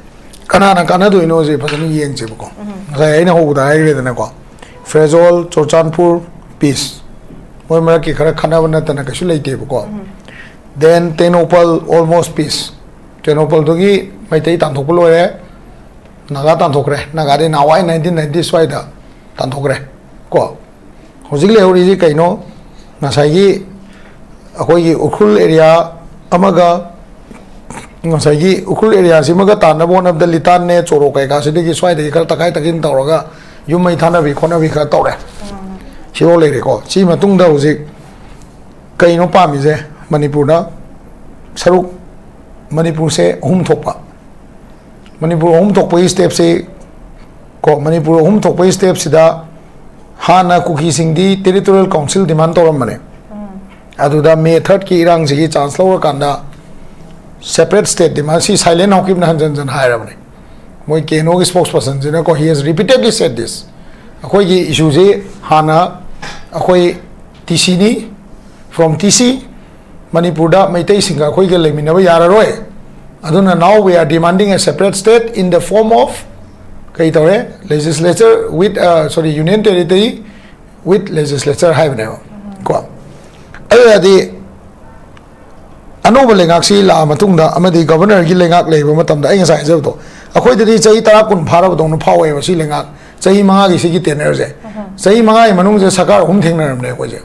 ꯀꯅꯥꯅ ꯀꯥꯟꯅꯗꯣꯏꯅꯣꯁꯦ ꯐꯖꯅ ꯌꯦꯡꯁꯦꯕꯀꯣ꯫ ꯉꯁꯥꯏ ꯑꯩꯅ ꯍꯧꯕꯗ ꯍꯥꯏꯈ꯭ꯔꯦꯗꯅꯀꯣ, ꯐ꯭ꯔꯦꯖꯣꯜ, ꯆꯨꯔꯆꯥꯟꯄꯨꯔ, ꯄꯤꯁ, ꯃꯣꯏ ꯃꯔꯛꯀꯤ ꯈꯔ ꯈꯠꯅꯕ ꯅꯠꯇꯅ ꯀꯩꯁꯨ ꯂꯩꯇꯦꯕꯀꯣ꯫ Then Tengnoupal, almost peace. ꯇꯦꯡꯅꯧꯄꯜꯗꯨꯒꯤ Meitei ꯇꯥꯟꯊꯣꯛꯄ ꯂꯣꯏꯔꯦ, ꯅꯥꯒꯥ ꯇꯥꯟꯊꯣꯛꯈ꯭ꯔꯦ꯫ ꯅꯥꯒꯥꯗꯤ ꯅꯍꯥꯟꯋꯥꯏ ꯅꯥꯏꯟꯇꯤꯟ ꯅꯥꯏꯟꯇꯤ ꯁ꯭ꯋꯥꯏꯗ ꯇꯥꯟꯊꯣꯛꯈ꯭ꯔꯦ ꯀꯣ꯫ ꯍꯧꯖꯤꯛ ꯂꯩꯍꯧꯔꯤꯁꯤ ꯀꯩꯅꯣ? ꯉꯁꯥꯏꯒꯤ ꯑꯩꯈꯣꯏꯒꯤ ꯎꯈ꯭ꯔꯨꯜ ꯑꯦꯔꯤꯌꯥ ꯑꯃꯒ, ꯉꯁꯥꯏꯒꯤ ꯎꯈ꯭ꯔꯨꯜ ꯑꯦꯔꯤꯌꯥꯁꯤꯃꯒ ꯇꯥꯟꯅꯕ ꯍꯣꯠꯅꯕꯗ ꯂꯤꯇꯥꯟꯅꯦ, ꯆꯣꯔꯣ ꯀꯩꯀꯥꯁꯤꯗꯒꯤ ꯁ꯭ꯋꯥꯏꯗꯒꯤ ꯈꯔ ꯇꯛꯈꯥꯏ ꯇꯛꯁꯤꯟ ꯇꯧꯔꯒ ꯌꯨꯝ ꯃꯩ ꯊꯥꯅꯕꯤ ꯈꯣꯠꯅꯕꯤ ꯈꯔ ꯇꯧꯔꯦ꯫ ꯁꯤꯐꯥꯎ ꯂꯩꯔꯦꯀꯣ꯫ ꯁꯤ ꯃꯇꯨꯡꯗ ꯍꯧꯖꯤꯛ ꯀꯩꯅꯣ ꯄꯥꯝꯃꯤꯁꯦ? ꯃꯅꯤꯄꯨꯔꯗ ꯁꯔꯨꯛ, ꯃꯅꯤꯄꯨꯔꯁꯦ ꯑꯍꯨꯝ ꯊꯣꯛꯄ, ꯃꯅꯤꯄꯨꯔ ꯑꯍꯨꯝ ꯊꯣꯛꯄꯒꯤ ꯁ꯭ꯇꯦꯞꯁꯤ ꯀꯣ, ꯃꯅꯤꯄꯨꯔ ꯑꯍꯨꯝ ꯊꯣꯛꯄꯒꯤ ꯁ꯭ꯇꯦꯞꯁꯤꯗ ꯍꯥꯟꯅ ꯀꯨꯀꯤꯁꯤꯡꯗꯤ ꯇꯦꯔꯤꯇꯣꯔꯤꯌꯦꯜ ꯀꯥꯎꯟꯁꯤꯜ ꯗꯤꯃꯥꯟ ꯇꯧꯔꯝꯕꯅꯦ꯫ ꯑꯗꯨꯗ ꯃꯦ ꯊꯥꯔꯠꯀꯤ ꯏꯔꯥꯡꯁꯤꯒꯤ ꯆꯥꯟꯁ ꯂꯧꯔꯀꯥꯟꯗ ꯁꯦꯄꯔꯦꯠ ꯁ꯭ꯇꯦꯠ ꯗꯤꯃꯥꯟ, ꯁꯤ ꯁꯥꯏꯂꯦꯟ ꯍꯥꯎꯀꯤꯞꯅ ꯍꯟꯖꯟ ꯍꯟꯖꯟ ꯍꯥꯏꯔꯕꯅꯦ꯫ ꯃꯣꯏ ꯀꯦ ꯑꯦꯟ ꯑꯣꯒꯤ ꯁ꯭ꯄꯣꯛꯁ ꯄꯔꯁꯟꯁꯤꯅꯀꯣ, he has repeatedly said this, ꯑꯩꯈꯣꯏꯒꯤ ꯏꯁꯨꯁꯤ ꯍꯥꯟꯅ ꯑꯩꯈꯣꯏ ꯇꯤ ꯁꯤꯅꯤ, from ꯇꯤ ꯁꯤ ꯃꯅꯤꯄꯨꯔꯗ ꯃꯩꯇꯩꯁꯤꯡꯒ ꯑꯩꯈꯣꯏꯒ ꯂꯩꯃꯤꯟꯅꯕ ꯌꯥꯔꯔꯣꯏ꯫ ꯑꯗꯨꯅ now we are demanding a separate state in the form of, ꯀꯩ ꯇꯧꯔꯦ, legislature with, uh, sorry, union territory with legislature ꯍꯥꯏꯕꯅꯦꯕ ꯀꯣ꯫ ꯑꯗꯨ ꯑꯣꯏꯔꯗꯤ ꯑꯅꯧꯕ ꯂꯩꯉꯥꯛꯁꯤ ꯂꯥꯛꯑ ꯃꯇꯨꯡꯗ ꯑꯃꯗꯤ ꯒꯕꯔꯅꯔꯒꯤ ꯂꯩꯉꯥꯛ ꯂꯩꯕ ꯃꯇꯝꯗ ꯑꯩ ꯉꯁꯥꯏ ꯍꯥꯏꯖꯕꯗꯣ, ꯑꯩꯈꯣꯏꯗꯗꯤ ꯆꯍꯤ ꯇꯔꯥ ꯀꯨꯟ ꯐꯥꯔꯕꯗꯧꯅ ꯐꯥꯎꯋꯦꯕ ꯁꯤ ꯂꯩꯉꯥꯛ ꯆꯍꯤ ꯃꯉꯥꯒꯤ ꯁꯤꯒꯤ ꯇꯦꯅꯔꯁꯦ꯫ ꯆꯍꯤ ꯃꯉꯥꯒꯤ ꯃꯅꯨꯡꯁꯤꯗ ꯁꯔꯀꯥꯔ ꯑꯍꯨꯝ ꯊꯦꯡꯅꯔꯕꯅꯦ ꯑꯩꯈꯣꯏꯁꯦ꯫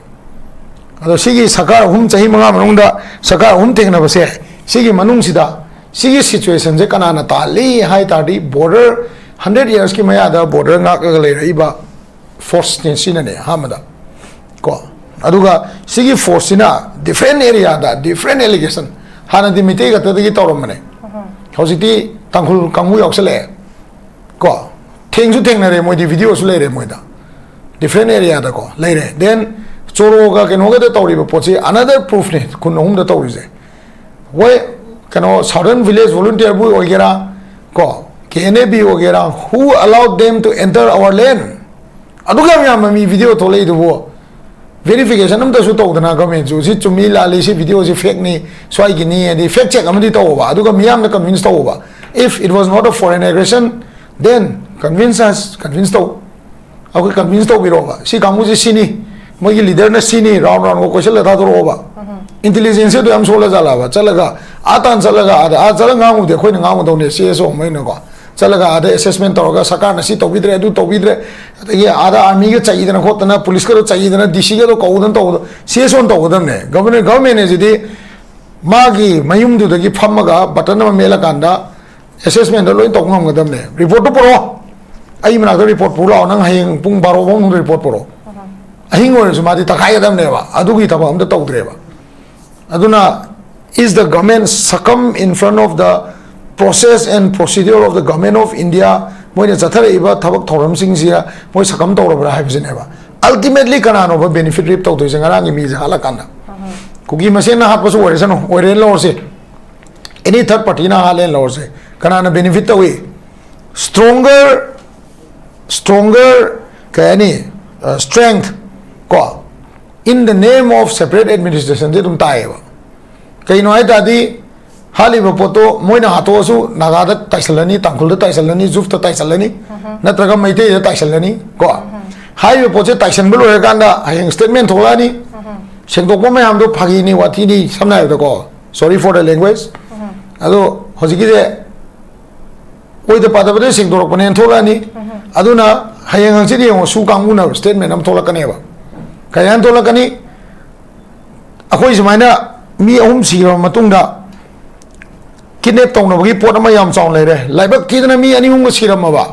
ꯑꯗꯣ ꯁꯤꯒꯤ ꯁꯔꯀꯥꯔ ꯑꯍꯨꯝ, ꯆꯍꯤ ꯃꯉꯥ ꯃꯅꯨꯡꯗ ꯁꯔꯀꯥꯔ ꯑꯍꯨꯝ ꯊꯦꯡꯅꯕꯁꯦ, ꯁꯤꯒꯤ ꯃꯅꯨꯡꯁꯤꯗ ꯁꯤꯒꯤ ꯁꯤꯆꯨꯋꯦꯁꯟꯁꯦ ꯀꯅꯥꯅ ꯇꯥꯍꯜꯂꯤ ꯍꯥꯏ ꯇꯥꯔꯗꯤ, ꯕꯣꯔꯗꯔ, ꯍꯟꯗ꯭ꯔꯦꯠ ꯌꯔꯁꯀꯤ ꯃꯌꯥꯗ ꯕꯣꯔꯗꯔ ꯉꯥꯛꯂꯒ ꯂꯩꯔꯛꯏꯕ ꯐꯣꯔꯁꯅꯦ ꯁꯤꯅꯅꯦ ꯑꯍꯥꯟꯕꯗ ꯀꯣ꯫ ꯑꯗꯨꯒ ꯁꯤꯒꯤ ꯐꯣꯔꯁꯁꯤꯅ ꯗꯤꯐ꯭ꯔꯦꯟ ꯑꯦꯔꯤꯌꯥꯗ ꯗꯤꯐ꯭ꯔꯦꯟ ꯑꯦꯂꯤꯒꯦꯁꯟ, ꯍꯥꯟꯅꯗꯤ ꯃꯩꯇꯩ ꯈꯛꯇꯗꯒꯤ ꯇꯧꯔꯝꯕꯅꯦ, ꯍꯧꯖꯤꯛꯇꯤ ꯇꯥꯡꯈꯨꯜ ꯀꯥꯡꯕꯨ ꯌꯥꯎꯁꯜꯂꯛꯑꯦ ꯀꯣ꯫ ꯊꯦꯡꯁꯨ ꯊꯦꯡꯅꯔꯦ ꯃꯣꯏꯗꯤ, ꯚꯤꯗꯤꯑꯣꯁꯨ ꯂꯩꯔꯦ ꯃꯣꯏꯗ, ꯗꯤꯐ꯭ꯔꯦꯟ ꯑꯦꯔꯤꯌꯥꯗꯀꯣ ꯂꯩꯔꯦ꯫ Then ꯇꯣꯔꯣꯒ ꯀꯩꯅꯣꯒꯗ ꯇꯧꯔꯤꯕ ꯄꯣꯠꯁꯤ another proofꯅꯤ ꯈꯨꯟ ꯑꯍꯨꯝꯗ ꯇꯧꯔꯤꯁꯦ꯫ ꯍꯣꯏ, ꯀꯩꯅꯣ Southern Village Volunteerꯕꯨ ꯑꯣꯏꯒꯦꯔꯥ, ꯀꯣ, ꯀꯦ ꯑꯦꯟ ꯑꯦ ꯕꯤ ꯑꯣꯏꯒꯦꯔꯥ, who allowed them to enter our land? ꯑꯗꯨꯛ ꯌꯥꯝ ꯌꯥꯝꯕ ꯃꯤ ꯚꯤꯗꯤꯑꯣ ꯊꯣꯛꯂꯛꯏꯗꯨꯕꯨ ꯚꯦꯔꯤꯐꯤꯀꯦꯁꯟ ꯑꯝꯇꯁꯨ ꯇꯧꯗꯅ, ꯒꯚꯔꯟꯃꯦꯟꯠꯁꯨ ꯁꯤ ꯆꯨꯝꯃꯤ ꯂꯥꯜꯂꯤ, ꯁꯤ ꯚꯤꯗꯤꯑꯣꯁꯤ ꯐꯦꯛꯅꯤ, ꯁ꯭ꯋꯥꯏꯒꯤꯅꯤ, ꯑꯗꯩ ꯐꯦꯛ ꯆꯦꯛ ꯑꯃꯗꯤ ꯇꯧꯑꯣꯕ, ꯑꯗꯨꯒ ꯃꯤꯌꯥꯝꯗ convince ꯇꯧꯑꯣꯕ꯫ If it was not a foreign aggression, then convince us, convince ꯇꯧ꯫ ꯑꯩꯈꯣꯏ ꯀꯟꯚꯤꯟꯁ ꯇꯧꯕꯤꯔꯛꯑꯣꯕ, ꯁꯤ ꯀꯥꯡꯕꯨꯁꯤ ꯁꯤꯅꯤ, ꯃꯣꯏꯒꯤ ꯂꯤꯗꯔꯅ ꯁꯤꯅꯤ, ꯔꯥꯎꯟ ꯔꯥꯎꯟꯒ ꯀꯣꯏꯁꯜꯂ ꯊꯥꯗꯣꯔꯛꯑꯣꯕ꯫ ꯏꯟꯇꯦꯂꯤꯖꯦꯟꯁꯁꯦ ꯑꯗꯨ ꯌꯥꯝ ꯁꯣꯜꯂ ꯖꯥꯠꯂꯕ? ꯆꯠꯂꯒ ꯑꯥ ꯇꯥꯟ ꯆꯠꯂꯒ ꯑꯥꯗ, ꯑꯥ ꯆꯠꯂꯒ ꯉꯥꯡꯉꯨꯗꯦ, ꯑꯩꯈꯣꯏꯅ ꯉꯥꯡꯉꯨꯗꯧꯅꯦ, ꯁꯤ ꯑꯦꯁ ꯑꯣ ꯑꯃꯅꯀꯣ꯫ ꯆꯠꯂꯒ ꯑꯥꯗ ꯑꯦꯁꯦꯁꯃꯦꯟ ꯇꯧꯔꯒ ꯁꯔꯀꯥꯔꯅ ꯁꯤ ꯇꯧꯕꯤꯗ꯭ꯔꯦ, ꯑꯗꯨ ꯇꯧꯕꯤꯗ꯭ꯔꯦ, ꯑꯗꯒꯤ ꯑꯥꯗ ꯑꯥꯔꯃꯤꯒ ꯆꯩꯗꯅ ꯈꯣꯠꯇꯅ, ꯄꯨꯂꯤꯁꯀꯗꯣ ꯆꯩꯗꯅ, ꯗꯤ ꯁꯤꯒꯗꯣ ꯀꯧꯗꯅ ꯇꯧꯕꯗꯣ, ꯁꯤ ꯑꯦꯁ ꯑꯣꯅ ꯇꯧꯒꯗꯕꯅꯦ꯫ ꯒꯚꯔꯟꯃꯦꯟ, ꯒꯚꯔꯟꯃꯦꯟ ꯑꯁꯤꯗꯤ ꯃꯥꯒꯤ ꯃꯌꯨꯝꯗꯨꯗꯒꯤ ꯐꯝꯃꯒ ꯕꯇꯟ ꯑꯃ ꯃꯦꯠꯂꯀꯥꯟꯗ ꯑꯦꯁꯦꯁꯃꯦꯟꯗꯣ ꯂꯣꯏ ꯇꯧꯕ ꯉꯝꯒꯗꯕꯅꯦ꯫ ꯔꯤꯄꯣꯔꯠꯇꯨ ꯄꯨꯔꯛꯑꯣ, ꯑꯩ ꯃꯅꯥꯛꯇ ꯔꯤꯄꯣꯔꯠ ꯄꯨꯔ ꯂꯥꯛꯑꯣ, ꯅꯪ ꯍꯌꯦꯡ ꯄꯨꯡ ꯕꯥꯔꯣ ꯐꯥꯎ ꯃꯅꯨꯡꯗ ꯔꯤꯄꯣꯔꯠ ꯄꯨꯔꯛꯑꯣ꯫ ꯑꯍꯤꯡ ꯑꯣꯏꯔꯁꯨ ꯃꯥꯗꯤ ꯇꯛꯈꯥꯏꯒꯗꯕꯅꯦꯕ, ꯑꯗꯨꯒꯤ ꯊꯕꯛ ꯑꯝꯇ ꯇꯧꯗ꯭ꯔꯦꯕ꯫ ꯑꯗꯨꯅ, is the government succumb in front of the process and procedure of the Government of India? ꯃꯣꯏꯅ ꯆꯠꯊꯔꯛꯏꯕ ꯊꯕꯛ ꯊꯧꯔꯝꯁꯤꯡꯁꯤꯗ ꯃꯣꯏ ꯁꯛꯀꯝ ꯇꯧꯔꯕ꯭ꯔꯥ ꯍꯥꯏꯕꯁꯤꯅꯦꯕ꯫ Ultimately ꯀꯅꯥꯅꯣꯕ ꯕꯦꯅꯤꯐꯤꯠ ꯔꯤꯞ ꯇꯧꯗꯣꯏꯁꯦ? ꯉꯔꯥꯡꯒꯤ ꯃꯤꯁꯦ ꯍꯥꯠꯂꯀꯥꯟꯗ꯫ ꯀꯨꯀꯤ ꯃꯁꯦꯟꯅ ꯍꯥꯠꯄꯁꯨ ꯑꯣꯏꯔꯁꯅꯨ, ꯑꯣꯏꯔꯦꯅ ꯂꯧꯔꯁꯤ, ꯑꯦꯅꯤ ꯊꯔꯗ ꯄꯥꯔꯇꯤꯅ ꯍꯥꯠꯂꯦꯅ ꯂꯧꯔꯁꯦ, ꯀꯅꯥꯅ ꯕꯦꯅꯤꯐꯤꯠ ꯇꯧꯏ? Stronger, stronger, ꯀꯩ ꯍꯥꯏꯅꯤ, strength, ꯀꯣ, in the name of separate administrationꯁꯦ ꯑꯗꯨꯝ ꯇꯥꯏꯌꯦꯕ꯫ ꯀꯩꯅꯣ ꯍꯥꯏ ꯇꯥꯔꯗꯤ, ꯍꯥꯠꯂꯤꯕ ꯄꯣꯠꯇꯣ ꯃꯣꯏꯅ ꯍꯥꯠꯇꯣꯛꯑꯁꯨ ꯅꯥꯒꯥꯗ ꯇꯥꯏꯁꯜꯂꯅꯤ, ꯇꯥꯡꯈꯨꯜꯗ ꯇꯥꯏꯁꯜꯂꯅꯤ, ꯖꯨꯐꯇ ꯇꯥꯏꯁꯜꯂꯅꯤ, ꯅꯠꯇ꯭ꯔꯒ ꯃꯩꯇꯩꯗ ꯇꯥꯏꯁꯜꯂꯅꯤ, ꯀꯣ꯫ ꯍꯥꯏꯔꯤꯕ ꯄꯣꯠꯁꯦ ꯇꯥꯏꯁꯟꯕ ꯂꯣꯏꯔꯀꯥꯟꯗ ꯍꯌꯦꯡ ꯁ꯭ꯇꯦꯠꯃꯦꯟ ꯊꯣꯛꯂꯛꯑꯅꯤ, ꯁꯦꯡꯗꯣꯛꯄ ꯃꯌꯥꯝꯗꯣ ꯐꯥꯒꯤꯅꯤ, ꯋꯥꯊꯤꯅꯤ, ꯁꯝꯅ ꯍꯥꯏꯔꯕꯗꯀꯣ, sorry for the language꯫ ꯑꯗꯣ ꯍꯧꯖꯤꯛꯀꯤꯁꯦ ꯑꯣꯏꯗ ꯄꯥꯗꯕꯗ ꯁꯦꯡꯗꯣꯔꯛꯄꯅꯦꯅ ꯊꯣꯛꯂꯛꯑꯅꯤ꯫ ꯑꯗꯨꯅ ꯍꯌꯦꯡ ꯍꯪꯆꯤꯠ ꯌꯦꯡꯉꯣ, ꯁꯨ ꯀꯥꯡꯕꯨꯅ ꯁ꯭ꯇꯦꯠꯃꯦꯟ ꯑꯃ ꯊꯣꯛꯂꯛꯀꯅꯦꯕ꯫ ꯀꯔꯤ ꯍꯥꯏꯅ ꯊꯣꯛꯂꯛꯀꯅꯤ? ꯑꯩꯈꯣꯏ ꯁꯨꯃꯥꯏꯅ ꯃꯤ ꯑꯍꯨꯝ ꯁꯤꯈ꯭ꯔꯕ ꯃꯇꯨꯡꯗ ꯀꯤꯗꯅꯦꯞ ꯇꯧꯅꯕꯒꯤ ꯄꯣꯠ ꯑꯃ ꯌꯥꯝ ꯆꯥꯎꯅ ꯂꯩꯔꯦ, ꯂꯥꯏꯕꯛ ꯊꯤꯗꯅ ꯃꯤ ꯑꯅꯤ ꯑꯍꯨꯝꯒ ꯁꯤꯔꯝꯃꯕ꯫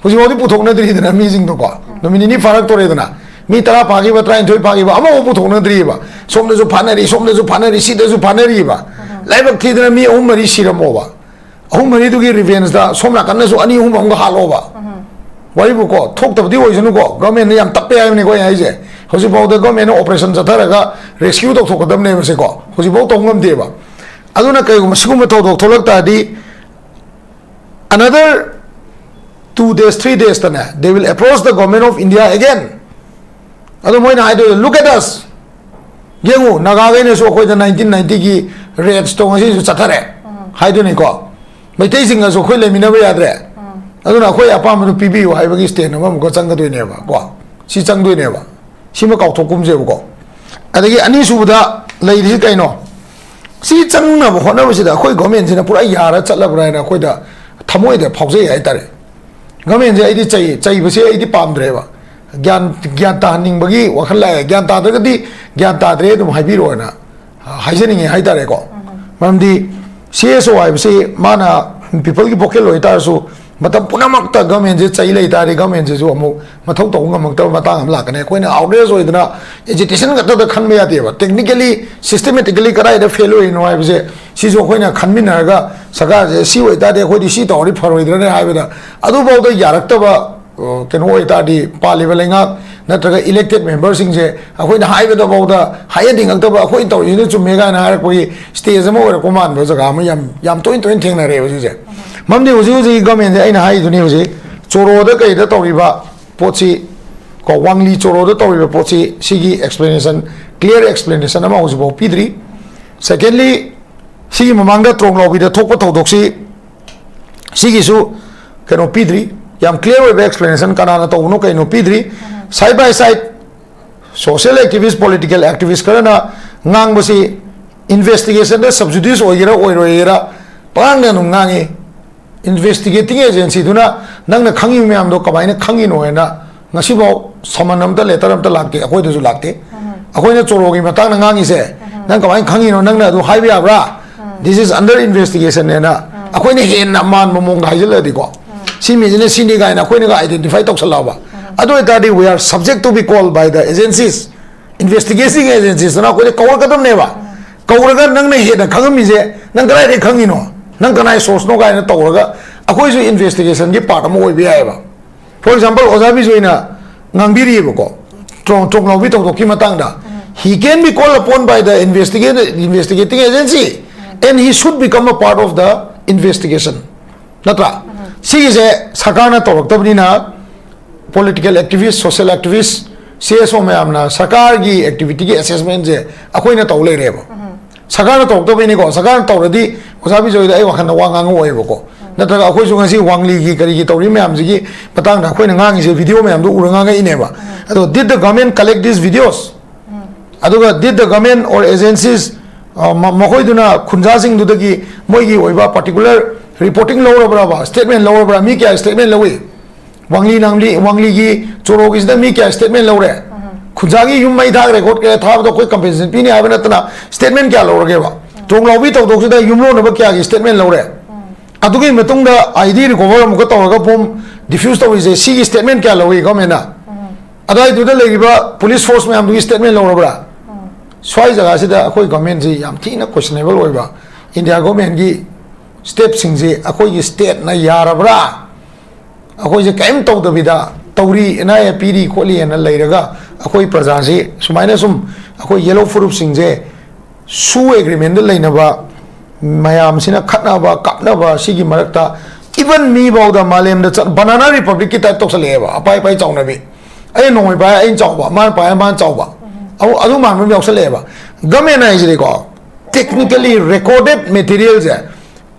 ꯍꯧꯖꯤꯛꯐꯥꯎꯗꯤ ꯄꯨꯊꯣꯛꯅꯗ꯭ꯔꯤꯗꯅ ꯃꯤꯁꯤꯡꯗꯣꯀꯣ, ꯅꯨꯃꯤꯠ ꯅꯤꯅꯤ ꯐꯥꯔꯛꯇꯣꯔꯦꯗꯅ, ꯃꯤ ꯇꯔꯥ ꯐꯥꯈꯤꯕ, ꯇꯔꯥꯅꯤꯊꯣꯏ ꯐꯥꯈꯤꯕ, ꯑꯃꯐꯥꯎ ꯄꯨꯊꯣꯛꯅꯗ꯭ꯔꯤꯕ꯫ ꯁꯣꯝꯗꯁꯨ ꯐꯥꯅꯔꯤ, ꯁꯣꯝꯗꯁꯨ ꯐꯥꯅꯔꯤ, ꯁꯤꯗꯁꯨ ꯐꯥꯅꯔꯤꯕ꯫ ꯂꯥꯏꯕꯛ ꯊꯤꯗꯅ ꯃꯤ ꯑꯍꯨꯝ ꯃꯔꯤ ꯁꯤꯔꯝꯃꯣꯕ, ꯑꯍꯨꯝ ꯃꯔꯤꯗꯨꯒꯤ ꯔꯤꯚꯦꯟꯁꯇ ꯁꯣꯝ ꯅꯥꯀꯟꯗꯁꯨ ꯑꯅꯤ ꯑꯍꯨꯝ ꯑꯃꯒ ꯍꯥꯠꯂꯣꯕ꯫ ꯋꯥꯔꯤꯕꯨꯀꯣ, ꯊꯣꯛꯇꯕꯗꯤ ꯑꯣꯏꯁꯅꯨꯀꯣ, ꯒꯚꯔꯟꯃꯦꯟꯠꯅ ꯌꯥꯝ ꯇꯞꯄꯦ ꯍꯥꯏꯕꯅꯤꯀꯣ ꯑꯩꯅ ꯍꯥꯏꯁꯦ꯫ ꯍꯧꯖꯤꯛꯐꯥꯎꯗ ꯒꯣꯔꯃꯦꯟꯅ ꯑꯣꯄꯔꯦꯁꯟ ꯆꯠꯊꯔꯒ ꯔꯦꯁꯀ꯭ꯌꯨ ꯇꯧꯊꯣꯛꯀꯗꯕꯅꯦꯕ ꯁꯦꯀꯣ, ꯍꯧꯖꯤꯛꯐꯥꯎ ꯇꯧ ꯉꯝꯗꯦꯕ꯫ ꯑꯗꯨꯅ ꯀꯩꯒꯨꯝꯕ ꯁꯤꯒꯨꯝꯕ ꯊꯧꯗꯣꯛ ꯊꯣꯛꯂꯛ ꯇꯥꯔꯗꯤ, another two days, three days ꯇꯅꯦ, they will approach the government of India again. ꯑꯗꯣ ꯃꯣꯏꯅ ꯍꯥꯏꯗꯣꯏ, "Look at us, ꯌꯦꯡꯉꯨ, ꯅꯥꯒꯥꯈꯩꯅꯁꯨ ꯑꯩꯈꯣꯏꯗ ꯅꯥꯏꯟꯇꯤꯟ ꯅꯥꯏꯟꯇꯤꯒꯤ ꯔꯦꯠꯁꯇꯣ ꯉꯁꯤꯁꯨ ꯆꯠꯊꯔꯦ" ꯍꯥꯏꯗꯣꯏꯅꯤꯀꯣ꯫ "ꯃꯩꯇꯩꯁꯤꯡꯒꯁꯨ ꯑꯩꯈꯣꯏ ꯂꯩꯃꯤꯟꯅꯕ ꯌꯥꯗ꯭ꯔꯦ, ꯑꯗꯨꯅ ꯑꯩꯈꯣꯏ ꯑꯄꯥꯝꯕꯗꯨ ꯄꯤꯕꯤꯌꯨ" ꯍꯥꯏꯕꯒꯤ ꯁ꯭ꯇꯦꯟ ꯑꯃꯃꯨꯛꯀ ꯆꯪꯒꯗꯣꯏꯅꯦꯕ ꯀꯣ꯫ ꯁꯤ ꯆꯪꯗꯣꯏꯅꯦꯕ, ꯁꯤꯃ ꯀꯥꯎꯊꯣꯛꯀꯨꯝꯁꯦꯕꯀꯣ꯫ ꯑꯗꯒꯤ ꯑꯅꯤꯁꯨꯕꯗ ꯂꯩꯔꯤꯁꯤ ꯀꯩꯅꯣ? ꯁꯤ ꯆꯪꯅꯕ ꯍꯣꯠꯅꯕꯁꯤꯗ ꯑꯩꯈꯣꯏ ꯒꯣꯔꯃꯦꯟꯁꯤꯅ ꯄꯨꯔꯥ ꯌꯥꯔ ꯆꯠꯂꯕ꯭ꯔꯥ ꯍꯥꯏꯅ ꯑꯩꯈꯣꯏꯗ ꯊꯃꯣꯏꯗ ꯐꯥꯎꯖꯩ ꯍꯥꯏꯇꯥꯔꯦ꯫ ꯒꯣꯔꯃꯦꯟꯁꯦ ꯑꯩꯗꯤ ꯆꯩ-, ꯆꯩꯕꯁꯦ ꯑꯩꯗꯤ ꯄꯥꯝꯗ꯭ꯔꯦꯕ꯫ ꯒ꯭ꯌꯥꯟ, ꯒ꯭ꯌꯥꯟ ꯇꯥꯍꯟꯅꯤꯡꯕꯒꯤ ꯋꯥꯈꯜ ꯂꯥꯛꯑꯦ꯫ ꯒ꯭ꯌꯥꯟ ꯇꯥꯗ꯭ꯔꯒꯗꯤ "ꯒ꯭ꯌꯥꯟ ꯇꯥꯗ꯭ꯔꯦ" ꯑꯗꯨꯝ ꯍꯥꯏꯕꯤꯔꯣꯅ ꯍꯥꯏꯖꯅꯤꯡꯉꯦ ꯍꯥꯏꯇꯥꯔꯦꯀꯣ꯫ ꯃꯔꯝꯗꯤ C S O ꯍꯥꯏꯕꯁꯤ ꯃꯥꯅ ꯄꯤꯄꯜꯒꯤ ꯚꯣꯀꯦꯜ ꯑꯣꯏꯇꯥꯔꯁꯨ, ꯃꯇꯝ ꯄꯨꯝꯅꯃꯛꯇ ꯒꯃꯦꯟꯁꯦ ꯆꯩ ꯂꯩ ꯇꯥꯔꯗꯤ ꯒꯃꯦꯟꯁꯤꯁꯨ ꯑꯃꯨꯛ ꯃꯊꯧ ꯇꯧꯕ ꯉꯝꯃꯛꯇꯕ ꯃꯇꯥꯡ ꯑꯃ ꯂꯥꯛꯀꯅꯤ꯫ ꯑꯩꯈꯣꯏꯅ ꯑꯥꯎꯠꯔꯦꯖ ꯑꯣꯏꯗꯅ ꯑꯦꯖꯤꯇꯦꯁꯟ ꯈꯛꯇꯗ ꯈꯟꯕ ꯌꯥꯗꯦꯕ꯫ ꯇꯦꯛꯅꯤꯀꯦꯂꯤ, ꯁꯤꯁꯇꯦꯃꯦꯇꯤꯀꯦꯂꯤ ꯀꯗꯥꯏꯗ ꯐꯦꯜ ꯑꯣꯏꯔꯤꯅꯣ ꯍꯥꯏꯕꯁꯦ ꯁꯤꯁꯨ ꯑꯩꯈꯣꯏꯅ ꯈꯟꯃꯤꯟꯅꯔꯒ, "ꯁꯔꯀꯥꯔꯁꯦ ꯁꯤ ꯑꯣꯏꯇꯥꯔꯗꯤ ꯑꯩꯈꯣꯏꯗꯤ ꯁꯤ ꯇꯧꯔꯗꯤ ꯐꯔꯣꯏꯗ꯭ꯔꯅꯦ?" ꯍꯥꯏꯕꯗ ꯑꯗꯨꯐꯥꯎꯗ ꯌꯥꯔꯛꯇꯕ, ꯑ, ꯀꯩꯅꯣ ꯑꯣꯏꯇꯥꯔꯗꯤ, ꯄꯥꯜꯂꯤꯕ ꯂꯩꯉꯥꯛ ꯅꯠꯇ꯭ꯔꯒ ꯏꯂꯦꯛꯇꯦꯠ ꯃꯦꯝꯕꯔꯁꯤꯡꯁꯦ ꯑꯩꯈꯣꯏꯅ ꯍꯥꯏꯕꯗꯐꯥꯎꯗ ꯍꯥꯏꯍꯟꯅꯤꯡꯉꯛꯇꯕ, "ꯑꯩꯈꯣꯏꯅ ꯇꯧꯔꯤꯁꯤꯅ ꯆꯨꯝꯃꯦ" ꯀꯥꯏꯅ ꯍꯥꯏꯔꯛꯄꯒꯤ ꯁ꯭ꯇꯦꯖ ꯑꯃ ꯑꯣꯏꯔꯛꯄ ꯃꯥꯟꯕ ꯖꯒꯥ ꯑꯃ ꯌꯥꯝ, ꯌꯥꯝ ꯇꯣꯏꯅ ꯇꯣꯏꯅ ꯊꯦꯡꯅꯔꯦꯕ ꯁꯤꯁꯦ꯫ ꯃꯔꯝꯗꯤ ꯍꯧꯖꯤꯛ ꯍꯧꯖꯤꯛꯀꯤ ꯒꯃꯦꯟꯁꯦ, ꯑꯩꯅ ꯍꯥꯏꯗꯨꯅꯤ, ꯍꯧꯖꯤꯛ ꯆꯣꯔꯣꯗ ꯀꯩꯗ ꯇꯧꯔꯤꯕ ꯄꯣꯠꯁꯤ, ꯀꯣ, ꯋꯥꯡꯂꯤ ꯆꯣꯔꯣꯗ ꯇꯧꯔꯤꯕ ꯄꯣꯠꯁꯤ, ꯁꯤꯒꯤ ꯑꯦꯛꯁꯄ꯭ꯂꯦꯅꯦꯁꯟ, ꯀ꯭ꯂꯤꯌꯥꯔ ꯑꯦꯛꯁꯄ꯭ꯂꯦꯅꯦꯁꯟ ꯑꯃ ꯍꯧꯖꯤꯛꯐꯥꯎ ꯄꯤꯗ꯭ꯔꯤ꯫ ꯁꯦꯀꯦꯟꯂꯤ, ꯁꯤꯒꯤ ꯃꯃꯥꯡꯗ ꯇ꯭ꯔꯣꯡꯂꯥꯎꯕꯤꯗ ꯊꯣꯛꯄ ꯊꯧꯗꯣꯛꯁꯤ, ꯁꯤꯒꯤꯁꯨ ꯀꯩꯅꯣ ꯄꯤꯗ꯭ꯔꯤ, ꯌꯥꯝ ꯀ꯭ꯂꯤꯌꯥꯔ ꯑꯣꯏꯕ ꯑꯦꯛꯁꯄ꯭ꯂꯦꯅꯦꯁꯟ ꯀꯅꯥꯅ ꯇꯧꯕꯅꯣ ꯀꯩꯅꯣ ꯄꯤꯗ꯭ꯔꯤ꯫ ꯁꯥꯏꯠ ꯕꯥꯏ ꯁꯥꯏꯠ ꯁꯣꯁꯤꯌꯦꯜ ꯑꯦꯛꯇꯤꯚꯤꯁ, ꯄꯣꯂꯤꯇꯤꯀꯦꯜ ꯑꯦꯛꯇꯤꯚꯤꯁ ꯈꯔꯅ ꯉꯥꯡꯕꯁꯤ ꯏꯟꯚꯦꯁꯇꯤꯒꯦꯁꯟꯗ ꯁꯕꯖꯨꯗꯤꯁ ꯑꯣꯏꯒꯦꯔꯥ ꯑꯣꯏꯔꯣꯏꯒꯦꯔꯥ ꯄꯉꯥꯡꯗ ꯑꯗꯨꯝ ꯉꯥꯡꯉꯤ꯫ ꯏꯟꯚꯦꯁꯇꯤꯒꯦꯇꯤꯡ ꯑꯦꯖꯦꯟꯁꯤꯗꯨꯅ ꯅꯪꯅ ꯈꯪꯉꯤꯕ ꯃꯌꯥꯝꯗꯣ ꯀꯃꯥꯏꯅ ꯈꯪꯉꯤꯅꯣ ꯍꯥꯏꯅ ꯉꯁꯤꯐꯥꯎ ꯁꯃꯟ ꯑꯝꯇ, ꯂꯦꯇꯔ ꯑꯝꯇ ꯂꯥꯛꯇꯦ, ꯑꯩꯈꯣꯏꯗꯁꯨ ꯂꯥꯛꯇꯦ꯫ ꯑꯩꯈꯣꯏꯅ ꯆꯣꯔꯣꯒꯤ ꯃꯇꯥꯡꯗ ꯉꯥꯡꯉꯤꯁꯦ, "ꯅꯪ ꯀꯃꯥꯏꯅ ꯈꯪꯉꯤꯅꯣ? ꯅꯪꯅ ꯑꯗꯨ ꯍꯥꯏꯕ ꯌꯥꯕ꯭ꯔꯥ? This is under investigation" ꯍꯥꯏꯅ ꯑꯩꯈꯣꯏꯅ ꯍꯦꯟꯅ ꯃꯥꯟꯕ ꯃꯑꯣꯡꯗ ꯍꯥꯏꯖꯤꯜꯂꯛꯑꯗꯤꯀꯣ, "ꯁꯤ ꯃꯤꯁꯤꯅ ꯁꯤꯅꯤ" ꯀꯥꯏꯅ ꯑꯩꯈꯣꯏꯅꯒ ꯑꯥꯏꯗꯦꯟꯇꯤꯐꯥꯏ ꯇꯧꯁꯜꯂꯛꯑꯕ, ꯑꯗꯨ ꯑꯣꯏꯇꯥꯔꯗꯤ we are subject to be called by the agencies, investigating agencies ꯇꯨꯅ ꯑꯩꯈꯣꯏꯗ ꯀꯧꯔꯛꯀꯗꯕꯅꯦꯕ꯫ ꯀꯧꯔꯒ ꯅꯪꯅ ꯍꯦꯟꯅ ꯈꯪꯉꯝꯃꯤꯁꯦ ꯅꯪ ꯀꯗꯥꯏꯗꯒꯤ ꯈꯪꯉꯤꯅꯣ? ꯅꯪ ꯀꯅꯥꯏ ꯁꯣꯔꯁꯅꯣ ꯀꯥꯏꯅ ꯇꯧꯔꯒ ꯑꯩꯈꯣꯏꯁꯨ ꯏꯟꯚꯦꯁꯇꯤꯒꯦꯁꯟꯒꯤ ꯄꯥꯔꯠ ꯑꯃ ꯑꯣꯏꯕ ꯌꯥꯏꯑꯕ꯫ ꯐꯣꯔ ꯑꯦꯛꯖꯥꯝꯄꯜ, ꯑꯣꯖꯥ ꯕꯤꯖꯣꯏꯅ ꯉꯥꯡꯕꯤꯔꯤꯑꯕꯀꯣ, ꯇ꯭ꯔꯣꯡ ꯇ꯭ꯔꯣꯡ ꯂꯥꯎꯕꯤ ꯊꯧꯗꯣꯛꯀꯤ ꯃꯇꯥꯡꯗ, he can be called upon by the investigating agency and he should become a part of the investigation, ꯅꯠꯇ꯭ꯔꯥ? ꯁꯤꯒꯤꯁꯦ ꯁꯔꯀꯥꯔꯅ ꯇꯧꯔꯛꯇꯕꯅꯤꯅ, political activist, social activist, C S O ꯃꯌꯥꯝꯅ ꯁꯔꯀꯥꯔꯒꯤ activity ꯒꯤ assessment ꯁꯦ ꯑꯩꯈꯣꯏꯅ ꯇꯧ ꯂꯩꯔꯦꯕ꯫ ꯁꯔꯀꯥꯔꯅ ꯇꯧꯔꯛꯇꯕꯩꯅꯤꯀꯣ꯫ ꯁꯔꯀꯥꯔꯅ ꯇꯧꯔꯗꯤ ꯑꯣꯖꯥ ꯕꯤꯖꯣꯏꯗ ꯑꯩ ꯋꯥꯈꯜꯗ ꯋꯥ ꯉꯥꯡꯉꯛꯑꯣꯏꯕꯀꯣ꯫ ꯅꯠꯇ꯭ꯔꯒ ꯑꯩꯈꯣꯏꯁꯨ ꯉꯁꯤ ꯋꯥꯡꯂꯤꯒꯤ ꯀꯔꯤꯒꯤ ꯇꯧꯔꯤ ꯃꯌꯥꯝꯁꯤꯒꯤ ꯃꯇꯥꯡꯗ ꯑꯩꯈꯣꯏꯅ ꯉꯥꯡꯉꯤꯁꯦ video ꯃꯌꯥꯝꯗꯣ ꯎꯔ ꯉꯥꯡꯉꯛꯏꯅꯦꯕ꯫ ꯑꯗꯣ, did the government collect these videos? ꯑꯗꯨꯒ, did the government or agencies, ꯑ, ꯃ-, ꯃꯈꯣꯏꯗꯨꯅ ꯈꯨꯟꯖꯥꯁꯤꯡꯗꯨꯗꯒꯤ ꯃꯣꯏꯒꯤ ꯑꯣꯏꯕ particular reporting ꯂꯧꯔꯕ꯭ꯔꯕ, statement ꯂꯧꯔꯕ꯭ꯔꯥ? ꯃꯤ ꯀꯌꯥ statement ꯂꯧꯏ? ꯋꯥꯡꯂꯤ ꯅꯥꯡꯂꯤ, ꯋꯥꯡꯂꯤꯒꯤ ꯆꯣꯔꯣꯒꯤꯁꯤꯗ ꯃꯤ ꯀꯌꯥ statement ꯂꯧꯔꯦ? ꯈꯨꯟꯖꯥꯒꯤ ꯌꯨꯝ ꯃꯩ ꯊꯥꯈ꯭ꯔꯦ ꯈꯣꯠꯈ꯭ꯔꯦ, ꯊꯥꯕꯗꯣ ꯑꯩꯈꯣꯏ compensation ꯄꯤꯅꯤ ꯍꯥꯏꯕ ꯅꯠꯇꯅ statement ꯀꯌꯥ ꯂꯧꯔꯒꯦꯕ? ꯇ꯭ꯔꯣꯡ ꯂꯥꯎꯕꯤ ꯊꯧꯗꯣꯛꯁꯤꯗ ꯌꯨꯝꯂꯣꯟꯅꯕ ꯀꯌꯥꯒꯤ statement ꯂꯧꯔꯦ? ꯑꯗꯨꯒꯤ ꯃꯇꯨꯡꯗ I D recover ꯑꯃꯨꯛꯀ ꯇꯧꯔꯒ form diffuse ꯇꯧꯔꯤꯁꯦ, ꯁꯤꯒꯤ statement ꯀꯌꯥ ꯂꯧꯏ government ꯅ? ꯑꯗꯨꯋꯥꯏꯗꯨꯗ ꯂꯩꯔꯤꯕ police force ꯃꯌꯥꯝꯗꯨꯒꯤ statement ꯂꯧꯔꯕ꯭ꯔꯥ? ꯁ꯭ꯋꯥꯏ ꯖꯒꯥꯁꯤꯗ ꯑꯩꯈꯣꯏ government ꯁꯤ ꯌꯥꯝ ꯊꯤꯅ questionable ꯑꯣꯏꯕ, India government ꯀꯤ step ꯁꯤꯡꯁꯤ ꯑꯩꯈꯣꯏꯒꯤ state ꯅ ꯌꯥꯔꯕ꯭ꯔꯥ? ꯑꯩꯈꯣꯏꯁꯦ ꯀꯔꯤꯝ ꯇꯧꯗꯕꯤꯗ ꯇꯧꯔꯤ, ꯑꯦꯟ ꯑꯥꯏ ꯑꯦ ꯄꯤꯔꯤ ꯈꯣꯠꯂꯤ ꯍꯥꯏꯅ ꯂꯩꯔꯒ ꯑꯩꯈꯣꯏ ꯄ꯭ꯔꯖꯥꯁꯤ ꯁꯨꯃꯥꯏꯅ ꯁꯨꯝ ꯑꯩꯈꯣꯏ yellow ꯐꯨꯔꯨꯞꯁꯤꯡꯁꯦ ꯁꯨ agreement ꯗ ꯂꯩꯅꯕ ꯃꯌꯥꯝꯁꯤꯅ ꯈꯠꯅꯕ ꯀꯥꯞꯅꯕ ꯁꯤꯒꯤ ꯃꯔꯛꯇ even ꯃꯤ ꯐꯥꯎꯗ ꯃꯥꯂꯦꯝꯗ ꯆꯠ-, banana republic ꯀꯤ type ꯇꯧꯁꯜꯂꯛꯑꯦꯕ, ꯑꯄꯥꯏ ꯑꯄꯥꯏ ꯆꯥꯎꯅꯕꯤ꯫ ꯑꯩ ꯅꯣꯡꯃꯩ ꯄꯥꯏ ꯑꯩꯅ ꯆꯥꯎꯕ, ꯃꯥꯅ ꯄꯥꯏ ꯃꯥꯅ ꯆꯥꯎꯕ꯫ ꯑꯗꯨ, ꯑꯗꯨ ꯃꯥꯟꯕ ꯑꯃ ꯌꯥꯎꯁꯜꯂꯛꯑꯦꯕ꯫ Government ꯍꯥꯏꯁꯤꯗꯤꯀꯣ, technically recorded material ꯁꯦ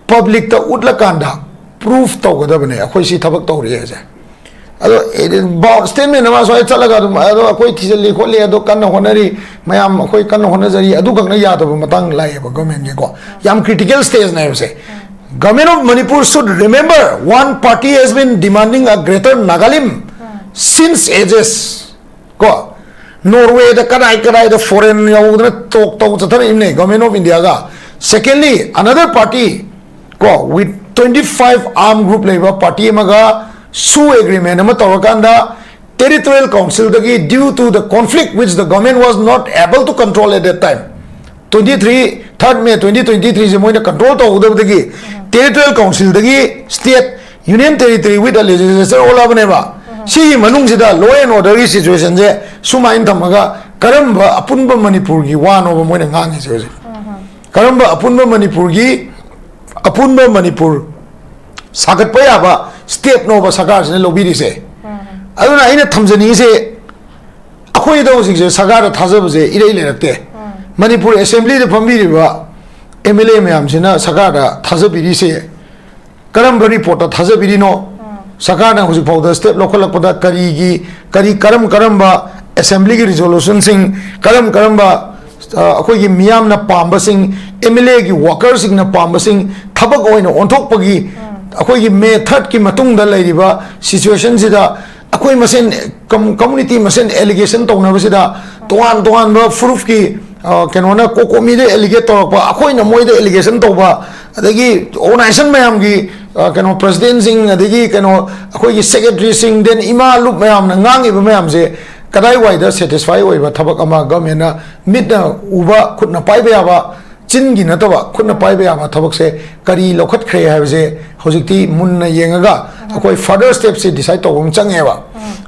public ꯇ ꯎꯠꯂꯀꯥꯟꯗ proof ꯇꯧꯒꯗꯕꯅꯦ ꯑꯩꯈꯣꯏ ꯁꯤ ꯊꯕꯛ ꯇꯧꯔꯤ ꯍꯥꯏꯁꯦ꯫ ꯑꯗꯣ, ꯑꯦ, ꯕꯥꯎ-, statement ꯑꯃ ꯁ꯭ꯋꯥꯏ ꯆꯠꯂꯒ ꯑꯗꯨꯝ, "ꯑꯗꯣ ꯑꯩꯈꯣꯏ ꯊꯤꯖꯤꯜꯂꯤ ꯈꯣꯠꯂꯤ, ꯑꯗꯣ ꯀꯟꯅ ꯍꯣꯠꯅꯔꯤ, ꯃꯌꯥꯝ ꯑꯩꯈꯣꯏ ꯀꯟꯅ ꯍꯣꯠꯅꯖꯔꯤ", ꯑꯗꯨꯈꯛꯅ ꯌꯥꯗꯕ ꯃꯇꯥꯡ ꯂꯥꯛꯑꯦꯕ government ꯀꯤꯀꯣ꯫ ꯌꯥꯝ critical stage ꯅꯦꯕꯁꯦ꯫ Government of Manipur should remember one party has been demanding a greater Nagalim since ages. ꯀꯣ, Norway ꯗ ꯀꯗꯥꯏ ꯀꯗꯥꯏꯗ foreign ꯌꯧꯗꯅ talk ꯇꯧ ꯆꯠꯊꯔꯛꯏꯕꯅꯦ Government of India ꯒ꯫ Secondly, another party, ꯀꯣ, with twenty five arm group ꯂꯩꯕ party ꯑꯃꯒ ꯁꯨ agreement ꯑꯃ ꯇꯧꯔꯀꯥꯟꯗ territorial council ꯗꯒꯤ, due to the conflict which the government was not able to control at that time, twenty three, third May twenty twenty three ꯁꯦ ꯃꯣꯏꯅ control ꯇꯧꯍꯧꯗꯕꯗꯒꯤ territorial council ꯗꯒꯤ state, union territory with a legislature ꯑꯣꯜꯂꯛꯑꯕꯅꯦꯕ꯫ ꯁꯤꯒꯤ ꯃꯅꯨꯡꯁꯤꯗ law and orderꯒꯤ situationꯁꯦ ꯁꯨꯃꯥꯏꯅ ꯊꯝꯃꯒ ꯀꯔꯝꯕ ꯑꯄꯨꯟꯕ ꯃꯅꯤꯄꯨꯔꯒꯤ ꯋꯥꯅꯣꯕ ꯃꯣꯏꯅ ꯉꯥꯡꯉꯤꯁꯦ ꯍꯧꯖꯤꯛ? ꯀꯔꯝꯕ ꯑꯄꯨꯟꯕ ꯃꯅꯤꯄꯨꯔꯒꯤ, ꯑꯄꯨꯟꯕ ꯃꯅꯤꯄꯨꯔ ꯁꯥꯒꯠꯄ ꯌꯥꯕ stepꯅꯣꯕ ꯁꯔꯀꯥꯔꯁꯤꯅ ꯂꯧꯕꯤꯔꯤꯁꯦ? ꯑꯗꯨꯅ ꯑꯩꯅ ꯊꯝꯖꯅꯤꯡꯉꯤꯁꯦ, ꯑꯩꯈꯣꯏꯗ ꯍꯧꯖꯤꯛꯁꯦ ꯁꯔꯀꯥꯔꯗ ꯊꯥꯖꯕꯁꯦ ꯏꯔꯩ ꯂꯩꯔꯛꯇꯦ꯫ ꯃꯅꯤꯄꯨꯔ assemblyꯗ ꯐꯝꯕꯤꯔꯤꯕ MLA ꯃꯌꯥꯝꯁꯤꯅ ꯁꯔꯀꯥꯔꯗ ꯊꯥꯖꯕꯤꯔꯤꯁꯦ ꯀꯔꯝꯕ reportꯇ ꯊꯥꯖꯕꯤꯔꯤꯅꯣ? ꯁꯔꯀꯥꯔꯅ ꯍꯧꯖꯤꯛ ꯐꯥꯎꯗ step ꯂꯧꯈꯠꯂꯛꯄꯗ ꯀꯔꯤꯒꯤ, ꯀꯔꯤ, ꯀꯔꯝ ꯀꯔꯝꯕ assemblyꯒꯤ resolutionꯁꯤꯡ, ꯀꯔꯝ ꯀꯔꯝꯕ, ꯑ, ꯑꯩꯈꯣꯏꯒꯤ ꯃꯤꯌꯥꯝꯅ ꯄꯥꯝꯕꯁꯤꯡ, MLAꯒꯤ workerꯁꯤꯡꯅ ꯄꯥꯝꯕꯁꯤꯡ, ꯊꯕꯛ ꯑꯣꯏꯅ ꯑꯣꯟꯊꯣꯛꯄꯒꯤ ꯑꯩꯈꯣꯏꯒꯤ May thirdꯀꯤ ꯃꯇꯨꯡꯗ ꯂꯩꯔꯤꯕ situationꯁꯤꯗ ꯑꯩꯈꯣꯏ ꯃꯁꯦꯟ, com-, community ꯃꯁꯦꯟ allegation ꯇꯧꯅꯕꯁꯤꯗ ꯇꯣꯉꯥꯟ ꯇꯣꯉꯥꯟꯕ ꯐꯨꯔꯨꯞꯀꯤ, ꯑ, ꯀꯩꯅꯣꯅ COCOMIꯗ allegate ꯇꯧꯔꯛꯄ, ꯑꯩꯈꯣꯏꯅ ꯃꯣꯏꯗ allegation ꯇꯧꯕ, ꯑꯗꯒꯤ organization ꯃꯌꯥꯝꯒꯤ, ꯑ, ꯀꯩꯅꯣ presidentꯁꯤꯡ, ꯑꯗꯒꯤ ꯀꯩꯅꯣ ꯑꯩꯈꯣꯏꯒꯤ secretaryꯁꯤꯡ, then ꯏꯃꯥ ꯂꯨꯞ ꯃꯌꯥꯝꯅ ꯉꯥꯡꯉꯤꯕ ꯃꯌꯥꯝꯁꯦ ꯀꯗꯥꯏꯋꯥꯏꯗ satisfy ꯑꯣꯏꯕ ꯊꯕꯛ ꯑꯃ governmentꯅ ꯃꯤꯠꯅ ꯎꯕ, ꯈꯨꯠꯅ ꯄꯥꯏꯕ ꯌꯥꯕ, ꯆꯤꯟꯒꯤ ꯅꯠꯇꯕ ꯈꯨꯠꯅ ꯄꯥꯏꯕ ꯌꯥꯕ ꯊꯕꯛꯁꯦ ꯀꯔꯤ ꯂꯧꯈꯠꯈ꯭ꯔꯦ ꯍꯥꯏꯕꯁꯦ ꯍꯧꯖꯤꯛꯇꯤ ꯃꯨꯟꯅ ꯌꯦꯡꯉꯒ ꯑꯩꯈꯣꯏ further stepꯁꯦ decide ꯇꯧꯕ ꯑꯃ ꯆꯪꯉꯦꯕ꯫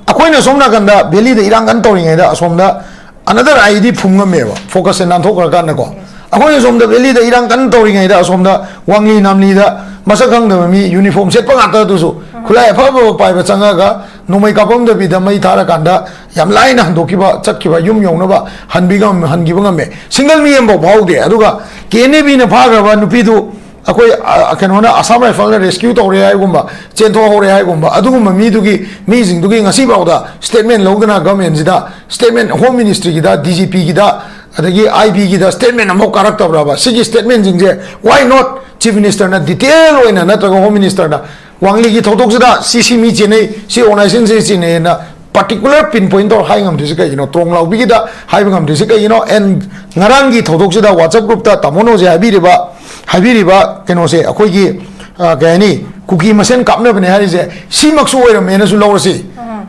ꯑꯩꯈꯣꯏꯅ ꯁꯣꯝ ꯅꯥꯀꯟꯗ valleyꯗ ꯏꯔꯥꯡ ꯀꯟꯅ ꯇꯧꯔꯤꯉꯩꯗ ꯑꯁꯣꯝꯗ another IED ꯐꯨꯝ ꯉꯝꯃꯦꯕ, focusꯁꯦ ꯅꯥꯟꯊꯣꯛꯈ꯭ꯔꯀꯥꯟꯗꯀꯣ꯫ ꯑꯩꯈꯣꯏꯅ ꯁꯣꯝꯗ valleyꯗ ꯏꯔꯥꯡ ꯀꯟꯅ ꯇꯧꯔꯤꯉꯩꯗ ꯑꯁꯣꯝꯗ ꯋꯥꯡꯂꯤ ꯅꯥꯝꯂꯤꯗ ꯃꯁꯛ ꯈꯪꯗꯕ ꯃꯤ uniform ꯁꯦꯠꯄ ꯉꯥꯛꯇ, ꯑꯗꯨꯁꯨ ꯈꯨꯠꯂꯥꯏ ꯑꯐ ꯑꯐꯕ ꯄꯥꯏꯕ ꯆꯪꯉꯒ ꯅꯣꯡꯃꯩ ꯀꯥꯞꯄꯝꯗꯕꯤꯗ ꯃꯩ ꯊꯥꯔꯀꯥꯟꯗ ꯌꯥꯝ ꯂꯥꯏꯅ ꯍꯟꯗꯣꯛꯈꯤꯕ, ꯆꯠꯈꯤꯕ, ꯌꯨꯝ ꯌꯧꯅꯕ ꯍꯟꯕꯤ ꯉꯝ-, ꯍꯟꯈꯤꯕ ꯉꯝꯃꯦ꯫ Single ꯃꯤ ꯑꯃꯐꯥꯎ ꯐꯥꯍꯧꯗꯦ꯫ ꯑꯗꯨꯒ KNABꯅ ꯐꯥꯈ꯭ꯔꯕ ꯅꯨꯄꯤꯗꯨ ꯑꯩꯈꯣꯏ, ꯑ, ꯀꯩꯅꯣꯅ, Assam Riflesꯅ rescue ꯇꯧꯔꯦ ꯍꯥꯏꯒꯨꯝꯕ, ꯆꯦꯟꯊꯣꯛꯍꯧꯔꯦ ꯍꯥꯏꯒꯨꯝꯕ, ꯑꯗꯨꯒꯨꯝꯕ ꯃꯤꯗꯨꯒꯤ ꯃꯤꯁꯤꯡꯗꯨꯒꯤ ꯉꯁꯤ ꯐꯥꯎꯗ statement ꯂꯧꯗꯅ governmentꯁꯤꯗ statement, Home Ministryꯒꯤꯗ, DGPꯒꯤꯗ, ꯑꯗꯒꯤ IBꯒꯤꯗ statement ꯑꯃꯐꯥꯎ ꯀꯥꯔꯛꯇꯕ꯭ꯔꯕ? ꯁꯤꯒꯤ statementꯁꯤꯡꯁꯦ why not Chief Ministerꯅ detail ꯑꯣꯏꯅ ꯅꯠꯇ꯭ꯔꯒ Home Ministerꯅ ꯋꯥꯡꯂꯤꯒꯤ ꯊꯧꯗꯣꯛꯁꯤꯗ ꯁꯤ, ꯁꯤ ꯃꯤ ꯆꯦꯟꯅꯩ, ꯁꯤ organizationꯁꯤ ꯆꯦꯟꯅꯩꯅ particular pinpoint ꯇꯧꯔ ꯍꯥꯏ ꯉꯝꯗ꯭ꯔꯤꯁꯤ ꯀꯩꯒꯤꯅꯣ? ꯇ꯭ꯔꯣꯡ ꯂꯥꯎꯕꯤꯒꯤꯗ ꯍꯥꯏꯕ ꯉꯝꯗ꯭ꯔꯤꯁꯤ ꯀꯩꯒꯤꯅꯣ? And ꯉꯔꯥꯡꯒꯤ ꯊꯧꯗꯣꯛꯁꯤꯗ WhatsApp groupꯇ ꯇꯥꯃꯣꯅ ꯍꯧꯖꯤꯛ ꯍꯥꯏꯕꯤꯔꯤꯕ, ꯍꯥꯏꯕꯤꯔꯤꯕ ꯀꯩꯅꯣꯁꯦ, ꯑꯩꯈꯣꯏꯒꯤ, ꯑ, ꯀꯩ ꯍꯥꯏꯅꯤ, ꯀꯨꯀꯤ ꯃꯁꯦꯟ ꯀꯥꯞꯅꯕꯅꯦ ꯍꯥꯏꯔꯤꯁꯦ ꯁꯤꯃꯛꯁꯨ ꯑꯣꯏꯔꯝꯃꯦꯅꯁꯨ ꯂꯧꯔꯁꯤ꯫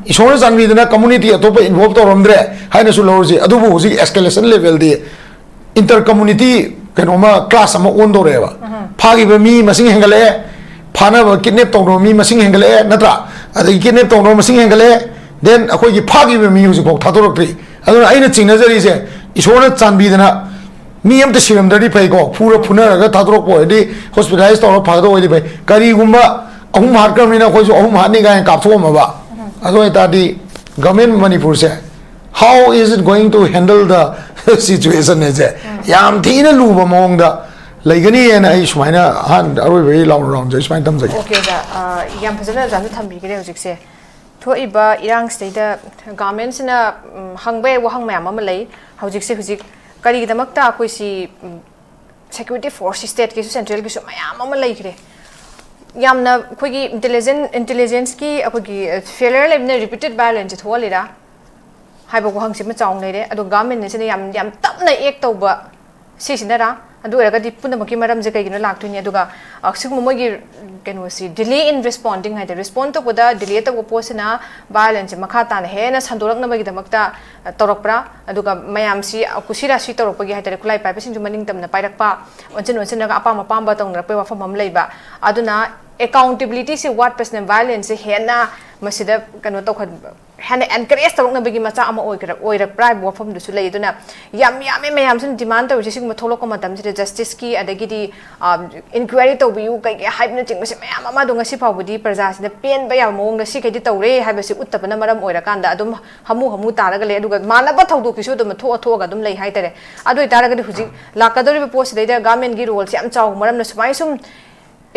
ꯏꯁꯣꯔꯅ ꯆꯥꯟꯕꯤꯗꯅ community ꯑꯇꯣꯞꯄ involve ꯇꯧꯔꯝꯗ꯭ꯔꯦ ꯍꯥꯏꯅꯁꯨ ꯂꯧꯔꯁꯤ꯫ ꯑꯗꯨꯕꯨ ꯍꯧꯖꯤꯛ escalation levelꯗꯤ inter community ꯀꯩꯅꯣꯃ clash ꯑꯃ ꯑꯣꯟꯗꯧꯔꯦꯕ꯫ ꯐꯥꯈꯤꯕ ꯃꯤ ꯃꯁꯤꯡ ꯍꯦꯟꯒꯠꯂꯛꯑꯦ, ꯐꯥꯅꯕ, kidnap ꯇꯧꯅꯕ ꯃꯤ ꯃꯁꯤꯡ ꯍꯦꯟꯒꯠꯂꯛꯑꯦ, ꯅꯠꯇ꯭ꯔꯥ? ꯑꯗꯒꯤ ꯀꯤꯗꯅꯦꯞ ꯇꯧꯅꯕ ꯃꯁꯤꯡ ꯍꯦꯟꯒꯠꯂꯦ꯫ ꯗꯦꯟ ꯑꯩꯈꯣꯏꯒꯤ ꯐꯥꯈꯤꯕ ꯃꯤ ꯍꯧꯖꯤꯛꯐꯥꯎ ꯊꯥꯗꯣꯔꯛꯇ꯭ꯔꯤ꯫ ꯑꯗꯨꯅ ꯑꯩꯅ ꯆꯤꯡꯅꯖꯔꯤꯁꯦ, ꯏꯁꯣꯔꯅ ꯆꯥꯟꯕꯤꯗꯅ ꯃꯤ ꯑꯝꯇ ꯁꯤꯔꯝꯗ꯭ꯔꯗꯤ ꯐꯩꯀꯣ, ꯐꯨꯔ ꯐꯨꯅꯔꯒ ꯊꯥꯗꯣꯔꯛꯄ ꯑꯣꯏꯔꯗꯤ, ꯍꯣꯁꯄꯤꯇꯥꯂꯥꯏꯁ ꯇꯧꯔꯒ ꯐꯒꯗꯕ ꯑꯣꯏꯔꯗꯤ ꯐꯩ꯫ ꯀꯔꯤꯒꯨꯝꯕ ꯑꯍꯨꯝ ꯍꯥꯠꯈ꯭ꯔꯕꯅꯤꯅ ꯑꯩꯈꯣꯏꯁꯨ ꯑꯍꯨꯝ ꯍꯥꯠꯅꯤ ꯀꯥꯏꯅ ꯀꯥꯞꯊꯣꯛꯑꯝꯃꯕ, ꯑꯗꯨ ꯑꯣꯏꯇꯥꯔꯗꯤ ꯒꯚꯔꯟꯃꯦꯟ ꯃꯅꯤꯄꯨꯔꯁꯦ, how is it going to handle the situation ꯁꯦ ꯌꯥꯝ ꯊꯤꯅ ꯂꯨꯕ ꯃꯑꯣꯡꯗ ꯂꯩꯒꯅꯤ ꯍꯥꯏꯅ ꯑꯩ ꯁꯨꯃꯥꯏꯅ ꯑꯍꯥꯟꯕ ꯑꯔꯣꯏꯕꯒꯤ ꯂꯥꯎꯅ ꯔꯥꯎꯟꯁꯦ ꯑꯩ ꯁꯨꯃꯥꯏꯅ ꯊꯝꯖꯒꯦ꯫ ꯑꯣꯀꯦ ꯑꯣꯖꯥ, ꯑ, ꯌꯥꯝ ꯐꯖꯅ ꯑꯣꯖꯥꯅ ꯊꯝꯕꯤꯈ꯭ꯔꯦ꯫ ꯍꯧꯖꯤꯛꯁꯦ ꯊꯣꯛꯏꯕ ꯏꯔꯥꯡꯁꯤꯗꯩꯗ ꯒꯚꯔꯟꯃꯦꯟꯠꯁꯤꯅ, ꯎꯝ, ꯍꯪꯕ ꯌꯥꯏ ꯋꯥꯍꯪ ꯃꯌꯥꯝ ꯑꯃ ꯂꯩ꯫ ꯍꯧꯖꯤꯛꯁꯦ ꯍꯧꯖꯤꯛ ꯀꯔꯤꯒꯤꯗꯃꯛꯇ ꯑꯩꯈꯣꯏꯁꯤ, ꯎꯝ, ꯁꯦꯀ꯭ꯌꯨꯔꯤꯇꯤ ꯐꯣꯔꯁꯁꯤ ꯁ꯭ꯇꯦꯠꯀꯤꯁꯨ ꯁꯦꯟꯇ꯭ꯔꯦꯜꯒꯤꯁꯨ ꯃꯌꯥꯝ ꯑꯃ ꯂꯩꯈ꯭ꯔꯦ꯫ ꯌꯥꯝꯅ ꯑꯩꯈꯣꯏꯒꯤ ꯏꯟꯇꯦꯂꯤꯖꯦꯟ ꯏꯟꯇꯦꯂꯤꯖꯦꯟꯁꯀꯤ ꯑꯩꯈꯣꯏꯒꯤ ꯐꯦꯂꯤꯌꯔ ꯂꯩꯕꯅ ꯔꯤꯄꯤꯇꯦꯠ ꯚꯥꯏꯑꯣꯂꯦꯟꯁꯁꯦ ꯊꯣꯛꯍꯜꯂꯤꯔꯥ ꯍꯥꯏꯕ ꯋꯥꯍꯪꯁꯤ ꯑꯃ ꯆꯥꯎꯅ ꯂꯩꯔꯦ꯫ ꯑꯗꯣ ꯒꯚꯔꯟꯃꯦꯟꯠꯁꯤꯅ ꯌꯥꯝ ꯌꯥꯝ ꯇꯞꯅ ꯑꯦꯛ ꯇꯧꯕ ꯁꯤꯁꯤꯅꯔꯥ? ꯑꯗꯨ ꯑꯣꯏꯔꯒꯗꯤ ꯄꯨꯝꯅꯃꯛꯀꯤ ꯃꯔꯝꯁꯦ ꯀꯩꯒꯤꯅꯣ ꯂꯥꯛꯇꯣꯏꯅꯤ? ꯑꯗꯨꯒ, ꯑ, ꯁꯤꯒꯨꯝꯕ ꯃꯣꯏꯒꯤ ꯀꯩꯅꯣꯁꯤ, delay in responding ꯍꯥꯏꯗꯤ, ꯔꯦꯁꯄꯣꯟ ꯇꯧꯕꯗ ꯗꯤꯂꯦ ꯇꯧꯕ ꯄꯣꯠꯁꯤꯅ ꯚꯥꯏꯑꯣꯂꯦꯟꯁꯁꯦ ꯃꯈꯥ ꯇꯥꯅ ꯍꯦꯟꯅ ꯁꯟꯗꯣꯔꯛꯅꯕꯒꯤꯗꯃꯛꯇ, ꯑ, ꯇꯧꯔꯛꯄ꯭ꯔꯥ? ꯑꯗꯨꯒ ꯃꯌꯥꯝꯁꯤ, ꯑ, ꯀꯨꯁꯤ ꯔꯥꯁꯤ ꯇꯧꯔꯛꯄꯒꯤ ꯍꯥꯏꯇꯥꯔꯦ, ꯈꯨꯠꯂꯥꯏ ꯄꯥꯏꯕꯁꯤꯡꯁꯨ ꯃꯅꯤꯡ ꯇꯝꯅ ꯄꯥꯏꯔꯛꯄ, ꯑꯣꯟꯁꯤꯟ ꯑꯣꯟꯁꯤꯟꯅꯒ ꯑꯄꯥꯝ ꯑꯄꯥꯝꯕ ꯇꯧꯅꯔꯛꯄꯒꯤ ꯋꯥꯐꯝ ꯑꯃ ꯂꯩꯕ꯫ ꯑꯗꯨꯅ ꯑꯦꯀꯥꯎꯟꯇꯦꯕꯤꯂꯤꯇꯤꯁꯤ ꯋꯥꯠꯄꯁꯤꯅ ꯚꯥꯏꯑꯣꯂꯦꯟꯁꯁꯦ ꯍꯦꯟꯅ ꯃꯁꯤꯗ ꯀꯩꯅꯣ ꯇꯧꯍꯟꯕ, ꯍꯦꯟꯅ ꯑꯦꯟꯀꯔꯦꯖ ꯇꯧꯔꯛꯅꯕꯒꯤ ꯃꯆꯥꯛ ꯑꯃ ꯑꯣꯏꯒ꯭ꯔ-, ꯑꯣꯏꯔꯛꯄ꯭ꯔꯥ ꯍꯥꯏꯕ ꯋꯥꯐꯝꯗꯨꯁꯨ ꯂꯩ꯫ ꯑꯗꯨꯅ ꯌꯥꯝ ꯌꯥꯝꯃꯦ ꯃꯌꯥꯝꯁꯤꯅ ꯗꯤꯃꯥꯟ ꯇꯧꯔꯤꯁꯦ꯫ ꯁꯤꯒꯨꯝꯕ ꯊꯣꯛꯂꯛꯄ ꯃꯇꯝꯁꯤꯗ ꯖꯁꯇꯤꯁꯀꯤ, ꯑꯗꯒꯤꯗꯤ, ꯑ, ꯏꯟꯀ꯭ꯋꯥꯏꯔꯤ ꯇꯧꯕꯤꯌꯨ ꯀꯩꯀꯩ ꯍꯥꯏꯕꯅꯆꯤꯡꯕꯁꯦ ꯃꯌꯥꯝ ꯑꯃ, ꯑꯗꯣ ꯉꯁꯤ ꯐꯥꯎꯕꯗꯤ ꯄ꯭ꯔꯖꯥꯁꯤꯗ ꯄꯦꯟꯕ ꯌꯥꯕ ꯃꯑꯣꯡꯗ ꯁꯤꯈꯩꯗꯤ ꯇꯧꯔꯦ ꯍꯥꯏꯕꯁꯤ ꯎꯠꯇꯕꯅ ꯃꯔꯝ ꯑꯣꯏꯔꯀꯥꯟꯗ ꯑꯗꯨꯝ ꯍꯥꯃꯨ ꯍꯥꯃꯨ ꯇꯥꯔꯒ ꯂꯩ꯫ ꯑꯗꯨꯒ ꯃꯥꯟꯅꯕ ꯊꯧꯗꯣꯛꯀꯤꯁꯨ ꯑꯗꯨꯝ ꯊꯣꯛꯑ ꯊꯣꯛꯑꯒ ꯑꯗꯨꯝ ꯂꯩ ꯍꯥꯏꯇꯥꯔꯦ꯫ ꯑꯗꯨ ꯑꯣꯏꯇꯥꯔꯒꯗꯤ ꯍꯧꯖꯤꯛ ꯂꯥꯛꯀꯗꯧꯔꯤꯕ ꯄꯣꯠꯁꯤꯗꯩꯗ ꯒꯚꯔꯟꯃꯦꯟꯠꯀꯤ ꯔꯣꯜꯁꯦ ꯌꯥꯝ ꯆꯥꯎꯕ ꯃꯔꯝꯅ ꯁꯨꯃꯥꯏꯅ ꯁꯨꯝ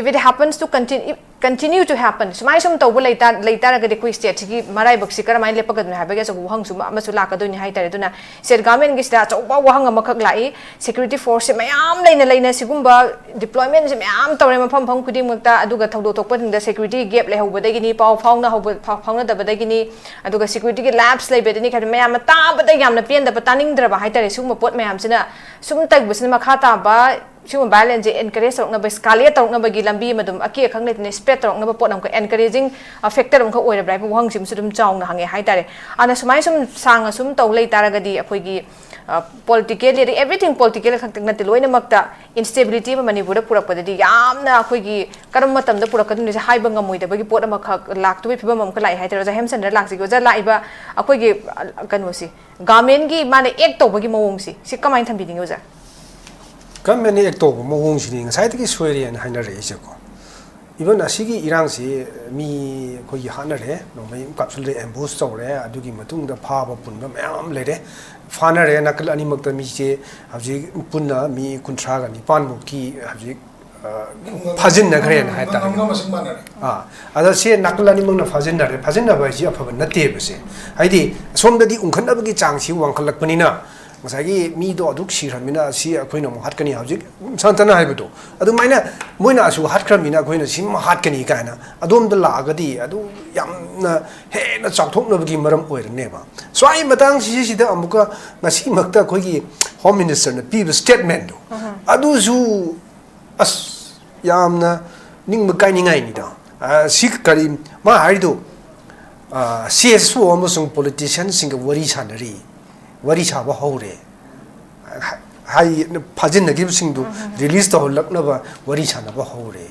if it happens to continue, continue to happen, ꯁꯨꯃꯥꯏꯅ ꯁꯨꯝ ꯇꯧꯕ ꯂꯩꯇꯥ-, ꯂꯩꯇꯥꯔꯒꯗꯤ ꯑꯩꯈꯣꯏ ꯁ꯭ꯇꯦꯠꯁꯤꯒꯤ ꯃꯔꯥꯏꯕꯛꯁꯤ ꯀꯔꯝꯍꯥꯏꯅ ꯂꯦꯞꯄꯛꯀꯗꯣꯏꯅꯣ ꯍꯥꯏꯕꯒꯤ ꯑꯆꯧꯕ ꯋꯥꯍꯪꯁꯨ ꯑꯃ-, ꯑꯃꯁꯨ ꯂꯥꯛꯀꯗꯣꯏꯅꯤ ꯍꯥꯏꯇꯥꯔꯦ꯫ ꯑꯗꯨꯅ ꯁ꯭ꯇꯦꯠ ꯒꯚꯔꯟꯃꯦꯟꯠꯀꯤꯁꯤꯗ ꯑꯆꯧꯕ ꯋꯥꯍꯪ ꯑꯃꯈꯛ ꯂꯥꯛꯏ, ꯁꯦꯀ꯭ꯌꯨꯔꯤꯇꯤ ꯐꯣꯔꯁꯁꯦ ꯃꯌꯥꯝ ꯂꯩꯅ ꯂꯩꯅ ꯁꯤꯒꯨꯝꯕ ꯗꯤꯄ꯭ꯂꯣꯏꯃꯦꯟꯠꯁꯦ ꯃꯌꯥꯝ ꯇꯧꯔꯦ ꯃꯐꯝ ꯃꯐꯝ ꯈꯨꯗꯤꯡꯃꯛꯇ, ꯑꯗꯨꯒ ꯊꯧꯗꯣꯛ ꯊꯣꯛꯄꯁꯤꯡꯗ ꯁꯦꯀ꯭ꯌꯨꯔꯤꯇꯤ ꯒꯦꯞ ꯂꯩꯍꯧꯕꯗꯒꯤꯅꯤ, ꯄꯥꯎ ꯐꯥꯎꯅꯍꯧꯕ-, ꯐꯥꯎ-, ꯐꯥꯎꯅꯗꯕꯗꯒꯤꯅꯤ, ꯑꯗꯨꯒ ꯁꯦꯀ꯭ꯌꯨꯔꯤꯇꯤꯒꯤ ꯂꯦꯞꯁ ꯂꯩꯕꯗꯒꯤꯅꯤ ꯍꯥꯏꯅ ꯃꯌꯥꯝꯅ ꯇꯥꯕꯗ ꯌꯥꯝꯅ ꯄꯦꯟꯗꯕ, ꯇꯥꯅꯤꯡꯗ꯭ꯔꯕ ꯍꯥꯏꯇꯥꯔꯦ꯫ ꯁꯤꯒꯨꯝꯕ ꯄꯣꯠ ꯃꯌꯥꯝꯁꯤꯅ ꯁꯨꯝ ꯇꯧꯕꯁꯤꯅ ꯃꯈꯥ ꯇꯥꯕ ꯁꯤꯒꯨꯝꯕ ꯚꯥꯏꯑꯣꯂꯦꯟꯁꯁꯦ ꯑꯦꯟꯀꯔꯦꯖ ꯇꯧꯔꯛꯅꯕ, ꯏꯁꯀꯥꯂꯦꯠ ꯇꯧꯔꯛꯅꯕꯒꯤ ꯂꯝꯕꯤ ꯑꯃ ꯑꯗꯨꯝ ꯑꯀꯤ ꯑꯈꯪ ꯂꯩꯇꯅ ꯁ꯭ꯄ꯭ꯔꯦꯗ ꯇꯧꯔꯛꯅꯕ ꯄꯣꯠ ꯑꯃꯈꯛ, ꯑꯦꯟꯀꯔꯦꯖꯤꯡ ꯐꯦꯛꯇꯔ ꯑꯃꯈꯛ ꯑꯣꯏꯔꯕ꯭ꯔꯥ ꯍꯥꯏꯕ ꯋꯥꯍꯪꯁꯤꯃꯁꯨ ꯑꯗꯨꯝ ꯆꯥꯎꯅ ꯍꯪꯉꯦ ꯍꯥꯏꯇꯥꯔꯦ꯫ ꯑꯗꯨꯅ ꯁꯨꯃꯥꯏꯅ ꯁꯨꯝ ꯁꯥꯡꯅ ꯁꯨꯝ ꯇꯧ ꯂꯩꯇꯥꯔꯒꯗꯤ ꯑꯩꯈꯣꯏꯒꯤ, ꯑ, ꯄꯣꯂꯤꯇꯤꯀꯦꯜꯂꯤ, ꯑꯗꯩ ꯑꯦꯚ꯭ꯔꯤꯊꯤꯡ ꯄꯣꯂꯤꯇꯤꯀꯦꯜ ꯈꯛꯇ ꯅꯠꯇꯦ, ꯂꯣꯏꯅꯃꯛꯇ ꯏꯟꯁꯇꯦꯕꯤꯂꯤꯇꯤ ꯑꯃ ꯃꯅꯤꯄꯨꯔꯗ ꯄꯨꯔꯛꯄꯗꯗꯤ ꯌꯥꯝꯅ ꯑꯩꯈꯣꯏꯒꯤ ꯀꯔꯝꯕ ꯃꯇꯝꯗ ꯄꯨꯔꯛꯀꯗꯣꯏꯅꯣꯁꯦ ꯍꯥꯏꯕ ꯉꯝꯃꯣꯏꯗꯕꯒꯤ ꯄꯣꯠ ꯑꯃꯈꯛ ꯂꯥꯛꯇꯕꯒꯤ ꯐꯤꯕꯝ ꯑꯃꯈꯛ ꯂꯥꯛꯑꯦ ꯍꯥꯏꯇꯥꯔꯦ꯫ ꯑꯣꯖꯥ ꯍꯦꯝꯆꯟꯗ꯭ꯔ ꯂꯥꯛꯁꯤꯒꯦ꯫ ꯑꯣꯖꯥ, ꯂꯥꯛꯏꯕ ꯑꯩꯈꯣꯏꯒꯤ, ꯑ, ꯀꯩꯅꯣꯁꯤ, ꯒꯥꯔꯃꯦꯟꯒꯤ ꯃꯥꯅ ꯑꯦꯛ ꯇꯧꯕꯒꯤ ꯃꯑꯣꯡꯁꯤ, ꯁꯤ ꯀꯃꯥꯏꯅ ꯊꯝꯕꯤꯅꯤꯡꯉꯤ ꯑꯣꯖꯥ? ꯒꯥꯔꯃꯦꯟꯅ ꯑꯦꯛ ꯇꯧꯕ ꯃꯑꯣꯡꯁꯤꯅꯤ ꯉꯁꯥꯏꯗꯒꯤ ꯁꯣꯏꯔꯦꯅ ꯍꯥꯏꯅꯔꯛꯏꯁꯦꯀꯣ꯫ ꯏꯚꯟ ꯑꯁꯤꯒꯤ ꯏꯔꯥꯡꯁꯤ ꯃꯤ ꯑꯩꯈꯣꯏꯒꯤ ꯍꯥꯠꯅꯔꯦ, ꯅꯣꯡꯃꯩ ꯑꯃ ꯀꯥꯞꯁꯤꯜꯂꯦ, ꯑꯦꯝꯕꯨꯁ ꯇꯧꯔꯦ, ꯑꯗꯨꯒꯤ ꯃꯇꯨꯡꯗ ꯐꯥꯕ ꯄꯨꯟꯕ ꯃꯌꯥꯝ ꯑꯃ ꯂꯩꯔꯦ꯫ ꯐꯥꯅꯔꯦ, ꯅꯥꯀꯜ ꯑꯅꯤꯃꯛꯇ ꯃꯤꯁꯦ ꯍꯧꯖꯤꯛ ꯄꯨꯟꯅ ꯃꯤ ꯀꯨꯟꯊ꯭ꯔꯥꯒ ꯅꯤꯄꯥꯟꯃꯨꯛꯀꯤ ꯍꯧꯖꯤꯛ, ꯑ, ꯐꯥꯖꯤꯟꯅꯈ꯭ꯔꯦꯅ ꯍꯥꯏꯇꯥꯔꯦ꯫ ꯉꯝꯅꯕ ꯃꯁꯤꯡ ꯃꯥꯟꯅꯔꯦ꯫ ꯑꯥ, ꯑꯗ ꯁꯦ ꯅꯥꯀꯜ ꯑꯅꯤꯃꯛꯅ ꯐꯥꯖꯤꯟꯅꯔꯦ꯫ ꯐꯥꯖꯤꯟꯅꯕ ꯍꯥꯏꯁꯤ ꯑꯐꯕ ꯅꯠꯇꯦꯕ ꯁꯦ꯫ ꯍꯥꯏꯗꯤ ꯁꯣꯝꯗꯗꯤ ꯎꯪꯈꯠꯅꯕꯒꯤ ꯆꯥꯡꯁꯤ ꯋꯥꯡꯈꯠꯂꯛꯄꯅꯤꯅ ꯉꯁꯥꯏꯒꯤ ꯃꯤꯗꯣ ꯑꯗꯨꯛ ꯁꯤꯈ꯭ꯔꯕꯅꯤꯅ ꯑꯁꯤ ꯑꯩꯈꯣꯏꯅ ꯑꯃꯨꯛ ꯍꯥꯠꯀꯅꯤ, ꯍꯧꯖꯤꯛ ꯁꯥꯟꯇꯅ ꯍꯥꯏꯕꯗꯣ ꯑꯗꯨꯃꯥꯏꯅ ꯃꯣꯏꯅ ꯑꯁꯨꯛ ꯍꯥꯠꯈ꯭ꯔꯕꯅꯤꯅ ꯑꯩꯈꯣꯏꯅ ꯁꯤꯃ ꯍꯥꯠꯀꯅꯤ ꯀꯥꯏꯅ ꯑꯗꯣꯝꯗ ꯂꯥꯛꯑꯒꯗꯤ ꯑꯗꯨ ꯌꯥꯝꯅ ꯍꯦꯟꯅ ꯆꯥꯎꯊꯣꯛꯅꯕꯒꯤ ꯃꯔꯝ ꯑꯣꯏꯔꯅꯦꯕ꯫ ꯁ꯭ꯋꯥꯏ ꯃꯇꯥꯡꯁꯤꯁꯤꯗ ꯑꯃꯨꯛꯀ ꯉꯁꯤꯃꯛꯇ ꯑꯩꯈꯣꯏꯒꯤ ꯍꯣꯝ ꯃꯤꯅꯤꯁꯇꯔꯅ ꯄꯤꯕ ꯁ꯭ꯇꯦꯠꯃꯦꯟꯗꯣ, ꯑꯗꯨꯁꯨ ꯑꯁ, ꯌꯥꯝꯅ ꯅꯤꯡꯕ ꯀꯥꯏꯅꯤꯡꯉꯥꯏꯅꯤꯗ꯫ ꯑ, ꯁꯤ ꯀꯔꯤ ꯃꯥ ꯍꯥꯏꯔꯤꯗꯣ? ꯑ, ꯁꯤ ꯑꯦꯁ ꯑꯣ ꯑꯃꯁꯨꯡ ꯄꯣꯂꯤꯇꯤꯁꯤꯌꯥꯟꯁꯤꯡꯒ ꯋꯥꯔꯤ ꯁꯥꯟꯅꯔꯤ, ꯋꯥꯔꯤ ꯁꯥꯕ ꯍꯧꯔꯦ꯫ ꯍꯥꯏ, ꯐꯥꯖꯤꯟꯅꯈꯤꯕꯁꯤꯡꯗꯨ ꯔꯤꯂꯤꯁ ꯇꯧꯍꯜꯂꯛꯅꯕ ꯋꯥꯔꯤ ꯁꯥꯟꯅꯕ ꯍꯧꯔꯦ꯫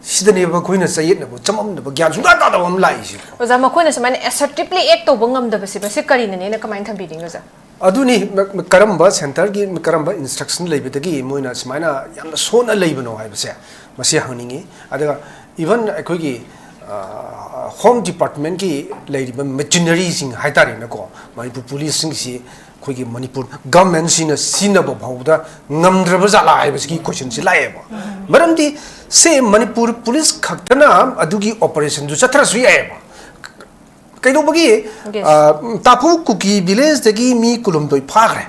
ꯁꯤꯗꯅꯦꯕ ꯑꯩꯈꯣꯏꯅ ꯆꯌꯦꯠꯅꯕ, ꯆꯃꯝꯅꯕ, ꯒ꯭ꯌꯥꯟ ꯁꯨꯡꯇꯥ ꯇꯥꯗꯕ ꯑꯃ ꯂꯥꯛꯏꯁꯦ꯫ ꯑꯣꯖꯥ, ꯃꯈꯣꯏꯅ ꯁꯨꯃꯥꯏꯅ ꯑꯦꯁꯔꯇꯤꯞꯂꯤ ꯑꯦꯛ ꯇꯧꯕ ꯉꯝꯗꯕꯁꯦ, ꯃꯁꯤ ꯀꯔꯤꯅꯅꯦꯅ ꯀꯃꯥꯏꯅ ꯊꯝꯕꯤꯅꯤꯡꯉꯤ, ꯑꯣꯖꯥ? ꯑꯗꯨꯅꯤ, ꯃ-, ꯃ-, ꯀꯔꯝꯕ ꯁꯦꯟꯇꯔꯒꯤ ꯀꯔꯝꯕ ꯏꯟꯁꯇ꯭ꯔꯛꯁꯟ ꯂꯩꯕꯗꯒꯤ ꯃꯣꯏꯅ ꯁꯨꯃꯥꯏꯅ ꯌꯥꯝꯅ ꯁꯣꯟꯅ ꯂꯩꯕꯅꯣ ꯍꯥꯏꯕꯁꯦ ꯃꯁꯤ ꯍꯪꯅꯤꯡꯉꯤ꯫ ꯑꯗꯨꯒ ꯏꯚꯟ ꯑꯩꯈꯣꯏꯒꯤ, ꯑ, ꯍꯣꯝ ꯗꯤꯄꯥꯔꯠꯃꯦꯟꯒꯤ ꯂꯩꯔꯤꯕ ꯃꯦꯆꯤꯅꯔꯤꯁꯤꯡ ꯍꯥꯏꯇꯥꯔꯦꯅꯦꯀꯣ, ꯃꯅꯤꯄꯨꯔ ꯄꯨꯂꯤꯁꯁꯤꯡꯁꯤ ꯑꯩꯈꯣꯏꯒꯤ ꯃꯅꯤꯄꯨꯔ ꯒꯚꯔꯟꯃꯦꯟꯁꯤꯅ ꯁꯤꯖꯤꯟꯅꯕ ꯐꯥꯎꯕꯗ ꯉꯝꯗ꯭ꯔꯕ ꯖꯥꯠꯂꯥ ꯍꯥꯏꯕꯁꯤꯒꯤ ꯀꯣꯏꯁꯟꯁꯤ ꯂꯥꯛꯑꯦꯕ꯫ ꯃꯔꯝꯗꯤ ꯁꯦ ꯃꯅꯤꯄꯨꯔ ꯄꯨꯂꯤꯁ ꯈꯛꯇꯅ ꯑꯗꯨꯒꯤ ꯑꯣꯄꯔꯦꯁꯟꯗꯨ ꯆꯠꯊꯔꯁꯨ ꯌꯥꯏꯑꯕ꯫ ꯀꯩꯗꯧꯕꯒꯤ, Yes. ꯑ, ꯇꯥꯐꯨ ꯀꯨꯀꯤ ꯚꯤꯂꯦꯖꯇꯒꯤ ꯃꯤ ꯀꯨꯟꯍꯨꯝꯗꯣꯏ ꯐꯥꯈ꯭ꯔꯦ꯫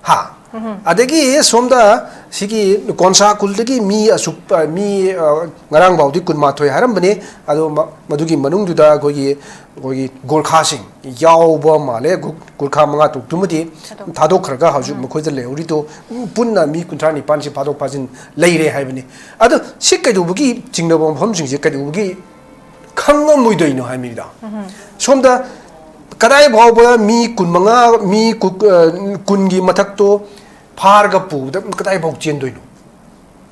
ꯍꯥ? ꯑꯗꯒꯤ ꯁꯣꯝꯗ ꯁꯤꯒꯤ ꯀꯣꯟꯁꯥ ꯈꯨꯜꯗꯒꯤ ꯃꯤ ꯑꯁꯨꯛ, ꯑ, ꯃꯤ, ꯑ, ꯉꯔꯥꯡ ꯐꯥꯎꯗꯤ ꯀꯨꯟꯃꯥꯊꯣꯏ ꯍꯥꯏꯔꯝꯕꯅꯤ, ꯑꯗꯣ ꯃ-, ꯃꯗꯨꯒꯤ ꯃꯅꯨꯡꯗꯨꯗ ꯑꯩꯈꯣꯏꯒꯤ, ꯑꯩꯈꯣꯏꯒꯤ ꯒꯣꯔꯈꯥꯁꯤꯡ ꯌꯥꯎꯕ ꯃꯥꯜꯂꯦ꯫ ꯒꯨ-, ꯒꯣꯔꯈꯥ ꯃꯉꯥ ꯇꯔꯨꯛꯇꯨꯃꯗꯤ ꯊꯥꯗꯣꯛ- ꯊꯥꯗꯣꯛꯈ꯭ꯔꯒ ꯍꯧꯖꯤꯛ ꯃꯈꯣꯏꯗ ꯂꯩꯍꯧꯔꯤꯗꯣ ꯄꯨꯟꯅ ꯃꯤ ꯀꯨꯟꯊ꯭ꯔꯥ ꯅꯤꯄꯥꯟꯁꯤ ꯐꯥꯗꯣꯛ ꯐꯥꯖꯤꯟ ꯂꯩꯔꯦ ꯍꯥꯏꯕꯅꯤ꯫ ꯑꯗꯣ ꯁꯤ ꯀꯩꯗꯧꯕꯒꯤ ꯆꯤꯡꯅꯕ ꯃꯐꯝꯁꯤꯡꯁꯦ ꯀꯩꯗꯧꯕꯒꯤ ꯈꯪꯉꯝꯃꯣꯏꯗꯣꯏꯅꯣ ꯍꯥꯏꯕꯅꯤꯗ꯫ ꯁꯣꯝꯗ ꯀꯗꯥꯏ ꯐꯥꯎꯕ ꯃꯤ ꯀꯨꯟꯃꯉꯥ, ꯃꯤ ꯀꯨ-, ꯑ, ꯀꯨꯟꯒꯤ ꯃꯊꯛꯇꯣ ꯐꯥꯔꯒ ꯄꯨꯕꯗ ꯀꯗꯥꯏꯐꯥꯎ ꯆꯦꯟꯗꯣꯏꯅꯣ?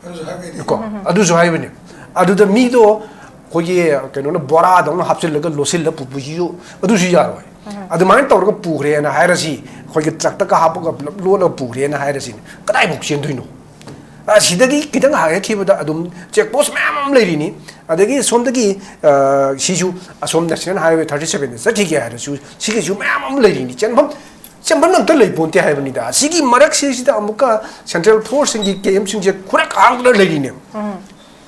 ꯑꯗꯨꯁꯨ ꯍꯥꯏꯕꯅꯤ꯫ ꯀꯣ, ꯑꯗꯨꯁꯨ ꯍꯥꯏꯕꯅꯤ꯫ ꯑꯗꯨꯗ ꯃꯤꯗꯣ ꯑꯩꯈꯣꯏꯒꯤ ꯀꯩꯅꯣꯅ ꯕꯣꯔꯥꯗꯧꯅ ꯍꯥꯞꯆꯤꯜꯂꯒ ꯂꯣꯠꯁꯤꯜꯂ ꯄꯨꯕꯁꯤꯁꯨ ꯑꯗꯨꯁꯨ ꯌꯥꯔꯣꯏ꯫ ꯑꯗꯨꯃꯥꯏꯅ ꯇꯧꯔꯒ ꯄꯨꯈ꯭ꯔꯦꯅ ꯍꯥꯏꯔꯁꯤ, ꯑꯩꯈꯣꯏꯒꯤ ꯇ꯭ꯔꯛꯇꯒ ꯍꯥꯞꯄꯒ ꯄꯨꯂꯞ ꯂꯣꯠꯂꯒ ꯄꯨꯈ꯭ꯔꯦꯅ ꯍꯥꯏꯔꯁꯤꯅꯦ, ꯀꯗꯥꯏꯐꯥꯎ ꯆꯦꯟꯗꯣꯏꯅꯣ? ꯑꯁꯤꯗꯒꯤ ꯈꯤꯇꯪ ꯍꯥꯏꯒꯠꯈꯤꯕꯗ ꯑꯗꯨꯝ ꯆꯦꯛ ꯄꯣꯁ ꯃꯌꯥꯝ ꯑꯃ ꯂꯩꯔꯤꯅꯤ꯫ ꯑꯗꯒꯤ ꯁꯣꯝꯗꯒꯤ, ꯑ, ꯁꯤꯁꯨ ꯑꯁꯣꯝ National Highway thirty seven ꯆꯠꯈꯤꯒꯦ ꯍꯥꯏꯔꯁꯨ ꯁꯤꯒꯤꯁꯨ ꯃꯌꯥꯝ ꯑꯃ ꯂꯩꯔꯤꯅꯤ꯫ ꯆꯦꯟꯐꯝ, ꯆꯦꯟꯐꯝ ꯑꯝꯇ ꯂꯩꯄꯣꯟꯇꯦ ꯍꯥꯏꯕꯅꯤꯗ꯫ ꯑꯁꯤꯒꯤ ꯃꯔꯛꯁꯤꯁꯤꯗ ꯑꯃꯨꯛꯀ central forceꯁꯤꯡꯒꯤ camp ꯁꯤꯡꯁꯦ ꯈꯨꯔꯛ ꯍꯥꯡꯗꯨꯅ ꯂꯩꯔꯤꯅꯦ꯫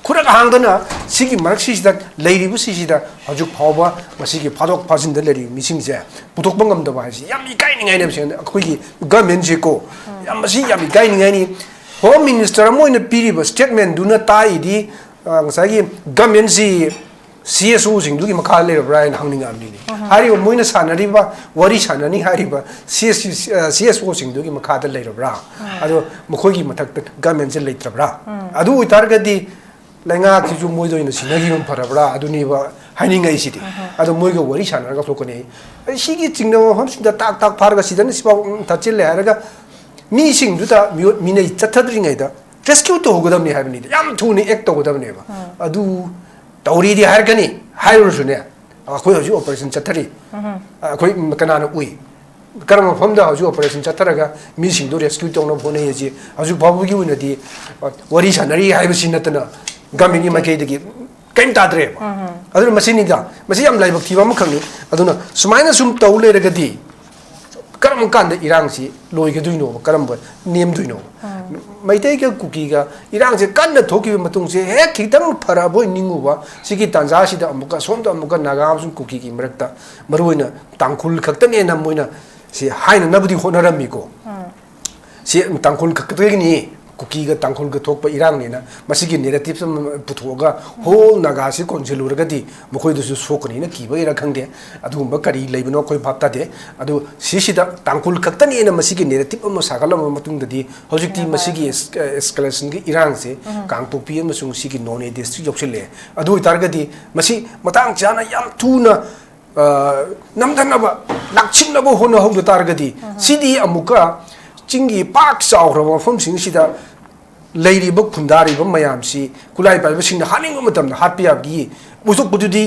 ꯈꯨꯔꯛ ꯍꯥꯡꯗꯅ ꯁꯤꯒꯤ ꯃꯔꯛꯁꯤꯁꯤꯗ ꯂꯩꯔꯤꯕꯁꯤꯁꯤꯗ ꯍꯧꯖꯤꯛ ꯐꯥꯎꯕ ꯃꯁꯤꯒꯤ ꯐꯥꯗꯣꯛ ꯐꯥꯖꯤꯟꯗ ꯂꯩꯔꯤꯕ ꯃꯤꯁꯤꯡꯁꯦ ꯄꯨꯊꯣꯛꯄ ꯉꯝꯗꯕ ꯍꯥꯏꯁꯤ ꯌꯥꯝ ꯏꯀꯥꯏꯅꯤꯡꯉꯥꯏꯅꯦꯕ꯫ ꯁꯦꯡꯅ ꯑꯩꯈꯣꯏꯒꯤ governmentꯁꯦꯀꯣ, ꯌꯥꯝ, ꯃꯁꯤ ꯌꯥꯝ ꯏꯀꯥꯏꯅꯤꯡꯉꯥꯏꯅꯤ꯫ Home Minister ꯑꯃ ꯑꯣꯏꯅ ꯄꯤꯔꯤꯕ statementꯗꯨꯅ ꯇꯥꯛꯏꯗꯤ, ꯑ, ꯉꯁꯥꯏꯒꯤ governmentꯁꯤ C S Oꯁꯤꯡꯗꯨꯒꯤ ꯃꯈꯥꯗ ꯂꯩꯔꯕ꯭ꯔꯥ ꯍꯥꯏꯅ ꯍꯪꯅꯤꯡꯉꯛꯑꯕꯅꯤꯅꯦ꯫ ꯍꯥꯏꯔꯤꯕ ꯃꯣꯏꯅ ꯁꯥꯟꯅꯔꯤꯕ, ꯋꯥꯔꯤ ꯁꯥꯟꯅꯅꯤ ꯍꯥꯏꯔꯤꯕ C S, ꯑ, C S Oꯁꯤꯡꯗꯨꯒꯤ ꯃꯈꯥꯗ ꯂꯩꯔꯕ꯭ꯔꯥ? ꯑꯗꯣ ꯃꯈꯣꯏꯒꯤ ꯃꯊꯛꯇ governmentꯁꯦ ꯂꯩꯇ꯭ꯔꯕ꯭ꯔꯥ? ꯑꯗꯨ ꯑꯣꯏꯇꯥꯔꯒꯗꯤ ꯂꯩꯉꯥꯛꯁꯤꯁꯨ ꯃꯣꯏꯗ ꯑꯣꯏꯅ ꯁꯤꯟꯅꯈꯤꯕꯅ ꯐꯔꯕ꯭ꯔꯥ? ꯑꯗꯨꯅꯤꯕ ꯍꯥꯏꯅꯤꯡꯉꯛꯏꯁꯤꯗꯤ꯫ ꯑꯗꯣ ꯃꯣꯏꯒ ꯋꯥꯔꯤ ꯁꯥꯟꯅꯔꯒ ꯊꯣꯛꯀꯅꯤ꯫ ꯑꯩ ꯁꯤꯒꯤ ꯆꯤꯡꯅꯕ ꯃꯐꯝꯁꯤꯡꯗ ꯇꯥꯛ ꯇꯥꯛ ꯐꯥꯔꯒ ꯁꯤꯗꯅ ꯁꯤꯐꯥꯎ ꯊꯠꯆꯤꯜꯂꯦ ꯍꯥꯏꯔꯒ ꯃꯤꯁꯤꯡꯗꯨꯗ ꯃꯤꯑꯣꯠ ꯃꯤꯅꯩ ꯆꯠꯊꯗ꯭ꯔꯤꯉꯩꯗ rescue ꯇꯧꯍꯧꯒꯗꯕꯅꯤ ꯍꯥꯏꯕꯅꯤꯗ꯫ ꯌꯥꯝ ꯊꯨꯅ act ꯇꯧꯒꯗꯕꯅꯦꯕ꯫ ꯑꯗꯨ ꯇꯧꯔꯤꯗꯤ ꯍꯥꯏꯔꯛꯀꯅꯤ, ꯍꯥꯏꯔꯨꯔꯁꯨꯅꯦ, ꯑꯩꯈꯣꯏ ꯍꯧꯖꯤꯛ operation ꯆꯠꯊꯔꯤ꯫ ꯑꯩꯈꯣꯏ ꯀꯅꯥꯅ ꯎꯏ? ꯀꯔꯝꯕ ꯃꯐꯝꯗ ꯍꯧꯖꯤꯛ operation ꯆꯠꯊꯔꯒ ꯃꯤꯁꯤꯡꯗꯨ rescue ꯇꯧꯅꯕ ꯍꯣꯠꯅꯩ ꯍꯥꯏꯁꯤ ꯍꯧꯖꯤꯛ ꯐꯥꯎꯕꯒꯤ ꯑꯣꯏꯅꯗꯤ, ꯑ, ꯋꯥꯔꯤ ꯁꯥꯟꯅꯔꯤ ꯍꯥꯏꯕꯁꯤ ꯅꯠꯇꯅ governmentꯀꯤ ꯃꯥꯏꯀꯩꯗꯒꯤ ꯀꯔꯤꯝ ꯇꯥꯗ꯭ꯔꯦꯕ꯫ ꯑꯗꯨꯅ ꯃꯁꯤꯅꯤꯗ, ꯃꯁꯤ ꯌꯥꯝ ꯂꯥꯏꯕꯛ ꯊꯤꯕ ꯑꯃꯈꯛꯅꯤ꯫ ꯑꯗꯨꯅ ꯁꯨꯃꯥꯏꯅ ꯁꯨꯝ ꯇꯧ ꯂꯩꯔꯒꯗꯤ ꯀꯔꯝ ꯀꯥꯟꯗ ꯏꯔꯥꯡꯁꯤ ꯂꯣꯏꯒꯗꯣꯏꯅꯣꯕ? ꯀꯔꯝꯕ ꯅꯦꯝꯗꯣꯏꯅꯣꯕ? ꯃꯩꯇꯩꯒ ꯀꯨꯀꯤꯒ ꯏꯔꯥꯡꯁꯦ ꯀꯟꯅ ꯊꯣꯛꯈꯤꯕ ꯃꯇꯨꯡꯁꯦ ꯍꯦꯛ ꯈꯤꯇꯪ ꯐꯔꯕꯣꯏ ꯅꯤꯡꯉꯨꯕ, ꯁꯤꯒꯤ ꯇꯥꯟꯖꯥꯁꯤꯗ ꯑꯃꯨꯛꯀ ꯁꯣꯝꯗ ꯑꯃꯨꯛꯀ ꯅꯥꯒꯥ ꯑꯃꯁꯨꯡ ꯀꯨꯀꯤꯒꯤ ꯃꯔꯛꯇ ꯃꯔꯨꯑꯣꯏꯅ ꯇꯥꯡꯈꯨꯜ ꯈꯛꯇꯅꯦꯅ ꯃꯣꯏꯅ ꯁꯤ ꯍꯥꯏꯅꯅꯕꯗꯤ ꯍꯣꯠꯅꯔꯝꯃꯤꯀꯣ꯫ ꯁꯤ ꯇꯥꯡꯈꯨꯜ ꯈꯛꯇꯒꯤꯅꯤ, ꯀꯨꯀꯤꯒ ꯇꯥꯡꯈꯨꯜꯒ ꯊꯣꯛꯄ ꯏꯔꯥꯡꯅꯦꯅ ꯃꯁꯤꯒꯤ narrative ꯑꯃ ꯄꯨꯊꯣꯛꯑꯒ whole ꯅꯥꯒꯥꯁꯤ ꯀꯣꯟꯁꯤꯜꯂꯨꯔꯒꯗꯤ ꯃꯈꯣꯏꯗꯁꯨ ꯁꯣꯛꯀꯅꯤꯅ ꯀꯤꯕꯒꯤꯔ ꯈꯪꯗꯦ꯫ ꯑꯗꯨꯒꯨꯝꯕ ꯀꯔꯤ ꯂꯩꯕꯅꯣ ꯑꯩꯈꯣꯏ ꯚꯥꯞ ꯇꯥꯗꯦ꯫ ꯑꯗꯨ ꯁꯤꯁꯤꯗ ꯇꯥꯡꯈꯨꯜ ꯈꯛꯇꯅꯦꯅ ꯃꯁꯤꯒꯤ narrative ꯑꯃ ꯁꯥꯒꯠꯂꯕ ꯃꯇꯨꯡꯗꯗꯤ ꯍꯧꯖꯤꯛꯇꯤ ꯃꯁꯤꯒꯤ es-, escalationꯒꯤ ꯏꯔꯥꯡꯁꯦ ꯀꯥꯡꯄꯣꯛꯄꯤ ꯑꯃꯁꯨꯡ ꯁꯤꯒꯤ ꯅꯣꯅꯦ district ꯌꯧꯁꯤꯜꯂꯛꯑꯦ꯫ ꯑꯗꯨ ꯑꯣꯏꯇꯥꯔꯒꯗꯤ ꯃꯁꯤ ꯃꯇꯥꯡ ꯆꯥꯅ ꯌꯥꯝ ꯊꯨꯅ, ꯑ, ꯅꯝꯊꯅꯕ, ꯂꯥꯛꯁꯤꯟꯅꯕ ꯍꯣꯠꯅꯍꯧꯗ ꯇꯥꯔꯒꯗꯤ ꯁꯤꯗꯤ ꯑꯃꯨꯛꯀ ꯆꯤꯡꯒꯤ ꯄꯥꯛ ꯆꯥꯎꯈ꯭ꯔꯕ ꯃꯐꯝꯁꯤꯡꯁꯤꯗ ꯂꯩꯔꯤꯕ ꯈꯨꯟꯗꯥꯔꯤꯕ ꯃꯌꯥꯝꯁꯤ ꯈꯨꯠꯂꯥꯏ ꯄꯥꯏꯕꯁꯤꯡꯅ ꯍꯥꯠꯅꯤꯡꯕ ꯃꯇꯝꯗ ꯍꯥꯠꯄ ꯌꯥꯕꯒꯤ ꯎꯖꯨꯛꯄꯗꯨꯗꯤ,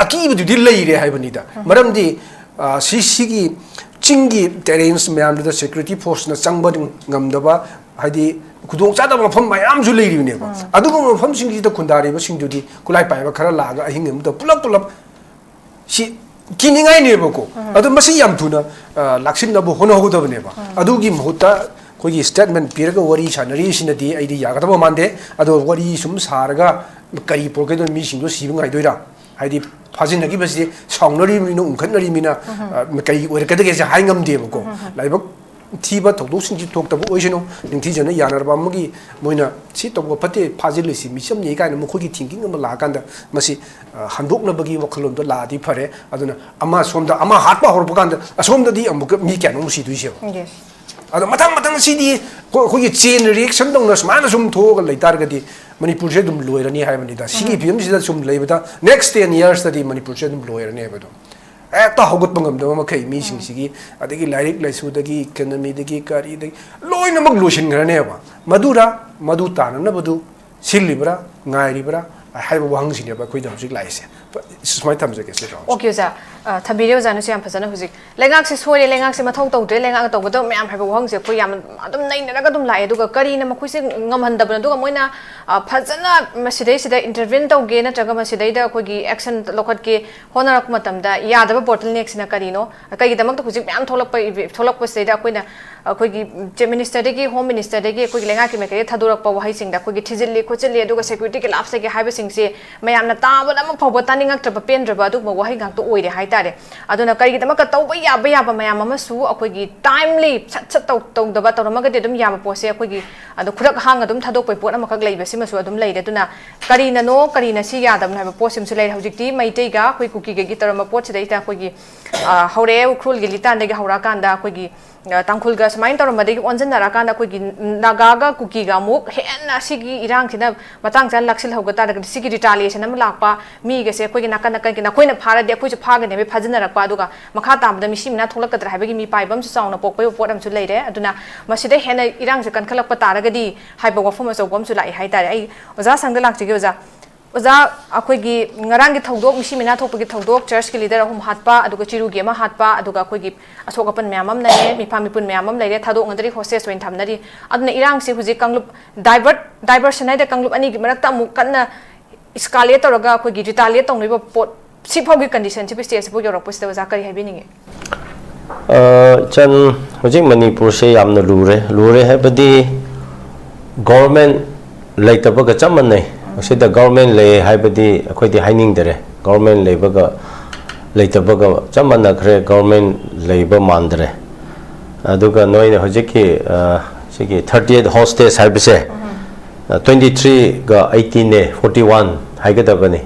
ꯑꯀꯤꯕꯗꯨꯗꯤ ꯂꯩꯔꯦ ꯍꯥꯏꯕꯅꯤꯗ꯫ ꯃꯔꯝꯗꯤ, ꯑ, ꯁꯤ, ꯁꯤꯒꯤ ꯆꯤꯡꯒꯤ terrains ꯃꯌꯥꯝꯗꯨꯗ security forceꯅ ꯆꯪꯕ ꯉꯝꯗꯕ, ꯍꯥꯏꯗꯤ ꯈꯨꯗꯣꯡꯆꯥꯗꯕ ꯃꯐꯝ ꯃꯌꯥꯝꯁꯨ ꯂꯩꯔꯤꯕꯅꯦꯕ꯫ ꯑꯗꯨꯒꯨꯝꯕ ꯃꯐꯝꯁꯤꯡꯁꯤꯗ ꯈꯨꯟꯗꯥꯔꯤꯕꯁꯤꯡꯗꯨꯗꯤ ꯈꯨꯠꯂꯥꯏ ꯄꯥꯏꯕ ꯈꯔ ꯂꯥꯛꯑꯒ ꯑꯍꯤꯡ ꯑꯃꯗ ꯄꯨꯂꯞ ꯄꯨꯂꯞ ꯁꯤ ꯀꯤꯅꯤꯡꯉꯥꯏꯅꯦꯕꯀꯣ꯫ ꯑꯗꯣ ꯃꯁꯤ ꯌꯥꯝ ꯊꯨꯅ, ꯑ, ꯂꯥꯛꯁꯤꯟꯅꯕ ꯍꯣꯠꯅꯍꯧꯒꯗꯕꯅꯦꯕ꯫ ꯑꯗꯨꯒꯤ ꯃꯍꯨꯠꯇ ꯑꯩꯈꯣꯏꯒꯤ statement ꯄꯤꯔꯒ ꯋꯥꯔꯤ ꯁꯥꯟꯅꯔꯤꯁꯤꯅꯗꯤ ꯑꯩꯗꯤ ꯌꯥꯒꯗꯕ ꯃꯥꯟꯗꯦ꯫ ꯑꯗꯣ ꯋꯥꯔꯤ ꯁꯨꯝ ꯁꯥꯔꯒ ꯀꯔꯤ ꯄꯨꯔꯛꯀꯗꯣꯏꯅꯣ? ꯃꯤꯁꯤꯡꯗꯣ ꯁꯤꯕ ꯉꯥꯏꯗꯣꯏꯔꯥ? ꯍꯥꯏꯗꯤ ꯐꯥꯖꯤꯟꯅꯈꯤꯕꯁꯤ ꯁꯥꯎꯅꯔꯤꯕꯅꯤꯅ, ꯎꯝꯈꯠꯅꯔꯤꯕꯅꯤꯅ, ꯑ, ꯀꯔꯤ ꯑꯣꯏꯔꯛꯀꯗꯒꯦꯁꯦ ꯍꯥꯏ ꯉꯝꯗꯦꯕꯀꯣ꯫ ꯂꯥꯏꯕꯛ ꯊꯤꯕ ꯊꯧꯗꯣꯛꯁꯤꯡꯁꯤ ꯊꯣꯛꯇꯕ ꯑꯣꯏꯁꯅꯨ, ꯅꯤꯡꯊꯤꯖꯅ ꯌꯥꯅꯔꯕ ꯑꯃꯒꯤ ꯃꯣꯏꯅ ꯁꯤ ꯇꯧꯕ ꯐꯠꯇꯦ, ꯐꯥꯖꯤꯜꯂꯤꯁꯤ ꯃꯤꯆꯝꯅꯤ ꯀꯥꯏꯅ ꯃꯈꯣꯏꯒꯤ thinking ꯑꯃ ꯂꯥꯛꯑꯀꯥꯟꯗ ꯃꯁꯤ, ꯑ, ꯍꯟꯗꯣꯛꯅꯕꯒꯤ ꯋꯥꯈꯜꯂꯣꯟꯗꯣ ꯂꯥꯛꯑꯗꯤ ꯐꯔꯦ꯫ ꯑꯗꯨꯅ ꯑꯃ ꯁꯣꯝꯗ ꯑꯃ ꯍꯥꯠꯄ ꯍꯧꯔꯛꯄ ꯀꯥꯟꯗ ꯑꯁꯣꯝꯗꯗꯤ ꯑꯃꯨꯛꯀ ꯃꯤ ꯀꯌꯥꯅꯣ ꯑꯃꯨꯛ ꯁꯤꯗꯣꯏꯁꯦꯕ꯫ Yes. ꯑꯗꯣ ꯃꯊꯪ ꯃꯊꯪ ꯁꯤꯗꯤ ꯑꯩꯈꯣꯏ-, ꯑꯩꯈꯣꯏꯒꯤ chain reaction ꯇꯧꯅ ꯁꯨꯃꯥꯏꯅ ꯁꯨꯝ ꯊꯣꯛꯑꯒ ꯂꯩꯇꯥꯔꯒꯗꯤ ꯃꯅꯤꯄꯨꯔꯁꯦ ꯑꯗꯨꯝ ꯂꯣꯏꯔꯅꯤ ꯍꯥꯏꯕꯅꯤꯗ꯫ ꯁꯤꯒꯤ ꯐꯤꯕꯝꯁꯤꯗ ꯁꯨꯝ ꯂꯩꯕꯗ next ten yearsꯇꯗꯤ ꯃꯅꯤꯄꯨꯔꯁꯦ ꯑꯗꯨꯝ ꯂꯣꯏꯔꯅꯦꯕ ꯑꯗꯨꯝ꯫ ꯍꯦꯛꯇ ꯍꯧꯒꯠꯄ ꯉꯝꯗꯕ ꯃꯈꯩ ꯃꯤꯁꯤꯡꯁꯤꯒꯤ, ꯑꯗꯒꯤ ꯂꯥꯏꯔꯤꯛ ꯂꯥꯏꯁꯨꯗꯒꯤ, economyꯗꯒꯤ, ꯀꯔꯤꯗꯒꯤ ꯂꯣꯏꯅꯃꯛ ꯂꯣꯏꯁꯤꯟꯈ꯭ꯔꯅꯦꯕ꯫ ꯃꯗꯨꯔ, ꯃꯗꯨ ꯇꯥꯅꯅꯕꯗꯨ ꯁꯤꯜꯂꯤꯕ꯭ꯔꯥ, ꯉꯥꯏꯔꯤꯕ꯭ꯔꯥ ꯍꯥꯏꯕ ꯋꯥꯍꯪꯁꯤꯅꯦꯕ ꯑꯩꯈꯣꯏꯗ ꯍꯧꯖꯤꯛ ꯂꯥꯛꯏꯁꯦ꯫ ꯁꯨꯃꯥꯏꯅ ꯊꯝꯖꯒꯦ, ꯁꯤ ꯔꯥꯎꯟꯁꯦ꯫ Okay, ꯑꯣꯖꯥ꯫ ꯑ, ꯊꯝꯕꯤꯔꯦ ꯑꯣꯖꯥꯅꯁꯨ ꯌꯥꯝ ꯐꯖꯅ꯫ ꯍꯧꯖꯤꯛ ꯂꯩꯉꯥꯛꯁꯦ ꯁꯣꯏꯔꯦ, ꯂꯩꯉꯥꯛꯁꯦ ꯃꯊꯧ ꯇꯧꯗ꯭ꯔꯦ, ꯂꯩꯉꯥꯛꯅ ꯇꯧꯒꯗꯕ ꯃꯌꯥꯝ ꯍꯥꯏꯕ ꯋꯥꯍꯪꯁꯦ ꯑꯩꯈꯣꯏ ꯌꯥꯝ ꯑꯗꯨꯝ ꯅꯩꯅꯔꯒ ꯑꯗꯨꯝ ꯂꯥꯛꯑꯦ꯫ ꯑꯗꯨꯒ ꯀꯔꯤꯅ ꯃꯈꯣꯏꯁꯦ ꯉꯝꯍꯟꯗꯕꯅꯣ? ꯑꯗꯨꯒ ꯃꯣꯏꯅ, ꯑ, ꯐꯖꯅ ꯃꯁꯤꯗꯩꯁꯤꯗ intervene ꯇꯧꯒꯦ ꯅꯠꯇ꯭ꯔꯒ ꯃꯁꯤꯗꯩꯗ ꯑꯩꯈꯣꯏꯒꯤ action ꯂꯧꯈꯠꯀꯦ ꯍꯣꯠꯅꯔꯛꯄ ꯃꯇꯝꯗ ꯌꯥꯗꯕ bottleneckꯁꯤꯅ ꯀꯔꯤꯅꯣ? ꯀꯩꯒꯤꯗꯃꯛꯇ ꯍꯧꯖꯤꯛ ꯃꯌꯥꯝ ꯊꯣꯛꯂꯛꯄ, ꯊꯣꯛꯂꯛꯄꯁꯤꯗꯩꯗ ꯑꯩꯈꯣꯏꯅ, ꯑꯩꯈꯣꯏꯒꯤ Chief Ministerꯗꯒꯤ, Home Ministerꯗꯒꯤ ꯑꯩꯈꯣꯏꯒꯤ ꯂꯩꯉꯥꯛꯀꯤ ꯃꯥꯏꯀꯩꯗ ꯊꯥꯗꯣꯔꯛꯄ ꯋꯥꯍꯩꯁꯤꯡꯗ ꯑꯩꯈꯣꯏꯒꯤ ꯊꯤꯖꯤꯜꯂꯤ ꯈꯣꯠꯆꯤꯜꯂꯤ, ꯑꯗꯨꯒ security collapse ꯇꯧꯒꯦ ꯍꯥꯏꯕꯁꯤꯡꯁꯦ ꯃꯌꯥꯝꯅ ꯇꯥꯕꯗ ꯑꯃ ꯐꯥꯎꯕ ꯇꯥꯅꯤꯡꯉꯛꯇ꯭ꯔꯕ, ꯄꯦꯟꯗ꯭ꯔꯕ ꯑꯗꯨꯒꯨꯝꯕ ꯋꯥꯍꯩ ꯉꯥꯛꯇ ꯑꯣꯏꯔꯦ ꯍꯥꯏꯇꯥꯔꯦ꯫ ꯑꯗꯨꯅ ꯀꯔꯤꯒꯤꯗꯃꯛꯇ ꯇꯧꯕ ꯌꯥꯕ ꯌꯥꯕ ꯃꯌꯥꯝ ꯑꯃꯁꯨ ꯑꯩꯈꯣꯏꯒꯤ timely ꯁꯠ ꯁꯠ ꯇꯧ-, ꯇꯧꯗꯕ, ꯇꯧꯔꯝꯃꯒꯗꯤ ꯑꯗꯨꯝ ꯌꯥꯕ ꯄꯣꯠꯁꯦ ꯑꯩꯈꯣꯏꯒꯤ ꯑꯗꯣ ꯈꯨꯗꯛ ꯍꯥꯡ ꯑꯗꯨꯝ ꯊꯥꯗꯣꯛꯄꯩ ꯄꯣꯠ ꯑꯃꯈꯛ ꯂꯩꯕꯁꯤꯃꯁꯨ ꯑꯗꯨꯝ ꯂꯩꯔꯦ꯫ ꯑꯗꯨꯅ ꯀꯔꯤꯅꯅꯣ, ꯀꯔꯤꯅ ꯁꯤ ꯌꯥꯗꯕꯅꯣ ꯍꯥꯏꯕ ꯄꯣꯠꯁꯤꯃꯁꯨ ꯂꯩꯔꯦ꯫ ꯍꯧꯖꯤꯛꯇꯤ ꯃꯩꯇꯩꯒ ꯑꯩꯈꯣꯏ ꯀꯨꯀꯤꯒꯒꯤ ꯇꯧꯔꯝꯕ ꯄꯣꯠꯁꯤꯗꯩꯗ ꯑꯩꯈꯣꯏꯒꯤ, ꯑ, ꯍꯧꯔꯛꯑꯦ, ꯎꯈ꯭ꯔꯨꯜꯒꯤ ꯂꯤꯇꯥꯟꯗꯒꯤ ꯍꯧꯔꯛꯑꯀꯥꯟꯗ ꯑꯩꯈꯣꯏꯒꯤ ꯑ, ꯇꯥꯡꯈꯨꯜꯒ ꯁꯨꯃꯥꯏꯅ ꯇꯧꯔꯝꯕꯗꯒꯤ ꯑꯣꯟꯁꯤꯟꯅꯔꯀꯥꯟꯗ ꯑꯩꯈꯣꯏꯒꯤ ꯅꯥꯒꯥꯒ ꯀꯨꯀꯤꯒ ꯑꯃꯨꯛ ꯍꯦꯟꯅ ꯁꯤꯒꯤ ꯏꯔꯥꯡꯁꯤꯅ ꯃꯇꯥꯡ ꯆꯥꯅ ꯂꯥꯛꯁꯤꯜꯍꯧꯕ ꯇꯥꯔꯒꯗꯤ, ꯁꯤꯒꯤ ꯔꯤꯇꯥꯂꯤꯌꯦꯁꯟ ꯑꯃ ꯂꯥꯛꯄ, ꯃꯤꯒꯁꯦ ꯑꯩꯈꯣꯏꯒꯤ ꯅꯥꯀꯟ ꯅꯥꯀꯟꯒꯤ ꯅꯈꯣꯏꯅ ꯐꯥꯔꯗꯤ ꯑꯩꯈꯣꯏꯁꯨ ꯐꯥꯒꯅꯦꯕ, ꯐꯥꯖꯤꯟꯅꯔꯛꯄ, ꯑꯗꯨꯒ ꯃꯈꯥ ꯇꯥꯕꯗ ꯃꯤꯁꯤ ꯃꯤꯅꯥ ꯊꯣꯛꯂꯛꯀꯗ꯭ꯔꯥ ꯍꯥꯏꯕꯒꯤ ꯃꯤꯄꯥꯏꯕ ꯑꯃꯁꯨ ꯆꯥꯎꯅ ꯄꯣꯛꯄꯒꯤ ꯄꯣꯠ ꯑꯃꯁꯨ ꯂꯩꯔꯦ꯫ ꯑꯗꯨꯅ ꯃꯁꯤꯗ ꯍꯦꯟꯅ ꯏꯔꯥꯡꯁꯦ ꯀꯟꯈꯠꯂꯛꯄ ꯇꯥꯔꯒꯗꯤ ꯍꯥꯏꯕ ꯋꯥꯐꯝ ꯑꯆꯧꯕ ꯑꯃꯁꯨ ꯂꯥꯛꯑꯦ ꯍꯥꯏꯇꯥꯔꯦ꯫ ꯑꯩ ꯑꯣꯖꯥ ꯁꯪꯗ ꯂꯥꯛꯆꯒꯦ, ꯑꯣꯖꯥ꯫ ꯑꯣꯖꯥ, ꯑꯩꯈꯣꯏꯒꯤ ꯉꯔꯥꯡꯒꯤ ꯊꯧꯗꯣꯛ, ꯃꯤꯁꯤ ꯃꯤꯅꯥ ꯊꯣꯛꯄꯒꯤ ꯊꯧꯗꯣꯛ, ꯆꯔꯆꯀꯤ ꯂꯤꯗꯔ ꯑꯍꯨꯝ ꯍꯥꯠꯄ, ꯑꯗꯨꯒ ꯆꯤꯔꯨꯒꯤ ꯑꯃ ꯍꯥꯠꯄ, ꯑꯗꯨꯒ ꯑꯩꯈꯣꯏꯒꯤ ꯑꯁꯣꯛ ꯑꯄꯟ ꯃꯌꯥꯝ ꯑꯃ ꯂꯩꯔꯦ, ꯃꯤꯐꯥ ꯃꯤꯄꯨꯟ ꯃꯌꯥꯝ ꯑꯃ ꯂꯩꯔꯦ, ꯊꯥꯗꯣꯛꯅꯗ꯭ꯔꯤ, ꯍꯣꯁꯇꯦꯖ ꯑꯣꯏꯅ ꯊꯝꯅꯔꯤ꯫ ꯑꯗꯨꯅ ꯏꯔꯥꯡꯁꯤ ꯍꯧꯖꯤꯛ ꯀꯥꯡꯂꯨꯞ ꯗꯥꯏꯚꯔꯠ, ꯗꯥꯏꯚꯔꯁꯟ ꯍꯥꯏꯗ ꯀꯥꯡꯂꯨꯞ ꯑꯅꯤꯒꯤ ꯃꯔꯛꯇ ꯑꯃꯨꯛ ꯀꯟꯅ ꯏꯁꯀꯥꯂꯦꯠ ꯇꯧꯔꯒ ꯑꯩꯈꯣꯏꯒꯤ ꯔꯤꯇꯥꯂꯤꯌꯦꯠ ꯇꯧꯅꯔꯤꯕ ꯄꯣꯠ ꯁꯤ ꯐꯥꯎꯒꯤ ꯀꯟꯗꯤꯁꯟꯁꯤꯕꯨ, ꯁ꯭ꯇꯦꯖꯁꯤꯕꯨ ꯌꯧꯔꯛꯄꯁꯤꯗ ꯑꯣꯖꯥ ꯀꯔꯤ ꯍꯥꯏꯕꯤꯅꯤꯡꯉꯤ? ꯑ, ꯏꯆꯟ, ꯍꯧꯖꯤꯛ ꯃꯅꯤꯄꯨꯔꯁꯦ ꯌꯥꯝꯅ ꯂꯨꯔꯦ꯫ ꯂꯨꯔꯦ ꯍꯥꯏꯕꯗꯤ ꯒꯣꯔꯃꯦꯟ ꯂꯩꯇꯕꯒ ꯆꯞ ꯃꯥꯟꯅꯩ꯫ ꯃꯁꯤꯗ ꯒꯣꯔꯃꯦꯟ ꯂꯩ ꯍꯥꯏꯕꯗꯤ ꯑꯩꯈꯣꯏꯗꯤ ꯍꯥꯏꯅꯤꯡꯗꯔꯦ꯫ ꯒꯣꯔꯃꯦꯟ ꯂꯩꯕꯒ ꯂꯩꯇꯕꯒ ꯆꯞ ꯃꯥꯟꯅꯈ꯭ꯔꯦ꯫ ꯒꯣꯔꯃꯦꯟ ꯂꯩꯕ ꯃꯥꯟꯗ꯭ꯔꯦ꯫ ꯑꯗꯨꯒ ꯅꯣꯏꯅ ꯍꯧꯖꯤꯛꯀꯤ, ꯑ, ꯁꯤꯒꯤ thirty eight hostage ꯍꯥꯏꯕꯁꯦ, ꯑ, twenty three ꯒ eighteen ꯅꯦ, forty one ꯍꯥꯏꯒꯗꯕꯅꯤ꯫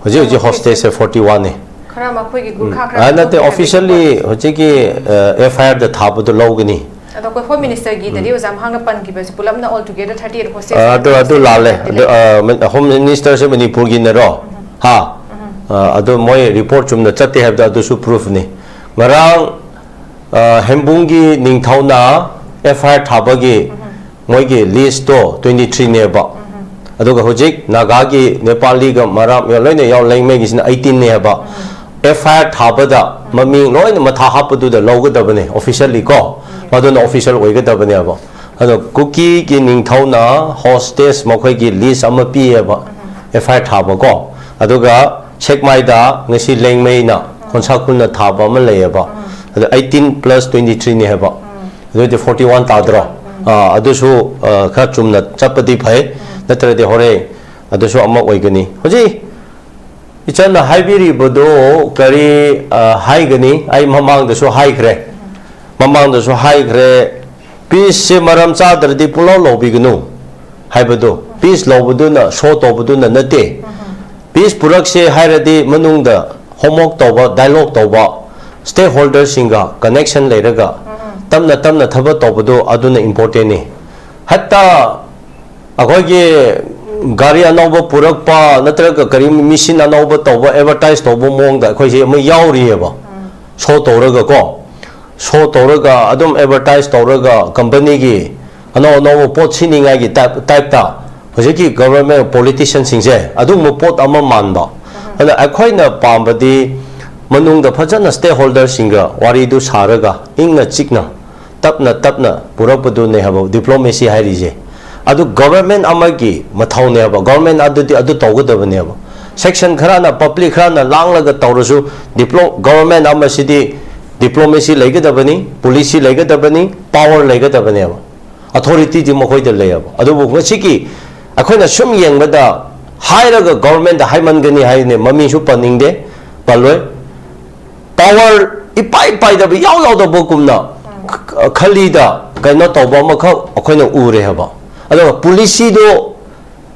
ꯍꯧꯖꯤꯛ ꯍꯧꯖꯤꯛ ꯍꯣꯁꯇꯦꯖꯁꯦ forty one ꯅꯤ꯫ ꯈꯔ ꯃꯈꯣꯏꯒꯤ ꯒꯨꯔꯈꯥ ꯈꯔ ꯑ, ꯑꯗꯨꯝ ꯅꯠꯇꯦ, ꯇꯧꯒꯦ ꯍꯥꯏꯕꯒꯤ officially ꯄꯣꯠ꯫ ꯍꯧꯖꯤꯛꯀꯤ, ꯑ, F I R ꯗ ꯊꯥꯕꯗꯣ ꯂꯧꯒꯅꯤ꯫ ꯑꯗꯣ ꯑꯩꯈꯣꯏ ꯍꯣꯝ ꯃꯤꯅꯤꯁꯇꯔꯒꯤꯗꯗꯤ ꯑꯣꯖꯥ ꯃꯍꯥꯛꯅ ꯄꯟꯈꯤꯕꯁꯦ ꯄꯨꯂꯞꯅ all together thirty eight hostage ꯑ, ꯑꯗꯨ, ꯍꯥꯏꯕ ꯑꯗꯨ ꯂꯥꯜꯂꯦ꯫ ꯂꯩꯇꯦ꯫ ꯑꯗꯨ, ꯑ, ꯃ-, ꯍꯣꯝ ꯃꯤꯅꯤꯁꯇꯔꯁꯦ ꯃꯅꯤꯄꯨꯔꯒꯤꯅꯔꯣ? ꯍꯥ? ꯑ, ꯑꯗꯨ ꯃꯣꯏ ꯔꯤꯄꯣꯔꯠ ꯆꯨꯝꯅ ꯆꯠꯇꯦ ꯍꯥꯏꯕꯗꯣ ꯑꯗꯨꯁꯨ ꯄ꯭ꯔꯨꯐꯅꯤ꯫ ꯉꯔꯥꯡ, ꯑ, ꯍꯦꯝꯕꯨꯡꯒꯤ ꯅꯤꯡꯊꯧꯅ F I R ꯊꯥꯕꯒꯤ ꯃꯣꯏꯒꯤ ꯂꯤꯁꯇꯣ twenty three ꯅꯦꯕ꯫ ꯑꯗꯨꯒ ꯍꯧꯖꯤꯛ ꯅꯥꯒꯥꯒꯤ, ꯅꯦꯄꯥꯂꯤꯒ ꯃꯔꯥꯝ ꯂꯣꯏꯅ ꯌꯥꯎ, ꯂꯦꯡꯃꯩꯒꯤꯁꯤꯅ eighteen ꯅꯦ ꯍꯥꯏꯕ꯫ F I R ꯊꯥꯕꯗ ꯃꯃꯤꯡ ꯂꯣꯏꯅ ꯃꯊꯥ ꯍꯥꯞꯄꯗꯨꯗ ꯂꯧꯒꯗꯕꯅꯦ officially ꯀꯣ꯫ ꯃꯗꯨꯅ official ꯑꯣꯏꯒꯗꯕꯅꯦꯕ꯫ ꯑꯗꯣ ꯀꯨꯀꯤꯒꯤ ꯅꯤꯡꯊꯧꯅ ꯍꯣꯁꯇꯦꯖ ꯃꯈꯣꯏꯒꯤ ꯂꯤꯁ ꯑꯃ ꯄꯤꯌꯦꯕ, F I R ꯊꯥꯕ ꯀꯣ꯫ ꯑꯗꯨꯒ ꯁꯦꯛꯃꯥꯏꯗ ꯉꯁꯤ ꯂꯦꯡꯃꯩꯅ, ꯈꯣꯟꯁꯥꯈꯨꯜꯅ ꯊꯥꯕ ꯑꯃ ꯂꯩꯌꯦꯕ꯫ ꯑꯗꯣ eighteen plus twenty three ꯅꯦ ꯍꯥꯏꯕ꯫ ꯑꯗꯨ ꯑꯣꯏꯗꯤ forty one ꯇꯥꯗ꯭ꯔꯣ? ꯑꯥ, ꯑꯗꯨꯁꯨ, ꯑ, ꯈꯔ ꯆꯨꯝꯅ ꯆꯠꯄꯗꯤ ꯐꯩ, ꯅꯠꯇ꯭ꯔꯗꯤ ꯍꯣꯔꯦꯟ ꯑꯗꯨꯁꯨ ꯑꯃ ꯑꯣꯏꯒꯅꯤ꯫ ꯍꯧꯖꯤꯛ ꯏꯆꯟꯅ ꯍꯥꯏꯕꯤꯔꯤꯕꯗꯨ ꯀꯔꯤ, ꯑ, ꯍꯥꯏꯒꯅꯤ? ꯑꯩ ꯃꯃꯥꯡꯗꯁꯨ ꯍꯥꯏꯈ꯭ꯔꯦ, ꯃꯃꯥꯡꯗꯁꯨ ꯍꯥꯏꯈ꯭ꯔꯦ, ꯄꯤꯁꯁꯦ ꯃꯔꯝ ꯆꯥꯗ꯭ꯔꯗꯤ ꯄꯨꯡꯂꯧ ꯂꯧꯕꯤꯒꯅꯨ ꯍꯥꯏꯕꯗꯨ, ꯄꯤꯁ ꯂꯧꯕꯗꯨꯅ, ꯁꯣ ꯇꯧꯕꯗꯨꯅ ꯅꯠꯇꯦ꯫ ꯄꯤꯁ ꯄꯨꯔꯛꯁꯦ ꯍꯥꯏꯔꯗꯤ ꯃꯅꯨꯡꯗ ꯍꯣꯝꯋꯣꯔꯛ ꯇꯧꯕ, ꯗꯥꯏꯂꯣꯒ ꯇꯧꯕ, ꯁ꯭ꯇꯦꯛ ꯍꯣꯜꯗꯔꯁꯤꯡꯒ ꯀꯅꯦꯛꯁꯟ ꯂꯩꯔꯒ ꯇꯞꯅ ꯇꯞꯅ ꯊꯕꯛ ꯇꯧꯕꯗꯣ ꯑꯗꯨꯅ important ꯅꯤ꯫ ꯍꯦꯛꯇ ꯑꯩꯈꯣꯏꯒꯤ ꯒꯥꯔꯤ ꯑꯅꯧꯕ ꯄꯨꯔꯛꯄ ꯅꯠꯇ꯭ꯔꯒ ꯀꯔꯤ ꯃꯦꯁꯤꯟ ꯑꯅꯧꯕ ꯇꯧꯕ, ꯑꯦꯗꯚꯔꯇꯥꯏꯁ ꯇꯧꯕ ꯃꯑꯣꯡꯗ ꯑꯩꯈꯣꯏꯁꯦ ꯑꯃ ꯌꯥꯎꯔꯤꯑꯕ꯫ ꯁꯣ ꯇꯧꯔꯒ ꯀꯣ, ꯁꯣ ꯇꯧꯔꯒ ꯑꯗꯨꯝ ꯑꯦꯗꯚꯔꯇꯥꯏꯁ ꯇꯧꯔꯒ ꯀꯝꯄꯅꯤꯒꯤ ꯑꯅꯧ ꯑꯅꯧꯕ ꯄꯣꯠ ꯁꯤꯅꯤꯡꯉꯥꯏꯒꯤ ꯇꯥꯏꯞ ꯇꯥꯏꯞꯇ ꯍꯧꯖꯤꯛꯀꯤ ꯒꯚꯔꯟꯃꯦꯟ ꯄꯣꯂꯤꯇꯤꯁꯤꯌꯟꯁꯤꯡꯁꯦ ꯑꯗꯨꯒꯨꯝꯕ ꯄꯣꯠ ꯑꯃ ꯃꯥꯟꯕ꯫ ꯑꯗꯨꯅ ꯑꯩꯈꯣꯏꯅ ꯄꯥꯝꯕꯗꯤ ꯃꯅꯨꯡꯗ ꯐꯖꯅ ꯁ꯭ꯇꯦꯛ ꯍꯣꯜꯗꯔꯁꯤꯡꯒ ꯋꯥꯔꯤꯗꯨ ꯁꯥꯔꯒ ꯏꯪꯅ ꯆꯤꯛꯅ ꯇꯞꯅ ꯇꯞꯅ ꯄꯨꯔꯛꯄꯗꯨꯅꯦ ꯍꯥꯏꯕ ꯗꯤꯄ꯭ꯂꯣꯃꯦꯁꯤ ꯍꯥꯏꯔꯤꯁꯦ꯫ ꯑꯗꯨ ꯒꯚꯔꯟꯃꯦꯟ ꯑꯃꯒꯤ ꯃꯊꯧꯅꯦꯕ꯫ ꯒꯚꯔꯟꯃꯦꯟ ꯑꯗꯨꯗꯤ ꯑꯗꯨ ꯇꯧꯒꯗꯕꯅꯦꯕ꯫ ꯁꯦꯛꯁꯟ ꯈꯔꯅ, ꯄꯕ꯭ꯂꯤꯛ ꯈꯔꯅ ꯂꯥꯡꯂꯒ ꯇꯧꯔꯁꯨ, ꯗꯤꯄ꯭ꯂꯣ ꯒꯚꯔꯟꯃꯦꯟ ꯑꯃꯁꯤꯗꯤ ꯗꯤꯄ꯭ꯂꯣꯃꯦꯁꯤ ꯂꯩꯒꯗꯕꯅꯤ, ꯄꯣꯂꯤꯁꯤ ꯂꯩꯒꯗꯕꯅꯤ, ꯄꯥꯋꯔ ꯂꯩꯒꯗꯕꯅꯦꯕ꯫ ꯑꯣꯊꯣꯔꯤꯇꯤꯗꯤ ꯃꯈꯣꯏꯗ ꯂꯩꯌꯦꯕ꯫ ꯑꯗꯨꯕꯨ ꯉꯁꯤꯒꯤ ꯑꯩꯈꯣꯏꯅ ꯁꯨꯝ ꯌꯦꯡꯕꯗ, ꯍꯥꯏꯔꯒ ꯒꯚꯔꯟꯃꯦꯟꯗ ꯍꯥꯏꯃꯟꯒꯅꯤ ꯍꯥꯏꯅꯦ, ꯃꯃꯤꯡꯁꯨ ꯄꯟꯅꯤꯡꯗꯦ, ꯄꯜꯂꯣꯏ꯫ ꯄꯥꯋꯔ ꯏꯄꯥꯏ ꯄꯥꯏꯗꯕ, ꯏꯌꯥꯎ ꯌꯥꯎꯗꯕꯒꯨꯝꯅ ꯈ- ꯈꯂꯤꯗ ꯀꯩꯅꯣ ꯇꯧꯕ ꯑꯃꯈꯛ ꯑꯩꯈꯣꯏꯅ ꯎꯔꯦ ꯍꯥꯏꯕ꯫ ꯑꯗꯨꯒ ꯄꯣꯂꯤꯁꯤꯗꯣ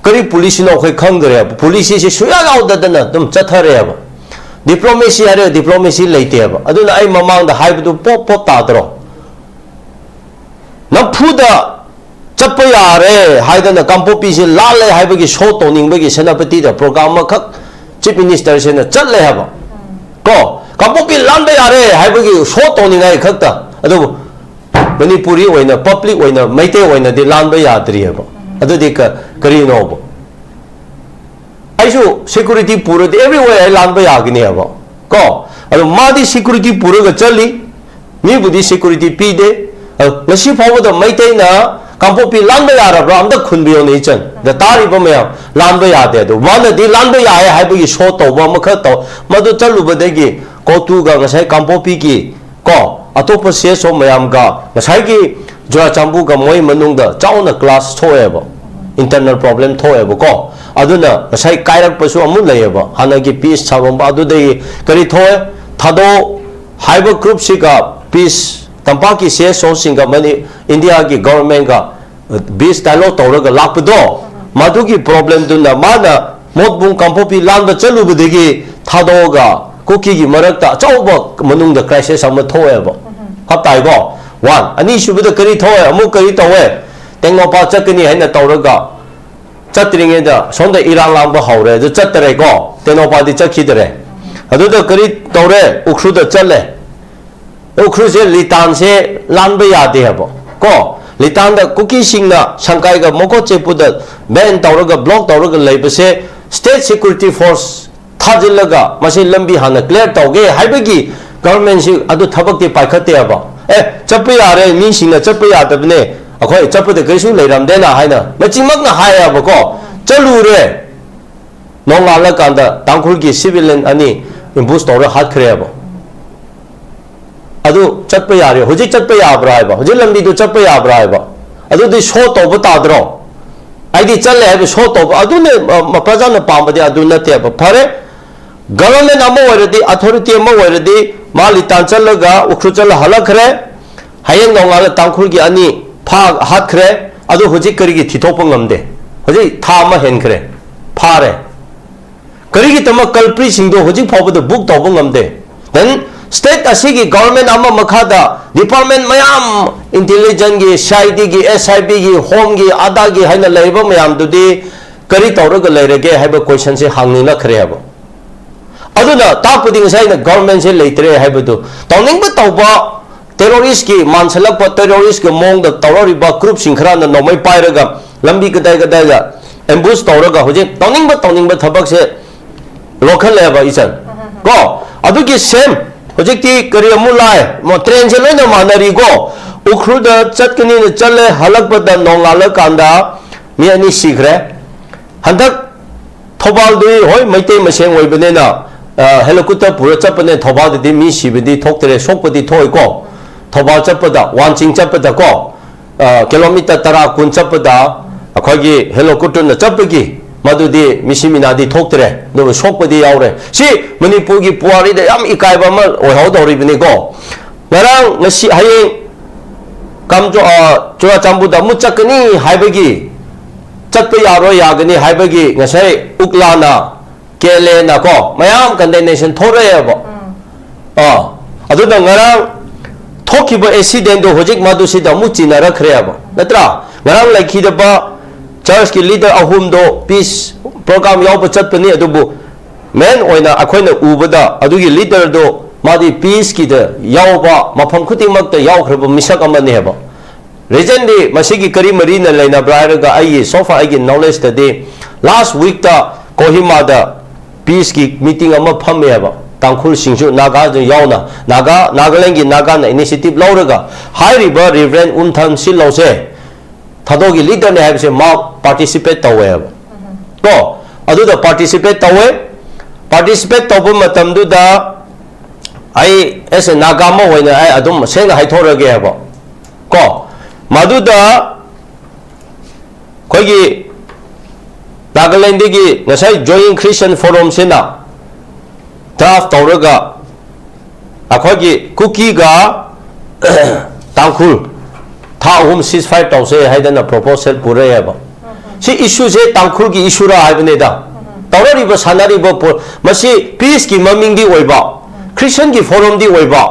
ꯀꯔꯤ ꯄꯣꯂꯤꯁꯤꯅꯣ ꯑꯩꯈꯣꯏ ꯈꯪꯗ꯭ꯔꯦꯕ꯫ ꯄꯣꯂꯤꯁꯤꯁꯦ ꯁꯨꯡꯌꯥ ꯌꯥꯎꯗꯗꯅ ꯑꯗꯨꯝ ꯆꯠꯊꯔꯦꯕ꯫ ꯗꯤꯄ꯭ꯂꯣꯃꯦꯁꯤ ꯍꯥꯏꯔꯒ ꯗꯤꯄ꯭ꯂꯣꯃꯦꯁꯤ ꯂꯩꯇꯦꯕ꯫ ꯑꯗꯨꯅ ꯑꯩ ꯃꯃꯥꯡꯗ ꯍꯥꯏꯕꯗꯨ ꯄꯣꯞ ꯄꯣꯞ ꯇꯥꯗ꯭ꯔꯣ? ꯅꯝꯐꯨꯗ ꯆꯠꯄ ꯌꯥꯔꯦ ꯍꯥꯏꯗꯅ ꯀꯥꯡꯄꯣꯛꯄꯤꯁꯦ ꯂꯥꯜꯂꯦ ꯍꯥꯏꯕꯒꯤ ꯁꯣ ꯇꯧꯅꯤꯡꯕꯒꯤ ꯁꯦꯅꯥꯄꯇꯤꯗ ꯄ꯭ꯔꯣꯒ꯭ꯔꯥꯝ ꯑꯃꯈꯛ ꯆꯤꯐ ꯃꯤꯅꯤꯁꯇꯔꯁꯤꯅ ꯆꯠꯂꯦ ꯍꯥꯏꯕ꯫ ꯀꯣ, ꯀꯥꯡꯄꯣꯛꯄꯤ ꯂꯥꯟꯕ ꯌꯥꯔꯦ ꯍꯥꯏꯕꯒꯤ ꯁꯣ ꯇꯧꯅꯤꯡꯉꯥꯏ ꯈꯛꯇ꯫ ꯑꯗꯨꯕꯨ ꯃꯅꯤꯄꯨꯔꯤ ꯑꯣꯏꯅ, ꯄꯕ꯭ꯂꯤꯛ ꯑꯣꯏꯅ, ꯃꯩꯇꯩ ꯑꯣꯏꯅꯗꯤ ꯂꯥꯟꯕ ꯌꯥꯗ꯭ꯔꯤꯑꯕ꯫ ꯑꯗꯨꯗꯤ ꯀ- ꯀꯔꯤꯅꯣꯕ? ꯑꯩꯁꯨ ꯁꯦꯀ꯭ꯌꯨꯔꯤꯇꯤ ꯄꯨꯔꯗꯤ ꯑꯦꯚ꯭ꯔꯤꯋꯦꯌꯔ ꯑꯩ ꯂꯥꯟꯕ ꯌꯥꯒꯅꯤ ꯍꯥꯏꯕ꯫ ꯀꯣ, ꯑꯗꯣ ꯃꯥꯗꯤ ꯁꯦꯀ꯭ꯌꯨꯔꯤꯇꯤ ꯄꯨꯔꯒ ꯆꯠꯂꯤ, ꯃꯤꯕꯨꯗꯤ ꯁꯦꯀ꯭ꯌꯨꯔꯤꯇꯤ ꯄꯤꯗꯦ꯫ ꯑꯗꯣ ꯉꯁꯤ ꯐꯥꯎꯕꯗ ꯃꯩꯇꯩꯅ ꯀꯥꯡꯄꯣꯛꯄꯤ ꯂꯥꯟꯕ ꯌꯥꯔꯕ꯭ꯔꯥ? ꯑꯝꯇ ꯈꯨꯟꯕꯤꯌꯣꯅꯦ ꯏꯆꯟ꯫ ꯗ ꯇꯥꯔꯤꯕ ꯃꯌꯥꯝ, ꯂꯥꯟꯕ ꯌꯥꯗꯦ꯫ ꯑꯗꯣ ꯃꯥꯅꯗꯤ ꯂꯥꯟꯕ ꯌꯥꯏ ꯍꯥꯏꯕꯒꯤ ꯁꯣ ꯇꯧꯕ ꯑꯃꯈꯛ ꯇꯧ꯫ ꯃꯗꯨ ꯆꯠꯂꯨꯕꯗꯒꯤ ꯀꯣꯇꯨꯒ ꯉꯁꯥꯏ ꯀꯥꯡꯄꯣꯛꯄꯤꯒꯤ ꯀꯣ, ꯑꯇꯣꯞꯄ ꯁꯤ ꯑꯦꯁ ꯑꯣ ꯃꯌꯥꯝꯒ ꯉꯁꯥꯏꯒꯤ ꯆꯨꯔꯥꯆꯥꯟꯄꯨꯔꯒ ꯃꯣꯏ ꯃꯅꯨꯡꯗ ꯆꯥꯎꯅ ꯀ꯭ꯂꯥꯁ ꯊꯣꯛꯑꯦꯕ, ꯏꯟꯇꯔꯅꯦꯜ ꯄ꯭ꯔꯣꯕ꯭ꯂꯦꯝ ꯊꯣꯛꯑꯦꯕꯀꯣ꯫ ꯑꯗꯨꯅ ꯉꯁꯥꯏ ꯀꯥꯏꯔꯛꯄꯁꯨ ꯑꯃꯨꯛ ꯂꯩꯌꯦꯕ, ꯍꯥꯟꯅꯒꯤ ꯄꯤꯁ ꯁꯥꯔꯝꯕ꯫ ꯑꯗꯨꯗꯒꯤ ꯀꯔꯤ ꯊꯣꯛꯑꯦ? ꯊꯥꯗꯣ ꯍꯥꯏꯕ ꯒ꯭ꯔꯨꯞꯁꯤꯒ ꯄꯤꯁ, ꯇꯝꯄꯥꯛꯀꯤ ꯁꯤ ꯑꯦꯁ ꯑꯣꯁꯤꯡꯒ ꯃꯅꯤ ꯏꯟꯗꯤꯌꯥꯒꯤ ꯒꯣꯚꯔꯟꯃꯦꯟꯒ ꯕꯤꯁ ꯗꯥꯏꯂꯣꯒ ꯇꯧꯔꯒ ꯂꯥꯛꯄꯗꯣ, ꯃꯗꯨꯒꯤ ꯄ꯭ꯔꯣꯕ꯭ꯂꯦꯝꯗꯨꯅ ꯃꯥꯅ ꯃꯣꯠꯕꯨꯡ ꯀꯥꯡꯄꯣꯛꯄꯤ ꯂꯥꯟꯕ ꯆꯠꯂꯨꯕꯗꯒꯤ ꯊꯥꯗꯣꯛꯑꯒ ꯀꯨꯀꯤꯒꯤ ꯃꯔꯛꯇ ꯑꯆꯧꯕ ꯃꯅꯨꯡꯗ ꯀ꯭ꯔꯥꯏꯁꯤꯁ ꯑꯃ ꯊꯣꯛꯑꯦꯕ꯫ ꯍꯥꯞꯇꯥꯏꯀꯣ? One, ꯑꯅꯤꯁꯨꯕꯗ ꯀꯔꯤ ꯊꯣꯛꯑꯦ? ꯑꯃꯨꯛ ꯀꯔꯤ ꯇꯧꯋꯦ? ꯇꯦꯡꯅꯧꯄꯥꯜ ꯆꯠꯀꯅꯤ ꯍꯥꯏꯅ ꯇꯧꯔꯒ ꯆꯠꯇ꯭ꯔꯤꯉꯩꯗ ꯁꯣꯝꯗ ꯏꯔꯥꯡ ꯂꯥꯡꯕ ꯍꯧꯔꯦ, ꯑꯗꯨ ꯆꯠꯇꯔꯦꯀꯣ, ꯇꯦꯡꯅꯧꯄꯥꯜꯗꯤ ꯆꯠꯈꯤꯗꯔꯦ꯫ ꯑꯗꯨꯗ ꯀꯔꯤ ꯇꯧꯔꯦ? ꯎꯈ꯭ꯔꯨꯜꯗ ꯆꯠꯂꯦ꯫ ꯎꯈ꯭ꯔꯨꯜꯁꯦ ꯂꯤꯇꯥꯟꯁꯦ ꯂꯥꯟꯕ ꯌꯥꯗꯦ ꯍꯥꯏꯕ ꯀꯣ, ꯂꯤꯇꯥꯟꯗ ꯀꯨꯀꯤꯁꯤꯡꯅ ꯁꯪꯀꯥꯏꯒ ꯃꯣꯀꯣꯠ ꯆꯦꯄꯨꯗ ban ꯇꯧꯔꯒ, block ꯇꯧꯔꯒ ꯂꯩꯕꯁꯦ state security force ꯊꯥꯖꯤꯜꯂꯒ ꯃꯁꯤ ꯂꯝꯕꯤ ꯍꯥꯟꯅ clear ꯇꯧꯒꯦ ꯍꯥꯏꯕꯒꯤ governmentꯁꯤ ꯑꯗꯨ ꯊꯕꯛꯇꯤ ꯄꯥꯏꯈꯠꯇꯦꯕ꯫ ꯑꯦ, ꯆꯠꯄ ꯌꯥꯔꯦ, ꯃꯤꯁꯤꯡꯅ ꯆꯠꯄ ꯌꯥꯗꯕꯅꯦ, ꯑꯩꯈꯣꯏ ꯆꯠꯄꯗ ꯀꯔꯤꯁꯨ ꯂꯩꯔꯝꯗꯦꯅ ꯍꯥꯏꯅ ꯃꯆꯤꯟꯃꯛꯅ ꯍꯥꯏꯌꯦꯕꯀꯣ꯫ ꯆꯠꯂꯨꯔꯦ꯫ ꯅꯣꯡꯉꯥꯜꯂꯀꯥꯟꯗ ꯇꯥꯡꯈꯨꯜꯒꯤ civilian ꯑꯅꯤ ambush ꯇꯧꯔ ꯍꯥꯠꯈ꯭ꯔꯦꯕ꯫ ꯑꯗꯨ ꯆꯠꯄ ꯌꯥꯔꯦ, ꯍꯧꯖꯤꯛ ꯆꯠꯄ ꯌꯥꯕ꯭ꯔꯥ ꯍꯥꯏꯕ, ꯍꯧꯖꯤꯛ ꯂꯝꯕꯤꯗꯨ ꯆꯠꯄ ꯌꯥꯕ꯭ꯔꯥ ꯍꯥꯏꯕ, ꯑꯗꯨꯗꯤ show ꯇꯧꯕ ꯇꯥꯗ꯭ꯔꯣ? ꯑꯩꯗꯤ ꯆꯠꯂꯦ ꯍꯥꯏꯕ show ꯇꯧꯕ ꯑꯗꯨꯅꯦ꯫ ꯑ, ꯃ-, ꯄ꯭ꯔꯖꯥꯅ ꯄꯥꯝꯕꯗꯤ ꯑꯗꯨ ꯅꯠꯇꯦꯕ꯫ ꯐꯔꯦ, government ꯑꯃ ꯑꯣꯏꯔꯗꯤ, authority ꯑꯃ ꯑꯣꯏꯔꯗꯤ, ꯃꯥ ꯂꯤꯇꯥꯟ ꯆꯠꯂꯒ, ꯎꯈ꯭ꯔꯨꯜ ꯆꯠꯂ ꯍꯜꯂꯛꯈ꯭ꯔꯦ꯫ ꯍꯌꯦꯡ ꯅꯣꯡꯉꯥꯜꯂ ꯇꯥꯡꯈꯨꯜꯒꯤ ꯑꯅꯤ ꯐꯥ-, ꯍꯥꯠꯈ꯭ꯔꯦ꯫ ꯑꯗꯨ ꯍꯧꯖꯤꯛ ꯀꯔꯤꯒꯤ ꯊꯤꯊꯣꯛꯄ ꯉꯝꯗꯦ? ꯍꯧꯖꯤꯛ ꯊꯥ ꯑꯃ ꯍꯦꯟꯈ꯭ꯔꯦ, ꯐꯥꯔꯦ꯫ ꯀꯔꯤꯒꯤꯗꯃꯛ culpritꯁꯤꯡꯗꯣ ꯍꯧꯖꯤꯛ ꯐꯥꯎꯕꯗ book ꯇꯧꯕ ꯉꯝꯗꯦ? Then state ꯑꯁꯤꯒꯤ government ꯑꯃ ꯃꯈꯥꯗ department ꯃꯌꯥꯝ, intelligenceꯒꯤ, CIDꯒꯤ, SIBꯒꯤ, homeꯒꯤ, ꯑꯗꯥꯒꯤ ꯍꯥꯏꯅ ꯂꯩꯔꯤꯕ ꯃꯌꯥꯝꯗꯨꯗꯤ ꯀꯔꯤ ꯇꯧꯔꯒ ꯂꯩꯔꯒꯦ ꯍꯥꯏꯕ questionꯁꯦ ꯍꯪꯅꯤꯡꯂꯛꯈ꯭ꯔꯦ ꯍꯥꯏꯕ꯫ ꯑꯗꯨꯅ ꯇꯥꯛꯄꯗꯤ ꯉꯁꯥꯏ ꯑꯩꯅ governmentꯁꯦ ꯂꯩꯇ꯭ꯔꯦ ꯍꯥꯏꯕꯗꯨ, ꯇꯧꯅꯤꯡꯕ ꯇꯧꯕ, terroristꯀꯤ ꯃꯥꯟꯁꯤꯜꯂꯛꯄ, terroristꯀꯤ ꯃꯑꯣꯡꯗ ꯇꯧꯔꯛꯂꯤꯕ groupꯁꯤꯡ ꯈꯔꯅ ꯅꯣꯡꯃꯩ ꯄꯥꯏꯔꯒ ꯂꯝꯕꯤ ꯀꯗꯥꯏ ꯀꯗꯥꯏꯗ ambush ꯇꯧꯔꯒ ꯍꯧꯖꯤꯛ ꯇꯧꯅꯤꯡꯕ ꯇꯧꯅꯤꯡꯕ ꯊꯕꯛꯁꯦ ꯂꯧꯈꯠꯂꯦꯕ ꯏꯆꯟ꯫ ꯀꯣ, ꯑꯗꯨꯒꯤ same ꯍꯧꯖꯤꯛꯇꯤ ꯀꯔꯤ ꯑꯃꯨꯛ ꯂꯥꯛꯑꯦ? ꯃꯣ-, trainꯁꯦ ꯂꯣꯏꯅ ꯃꯥꯟꯅꯔꯤꯀꯣ꯫ ꯎꯈ꯭ꯔꯨꯜꯗ ꯆꯠꯀꯅꯤꯅ ꯆꯠꯂꯦ, ꯍꯜꯂꯛꯄꯗ ꯅꯣꯡꯉꯥꯜꯂꯀꯥꯟꯗ ꯃꯤ ꯑꯅꯤ ꯁꯤꯈ꯭ꯔꯦ꯫ ꯍꯟꯗꯛ ꯊꯧꯕꯥꯜꯗꯤ ꯍꯣꯏ ꯃꯩꯇꯩ ꯃꯁꯦꯟ ꯑꯣꯏꯕꯅꯤꯅ, ꯑ, helicopter ꯄꯨꯔ ꯆꯠꯄꯅꯦ꯫ ꯊꯧꯕꯥꯜꯗꯗꯤ ꯃꯤ ꯁꯤꯕꯗꯤ ꯊꯣꯛꯇ꯭ꯔꯦ, ꯁꯣꯛꯄꯗꯤ ꯊꯣꯛꯏꯀꯣ꯫ ꯊꯧꯕꯥꯜ ꯆꯠꯄꯗ, ꯋꯥꯟꯆꯤꯡ ꯆꯠꯄꯗꯀꯣ, ꯑ, kilometre ꯇꯔꯥ ꯀꯨꯟ ꯆꯠꯄꯗ ꯑꯩꯈꯣꯏꯒꯤ helicopterꯅ ꯆꯠꯄꯒꯤ ꯃꯗꯨꯗꯤ ꯃꯤꯁꯤ ꯃꯤꯅꯥꯗꯤ ꯊꯣꯛꯇ꯭ꯔꯦ, ꯑꯗꯨꯕꯨ ꯁꯣꯛꯄꯗꯤ ꯌꯥꯎꯔꯦ꯫ ꯁꯤ ꯃꯅꯤꯄꯨꯔꯒꯤ ꯄꯨꯋꯥꯔꯤꯗ ꯌꯥꯝ ꯏꯀꯥꯏꯕ ꯑꯃ ꯑꯣꯏꯍꯧꯗꯧꯔꯤꯕꯅꯤꯀꯣ꯫ ꯉꯔꯥꯡ, ꯉꯁꯤ, ꯍꯌꯦꯡ ꯀꯝꯖꯣ-, ꯑ, ꯆꯨꯔꯥꯆꯥꯟꯄꯨꯔꯗ ꯑꯃꯨꯛ ꯆꯠꯀꯅꯤ ꯍꯥꯏꯕꯒꯤ, ꯆꯠꯄ ꯌꯥꯔꯣꯏ ꯌꯥꯒꯅꯤ ꯍꯥꯏꯕꯒꯤ ꯉꯁꯥꯏ ꯎꯛꯂꯥꯅ, ꯀꯦꯂꯦꯅ ꯀꯣ, ꯃꯌꯥꯝ condemnation ꯊꯣꯛꯂꯛꯑꯦꯕ꯫ ꯑꯥ, ꯑꯗꯨꯅ ꯉꯔꯥꯡ ꯊꯣꯛꯈꯤꯕ ꯑꯦꯛꯁꯤꯗꯦꯟꯗꯣ ꯍꯧꯖꯤꯛ ꯃꯗꯨꯁꯤꯗ ꯑꯃꯨꯛ ꯆꯤꯟꯅꯔꯛꯈ꯭ꯔꯦꯕ, ꯅꯠꯇ꯭ꯔꯥ? ꯉꯔꯥꯡ ꯂꯩꯈꯤꯗꯕ ꯆꯔꯆꯀꯤ ꯂꯤꯗꯔ ꯑꯍꯨꯝꯗꯣ ꯄꯤꯁ ꯄ꯭ꯔꯣꯒ꯭ꯔꯥꯝ ꯌꯥꯎꯕ ꯆꯠꯄꯅꯤ, ꯑꯗꯨꯕꯨ ꯃꯦꯟ ꯑꯣꯏꯅ ꯑꯩꯈꯣꯏꯅ ꯎꯕꯗ ꯑꯗꯨꯒꯤ ꯂꯤꯗꯔꯗꯣ ꯃꯥꯗꯤ ꯄꯤꯁꯀꯤꯗ ꯌꯥꯎꯕ, ꯃꯐꯝ ꯈꯨꯗꯤꯡꯃꯛꯇ ꯌꯥꯎꯈ꯭ꯔꯕ ꯃꯤꯁꯛ ꯑꯃꯅꯦꯕ꯫ ꯔꯤꯖꯟꯗꯤ ꯃꯁꯤꯒꯤ ꯀꯔꯤ ꯃꯔꯤꯅ ꯂꯩꯅꯕ꯭ꯔꯥ ꯍꯥꯏꯔꯒ, ꯑꯩꯒꯤ so far ꯑꯩꯒꯤ ꯅꯣꯂꯦꯖꯇꯗꯤ ꯂꯥꯁ ꯋꯤꯛꯇ ꯀꯣꯍꯤꯃꯥꯗ ꯄꯤꯁꯀꯤ ꯃꯤꯇꯤꯡ ꯑꯃ ꯐꯝꯃꯦꯕ, ꯇꯥꯡꯈꯨꯜꯁꯤꯡꯁꯨ ꯅꯥꯒꯥꯁꯨ ꯌꯥꯎꯅ, ꯅꯥꯒꯥ, ꯅꯥꯒꯥꯂꯦꯟꯒꯤ ꯅꯥꯒꯥꯅ ꯏꯅꯤꯁꯤꯌꯦꯇꯤꯚ ꯂꯧꯔꯒ ꯍꯥꯏꯔꯤꯕ ꯔꯤꯚꯔꯦꯟ ꯎꯝꯊꯝ ꯁꯤꯜꯂꯧꯁꯦ ꯊꯥꯗꯣꯛꯒꯤ ꯂꯤꯗꯔꯅꯦ ꯍꯥꯏꯕꯁꯦ ꯃꯥ ꯄꯥꯔꯇꯤꯁꯤꯄꯦꯠ ꯇꯧꯋꯦꯕ꯫ ꯀꯣ, ꯑꯗꯨꯗ ꯄꯥꯔꯇꯤꯁꯤꯄꯦꯠ ꯇꯧꯋꯦ꯫ ꯄꯥꯔꯇꯤꯁꯤꯄꯦꯠ ꯇꯧꯕ ꯃꯇꯝꯗꯨꯗ ꯑꯩ ꯑꯦꯁ ꯑꯦ ꯅꯥꯒꯥ ꯑꯃ ꯑꯣꯏꯅ ꯑꯩ ꯑꯗꯨꯝ ꯁꯦꯡꯅ ꯍꯥꯏꯊꯣꯔꯛꯑꯒꯦ ꯍꯥꯏꯕ꯫ ꯀꯣ, ꯃꯗꯨꯗ ꯑꯩꯈꯣꯏꯒꯤ ꯅꯥꯒꯥꯂꯦꯟꯗꯒꯤ ꯉꯁꯥꯏ ꯖꯣꯏꯟ ꯈ꯭ꯔꯤꯁꯇꯤꯌꯟ ꯐꯣꯔꯝꯁꯤꯅ ꯗ꯭ꯔꯥꯐ ꯇꯧꯔꯒ ꯑꯩꯈꯣꯏꯒꯤ ꯀꯨꯀꯤꯒ ꯇꯥꯡꯈꯨꯜ ꯊꯥ ꯑꯍꯨꯝ ꯁꯤꯁ ꯐꯥꯏꯠ ꯇꯧꯁꯦ ꯍꯥꯏꯗꯅ ꯄ꯭ꯔꯣꯄꯣꯖꯦꯜ ꯄꯨꯔꯛꯑꯦꯕ꯫ ꯁꯤ ꯏꯁꯨꯁꯦ ꯇꯥꯡꯈꯨꯜꯒꯤ ꯏꯁꯨꯔꯥ ꯍꯥꯏꯕꯅꯤꯗ꯫ ꯇꯧꯔꯛꯂꯤꯕ, ꯁꯥꯟꯅꯔꯤꯕ ꯄꯣ-, ꯃꯁꯤ ꯄꯤꯁꯀꯤ ꯃꯃꯤꯡꯗꯤ ꯑꯣꯏꯕ, ꯈ꯭ꯔꯤꯁꯇꯤꯌꯟꯒꯤ ꯐꯣꯔꯝꯗꯤ ꯑꯣꯏꯕ,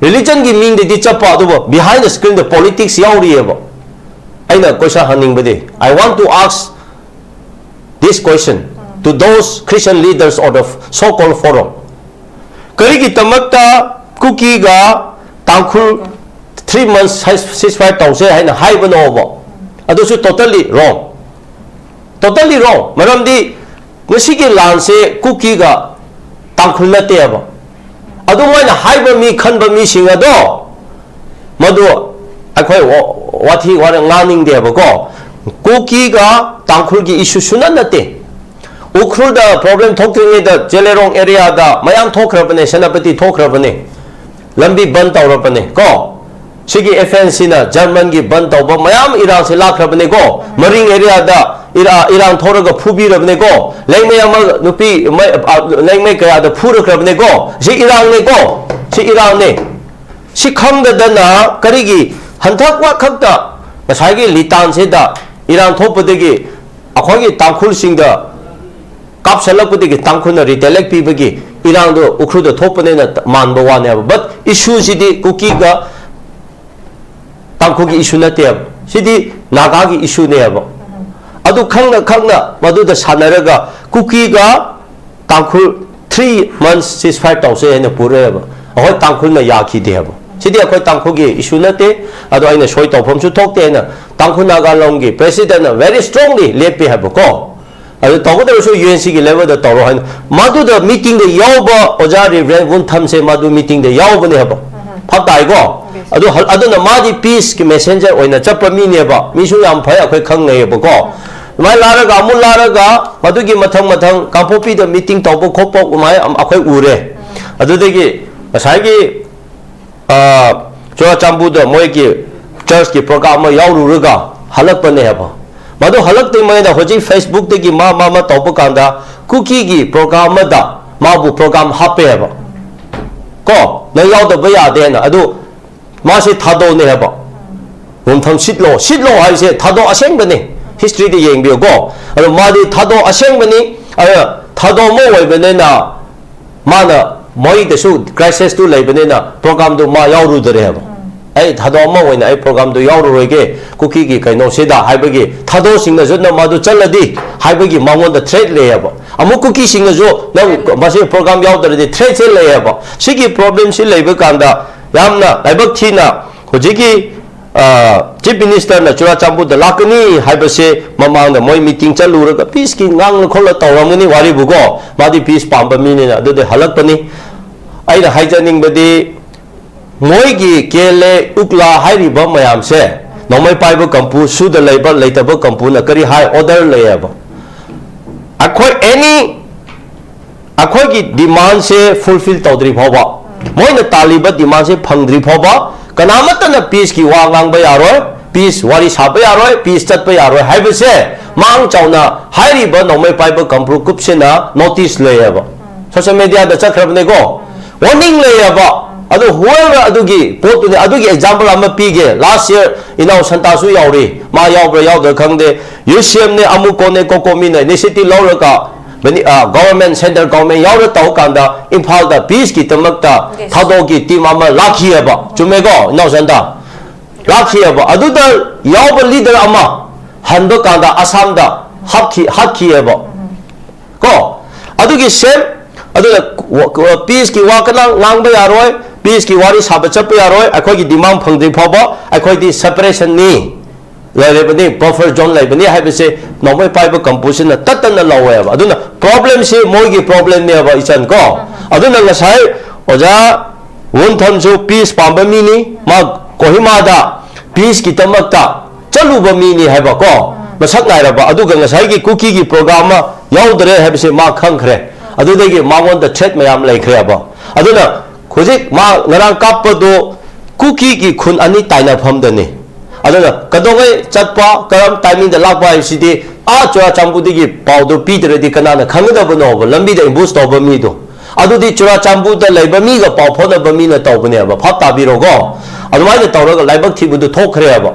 ꯔꯤꯂꯤꯖꯟꯒꯤ ꯃꯤꯡꯗꯗꯤ ꯆꯠꯄ, ꯑꯗꯨꯕꯨ behind the screen ꯗ ꯄꯣꯂꯤꯇꯤꯛꯁ ꯌꯥꯎꯔꯤꯑꯕ꯫ ꯑꯩꯅ question ꯍꯪꯅꯤꯡꯕꯗꯤ, I want to ask this question to those Christian leaders of the so-called forum. ꯀꯔꯤꯒꯤꯗꯃꯛꯇ ꯀꯨꯀꯤꯒ ꯇꯥꯡꯈꯨꯜ three months ceasefire ꯇꯧꯁꯦ ꯍꯥꯏꯅ ꯍꯥꯏꯕꯅꯣꯕ? ꯑꯗꯨꯁꯨ totally wrong, totally wrong. ꯃꯔꯝꯗꯤ ꯉꯁꯤꯒꯤ ꯂꯥꯟꯁꯦ ꯀꯨꯀꯤꯒ ꯇꯥꯡꯈꯨꯜ ꯅꯠꯇꯦꯕ꯫ ꯑꯗꯨꯃꯥꯏꯅ ꯍꯥꯏꯕ ꯃꯤ, ꯈꯟꯕ ꯃꯤꯁꯤꯡ ꯑꯗꯣ, ꯃꯗꯨ ꯑꯩꯈꯣꯏ ꯋꯥ-, ꯋꯥꯊꯤ ꯋꯥꯔꯦꯡ ꯉꯥꯡꯅꯤꯡꯗꯦꯕꯀꯣ꯫ ꯀꯨꯀꯤꯒ ꯇꯥꯡꯈꯨꯜꯒꯤ ꯏꯁꯨ ꯁꯨꯅ ꯅꯠꯇꯦ꯫ ꯎꯈ꯭ꯔꯨꯜꯗ ꯄ꯭ꯔꯣꯕ꯭ꯂꯦꯝ ꯊꯣꯛꯇ꯭ꯔꯤꯉꯩꯗ ꯖꯦꯂꯦꯔꯣꯡ ꯑꯦꯔꯤꯌꯥꯗ ꯃꯌꯥꯝ ꯊꯣꯛꯈ꯭ꯔꯕꯅꯦ, ꯁꯦꯅꯥꯄꯇꯤ ꯊꯣꯛꯈ꯭ꯔꯕꯅꯦ, ꯂꯝꯕꯤ ꯕꯟ ꯇꯧꯔꯕꯅꯦ ꯀꯣ꯫ ꯁꯤꯒꯤ ꯑꯦꯐ ꯑꯦꯟ ꯁꯤꯅ ꯖꯔꯃꯟꯒꯤ ꯕꯟ ꯇꯧꯕ ꯃꯌꯥꯝ ꯏꯔꯥꯡꯁꯦ ꯂꯥꯛꯈ꯭ꯔꯕꯅꯦꯀꯣ꯫ ꯃꯔꯤꯡ ꯑꯦꯔꯤꯌꯥꯗ ꯏꯔꯥ-, ꯏꯔꯥꯡ ꯊꯣꯛꯔꯒ ꯐꯨꯕꯤꯔꯕꯅꯦꯀꯣ꯫ ꯂꯩꯃꯩ ꯑꯃ ꯅꯨꯄꯤ, ꯃꯩ-, ꯑ, ꯂꯩꯃꯩ ꯀꯌꯥꯗ ꯐꯨꯔꯛꯈ꯭ꯔꯕꯅꯦꯀꯣ꯫ ꯁꯤ ꯏꯔꯥꯡꯅꯦꯀꯣ꯫ ꯁꯤ ꯏꯔꯥꯡꯅꯦ꯫ ꯁꯤ ꯈꯪꯗꯗꯅ ꯀꯔꯤꯒꯤ ꯍꯟꯗꯛ ꯋꯥ ꯈꯛꯇ ꯉꯁꯥꯏꯒꯤ ꯂꯤꯇꯥꯟꯁꯤꯗ ꯏꯔꯥꯡ ꯊꯣꯛꯄꯗꯒꯤ ꯑꯩꯈꯣꯏꯒꯤ ꯇꯥꯡꯈꯨꯜꯁꯤꯡꯗ ꯀꯥꯞꯁꯜꯂꯛꯄꯗꯒꯤ ꯇꯥꯡꯈꯨꯜꯅ ꯔꯤꯇꯦꯂꯦꯛ ꯄꯤꯕꯒꯤ ꯏꯔꯥꯡꯗꯣ ꯎꯈ꯭ꯔꯨꯜꯗ ꯊꯣꯛꯄꯅꯦꯅ ꯃꯥꯟꯕ ꯋꯥꯅꯦꯕ꯫ But issue ꯁꯤꯗꯤ ꯀꯨꯀꯤꯒ ꯇꯥꯡꯈꯨꯜꯒꯤ issue ꯅꯠꯇꯦꯕ, ꯁꯤꯗꯤ ꯅꯥꯒꯥꯒꯤ issue ꯅꯦꯕ꯫ ꯑꯗꯨ ꯈꯪꯅ ꯈꯪꯅ ꯃꯗꯨꯗ ꯁꯥꯟꯅꯔꯒ ꯀꯨꯀꯤꯒ ꯇꯥꯡꯈꯨꯜ three months ceasefire ꯇꯧꯁꯦ ꯍꯥꯏꯅ ꯄꯨꯔꯛꯑꯦꯕ꯫ ꯑꯩꯈꯣꯏ ꯇꯥꯡꯈꯨꯜꯅ ꯌꯥꯈꯤꯗꯦꯕ꯫ ꯁꯤꯗꯤ ꯑꯩꯈꯣꯏ ꯇꯥꯡꯈꯨꯜꯒꯤ issue ꯅꯠꯇꯦ꯫ ꯑꯗꯣ ꯑꯩꯅ ꯁꯣꯏ ꯇꯧꯐꯝꯁꯨ ꯊꯣꯛꯇꯦ ꯍꯥꯏꯅ ꯇꯥꯡꯈꯨꯜ ꯅꯥꯒꯥ ꯂꯣꯝꯒꯤ president ꯅ very strongly ꯂꯦꯞꯄꯤ ꯍꯥꯏꯕꯀꯣ꯫ ꯑꯗꯨ ꯇꯧꯒꯗꯧꯔꯁꯨ U N C ꯒꯤ level ꯗ ꯇꯧꯔꯣ ꯍꯥꯏꯅ꯫ ꯃꯗꯨꯗ meeting ꯗ ꯌꯥꯎꯕ ꯑꯣꯖꯥ Reverend ꯋꯨꯟꯊꯝꯁꯦ ꯃꯗꯨ meeting ꯗ ꯌꯥꯎꯕꯅꯦ ꯍꯥꯏꯕ꯫ ꯐꯞ ꯇꯥꯏꯀꯣ? ꯑꯗꯨ ꯍꯜ-, ꯑꯗꯨꯅ ꯃꯥꯗꯤ peace ꯀꯤ messenger ꯑꯣꯏꯅ ꯆꯠꯄ ꯃꯤꯅꯦꯕ꯫ ꯃꯤꯁꯨ ꯌꯥꯝ ꯐꯩ, ꯑꯩꯈꯣꯏ ꯈꯪꯅꯩꯌꯦꯕꯀꯣ꯫ ꯑꯗꯨꯃꯥꯏꯅ ꯂꯥꯛꯔꯒ, ꯑꯃꯨꯛ ꯂꯥꯛꯔꯒ, ꯃꯗꯨꯒꯤ ꯃꯊꯪ ꯃꯊꯪ ꯀꯥꯡꯄꯣꯛꯄꯤꯗ meeting ꯇꯧꯕ ꯈꯣꯠꯄ ꯑꯗꯨꯃꯥꯏꯅ ꯑꯩꯈꯣꯏ ꯎꯔꯦ꯫ ꯑꯗꯨꯗꯒꯤ ꯉꯁꯥꯏꯒꯤ, ꯑ, ꯆꯨꯔꯥꯆꯥꯟꯄꯨꯔꯗ ꯃꯣꯏꯒꯤ church ꯀꯤ program ꯑꯃ ꯌꯥꯎꯔꯨꯔꯒ ꯍꯜꯂꯛꯄꯅꯦ ꯍꯥꯏꯕ꯫ ꯃꯗꯨ ꯍꯜꯂꯛꯇ꯭ꯔꯤꯉꯩꯗ ꯍꯧꯖꯤꯛ Facebook ꯇꯒꯤ ꯃꯥ, ꯃꯥ, ꯃꯥ ꯇꯧꯕ ꯀꯥꯟꯗ ꯀꯨꯀꯤꯒꯤ program ꯑꯃꯗ ꯃꯥꯕꯨ program ꯍꯥꯞꯄꯦ ꯍꯥꯏꯕ꯫ ꯀꯣ, ꯅꯪ ꯌꯥꯎꯗꯕ ꯌꯥꯗꯦ ꯍꯥꯏꯅ꯫ ꯑꯗꯨ ꯃꯥꯁꯦ ꯊꯥꯗꯣꯛꯅꯦ ꯍꯥꯏꯕ꯫ ꯋꯨꯟꯊꯝ ꯁꯤꯠꯂꯣ, ꯁꯤꯠꯂꯣ ꯍꯥꯏꯁꯦ ꯊꯥꯗꯣꯛ ꯑꯁꯦꯡꯕꯅꯦ꯫ History ꯗ ꯌꯦꯡꯕꯤꯌꯨꯀꯣ꯫ ꯑꯗꯣ ꯃꯥꯗꯤ ꯊꯥꯗꯣꯛ ꯑꯁꯦꯡꯕꯅꯤ꯫ ꯑꯗꯨꯅ ꯊꯥꯗꯣꯛ ꯑꯃ ꯑꯣꯏꯕꯅꯤꯅ ꯃꯥꯅ ꯃꯣꯏꯗꯁꯨ crisis ꯇꯨ ꯂꯩꯕꯅꯤꯅ program ꯗꯨ ꯃꯥ ꯌꯥꯎꯔꯨꯗꯔꯦ ꯍꯥꯏꯕ꯫ ꯑꯩ ꯊꯥꯗꯣꯛ ꯑꯃ ꯑꯣꯏꯅ ꯑꯩ program ꯗꯨ ꯌꯥꯎꯔꯨꯔꯣꯏꯒꯦ, ꯀꯨꯀꯤꯒꯤ ꯀꯩꯅꯣꯁꯤꯗ ꯍꯥꯏꯕꯒꯤ ꯊꯥꯗꯣꯛꯁꯤꯡꯅꯁꯨ ꯅꯪ ꯃꯥꯗꯨ ꯆꯠꯂꯗꯤ ꯍꯥꯏꯕꯒꯤ ꯃꯉꯣꯟꯗ threat ꯂꯩꯌꯦꯕ꯫ ꯑꯃꯨꯛ ꯀꯨꯀꯤꯁꯤꯡꯅꯁꯨ ꯅꯪ ꯃꯁꯤ program ꯌꯥꯎꯗ꯭ꯔꯗꯤ threat ꯁꯦ ꯂꯩꯌꯦꯕ꯫ ꯁꯤꯒꯤ problem ꯁꯤ ꯂꯩꯕ ꯀꯥꯟꯗ ꯌꯥꯝꯅ ꯂꯥꯏꯕꯛ ꯊꯤꯅ ꯍꯧꯖꯤꯛꯀꯤ, ꯑ, Chief Minister ꯅ ꯆꯨꯔꯥꯆꯥꯟꯄꯨꯔꯗ ꯂꯥꯛꯀꯅꯤ ꯍꯥꯏꯕꯁꯦ ꯃꯃꯥꯡꯗ ꯃꯣꯏ meeting ꯆꯠꯂꯨꯔꯒ peace ꯀꯤ ꯉꯥꯡꯅ ꯈꯣꯠꯂ ꯇꯧꯔꯝꯒꯅꯤ ꯋꯥꯔꯤꯕꯨꯀꯣ꯫ ꯃꯥꯗꯤ peace ꯄꯥꯝꯕ ꯃꯤꯅꯤꯅ꯫ ꯑꯗꯨꯗꯤ ꯍꯜꯂꯛꯄꯅꯤ꯫ ꯑꯩꯅ ꯍꯥꯏꯖꯅꯤꯡꯕꯗꯤ ꯃꯣꯏꯒꯤ K L A ꯎꯛꯂꯥ ꯍꯥꯏꯔꯤꯕ ꯃꯌꯥꯝꯁꯦ ꯅꯣꯡꯃꯩ ꯄꯥꯏꯕ ꯀꯥꯡꯕꯨ, ꯁꯨꯗ ꯂꯩꯕ ꯂꯩꯇꯕ ꯀꯥꯡꯕꯨꯅ ꯀꯔꯤ ꯍꯥꯏ? Order ꯂꯩꯌꯦꯕ꯫ ꯑꯩꯈꯣꯏ any ꯑꯩꯈꯣꯏꯒꯤ demand ꯁꯦ fulfill ꯇꯧꯗ꯭ꯔꯤ ꯐꯥꯎꯕ, ꯃꯣꯏꯅ ꯇꯥꯜꯂꯤꯕ demand ꯁꯦ ꯐꯪꯗ꯭ꯔꯤ ꯐꯥꯎꯕ ꯀꯅꯥꯃꯠꯇꯅ peace ꯀꯤ ꯋꯥ ꯉꯥꯡꯕ ꯌꯥꯔꯣꯏ, peace ꯋꯥꯔꯤ ꯁꯥꯕ ꯌꯥꯔꯣꯏ, peace ꯆꯠꯄ ꯌꯥꯔꯣꯏ ꯍꯥꯏꯕꯁꯦ ꯃꯥꯡ ꯆꯥꯎꯅ ꯍꯥꯏꯔꯤꯕ ꯅꯣꯡꯃꯩ ꯄꯥꯏꯕ ꯀꯥꯡꯕꯨ ꯒ꯭ꯔꯨꯞꯁꯤꯅ notice ꯂꯩꯌꯦꯕ꯫ Social media ꯗ ꯆꯠꯈ꯭ꯔꯕꯅꯦꯀꯣ꯫ Warning ꯂꯩꯌꯦꯕ꯫ ꯑꯗꯨ whoever ꯑꯗꯨꯒꯤ ꯄꯣꯠꯇꯨꯅꯤ, ꯑꯗꯨꯒꯤ example ꯑꯃ ꯄꯤꯒꯦ꯫ Last year ꯏꯅꯥꯎ ꯁꯟꯇꯥꯁꯨ ꯌꯥꯎꯔꯤ꯫ ꯃꯥ ꯌꯥꯎꯕ꯭ꯔꯥ ꯌꯥꯎꯗ꯭ꯔꯥ ꯈꯪꯗꯦ꯫ U C M ꯅꯦ, ꯑꯃꯨꯛ ꯀꯣꯟꯅꯦ, ꯀꯣꯀꯣꯃꯤꯅ initiative ꯂꯧꯔꯒ ꯃꯅꯤ-, ꯑ, government, central government ꯌꯥꯎꯅ ꯇꯧ ꯀꯥꯟꯗ ꯏꯝꯐꯥꯜꯗ peace ꯀꯤꯗꯃꯛꯇ Yes. ꯊꯥꯗꯣꯛꯀꯤ team ꯑꯃ ꯂꯥꯛꯈꯤꯑꯕ꯫ ꯆꯨꯝꯃꯦꯀꯣ, ꯏꯅꯥꯎꯆꯥꯟꯗ? ꯂꯥꯛꯈꯤꯑꯕ꯫ ꯑꯗꯨꯗ ꯌꯥꯎꯕ leader ꯑꯃ ꯍꯟꯕ ꯀꯥꯟꯗ ꯑꯁꯥꯝꯗ ꯍꯥꯠꯈꯤ, ꯍꯥꯠꯈꯤꯑꯕ꯫ ꯀꯣ? ꯑꯗꯨꯒꯤ same, ꯑꯗꯨꯅ ꯋ-, ꯋ-, peace ꯀꯤ ꯋꯥ ꯀꯅꯥ ꯉꯥꯡꯕ ꯌꯥꯔꯣꯏ, peace ꯀꯤ ꯋꯥꯔꯤ ꯁꯥꯕ ꯆꯠꯄ ꯌꯥꯔꯣꯏ, ꯑꯩꯈꯣꯏꯒꯤ demand ꯐꯪꯗ꯭ꯔꯤ ꯐꯥꯎꯕ ꯑꯩꯈꯣꯏꯗꯤ separation ꯅꯤ꯫ ꯂꯩꯔꯤꯕꯅꯤ, buffer zone ꯂꯩꯕꯅꯤ ꯍꯥꯏꯕꯁꯦ ꯅꯣꯡꯃꯩ ꯄꯥꯏꯕ ꯀꯥꯡꯕꯨꯁꯤꯅ ꯇꯠꯇꯅ ꯂꯧꯋꯦꯕ꯫ ꯑꯗꯨꯅ problem ꯁꯤ ꯃꯣꯏꯒꯤ problem ꯅꯦꯕ, ꯏꯆꯟ ꯀꯣ꯫ ꯑꯗꯨꯅ ꯉꯁꯥꯏ ꯑꯣꯖꯥ ꯋꯨꯟꯊꯝꯁꯨ peace ꯄꯥꯝꯕ ꯃꯤꯅꯤ, ꯃꯥ ꯀꯣꯍꯤꯃꯥꯗ peace ꯀꯤꯗꯃꯛꯇ ꯆꯠꯂꯨꯕ ꯃꯤꯅꯤ ꯍꯥꯏꯕ ꯀꯣ, ꯃꯁꯛ ꯅꯥꯏꯔꯕ꯫ ꯑꯗꯨꯒ ꯉꯁꯥꯏꯒꯤ ꯀꯨꯀꯤꯒꯤ program ꯑꯃ ꯌꯥꯎꯗ꯭ꯔꯦ ꯍꯥꯏꯕꯁꯦ ꯃꯥ ꯈꯪꯈ꯭ꯔꯦ꯫ ꯑꯗꯨꯗꯒꯤ ꯃꯉꯣꯟꯗ threat ꯃꯌꯥꯝ ꯂꯩꯈ꯭ꯔꯦꯕ꯫ ꯑꯗꯨꯅ ꯍꯧꯖꯤꯛ ꯃꯥ ꯉꯔꯥꯡ ꯀꯥꯞꯄꯗꯣ ꯀꯨꯀꯤꯒꯤ ꯈꯨꯟ ꯑꯅꯤ ꯇꯥꯏꯅꯐꯝꯗꯅꯤ꯫ ꯑꯗꯨꯅ ꯀꯩꯗꯧꯉꯩ ꯆꯠꯄ, ꯀꯔꯝ timing ꯗ ꯂꯥꯛꯄ ꯍꯥꯏꯕꯁꯤꯗꯤ ꯑꯥ ꯆꯨꯔꯥꯆꯥꯟꯄꯨꯔꯗꯒꯤ ꯄꯥꯎꯗꯨ ꯄꯤꯗ꯭ꯔꯗꯤ ꯀꯅꯥꯅ ꯈꯪꯒꯗꯕꯅꯣꯕ? ꯂꯝꯕꯤꯗ ambush ꯇꯧꯕ ꯃꯤꯗꯣ꯫ ꯑꯗꯨꯗꯤ ꯆꯨꯔꯥꯆꯥꯟꯄꯨꯔꯗ ꯂꯩꯕ ꯃꯤꯒ ꯄꯥꯎ ꯐꯥꯎꯅꯕ ꯃꯤꯅ ꯇꯧꯕꯅꯦꯕ꯫ ꯚꯥꯞ ꯇꯥꯕꯤꯔꯣꯀꯣ? ꯑꯗꯨꯃꯥꯏꯅ ꯇꯧꯔꯒ ꯂꯥꯏꯕꯛ ꯊꯤꯕꯗꯨ ꯊꯣꯛꯈ꯭ꯔꯦꯕ꯫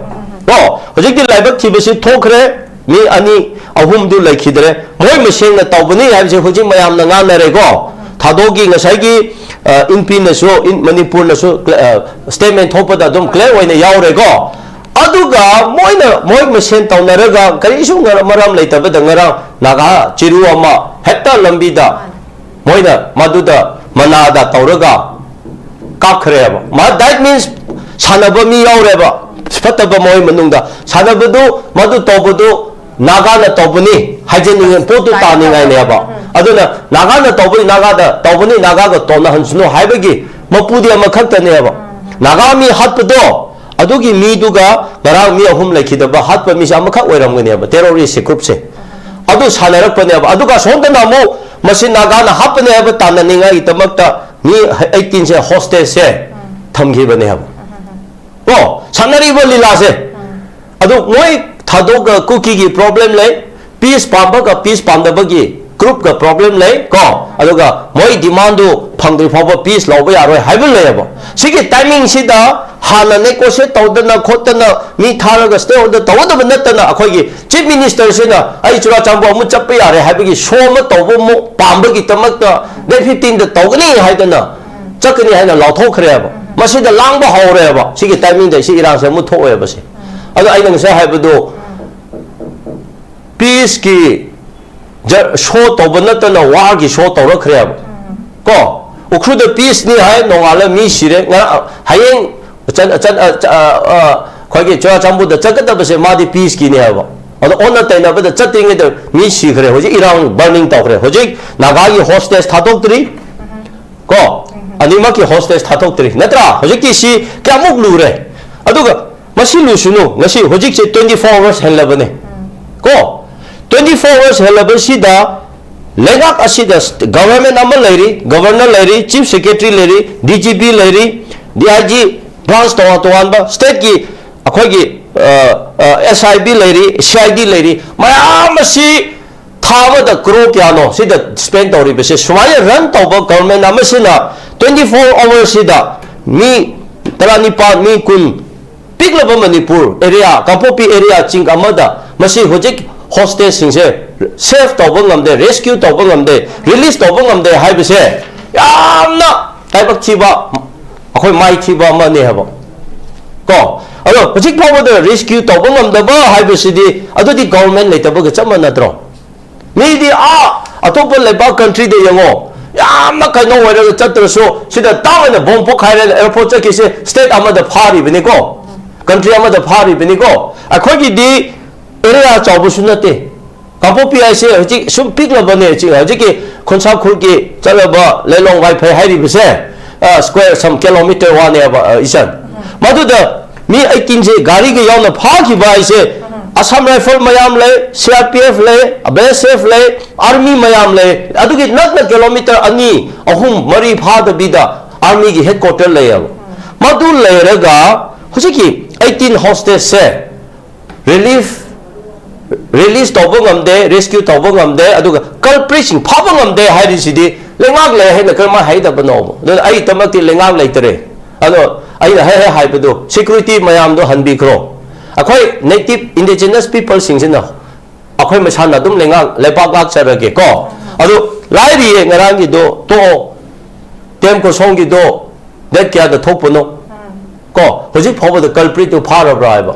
ꯀꯣ? ꯍꯧꯖꯤꯛꯇꯤ ꯂꯥꯏꯕꯛ ꯊꯤꯕꯁꯤ ꯊꯣꯛꯈ꯭ꯔꯦ꯫ ꯃꯤ ꯑꯅꯤ ꯑꯍꯨꯝꯗꯨ ꯂꯩꯈꯤꯗ꯭ꯔꯦ꯫ ꯃꯣꯏ ꯃꯁꯦꯟꯅ ꯇꯧꯕꯅꯤ ꯍꯥꯏꯕꯁꯦ ꯍꯧꯖꯤꯛ ꯃꯌꯥꯝꯅ ꯉꯥꯡꯅꯔꯦꯀꯣ꯫ ꯊꯥꯗꯣꯛꯀꯤ ꯉꯁꯥꯏꯒꯤ, ꯑ, ꯏꯟꯄꯤꯅꯁꯨ, ꯏꯟ-, ꯃꯅꯤꯄꯨꯔꯅꯁꯨ, ꯑ, statement ꯊꯣꯛꯄꯗ ꯑꯗꯨꯝ clear ꯑꯣꯏꯅ ꯌꯥꯎꯔꯦꯀꯣ꯫ ꯑꯗꯨꯒ ꯃꯣꯏꯅ, ꯃꯣꯏ ꯃꯁꯦꯟ ꯇꯧꯅꯔꯒ ꯀꯔꯤꯁꯨ ꯉ-, ꯃꯔꯝ ꯂꯩꯇꯕꯗ ꯉꯔꯥꯡ ꯅꯥꯒꯥ ꯆꯤꯔꯨ ꯑꯃ ꯍꯦꯛꯇ ꯂꯝꯕꯤꯗ ꯃꯣꯏꯅ ꯃꯗꯨꯗ ꯃꯅꯥꯗ ꯇꯧꯔꯒ ꯀꯥꯞꯈ꯭ꯔꯦꯕ꯫ ꯃꯥ, that means ꯁꯥꯟꯅꯕ ꯃꯤ ꯌꯥꯎꯔꯦꯕ꯫ ꯐꯠꯇꯕ ꯃꯣꯏ ꯃꯅꯨꯡꯗ ꯁꯥꯟꯅꯕꯗꯨ, ꯃꯗꯨ ꯇꯧꯕꯗꯨ ꯅꯥꯒꯥꯅ ꯇꯧꯕꯅꯤ ꯍꯥꯏꯖꯅꯤꯡꯉꯦ, ꯄꯣꯠꯇꯨ ꯇꯥꯅꯤꯡꯉꯥꯏꯅꯦꯕ꯫ ꯑꯗꯨꯅ ꯅꯥꯒꯥꯅ ꯇꯧꯕꯅꯤ, ꯅꯥꯒꯥꯗ ꯇꯧꯕꯅꯤ, ꯅꯥꯒꯥꯒ ꯇꯧꯅꯍꯟꯁꯅꯨ ꯍꯥꯏꯕꯒꯤ ꯃꯄꯨꯗꯤ ꯑꯃꯈꯛꯇꯅꯦꯕ꯫ ꯅꯥꯒꯥ ꯃꯤ ꯍꯥꯠꯄꯗꯣ, ꯑꯗꯨꯒꯤ ꯃꯤꯗꯨꯒ ꯉꯔꯥꯡ ꯃꯤ ꯑꯍꯨꯝ ꯂꯩꯈꯤꯗꯕ ꯍꯥꯠꯄ ꯃꯤꯁꯦ ꯑꯃꯈꯛ ꯑꯣꯏꯔꯝꯒꯅꯦꯕ, terrorist group ꯁꯦ꯫ ꯑꯗꯨ ꯁꯥꯟꯅꯔꯛꯄꯅꯦꯕ꯫ ꯑꯗꯨꯒ ꯁꯣꯝꯗꯅ ꯑꯃꯨꯛ ꯃꯁꯤ ꯅꯥꯒꯥꯅ ꯍꯥꯠꯄꯅꯦ ꯍꯥꯏꯕ ꯇꯥꯟꯅꯅꯤꯡꯉꯥꯏꯒꯤꯗꯃꯛꯇ ꯃꯤ eighteen ꯁꯦ hostage ꯁꯦ ꯊꯝꯈꯤꯕꯅꯦꯕ꯫ ꯀꯣ, ꯁꯥꯟꯅꯔꯤꯕ ꯂꯤꯂꯥꯁꯦ꯫ ꯑꯗꯨ ꯃꯣꯏ ꯊꯥꯗꯣꯛꯀ ꯀꯨꯀꯤꯒꯤ problem ꯂꯩ, peace ꯄꯥꯝꯕꯒ peace ꯄꯥꯝꯗꯕꯒꯤ group ꯀ problem ꯂꯩ ꯀꯣ, ꯑꯗꯨꯒ ꯃꯣꯏ demand ꯗꯨ ꯐꯪꯗ꯭ꯔꯤ ꯐꯥꯎꯕ peace ꯂꯧꯕ ꯌꯥꯔꯣꯏ ꯍꯥꯏꯕ ꯂꯩꯌꯦꯕ꯫ ꯁꯤꯒꯤ timing ꯁꯤꯗ ꯍꯥꯟꯅ negotiate ꯇꯧꯗꯅ ꯈꯣꯠꯇꯅ ꯃꯤ ꯊꯥꯔꯒ stakeholder ꯇꯧꯒꯗꯕ ꯅꯠꯇꯅ, ꯑꯩꯈꯣꯏꯒꯤ Chief Minister ꯁꯤꯅ "ꯑꯩ ꯆꯨꯔꯥꯆꯥꯟꯄꯨꯔ ꯑꯃꯨꯛ ꯆꯠꯄ ꯌꯥꯔꯦ" ꯍꯥꯏꯕꯒꯤ show ꯑꯃ ꯇꯧꯕ ꯑꯃꯨꯛ ꯄꯥꯝꯕꯒꯤꯗꯃꯛꯇ date fifteen ꯗ ꯇꯧꯒꯅꯤ ꯍꯥꯏꯗꯅ ꯆꯠꯀꯅꯤ ꯍꯥꯏꯅ ꯂꯥꯎꯊꯣꯛꯈ꯭ꯔꯦꯕ꯫ ꯃꯁꯤꯗ ꯂꯥꯡꯕ ꯍꯧꯔꯦꯕ꯫ ꯁꯤꯒꯤ timing ꯗ ꯁꯤ ꯏꯔꯥꯡꯁꯦ ꯑꯃꯨꯛ ꯊꯣꯛꯑꯦꯕ ꯁꯦ꯫ ꯑꯗꯣ ꯑꯩꯅ ꯉꯁꯥꯏ ꯍꯥꯏꯕꯗꯣ, peace ꯀꯤ ꯖ-, show ꯇꯧꯕ ꯅꯠꯇꯅ war ꯒꯤ show ꯇꯧꯔꯛꯈ꯭ꯔꯦꯕ꯫ ꯀꯣ? ꯎꯈ꯭ꯔꯨꯜꯗ peace ꯅꯤ ꯍꯥꯏ, ꯅꯣꯡꯉꯥꯜꯂ ꯃꯤ ꯁꯤꯔꯦ꯫ ꯉꯔꯥꯡ, ꯍꯌꯦꯡ ꯆꯟ-, ꯆꯟ-, ꯑ, ꯆ-, ꯑ, ꯑ, ꯑꯩꯈꯣꯏꯒꯤ ꯆꯨꯔꯥꯆꯥꯟꯄꯨꯔꯗ ꯆꯠꯀꯗꯕꯁꯦ ꯃꯥꯗꯤ peace ꯀꯤꯅꯤ ꯍꯥꯏꯕ꯫ ꯑꯗꯣ ꯑꯣꯟꯅ ꯇꯩꯅꯕꯗ ꯆꯠꯇ꯭ꯔꯤꯉꯩꯗ ꯃꯤ ꯁꯤꯈ꯭ꯔꯦ꯫ ꯍꯧꯖꯤꯛ ꯏꯔꯥꯡ burning ꯇꯧꯈ꯭ꯔꯦ꯫ ꯍꯧꯖꯤꯛ ꯅꯥꯒꯥꯒꯤ hostage ꯊꯥꯗꯣꯛꯇ꯭ꯔꯤ꯫ ꯀꯣ? ꯑꯅꯤꯃꯛꯀꯤ hostage ꯊꯥꯗꯣꯛꯇ꯭ꯔꯤ꯫ ꯅꯠꯇ꯭ꯔꯥ? ꯍꯧꯖꯤꯛꯇꯤ ꯁꯤ ꯀꯌꯥꯃꯨꯛ ꯂꯨꯔꯦ꯫ ꯑꯗꯨꯒ ꯃꯁꯤ ꯂꯨꯁꯅꯨ꯫ ꯉꯁꯤ ꯍꯧꯖꯤꯛꯁꯦ twenty four hours ꯍꯦꯜꯂꯕꯅꯦ꯫ ꯀꯣ? Twenty four hours ꯍꯦꯜꯂꯕꯁꯤꯗ ꯂꯩꯉꯥꯛ ꯑꯁꯤꯗ government ꯑꯃ ꯂꯩꯔꯤ, governor ꯂꯩꯔꯤ, chief secretary ꯂꯩꯔꯤ, D G P ꯂꯩꯔꯤ, D I G branch ꯇꯣꯉꯥꯟ ꯇꯣꯉꯥꯟꯕ state ꯀꯤ ꯑꯩꯈꯣꯏꯒꯤ, ꯑ, ꯑ, S I B ꯂꯩꯔꯤ, C I D ꯂꯩꯔꯤ, ꯃꯌꯥꯝ ꯑꯁꯤ ꯊꯥ ꯑꯃꯗ ꯀ꯭ꯔꯣꯔ ꯀꯌꯥꯅꯣ ꯁꯤꯗ spend ꯇꯧꯔꯤꯕꯁꯦ? ꯁꯨꯃꯥꯏꯅ run ꯇꯧꯕ government ꯑꯃꯁꯤꯅ twenty four hours ꯁꯤꯗ ꯃꯤ ꯇꯔꯥꯅꯤꯄꯥꯜ, ꯃꯤ ꯀꯨꯟ, ꯄꯤꯛꯂꯕ ꯃꯅꯤꯄꯨꯔ area, ꯀꯥꯡꯄꯣꯛꯄꯤ area ꯆꯤꯡ ꯑꯃꯗ ꯃꯁꯤ ꯍꯧꯖꯤꯛ hostage ꯁꯤꯡꯁꯦ save ꯇꯧꯕ ꯉꯝꯗꯦ, rescue ꯇꯧꯕ ꯉꯝꯗꯦ, release ꯇꯧꯕ ꯉꯝꯗꯦ ꯍꯥꯏꯕꯁꯦ ꯌꯥꯝꯅ ꯂꯥꯏꯕꯛ ꯊꯤꯕ, ꯑꯩꯈꯣꯏ ꯃꯥꯏꯊꯤꯕ ꯑꯃꯅꯤ ꯍꯥꯏꯕ꯫ ꯀꯣ? ꯑꯗꯣ ꯍꯧꯖꯤꯛ ꯐꯥꯎꯕꯗ rescue ꯇꯧꯕ ꯉꯝꯗꯕ ꯍꯥꯏꯕꯁꯤꯗꯤ ꯑꯗꯨꯗꯤ government ꯂꯩꯇꯕꯒ ꯆꯞ ꯃꯥꯟꯅꯗ꯭ꯔꯣ? ꯃꯤꯗꯤ ꯑꯥ ꯑꯇꯣꯞꯄ ꯂꯩꯕꯥꯛ country ꯗ ꯌꯦꯡꯉꯣ, ꯌꯥꯝꯅ ꯀꯩꯅꯣ ꯑꯣꯏꯔꯒ ꯆꯠꯇ꯭ꯔꯁꯨ ꯁꯤꯗ ꯇꯥꯡ ꯑꯣꯏꯅ bomb ꯄꯣꯈꯥꯏꯔꯒ airport ꯆꯠꯈꯤꯁꯦ state ꯑꯃꯗ ꯐꯥꯔꯤꯕꯅꯤꯀꯣ, country ꯑꯃꯗ ꯐꯥꯔꯤꯕꯅꯤꯀꯣ꯫ ꯑꯩꯈꯣꯏꯒꯤꯗꯤ area ꯆꯥꯎꯕꯁꯨ ꯅꯠꯇꯦ꯫ ꯀꯥꯡꯄꯣꯛꯄꯤ ꯍꯥꯏꯁꯦ ꯍꯧꯖꯤꯛ ꯁꯨꯝ ꯄꯤꯛꯂꯕꯅꯦ꯫ ꯍꯧꯖꯤꯛ, ꯍꯧꯖꯤꯛꯀꯤ ꯈꯣꯟꯁꯥꯈꯨꯜꯒꯤ ꯆꯠꯂꯕ ꯂꯩꯂꯣꯡ ꯋꯥꯏꯐꯩ ꯍꯥꯏꯔꯤꯕꯁꯦ, ꯑ, square some kilometer ꯋꯥꯅꯦꯕ, ꯑ, ꯏꯆꯟ꯫ ꯃꯗꯨꯗ ꯃꯤ eighteen ꯁꯦ ꯒꯥꯔꯤꯒ ꯌꯥꯎꯅ ꯐꯥꯈꯤꯕ ꯍꯥꯏꯁꯦ, Assam Rifle ꯃꯌꯥꯝ ꯂꯩ, C R P F ꯂꯩ, B S F ꯂꯩ, army ꯃꯌꯥꯝ ꯂꯩ꯫ ꯑꯗꯨꯒꯤ ꯅꯛꯅ kilometer ꯑꯅꯤ, ꯑꯍꯨꯝ, ꯃꯔꯤ ꯐꯥꯗꯕꯤꯗ army ꯒꯤ headquarter ꯂꯩꯌꯦꯕ꯫ ꯃꯗꯨ ꯂꯩꯔꯒ ꯍꯧꯖꯤꯛꯀꯤ eighteen hostage ꯁꯦ relief, release ꯇꯧꯕ ꯉꯝꯗꯦ, rescue ꯇꯧꯕ ꯉꯝꯗꯦ, ꯑꯗꯨꯒ culprit ꯁꯤꯡ ꯐꯥꯕ ꯉꯝꯗꯦ ꯍꯥꯏꯔꯤꯁꯤꯗꯤ ꯂꯩꯉꯥꯛ ꯂꯩ ꯍꯥꯏꯅ ꯀꯔꯝꯍꯥꯏꯅ ꯍꯥꯏꯗꯕꯅꯣꯕ? ꯑꯗꯨꯅ ꯑꯩꯒꯤꯗꯃꯛꯇꯤ ꯂꯩꯉꯥꯛ ꯂꯩꯇꯔꯦ꯫ ꯑꯗꯣ ꯑꯩꯅ ꯍꯦꯛ ꯍꯦꯛ ꯍꯥꯏꯕꯗꯣ, ꯁꯦꯀ꯭ꯌꯨꯔꯤꯇꯤ ꯃꯌꯥꯝꯗꯣ ꯍꯟꯕꯤꯈ꯭ꯔꯣ꯫ ꯑꯩꯈꯣꯏ ꯅꯦꯇꯤꯚ ꯏꯟꯗꯤꯖꯤꯅꯁ ꯄꯤꯄꯜꯁꯤꯡꯁꯤꯅ ꯑꯩꯈꯣꯏ ꯃꯁꯥꯅ ꯑꯗꯨꯝ ꯂꯩꯉꯥꯛ ꯂꯩꯕꯥꯛ ꯂꯥꯛꯆꯔꯒꯦ ꯀꯣ꯫ ꯑꯗꯨ ꯂꯥꯏꯔꯤꯌꯦ, ꯉꯔꯥꯡꯒꯤꯗꯣ ꯇꯣꯛꯑꯣ꯫ ꯇꯦꯝ ꯀꯣꯁꯣꯡꯒꯤꯗꯣ ꯗꯦꯠ ꯀꯌꯥꯗ ꯊꯣꯛꯄꯅꯣ? ꯀꯣ, ꯍꯧꯖꯤꯛ ꯐꯥꯎꯕꯗ ꯀꯜꯄ꯭ꯔꯤꯠꯇꯨ ꯐꯥꯔꯕ꯭ꯔꯥ ꯍꯥꯏꯕ꯫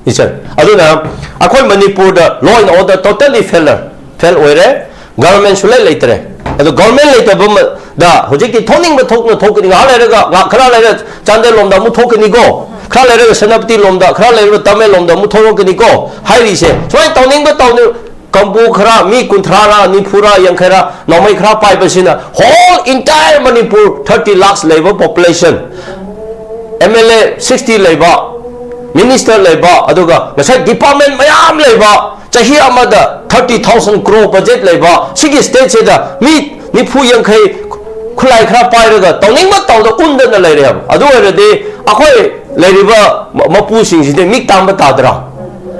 ꯏꯆꯟ, ꯑꯗꯨꯅ ꯑꯩꯈꯣꯏ ꯃꯅꯤꯄꯨꯔꯗ law and order totally failure, fail ꯑꯣꯏꯔꯦ꯫ ꯒꯚꯔꯟꯃꯦꯟ ꯁꯨꯡꯂꯩ ꯂꯩꯇ꯭ꯔꯦ꯫ ꯑꯗꯣ ꯒꯚꯔꯟꯃꯦꯟ ꯂꯩꯇꯕ ꯃ-, ꯗ ꯍꯧꯖꯤꯛꯇꯤ ꯊꯣꯛꯅꯤꯡꯕ ꯊꯣꯛꯅ ꯊꯣꯛꯀꯅꯤ꯫ ꯉꯥꯏꯍꯥꯛ ꯂꯩꯔꯒ, ꯉꯥꯏꯍꯥꯛ, ꯈꯔ ꯂꯩꯔ ꯆꯥꯟꯗꯦꯜ ꯂꯣꯝꯗ ꯑꯃꯨꯛ ꯊꯣꯛꯀꯅꯤꯀꯣ, ꯈꯔ ꯂꯩꯔꯒ ꯁꯦꯅꯥꯄꯇꯤ ꯂꯣꯝꯗ, ꯈꯔ ꯂꯩꯔꯒ ꯇꯃꯦꯡꯂꯣꯡꯗ ꯑꯃꯨꯛ ꯊꯣꯛꯂꯛꯀꯅꯤꯀꯣ ꯍꯥꯏꯔꯤꯁꯦ꯫ ꯁꯨꯃꯥꯏꯅ ꯇꯧꯅꯤꯡꯕ ꯇꯧꯅꯤ꯫ ꯀꯥꯡꯕꯨ ꯈꯔ, ꯃꯤ ꯀꯨꯟꯊ꯭ꯔꯥꯔ, ꯅꯤꯐꯨꯔ, ꯌꯥꯡꯈꯩꯔ, ꯅꯣꯡꯃꯩ ꯈꯔ ꯄꯥꯏꯕꯁꯤꯅ whole entire Manipur thirty lakhs ꯂꯩꯕ population, M L A sixty ꯂꯩꯕ, ꯃꯤꯅꯤꯁꯇꯔ ꯂꯩꯕ, ꯑꯗꯨꯒ ꯉꯁꯥꯏ ꯗꯤꯄꯥꯔꯠꯃꯦꯟ ꯃꯌꯥꯝ ꯂꯩꯕ, ꯆꯍꯤ ꯑꯃꯗ thirty thousand crore budget ꯂꯩꯕ ꯁꯤꯒꯤ ꯁ꯭ꯇꯦꯠꯁꯤꯗ ꯃꯤ ꯅꯤꯐꯨ ꯌꯥꯡꯈꯩ ꯈꯨꯠꯂꯥꯏ ꯈꯔ ꯄꯥꯏꯔꯒ ꯇꯧꯅꯤꯡꯕ ꯇꯧꯗ ꯎꯟꯗꯅ ꯂꯩꯔꯦ ꯍꯥꯏꯕ꯫ ꯑꯗꯨ ꯑꯣꯏꯔꯗꯤ ꯑꯩꯈꯣꯏ ꯂꯩꯔꯤꯕ ꯃ-, ꯃꯄꯨꯁꯤꯡꯁꯤꯗꯤ ꯃꯤꯛ ꯇꯥꯡꯕ ꯇꯥꯗ꯭ꯔꯥ?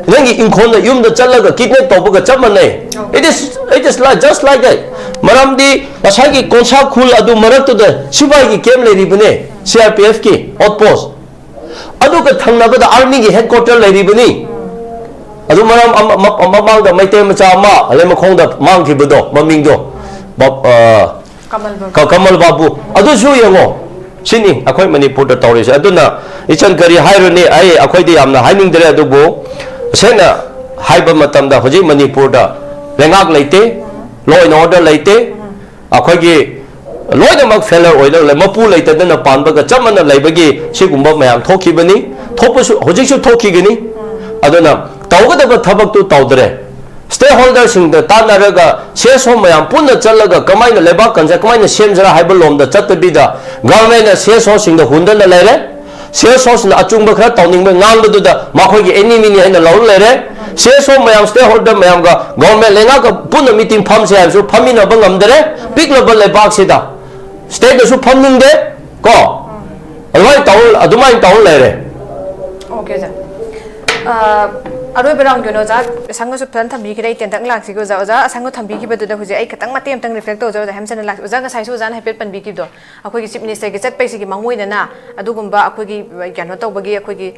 ꯅꯪꯒꯤ ꯏꯪꯈꯣꯜꯗ, ꯌꯨꯝꯗ ꯆꯠꯂꯒ ꯀꯤꯗꯅꯦꯞ ꯇꯧꯕꯒ ꯆꯞ ꯃꯥꯟꯅꯩ꯫ It is, it is like, just like that. ꯃꯔꯝꯗꯤ ꯉꯁꯥꯏꯒꯤ ꯀꯣꯟꯁꯥ ꯈꯨꯜ ꯑꯗꯨ ꯃꯔꯛꯇꯨꯗ ꯁꯤꯐꯥꯏꯒꯤ ꯀꯦꯝ ꯂꯩꯔꯤꯕꯅꯦ, ꯁꯤ ꯑꯥꯔ ꯄꯤ ꯑꯦꯐꯀꯤ ꯑꯥꯎꯠꯄꯣꯁ꯫ ꯑꯗꯨꯒ ꯊꯪꯅꯕꯗ ꯑꯥꯔꯃꯤꯒꯤ ꯍꯦꯗꯀ꯭ꯋꯥꯇꯔ ꯂꯩꯔꯤꯕꯅꯤ꯫ ꯑꯗꯨ ꯃꯔꯝ ꯑꯃ, ꯃ-, ꯃꯃꯥꯡꯗ ꯃꯩꯇꯩ ꯃꯆꯥ ꯑꯃ ꯂꯩꯃꯈꯣꯡꯗ ꯃꯥꯡꯈꯤꯕꯗꯣ, ꯃꯃꯤꯡꯗꯣ, ꯕ-, ꯑ, ꯀꯃꯜ ꯕꯥꯕꯨ꯫ ꯀ-, ꯀꯃꯜ ꯕꯥꯕꯨ꯫ ꯑꯗꯨꯁꯨ ꯌꯦꯡꯉꯣ꯫ ꯁꯤꯅꯤ ꯑꯩꯈꯣꯏ ꯃꯅꯤꯄꯨꯔꯗ ꯇꯧꯔꯤꯁꯦ꯫ ꯑꯗꯨꯅ ꯏꯆꯟ ꯀꯔꯤ ꯍꯥꯏꯔꯨꯅꯤ? ꯑꯩ, ꯑꯩꯈꯣꯏꯗꯤ ꯌꯥꯝꯅ ꯍꯥꯏꯅꯤꯡꯗ꯭ꯔꯦ, ꯑꯗꯨꯕꯨ ꯇꯁꯦꯡꯅ ꯍꯥꯏꯕ ꯃꯇꯝꯗ ꯍꯧꯖꯤꯛ ꯃꯅꯤꯄꯨꯔꯗ ꯂꯩꯉꯥꯛ ꯂꯩꯇꯦ, law and order ꯂꯩꯇꯦ, ꯑꯩꯈꯣꯏꯒꯤ ꯂꯣꯏꯅꯃꯛ ꯐꯦꯂꯔ ꯑꯣꯏꯔꯒ ꯂꯩ, ꯃꯄꯨ ꯂꯩꯇꯗꯅ ꯄꯥꯟꯕꯒ ꯆꯞ ꯃꯥꯟꯅ ꯂꯩꯕꯒꯤ ꯁꯤꯒꯨꯝꯕ ꯃꯌꯥꯝ ꯊꯣꯛꯈꯤꯕꯅꯤ, ꯊꯣꯛꯄꯁꯨ ꯍꯧꯖꯤꯛꯁꯨ ꯊꯣꯛꯈꯤꯒꯅꯤ꯫ ꯑꯗꯨꯅ ꯇꯧꯒꯗꯕ ꯊꯕꯛꯇꯨ ꯇꯧꯗ꯭ꯔꯦ꯫ ꯁ꯭ꯇꯦꯛ ꯍꯣꯜꯗꯔꯁꯤꯡꯗ ꯇꯥꯟꯅꯔꯒ ꯁꯤ ꯑꯦꯁ ꯑꯣ ꯃꯌꯥꯝ ꯄꯨꯟꯅ ꯆꯠꯂꯒ ꯀꯃꯥꯏꯅ ꯂꯩꯕꯥꯛ ꯀꯟꯁꯦ ꯀꯃꯥꯏꯅ ꯁꯦꯝꯁꯤꯔꯥ ꯍꯥꯏꯕ ꯂꯣꯝꯗ ꯆꯠꯇꯕꯤꯗ ꯒꯚꯔꯟꯃꯦꯟꯅ ꯁꯤ ꯑꯦꯁ ꯑꯣꯁꯤꯡꯗ ꯍꯨꯟꯗꯅ ꯂꯩꯔꯦ꯫ ꯁꯤ ꯑꯦꯁ ꯑꯣꯁꯤꯡꯅ ꯑꯆꯨꯝꯕ ꯈꯔ ꯇꯧꯅꯤꯡꯕ ꯉꯥꯡꯕꯗꯨꯗ ꯃꯈꯣꯏꯒꯤ ꯑꯦꯅꯤꯃꯤꯅꯤ ꯍꯥꯏꯅ ꯂꯧꯔ ꯂꯩꯔꯦ꯫ ꯁꯤ ꯑꯦꯁ ꯑꯣ ꯃꯌꯥꯝ, ꯁ꯭ꯇꯦꯛ ꯍꯣꯜꯗꯔ ꯃꯌꯥꯝꯒ ꯒꯚꯔꯟꯃꯦꯟ ꯂꯩꯉꯥꯛꯀ ꯄꯨꯟꯅ ꯃꯤꯇꯤꯡ ꯐꯝꯁꯦ ꯍꯥꯏꯕꯁꯨ ꯐꯝꯃꯤꯟꯅꯕ ꯉꯝꯗꯔꯦ꯫ ꯄꯤꯛꯂꯕ ꯂꯩꯕꯥꯛꯁꯤꯗ ꯁ꯭ꯇꯦꯠꯇꯁꯨ ꯐꯝꯅꯤꯡꯗꯦ ꯀꯣ꯫ ꯑꯗꯨꯃꯥꯏꯅ ꯇꯧ-, ꯑꯗꯨꯃꯥꯏꯅ ꯇꯧꯔ ꯂꯩꯔꯦ꯫ Okay, sir. ꯑ, ꯑꯔꯣꯏꯕ ꯔꯥꯎꯟꯒꯤ ꯑꯣꯏꯅ ꯑꯣꯖꯥ ꯑꯁꯪꯒꯁꯨ ꯐꯖꯅ ꯊꯝꯕꯤꯈꯤꯔꯦ, ꯑꯩ ꯇꯦꯟꯇꯛ ꯂꯥꯛꯁꯤꯒꯦ ꯑꯣꯖꯥ꯫ ꯑꯣꯖꯥ ꯑꯁꯪꯒ ꯊꯝꯕꯤꯈꯤꯕꯗꯨꯗ ꯍꯧꯖꯤꯛ ꯑꯩ ꯈꯤꯇꯪ ꯃꯇꯦꯛ ꯑꯃꯇꯪ ꯔꯤꯐ꯭ꯂꯦꯛ ꯇꯧꯖꯩ ꯑꯣꯖꯥ, ꯍꯦꯝꯆꯟꯅ ꯂꯥꯛꯁꯤ꯫ ꯑꯣꯖꯥ, ꯉꯁꯥꯏꯁꯨ ꯑꯣꯖꯥꯅ ꯍꯥꯏꯐꯦꯠ ꯄꯟꯕꯤꯈꯤꯕꯗꯣ, ꯑꯩꯈꯣꯏꯒꯤ ꯆꯤꯐ ꯃꯤꯅꯤꯁꯇꯔꯒꯤ ꯆꯠꯄꯒꯤꯁꯤꯒꯤ ꯃꯥꯡꯑꯣꯏꯅꯅ ꯑꯗꯨꯒꯨꯝꯕ ꯑꯩꯈꯣꯏꯒꯤ ꯀꯩꯅꯣ ꯇꯧꯕꯒꯤ, ꯑꯩꯈꯣꯏꯒꯤ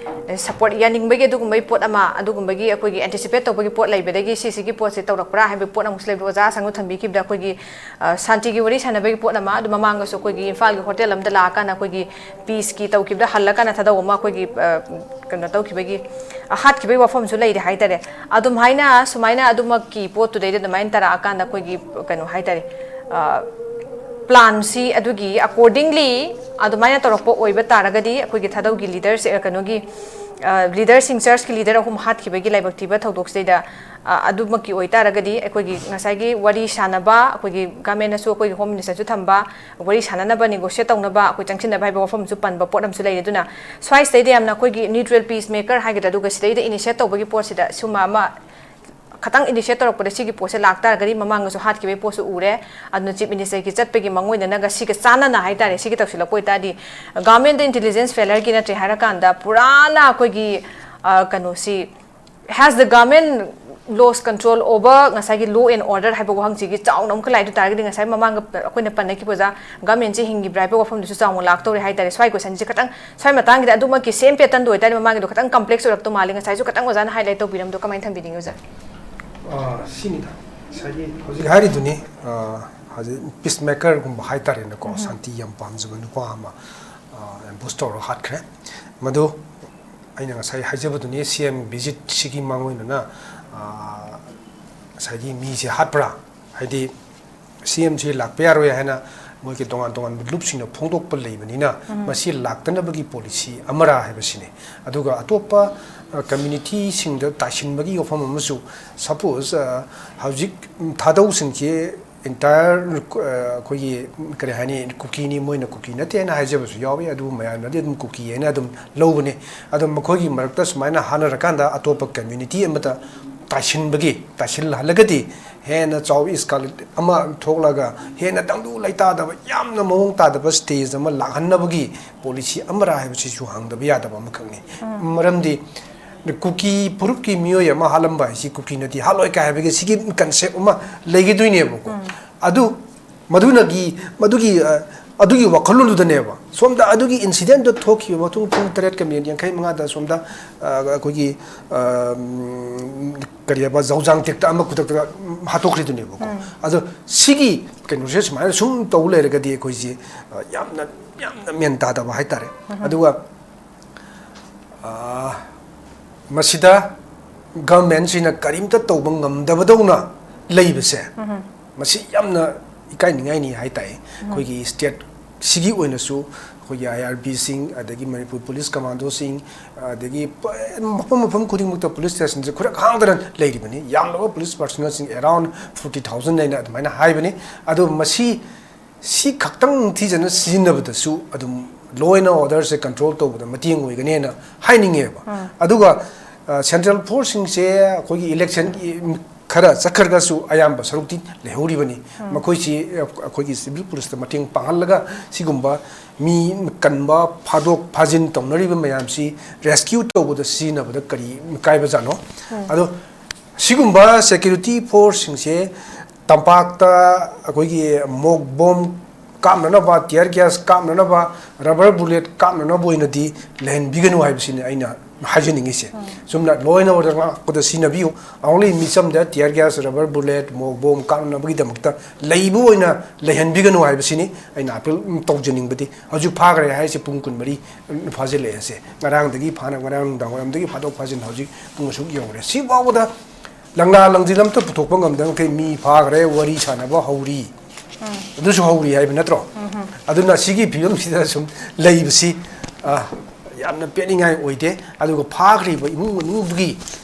ꯁꯄꯣꯔꯠ ꯌꯥꯅꯤꯡꯕꯒꯤ ꯑꯗꯨꯒꯨꯝꯕꯒꯤ ꯄꯣꯠ ꯑꯃ, ꯑꯗꯨꯒꯨꯝꯕꯒꯤ ꯑꯩꯈꯣꯏꯒꯤ ꯑꯦꯟꯇꯤꯁꯤꯄꯦꯠ ꯇꯧꯕꯒꯤ ꯄꯣꯠ ꯂꯩꯕꯗꯒꯤ ꯁꯤꯁꯤꯒꯤ ꯄꯣꯠꯁꯦ ꯇꯧꯔꯛꯄ꯭ꯔꯥ ꯍꯥꯏꯕꯒꯤ ꯄꯣꯠ ꯑꯃꯁꯨ ꯂꯩꯕꯗꯣ ꯑꯣꯖꯥ ꯑꯁꯪꯒ ꯊꯝꯕꯤꯈꯤꯕꯗ ꯑꯩꯈꯣꯏꯒꯤ, ꯑ, ꯁꯥꯟꯇꯤꯒꯤ ꯋꯥꯔꯤ ꯁꯥꯟꯅꯕꯒꯤ ꯄꯣꯠ ꯑꯃ, ꯑꯗꯨ ꯃꯃꯥꯡꯗꯁꯨ ꯑꯩꯈꯣꯏꯒꯤ ꯏꯝꯐꯥꯜꯒꯤ ꯍꯣꯇꯦꯜ ꯑꯃꯗ ꯂꯥꯛꯑꯀꯥꯟꯗ ꯑꯩꯈꯣꯏꯒꯤ ꯄꯤꯁꯀꯤ ꯇꯧꯈꯤꯕꯗ ꯍꯜꯂꯀꯥꯟꯗ ꯊꯥꯗꯧ ꯑꯃ ꯑꯩꯈꯣꯏꯒꯤ, ꯑ, ꯀꯩꯅꯣ ꯇꯧꯈꯤꯕꯒꯤ, ꯑ, ꯍꯥꯠꯈꯤꯕꯒꯤ ꯋꯥꯐꯝꯁꯨ ꯂꯩꯔꯦ ꯍꯥꯏꯇꯥꯔꯦ꯫ ꯑꯗꯨꯝ ꯍꯥꯏꯅ ꯁꯨꯃꯥꯏꯅ ꯑꯗꯨꯃꯛꯀꯤ ꯄꯣꯠꯇꯨꯗꯩꯗ ꯑꯗꯨꯃꯥꯏꯅ ꯇꯥꯔꯛꯑꯀꯥꯟꯗ ꯑꯩꯈꯣꯏꯒꯤ ꯀꯩꯅꯣ ꯍꯥꯏꯇꯥꯔꯦ, ꯑ, ꯄ꯭ꯂꯥꯟꯁꯤ ꯑꯗꯨꯒꯤ ꯑꯦꯀꯣꯔꯗꯤꯡꯂꯤ ꯑꯗꯨꯃꯥꯏꯅ ꯇꯧꯔꯛꯄ ꯑꯣꯏꯕ ꯇꯥꯔꯒꯗꯤ ꯑꯩꯈꯣꯏꯒꯤ ꯊꯥꯗꯧꯒꯤ ꯂꯤꯗꯔꯁꯦ, ꯀꯩꯅꯣꯒꯤ, ꯑ, ꯂꯤꯗꯔꯁꯤꯡ, ꯆꯔꯆꯀꯤ ꯂꯤꯗꯔ ꯑꯍꯨꯝ ꯍꯥꯠꯈꯤꯕꯒꯤ ꯂꯥꯏꯕꯛ ꯊꯤꯕ ꯊꯧꯗꯣꯛꯁꯤꯗꯩꯗ, ꯑ, ꯑꯗꯨꯃꯛꯀꯤ ꯑꯣꯏꯇꯥꯔꯒꯗꯤ ꯑꯩꯈꯣꯏꯒꯤ ꯉꯁꯥꯏꯒꯤ ꯋꯥꯔꯤ ꯁꯥꯟꯅꯕ, ꯑꯩꯈꯣꯏꯒꯤ ꯒꯃꯦꯟꯅꯁꯨ ꯑꯩꯈꯣꯏꯒꯤ ꯍꯣꯝ ꯃꯤꯅꯤꯁꯇꯔꯁꯨ ꯊꯝꯕ, ꯋꯥꯔꯤ ꯁꯥꯟꯅꯅꯕ, ꯅꯦꯒꯣꯁꯤꯌꯦꯠ ꯇꯧꯅꯕ, ꯑꯩꯈꯣꯏ ꯆꯪꯁꯤꯟꯅꯕ ꯍꯥꯏꯕ ꯋꯥꯐꯝꯁꯨ ꯄꯟꯕ ꯄꯣꯠ ꯑꯃꯁꯨ ꯂꯩꯔꯦ꯫ ꯑꯗꯨꯅ ꯁ꯭ꯋꯥꯏꯁꯤꯗꯩꯗ ꯌꯥꯝꯅ ꯑꯩꯈꯣꯏꯒꯤ ꯅ꯭ꯌꯨꯇ꯭ꯔꯦꯜ ꯄꯤꯁ ꯃꯦꯀꯔ ꯍꯥꯏꯒꯗ꯭ꯔꯥ, ꯑꯗꯨꯒ ꯁꯤꯗꯩꯗ ꯏꯅꯤꯁꯤꯌꯦꯠ ꯇꯧꯕꯒꯤ ꯄꯣꯠꯁꯤꯗ ꯁꯨꯝꯕ ꯑꯃ ꯈꯇꯪ ꯏꯅꯤꯁꯤꯌꯦꯠ ꯇꯧꯔꯛꯄꯗ ꯁꯤꯒꯤ ꯄꯣꯠꯁꯦ ꯂꯥꯛꯇꯥꯔꯒꯗꯤ ꯃꯃꯥꯡꯗꯁꯨ ꯍꯥꯠꯈꯤꯕꯒꯤ ꯄꯣꯠꯁꯨ ꯎꯔꯦ꯫ ꯑꯗꯨꯅ ꯆꯤꯐ ꯃꯤꯅꯤꯁꯇꯔꯒꯤ ꯆꯠꯄꯒꯤ ꯃꯥꯡꯑꯣꯏꯅꯅꯒ ꯁꯤꯒ ꯆꯥꯟꯅꯅ ꯍꯥꯏꯇꯥꯔꯦ, ꯁꯤꯒꯤ ꯇꯧꯁꯤꯜꯂꯛꯄ ꯑꯣꯏꯇꯥꯔꯗꯤ ꯒꯚꯔꯟꯃꯦꯟꯗ ꯏꯟꯇꯦꯂꯤꯖꯦꯟꯁ ꯐꯦꯂꯔꯒꯤ ꯅꯠꯇ꯭ꯔꯦ ꯍꯥꯏꯔꯀꯥꯟꯗ ꯄꯨꯔꯥꯅ ꯑꯩꯈꯣꯏꯒꯤ, ꯑ, ꯀꯩꯅꯣꯁꯤ, has the government lost control over ꯉꯁꯥꯏꯒꯤ law and order ꯍꯥꯏꯕ ꯋꯥꯍꯪꯁꯤꯒꯤ ꯆꯥꯎꯅ ꯑꯃꯨꯛꯀ ꯂꯥꯛꯏ꯫ ꯑꯗꯨ ꯇꯥꯔꯒꯗꯤ ꯉꯁꯥꯏ ꯃꯃꯥꯡꯗ ꯑꯩꯈꯣꯏꯅ ꯄꯟꯅꯈꯤꯕ ꯑꯣꯖꯥ, ꯒꯚꯔꯟꯃꯦꯟꯁꯤ ꯍꯤꯡꯉꯤꯕ꯭ꯔꯥ ꯍꯥꯏꯕ ꯋꯥꯐꯝꯗꯨꯁꯨ ꯆꯥꯎꯅ ꯂꯥꯛꯇꯧꯔꯦ ꯍꯥꯏꯇꯥꯔꯦ꯫ ꯁ꯭ꯋꯥꯏ ꯀꯣꯏꯁꯟꯁꯤ ꯈꯤꯇꯪ, ꯁ꯭ꯋꯥꯏ ꯃꯇꯥꯡꯒꯤꯗ ꯑꯗꯨꯃꯛꯀꯤ ꯁꯦꯝ ꯄꯦꯇꯔꯟꯗꯣ ꯑꯣꯏꯇꯥꯔꯗꯤ ꯃꯃꯥꯡꯒꯤꯗꯣ ꯈꯤꯇꯪ ꯀꯝꯄ꯭ꯂꯦꯛꯁ ꯑꯣꯏꯔꯛꯇꯧ ꯃꯥꯜꯂꯤ꯫ ꯉꯁꯥꯏꯁꯨ ꯈꯤꯇꯪ ꯑꯣꯖꯥꯅ ꯍꯥꯏꯂꯥꯏꯠ ꯇꯧꯕꯤꯔꯝꯕꯗꯣ ꯀꯃꯥꯏꯅ ꯊꯝꯕꯤꯅꯤꯡꯉꯤ ꯑꯣꯖꯥ? ꯑꯥ, ꯁꯤꯅꯤꯗ, ꯉꯁꯥꯏꯒꯤ ꯍꯧꯖꯤꯛ ꯍꯥꯏꯔꯤꯗꯨꯅꯤ, ꯑꯥ, ꯍꯧꯖꯤꯛ ꯄꯤꯁ ꯃꯦꯀꯔꯒꯨꯝꯕ ꯍꯥꯏꯇꯥꯔꯦꯅꯦꯀꯣ, ꯎꯝ꯫ ꯁꯥꯟꯇꯤ ꯌꯥꯝ ꯄꯥꯝꯖꯕ ꯅꯨꯄꯥ ꯑꯃ, ꯑꯥ, ꯑꯦꯝꯕꯨꯁ ꯇꯧꯔꯒ ꯍꯥꯠꯈ꯭ꯔꯦ꯫ ꯃꯗꯨ ꯑꯩꯅ ꯉꯁꯥꯏ ꯍꯥꯏꯖꯕꯗꯨꯅꯤ, ꯁꯤ ꯑꯦꯝ ꯚꯤꯖꯤꯠꯁꯤꯒꯤ ꯃꯥꯡꯑꯣꯏꯅꯅ, ꯑꯥ, ꯉꯁꯥꯏꯒꯤ ꯃꯤꯁꯦ ꯍꯥꯠꯄ꯭ꯔꯥ? ꯍꯥꯏꯗꯤ ꯁꯤ ꯑꯦꯝꯁꯤ ꯂꯥꯛꯄ ꯌꯥꯔꯣꯏ ꯍꯥꯏꯅ ꯃꯣꯏꯒꯤ ꯇꯣꯉꯥꯟ ꯇꯣꯉꯥꯟꯕ ꯂꯨꯞꯁꯤꯡꯅ ꯐꯣꯡꯗꯣꯛꯄ ꯂꯩꯕꯅꯤꯅ, ꯎꯝ꯫ ꯃꯁꯤ ꯂꯥꯛꯇꯅꯕꯒꯤ ꯄꯣꯂꯤꯁꯤ ꯑꯃꯔꯥ ꯍꯥꯏꯕꯁꯤꯅꯤ꯫ ꯑꯗꯨꯒ ꯑꯇꯣꯞꯄ, ꯑ, ꯀꯝꯃ꯭ꯌꯨꯅꯤꯇꯤꯁꯤꯡꯗ ꯇꯥꯏꯁꯤꯟꯕꯒꯤ ꯋꯥꯐꯝ ꯑꯃꯁꯨ, ꯁꯄꯣꯁ, ꯑ, ꯍꯧꯖꯤꯛ ꯊꯥꯗꯧꯁꯤꯡꯁꯤ ꯑꯦꯟꯇꯥꯌꯔ, ꯑ, ꯑꯩꯈꯣꯏꯒꯤ, ꯀꯔꯤ ꯍꯥꯏꯅꯤ, ꯀꯨꯀꯤꯅꯤ, ꯃꯣꯏꯅ ꯀꯨꯀꯤ ꯅꯠꯇꯦ ꯍꯥꯏꯅ ꯍꯥꯏꯖꯕꯁꯨ ꯌꯥꯎꯏ꯫ ꯑꯗꯨꯕꯨ ꯃꯌꯥꯝꯅꯗꯤ ꯑꯗꯨꯝ ꯀꯨꯀꯤ ꯍꯥꯏꯅ ꯑꯗꯨꯝ ꯂꯧꯕꯅꯤ꯫ ꯑꯗꯣ ꯃꯈꯣꯏꯒꯤ ꯃꯔꯛꯇ ꯁꯨꯃꯥꯏꯅ ꯍꯥꯠꯅꯔꯀꯥꯟꯗ ꯑꯇꯣꯞꯄ ꯀꯝꯃ꯭ꯌꯨꯅꯤꯇꯤ ꯑꯃꯗ ꯇꯥꯏꯁꯤꯟꯕꯒꯤ, ꯇꯥꯏꯁꯤꯜꯍꯜꯂꯒꯗꯤ ꯍꯦꯟꯅ ꯆꯥꯎꯕ ꯏꯁꯀꯥꯂꯦꯠ ꯑꯃ ꯊꯣꯛꯂꯒ ꯍꯦꯟꯅ ꯇꯪꯗꯨ ꯂꯩꯇꯥꯗꯕ, ꯌꯥꯝꯅ ꯃꯑꯣꯡ ꯇꯥꯗꯕ ꯁ꯭ꯇꯦꯖ ꯑꯃ ꯂꯥꯛꯍꯟꯅꯕꯒꯤ ꯄꯣꯂꯤꯁꯤ ꯑꯃꯔꯥ ꯍꯥꯏꯕꯁꯤꯁꯨ ꯍꯪꯗꯕ ꯌꯥꯗꯕ ꯑꯃꯈꯛꯅꯤ꯫ ꯎꯝ꯫ ꯃꯔꯝꯗꯤ ꯀꯨꯀꯤ ꯐꯨꯔꯨꯞꯀꯤ ꯃꯤꯑꯣꯏ ꯑꯃ ꯍꯥꯠꯂꯝꯕ ꯍꯥꯏꯁꯤ ꯀꯨꯀꯤꯅꯗꯤ ꯍꯥꯠꯂꯣꯏ ꯀꯥꯏ ꯍꯥꯏꯕꯒꯤ ꯁꯤꯒꯤ ꯀꯟꯁꯦꯞ ꯑꯃ ꯂꯩꯈꯤꯗꯣꯏꯅꯦꯕꯀꯣ꯫ ꯑꯗꯨ ꯃꯗꯨꯅꯒꯤ ꯃꯗꯨꯒꯤ ꯑ, ꯑꯗꯨꯒꯤ ꯋꯥꯈꯜꯂꯣꯟꯗꯨꯗꯅꯦꯕ ꯁꯣꯝꯗ ꯑꯗꯨꯒꯤ ꯏꯟꯁꯤꯗꯦꯟꯗꯣ ꯊꯣꯛꯈꯤꯕ ꯃꯇꯨꯡ ꯄꯨꯡ ꯇꯔꯦꯠꯀ ꯃꯤꯅꯤꯠ ꯌꯥꯡꯈꯩ ꯃꯉꯥꯗ ꯁꯣꯝꯗ ꯑ, ꯑꯩꯈꯣꯏꯒꯤ ꯑ, ꯎꯝ, ꯀꯔꯤ ꯍꯥꯏꯕ, ꯖꯧꯖꯥꯡ ꯇꯦꯛꯇ ꯑꯃ ꯈꯨꯗꯛꯇ ꯍꯥꯠꯇꯣꯛꯈ꯭ꯔꯤꯗꯨꯅꯦꯕꯀꯣ꯫ ꯑꯗꯣ ꯁꯤꯒꯤ ꯀꯩꯅꯣꯁꯦ ꯁꯨꯃꯥꯏꯅ ꯁꯨꯝ ꯇꯧ ꯂꯩꯔꯒꯗꯤ ꯑꯩꯈꯣꯏꯁꯦ ꯑ, ꯌꯥꯝꯅ ꯌꯥꯝꯅ ꯃꯦꯟ ꯇꯥꯗꯕ ꯍꯥꯏꯇꯥꯔꯦ꯫ ꯑꯗꯨꯒ ꯑ, ꯃꯁꯤꯗ ꯒꯚꯔꯟꯃꯦꯟꯁꯤꯅ ꯀꯔꯤꯝꯇ ꯇꯧꯕ ꯉꯝꯗꯕꯗꯧꯅ ꯂꯩꯕꯁꯦ, ꯃꯁꯤ ꯌꯥꯝꯅ ꯏꯀꯥꯏꯅꯤꯡꯉꯥꯏꯅꯤ ꯍꯥꯏ ꯇꯥꯏ꯫ ꯑꯩꯈꯣꯏꯒꯤ ꯁ꯭ꯇꯦꯠꯁꯤꯒꯤ ꯑꯣꯏꯅꯁꯨ ꯑꯩꯈꯣꯏꯒꯤ ꯑꯥꯏ ꯑꯥꯔ ꯕꯤꯁꯤꯡ, ꯑꯗꯒꯤ ꯃꯅꯤꯄꯨꯔ ꯄꯨꯂꯤꯁ ꯀꯃꯥꯟꯗꯣꯁꯤꯡ, ꯑꯗꯒꯤ ꯄ-, ꯃꯐꯝ ꯃꯐꯝ ꯈꯨꯗꯤꯡꯃꯛꯇ ꯄꯨꯂꯤꯁ ꯁ꯭ꯇꯦꯁꯟꯁꯦ ꯈꯨꯔꯛ ꯍꯥꯡꯗꯅ ꯂꯩꯔꯤꯕꯅꯤ꯫ ꯌꯥꯝꯂꯕ ꯄꯨꯂꯤꯁ ꯄꯥꯔꯁꯅꯦꯜꯁꯤꯡ, around forty thousand ꯍꯥꯏꯅ ꯑꯗꯨꯃꯥꯏꯅ ꯍꯥꯏꯕꯅꯤ꯫ ꯑꯗꯣ ꯃꯁꯤ ꯁꯤ ꯈꯛꯇꯪ ꯅꯤꯡꯊꯤꯖꯅ ꯁꯤꯖꯤꯟꯅꯕꯗꯁꯨ ꯑꯗꯨꯝ law and orderꯁꯦ control ꯇꯧꯕꯗ ꯃꯇꯦꯡ ꯑꯣꯏꯒꯅꯦꯅ ꯍꯥꯏꯅꯤꯡꯉꯦꯕ꯫ ꯑꯗꯨꯒ, ꯑ, ꯁꯦꯟꯇ꯭ꯔꯦꯜ ꯐꯣꯔꯁꯁꯤꯡꯁꯦ ꯑꯩꯈꯣꯏꯒꯤ ꯏꯂꯦꯛꯁꯟꯒꯤ ꯈꯔ ꯆꯠꯈ꯭ꯔꯒꯁꯨ ꯑꯌꯥꯝꯕ ꯁꯔꯨꯛꯇꯤ ꯂꯩꯍꯧꯔꯤꯕꯅꯤ꯫ ꯃꯈꯣꯏꯁꯤ, ꯑ, ꯑꯩꯈꯣꯏꯒꯤ ꯁꯤꯚꯤꯜ ꯄꯨꯂꯤꯁꯇ ꯃꯇꯦꯡ ꯄꯥꯡꯍꯜꯂꯒ ꯁꯤꯒꯨꯝꯕ ꯃꯤ ꯀꯟꯕ, ꯐꯥꯗꯣꯛ ꯐꯥꯖꯤꯟ ꯇꯧꯅꯔꯤꯕ ꯃꯌꯥꯝꯁꯤ rescue ꯇꯧꯕꯗ ꯁꯤꯖꯤꯟꯅꯕꯗ ꯀꯔꯤ ꯀꯥꯏꯕꯖꯥꯠꯅꯣ? ꯑꯗꯣ ꯁꯤꯒꯨꯝꯕ ꯁꯦꯀ꯭ꯌꯨꯔꯤꯇꯤ ꯐꯣꯔꯁꯁꯤꯡꯁꯦ ꯇꯝꯄꯥꯛꯇ ꯑꯩꯈꯣꯏꯒꯤ ꯃꯣꯛ ꯕꯣꯝ ꯀꯥꯞꯅꯅꯕ, tear gas ꯀꯥꯞꯅꯅꯕ, rubber bullet ꯀꯥꯞꯅꯅꯕ ꯑꯣꯏꯅꯗꯤ ꯂꯩꯍꯟꯕꯤꯒꯅꯨ ꯍꯥꯏꯕꯁꯤꯅꯤ ꯑꯩꯅ ꯍꯥꯏꯖꯅꯤꯡꯉꯤꯁꯦ꯫ ꯆꯨꯝꯅ law and order ꯉꯥꯛꯄꯗ ꯁꯤꯖꯤꯟꯅꯕꯤꯌꯨ, only ꯃꯤꯆꯝꯗ tear gas, rubber bullet, ꯃꯣꯛ ꯕꯣꯝ ꯀꯥꯞꯅꯅꯕꯒꯤꯗꯃꯛꯇ ꯂꯩꯕ ꯑꯣꯏꯅ ꯂꯩꯍꯟꯕꯤꯒꯅꯨ ꯍꯥꯏꯕꯁꯤꯅꯤ ꯑꯩꯅ appeal ꯇꯧꯖꯅꯤꯡꯕꯗꯤ꯫ ꯍꯧꯖꯤꯛ ꯐꯥꯈ꯭ꯔꯦ ꯍꯥꯏꯁꯦ ꯄꯨꯡ ꯀꯨꯟꯃꯔꯤ ꯐꯥꯖꯤꯜꯂꯛꯑꯦꯁꯦ, ꯉꯔꯥꯡꯗꯒꯤ ꯐꯥꯅ, ꯉꯔꯥꯡ ꯅꯨꯡꯗꯥꯡ ꯋꯥꯏꯔꯝꯗꯒꯤ ꯐꯥꯗꯣꯛ ꯐꯥꯖꯤꯟ ꯍꯧꯖꯤꯛ ꯄꯨꯡ ꯑꯁꯨꯛ ꯌꯧꯔꯦ꯫ ꯁꯤ ꯐꯥꯎꯕꯗ ꯂꯪꯂꯥ ꯂꯪꯖꯤꯜ ꯑꯝꯇ ꯄꯨꯊꯣꯛꯄ ꯉꯝꯗꯕ ꯃꯈꯩ ꯃꯤ ꯐꯥꯈ꯭ꯔꯦ, ꯋꯥꯔꯤ ꯁꯥꯟꯅꯕ ꯍꯧꯔꯤ꯫ ꯑꯗꯨꯁꯨ ꯍꯧꯔꯤ ꯍꯥꯏꯕ ꯅꯠꯇ꯭ꯔꯣ? ꯑꯗꯨꯅ ꯁꯤꯒꯤ ꯐꯤꯕꯝꯁꯤꯗ ꯁꯨꯝ ꯂꯩꯕꯁꯤ, ꯑ, ꯌꯥꯝꯅ ꯄꯦꯟꯅꯤꯡꯉꯥꯏ ꯑꯣꯏꯗꯦ꯫ ꯑꯗꯨꯒ ꯐꯥꯈ꯭ꯔꯤꯕ ꯏꯃꯨꯡ ꯃꯅꯨꯡꯗꯨꯒꯤ,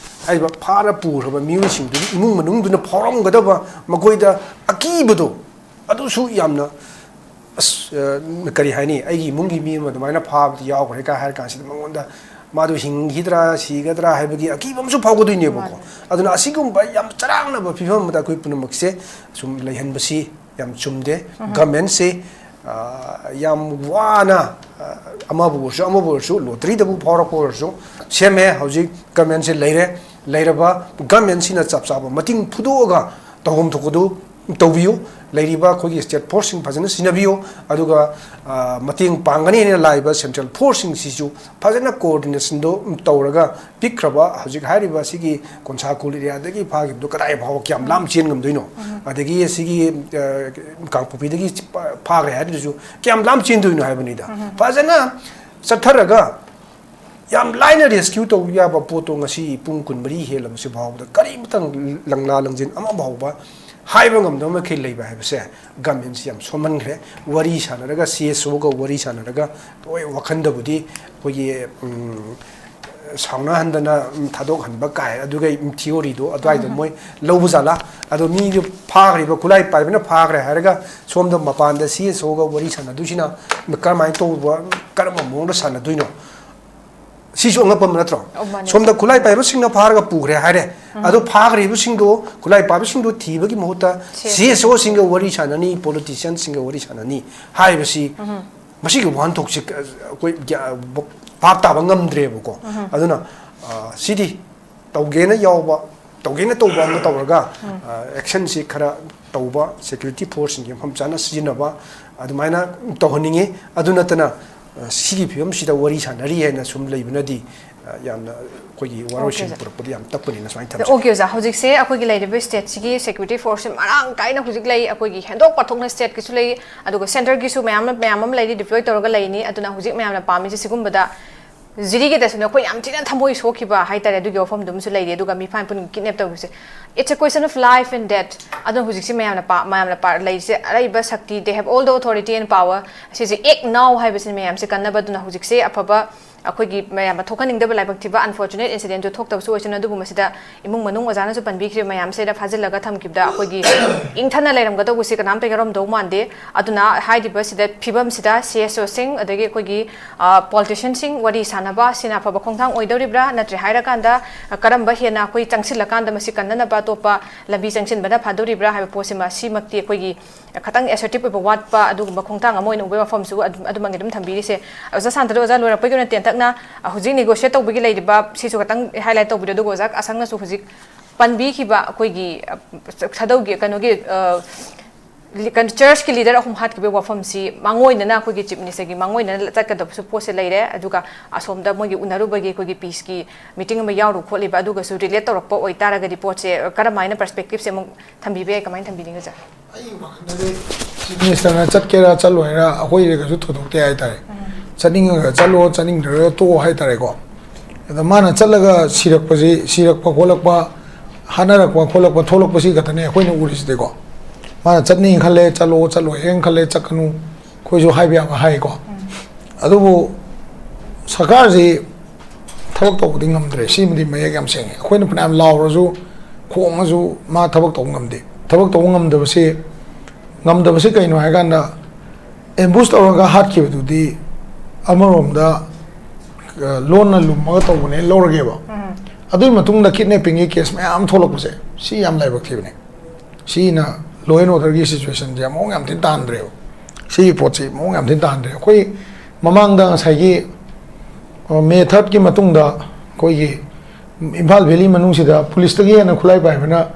ꯍꯥꯏꯔꯤꯕ ꯐꯥꯔ ꯄꯨꯈ꯭ꯔꯕ ꯃꯤꯑꯣꯏꯁꯤꯡꯗꯨꯒꯤ ꯏꯃꯨꯡ ꯃꯅꯨꯡꯗꯨꯅ ꯐꯥꯎꯔꯝꯒꯗꯕ ꯃꯈꯣꯏꯗ ꯑꯀꯤꯕꯗꯣ, ꯑꯗꯨꯁꯨ ꯌꯥꯝꯅ, ꯑꯁ, ꯑ, ꯀꯔꯤ ꯍꯥꯏꯅꯤ, ꯑꯩꯒꯤ ꯏꯃꯨꯡꯒꯤ ꯃꯤ ꯑꯃ ꯑꯗꯨꯃꯥꯏꯅ ꯐꯥꯕꯗꯤ ꯌꯥꯎꯈ꯭ꯔꯦ ꯀꯥꯏ ꯍꯥꯏꯔ ꯀꯥꯟꯁꯤꯗ ꯃꯉꯣꯟꯗ ꯃꯥꯗꯣ ꯍꯤꯡꯈꯤꯗ꯭ꯔꯥ ꯁꯤꯒꯗ꯭ꯔꯥ ꯍꯥꯏꯕꯒꯤ ꯑꯀꯤꯕ ꯑꯃꯁꯨ ꯐꯥꯎꯒꯗꯣꯏꯅꯦꯕꯀꯣ꯫ ꯃꯥꯅꯦ꯫ ꯑꯗꯨꯅ ꯑꯁꯤꯒꯨꯝꯕ ꯌꯥꯝ ꯆꯔꯥꯡꯅꯕ ꯐꯤꯕꯝ ꯑꯃꯗ ꯑꯩꯈꯣꯏ ꯄꯨꯝꯅꯃꯛꯁꯦ ꯁꯨꯝ ꯂꯩꯍꯟꯕꯁꯤ ꯌꯥꯝ ꯆꯨꯝꯗꯦ꯫ ꯒꯚꯔꯟꯃꯦꯟꯁꯦ ꯑ, ꯌꯥꯝ ꯋꯥꯅ, ꯑ, ꯑꯃꯕꯨ ꯑꯣꯏꯔꯁꯨ, ꯑꯃꯕꯨ ꯑꯣꯏꯔꯁꯨ, ꯂꯣꯇꯔꯤꯗꯕꯨ ꯐꯥꯎꯔꯛꯄ ꯑꯣꯏꯔꯁꯨ, ꯁꯦꯝꯃꯦ꯫ ꯍꯧꯖꯤꯛ ꯒꯃꯦꯟꯁꯦ ꯂꯩꯔꯦ꯫ ꯂꯩꯔꯕ ꯒꯃꯦꯟꯁꯤꯅ ꯆꯞ ꯆꯥꯕ ꯃꯇꯤꯡ ꯐꯨꯗꯣꯛꯑꯒ ꯇꯧꯐꯝ ꯊꯣꯛꯄꯗꯨ ꯇꯧꯕꯤꯌꯨ꯫ ꯂꯩꯔꯤꯕ ꯑꯩꯈꯣꯏꯒꯤ ꯁ꯭ꯇꯦꯠ ꯐꯣꯔꯁꯁꯤꯡ ꯐꯖꯅ ꯁꯤꯖꯤꯟꯅꯕꯤꯌꯨ꯫ ꯑꯗꯨꯒ, ꯑ, ꯃꯇꯦꯡ ꯄꯥꯡꯒꯅꯤ ꯍꯥꯏꯅ ꯂꯥꯛꯏꯕ ꯁꯦꯟꯇ꯭ꯔꯦꯜ ꯐꯣꯔꯁꯁꯤꯡꯁꯤꯁꯨ ꯐꯖꯅ ꯀꯣꯑꯣꯔꯗꯤꯅꯦꯁꯟꯗꯣ ꯇꯧꯔꯒ ꯄꯤꯛꯈ꯭ꯔꯕ ꯍꯧꯖꯤꯛ ꯍꯥꯏꯔꯤꯕ ꯑꯁꯤꯒꯤ ꯀꯣꯟꯁꯥ ꯈꯨꯜ ꯑꯦꯔꯤꯌꯥꯗꯒꯤ ꯐꯥꯈꯤꯕꯗꯣ ꯀꯗꯥꯏ ꯐꯥꯎꯕ ꯀꯌꯥꯝ ꯂꯥꯞ ꯆꯦꯟ ꯉꯝꯗꯣꯏꯅꯣ? ꯑꯗꯒꯤ ꯑꯁꯤꯒꯤ, ꯑ, ꯀꯥꯡꯄꯣꯛꯄꯤꯗꯒꯤ ꯐꯥꯈ꯭ꯔꯦ ꯍꯥꯏꯔꯤꯗꯨꯁꯨ ꯀꯌꯥꯝ ꯂꯥꯞ ꯆꯦꯟꯗꯣꯏꯅꯣ ꯍꯥꯏꯕꯅꯤꯗ꯫ ꯐꯖꯅ ꯆꯠꯊꯔꯒ ꯌꯥꯝ ꯂꯥꯏꯅ ꯔꯦꯁꯀ꯭ꯌꯨ ꯇꯧꯕ ꯌꯥꯕ ꯄꯣꯠꯇꯣ ꯉꯁꯤ ꯄꯨꯡ ꯀꯨꯟꯃꯔꯤ ꯍꯦꯜꯂꯕꯁꯤ ꯐꯥꯎꯕꯗ ꯀꯔꯤꯃꯇꯪ ꯂꯪꯂꯥ ꯂꯪꯖꯦꯟ ꯑꯃ ꯐꯥꯎꯕ ꯍꯥꯏꯕ ꯉꯝꯗꯕ ꯃꯈꯩ ꯂꯩꯕ ꯍꯥꯏꯕꯁꯦ ꯒꯃꯦꯟꯁꯤ ꯌꯥꯝ ꯁꯣꯟꯃꯟꯈ꯭ꯔꯦ꯫ ꯋꯥꯔꯤ ꯁꯥꯟꯅꯔꯒ, ꯁꯤ ꯑꯦꯁ ꯑꯣꯒ ꯋꯥꯔꯤ ꯁꯥꯟꯅꯔꯒ, ꯍꯣꯏ, ꯋꯥꯈꯜꯗꯕꯨꯗꯤ ꯑꯩꯈꯣꯏꯒꯤ, ꯎꯝ, ꯁꯥꯎꯅꯍꯟꯗꯅ, ꯎꯝ, ꯊꯥꯗꯣꯛꯍꯟꯕ ꯀꯥꯏ, ꯑꯗꯨꯒ ꯊꯤꯑꯣꯔꯤꯗꯣ ꯑꯗꯨꯋꯥꯏꯗ ꯃꯣꯏ ꯂꯧꯕ ꯖꯥꯠꯂꯥ? ꯑꯗꯣ ꯃꯤꯗꯨ ꯐꯥꯈ꯭ꯔꯤꯕ, ꯈꯨꯠꯂꯥꯏ ꯄꯥꯏꯕꯅ ꯐꯥꯈ꯭ꯔꯦ ꯍꯥꯏꯔꯒ ꯁꯣꯝꯗ ꯃꯄꯥꯟꯗ ꯁꯤ ꯑꯦꯁ ꯑꯣꯒ ꯋꯥꯔꯤ ꯁꯥꯟꯅꯗꯣꯏꯁꯤꯅ ꯀꯔꯝꯍꯥꯏꯅ ꯇꯧꯕ, ꯀꯔꯝꯕ ꯃꯑꯣꯡꯗ ꯁꯥꯟꯅꯗꯣꯏꯅꯣ? ꯁꯤꯁꯨ ꯑꯉꯛꯄ ꯑꯃ ꯅꯠꯇ꯭ꯔꯣ? ꯑꯣ, ꯃꯥꯅꯦ꯫ ꯁꯣꯝꯗ ꯈꯨꯠꯂꯥꯏ ꯄꯥꯏꯕꯁꯤꯡꯅ ꯐꯥꯔꯒ ꯄꯨꯈ꯭ꯔꯦ ꯍꯥꯏꯔꯦ꯫ ꯑꯗꯣ ꯐꯥꯈ꯭ꯔꯤꯕꯁꯤꯡꯗꯣ, ꯈꯨꯠꯂꯥꯏ ꯄꯥꯏꯕꯁꯤꯡꯗꯣ ꯊꯤꯕꯒꯤ ꯃꯍꯨꯠꯇ ꯁꯤ ꯑꯦꯁ ꯑꯣꯁꯤꯡꯒ ꯋꯥꯔꯤ ꯁꯥꯟꯅꯅꯤ, ꯄꯣꯂꯤꯇꯤꯁꯤꯌꯥꯟꯁꯤꯡꯒ ꯋꯥꯔꯤ ꯁꯥꯟꯅꯅꯤ ꯍꯥꯏꯕꯁꯤ, ꯃꯁꯤꯒꯤ ꯋꯥꯍꯟꯊꯣꯛꯁꯤ ꯑꯩꯈꯣꯏ ꯒ꯭ꯌꯥ-, ꯚꯥꯞ ꯇꯥꯕ ꯉꯝꯗ꯭ꯔꯦꯕꯀꯣ꯫ ꯑꯗꯨꯅ, ꯑ, ꯁꯤꯗꯤ ꯇꯧꯒꯦꯅ ꯌꯥꯎꯕ, ꯇꯧꯒꯦꯅ ꯇꯧꯕ ꯑꯃ ꯇꯧꯔꯒ, ꯑ, ꯑꯦꯛꯁꯟꯁꯤ ꯈꯔ ꯇꯧꯕ, ꯁꯦꯀ꯭ꯌꯨꯔꯤꯇꯤ ꯐꯣꯔꯁꯁꯤꯡꯒꯤ ꯃꯐꯝ ꯆꯥꯅ ꯁꯤꯖꯤꯟꯅꯕ, ꯑꯗꯨꯃꯥꯏꯅ ꯇꯧꯍꯟꯅꯤꯡꯉꯤ꯫ ꯑꯗꯨ ꯅꯠꯇꯅ, ꯑ, ꯁꯤꯒꯤ ꯐꯤꯕꯝꯁꯤꯗ ꯋꯥꯔꯤ ꯁꯥꯟꯅꯔꯤ ꯍꯥꯏꯅ ꯁꯨꯝ ꯂꯩꯕꯅꯗꯤ, ꯑ, ꯌꯥꯝꯅ ꯑꯩꯈꯣꯏꯒꯤ ꯋꯥꯔꯣꯏꯁꯤꯟ ꯑꯣꯀꯦ, ꯁꯥꯔ꯫ ꯄꯨꯔꯛꯄꯗ ꯌꯥꯝ ꯇꯞꯀꯅꯤꯅ ꯁꯨꯃꯥꯏꯅ ꯑꯗꯣ, ꯊꯝꯖꯒꯦ꯫ ꯑꯣꯀꯦ, ꯑꯣꯖꯥ, ꯍꯧꯖꯤꯛꯁꯦ ꯑꯩꯈꯣꯏꯒꯤ ꯂꯩꯔꯤꯕ ꯁ꯭ꯇꯦꯠꯁꯤꯒꯤ ꯁꯦꯀ꯭ꯌꯨꯔꯤꯇꯤ ꯐꯣꯔꯁꯁꯦ ꯃꯔꯥꯡ ꯀꯥꯏꯅ ꯍꯧꯖꯤꯛ ꯂꯩ꯫ ꯑꯩꯈꯣꯏꯒꯤ ꯍꯦꯟꯗꯣꯛ ꯄꯥꯊꯣꯛꯅ ꯁ꯭ꯇꯦꯠꯀꯤꯁꯨ ꯂꯩ, ꯑꯗꯨꯒ ꯁꯦꯟꯇꯔꯒꯤꯁꯨ ꯃꯌꯥꯝ ꯑꯃ, ꯃꯌꯥꯝ ꯑꯃ ꯂꯩꯔꯤ, ꯗꯤꯄ꯭ꯂꯣꯏ ꯇꯧꯔꯒ ꯂꯩꯅꯤ꯫ ꯑꯗꯨꯅ ꯍꯧꯖꯤꯛ ꯃꯌꯥꯝꯅ ꯄꯥꯝꯃꯤꯁꯦ ꯁꯤꯒꯨꯝꯕꯗ ꯖꯤꯔꯤꯒꯤꯗꯁꯨꯅꯦ ꯑꯩꯈꯣꯏ ꯌꯥꯝ ꯊꯤꯅ ꯊꯃꯣꯏ ꯁꯣꯛꯈꯤꯕ ꯍꯥꯏꯇꯥꯔꯦ, ꯑꯗꯨꯒꯤ ꯋꯥꯐꯝꯗꯨꯃꯁꯨ ꯂꯩꯔꯤ꯫ ꯑꯗꯨꯒ ꯃꯤ ꯐꯥꯏꯟ ꯄꯨꯟ ꯀꯤꯗꯅꯦꯞ ꯇꯧꯈꯤꯕꯁꯦ, it's a question of life and death꯫ ꯑꯗꯨꯅ ꯍꯧꯖꯤꯛꯁꯦ ꯃꯌꯥꯝꯅ ꯄꯥ-, ꯃꯌꯥꯝꯅ ꯄꯥ-, ꯂꯩꯔꯤꯁꯦ ꯑꯔꯩꯕ ꯁꯛꯇꯤ, they have all the authority and power꯫ ꯑꯁꯤꯁꯦ act now ꯍꯥꯏꯕꯁꯤꯅ ꯃꯌꯥꯝꯁꯦ ꯀꯟꯅꯕ꯫ ꯑꯗꯨꯅ ꯍꯧꯖꯤꯛꯁꯦ ꯑꯐꯕ ꯑꯩꯈꯣꯏꯒꯤ ꯃꯌꯥꯝꯅ ꯊꯣꯛꯍꯟꯅꯤꯡꯗꯕ ꯂꯥꯏꯕꯛ ꯊꯤꯕ unfortunate incidentꯁꯨ ꯊꯣꯛꯇꯕꯁꯨ ꯑꯣꯏꯁꯅꯨ, ꯑꯗꯨꯕꯨ ꯃꯁꯤꯗ ꯏꯃꯨꯡ ꯃꯅꯨꯡ ꯑꯣꯖꯥꯅꯁꯨ ꯄꯟꯕꯤꯈ꯭ꯔꯤꯕ ꯃꯌꯥꯝꯁꯤꯗ ꯐꯥꯖꯤꯜꯂꯒ ꯊꯝꯈꯤꯕꯗ ꯑꯩꯈꯣꯏꯒꯤ ꯏꯪꯊꯅ ꯂꯩꯔꯝꯒꯗꯧꯕꯁꯤ ꯀꯅꯥꯝꯇ ꯌꯥꯎꯔꯝꯗꯧ ꯃꯥꯟꯗꯦ꯫ ꯑꯗꯨꯅ ꯍꯥꯏꯔꯤꯕꯁꯤꯗ, ꯐꯤꯕꯝꯁꯤꯗ CSOꯁꯤꯡ, ꯑꯗꯒꯤ ꯑꯩꯈꯣꯏꯒꯤ, ꯑ, politicianꯁꯤꯡ ꯋꯥꯔꯤ ꯁꯥꯟꯅꯕ, ꯁꯤꯅ ꯑꯐꯕ ꯈꯣꯡꯊꯥꯡ ꯑꯣꯏꯗꯧꯔꯤꯕ꯭ꯔꯥ? ꯅꯠꯇ꯭ꯔꯦ ꯍꯥꯏꯔꯀꯥꯟꯗ, ꯑ, ꯀꯔꯝꯕ ꯍꯦꯟꯅ ꯑꯩꯈꯣꯏ ꯆꯪꯁꯤꯜꯂꯀꯥꯟꯗ ꯃꯁꯤ ꯀꯟꯅꯅꯕ ꯑꯇꯣꯞꯄ ꯂꯝꯕꯤ ꯆꯪꯁꯤꯟꯕꯅ ꯐꯗꯧꯔꯤꯕ꯭ꯔꯥ ꯍꯥꯏꯕ ꯄꯣꯠꯁꯤꯃ, ꯁꯤꯃꯛꯇꯤ ꯑꯩꯈꯣꯏꯒꯤ ꯈꯇꯪ assertive ꯑꯣꯏꯕ ꯋꯥꯠꯄ ꯑꯗꯨꯒꯨꯝꯕ ꯈꯣꯡꯊꯥꯡ ꯑꯃ ꯑꯣꯏꯅ ꯎꯕꯒꯤ ꯋꯥꯐꯝꯁꯨ ꯑꯗꯨꯝ, ꯑꯗꯨꯃꯛꯅꯤ ꯑꯗꯨꯝ ꯊꯝꯕꯤꯔꯤꯁꯦ꯫ ꯑꯣꯖꯥ ꯁꯥꯟꯇꯗ, ꯑꯣꯖꯥ ꯂꯣꯏꯔꯛꯄꯒꯤ ꯑꯣꯏꯅ ꯇꯦꯟꯇꯛꯅ, ꯑ, ꯍꯧꯖꯤꯛ negotiate ꯇꯧꯕꯒꯤ ꯂꯩꯔꯤꯕ ꯁꯤꯁꯨ ꯈꯇꯪ highlight ꯇꯧꯕꯤꯔꯣ, ꯑꯗꯨꯒ ꯑꯣꯖꯥ ꯑꯁꯪꯅꯁꯨ ꯍꯧꯖꯤꯛ ꯄꯟꯕꯤꯈꯤꯕ ꯑꯩꯈꯣꯏꯒꯤ, ꯑ, ꯁꯗꯧꯒꯤ ꯀꯩꯅꯣꯒꯤ, ꯑ, ꯂꯤ-, ꯀꯩꯅꯣ, churchꯀꯤ leader ꯑꯍꯨꯝ ꯍꯥꯠꯈꯤꯕꯒꯤ ꯋꯥꯐꯝꯁꯤ ꯃꯥꯡꯑꯣꯏꯅꯅ ꯑꯩꯈꯣꯏꯒꯤ Chief Ministerꯒꯤ ꯃꯥꯡꯑꯣꯏꯅꯅ ꯆꯠꯀꯗꯕꯁꯨ ꯄꯣꯠꯁꯦ ꯂꯩꯔꯦ, ꯑꯗꯨꯒ ꯑꯁꯣꯝꯗ ꯃꯣꯏꯒꯤ ꯎꯅꯔꯨꯕꯒꯤ ꯑꯩꯈꯣꯏꯒꯤ peaceꯀꯤ meeting ꯑꯃ ꯌꯥꯎꯔꯨ ꯈꯣꯠꯂꯤꯕ ꯑꯗꯨꯒꯁꯨ relate ꯇꯧꯔꯛꯄ ꯑꯣꯏꯇꯥꯔꯒꯗꯤ ꯄꯣꯠꯁꯦ ꯀꯔꯝꯍꯥꯏꯅ perspectiveꯁꯦ ꯑꯃꯨꯛ ꯊꯝꯕꯤꯕ ꯌꯥꯏ, ꯀꯃꯥꯏꯅ ꯊꯝꯕꯤꯅꯤꯡꯉꯤ ꯑꯣꯖꯥ? ꯑꯩꯒꯤ ꯋꯥꯈꯜꯗꯗꯤ Chief Ministerꯅ ꯆꯠꯀꯦꯔꯥ ꯆꯠꯂꯣꯏꯔꯥ ꯑꯩꯈꯣꯏꯗ ꯀꯩꯁꯨ ꯊꯣꯏꯗꯣꯛꯇꯦ ꯍꯥꯏꯇꯥꯔꯦ꯫ ꯆꯠꯅꯤꯡꯉꯒ ꯆꯠꯂꯣ, ꯆꯠꯅꯤꯡꯗ꯭ꯔꯒ ꯇꯣꯛꯑꯣ ꯍꯥꯏꯇꯥꯔꯦꯀꯣ꯫ ꯑꯗ ꯃꯥꯅ ꯆꯠꯂꯒ ꯁꯤꯔꯛꯄꯁꯤ, ꯁꯤꯔꯛꯄ ꯈꯣꯠꯂꯛꯄ, ꯍꯥꯠꯅꯔꯛꯄ ꯈꯣꯠꯂꯛꯄ ꯊꯣꯛꯂꯛꯄꯁꯤ ꯈꯛꯇꯅꯦ ꯑꯩꯈꯣꯏꯅ ꯎꯔꯤꯁꯤꯗꯤꯀꯣ꯫ ꯃꯥꯅ ꯆꯠꯅꯤꯡꯉꯦ ꯈꯜꯂꯦ ꯆꯠꯂꯣ, ꯆꯠꯂꯣꯏ ꯍꯦꯟ ꯈꯜꯂꯦ ꯆꯠꯀꯅꯨ, ꯑꯩꯈꯣꯏꯁꯨ ꯍꯥꯏꯕ ꯌꯥꯕ ꯍꯥꯏꯀꯣ꯫ ꯑꯗꯨꯕꯨ ꯁꯔꯀꯥꯔꯁꯤ ꯊꯕꯛ ꯇꯧꯕꯗꯤ ꯉꯝꯗ꯭ꯔꯦ, ꯁꯤꯃꯗꯤ ꯃꯌꯦꯛ ꯌꯥꯝ ꯁꯦꯡꯉꯦ꯫ ꯑꯩꯈꯣꯏꯅ ꯐꯅꯌꯥꯝ ꯂꯥꯎꯔꯁꯨ, ꯈꯣꯡꯉꯁꯨ ꯃꯥ ꯊꯕꯛ ꯇꯧꯕ ꯉꯝꯗꯦ꯫ ꯊꯕꯛ ꯇꯧꯕ ꯉꯝꯗꯕꯁꯤ, ꯉꯝꯗꯕꯁꯤ ꯀꯩꯅꯣ ꯍꯥꯏꯀꯥꯟꯗ, ambush ꯇꯧꯔꯒ ꯍꯥꯠꯈꯤꯕꯗꯨꯗꯤ ꯑꯃꯔꯣꯝꯗ, ꯑ, ꯂꯣꯟꯅ ꯂꯨꯝꯃꯒ ꯇꯧꯕꯅꯦ ꯂꯧꯔꯒꯦꯕ꯫ ꯑꯗꯨꯒꯤ ꯃꯇꯨꯡꯗ kidnappingꯒꯤ case ꯃꯌꯥꯝ ꯊꯣꯛꯂꯛꯄꯁꯦ, ꯁꯤ ꯌꯥꯝ ꯂꯥꯏꯕꯛ ꯊꯤꯕꯅꯦ꯫ ꯁꯤꯅ law and orderꯒꯤ situationꯁꯦ ꯃꯑꯣꯡ ꯌꯥꯝ ꯊꯤꯅ ꯇꯥꯍꯟꯗ꯭ꯔꯦꯕ꯫ ꯁꯤꯒꯤ ꯄꯣꯠꯁꯤ ꯃꯑꯣꯡ ꯌꯥꯝ ꯊꯤꯅ ꯇꯥꯍꯟꯗ꯭ꯔꯦ꯫ ꯑꯩꯈꯣꯏ ꯃꯃꯥꯡꯗ ꯉꯁꯥꯏꯒꯤ, ꯑ, May thirdꯀꯤ ꯃꯇꯨꯡꯗ ꯑꯩꯈꯣꯏꯒꯤ ꯏꯝꯐꯥꯜ valley ꯃꯅꯨꯡꯁꯤꯗ policeꯇꯒꯤ ꯍꯦꯟꯅ ꯈꯨꯠꯂꯥꯏ ꯄꯥꯏꯕꯅ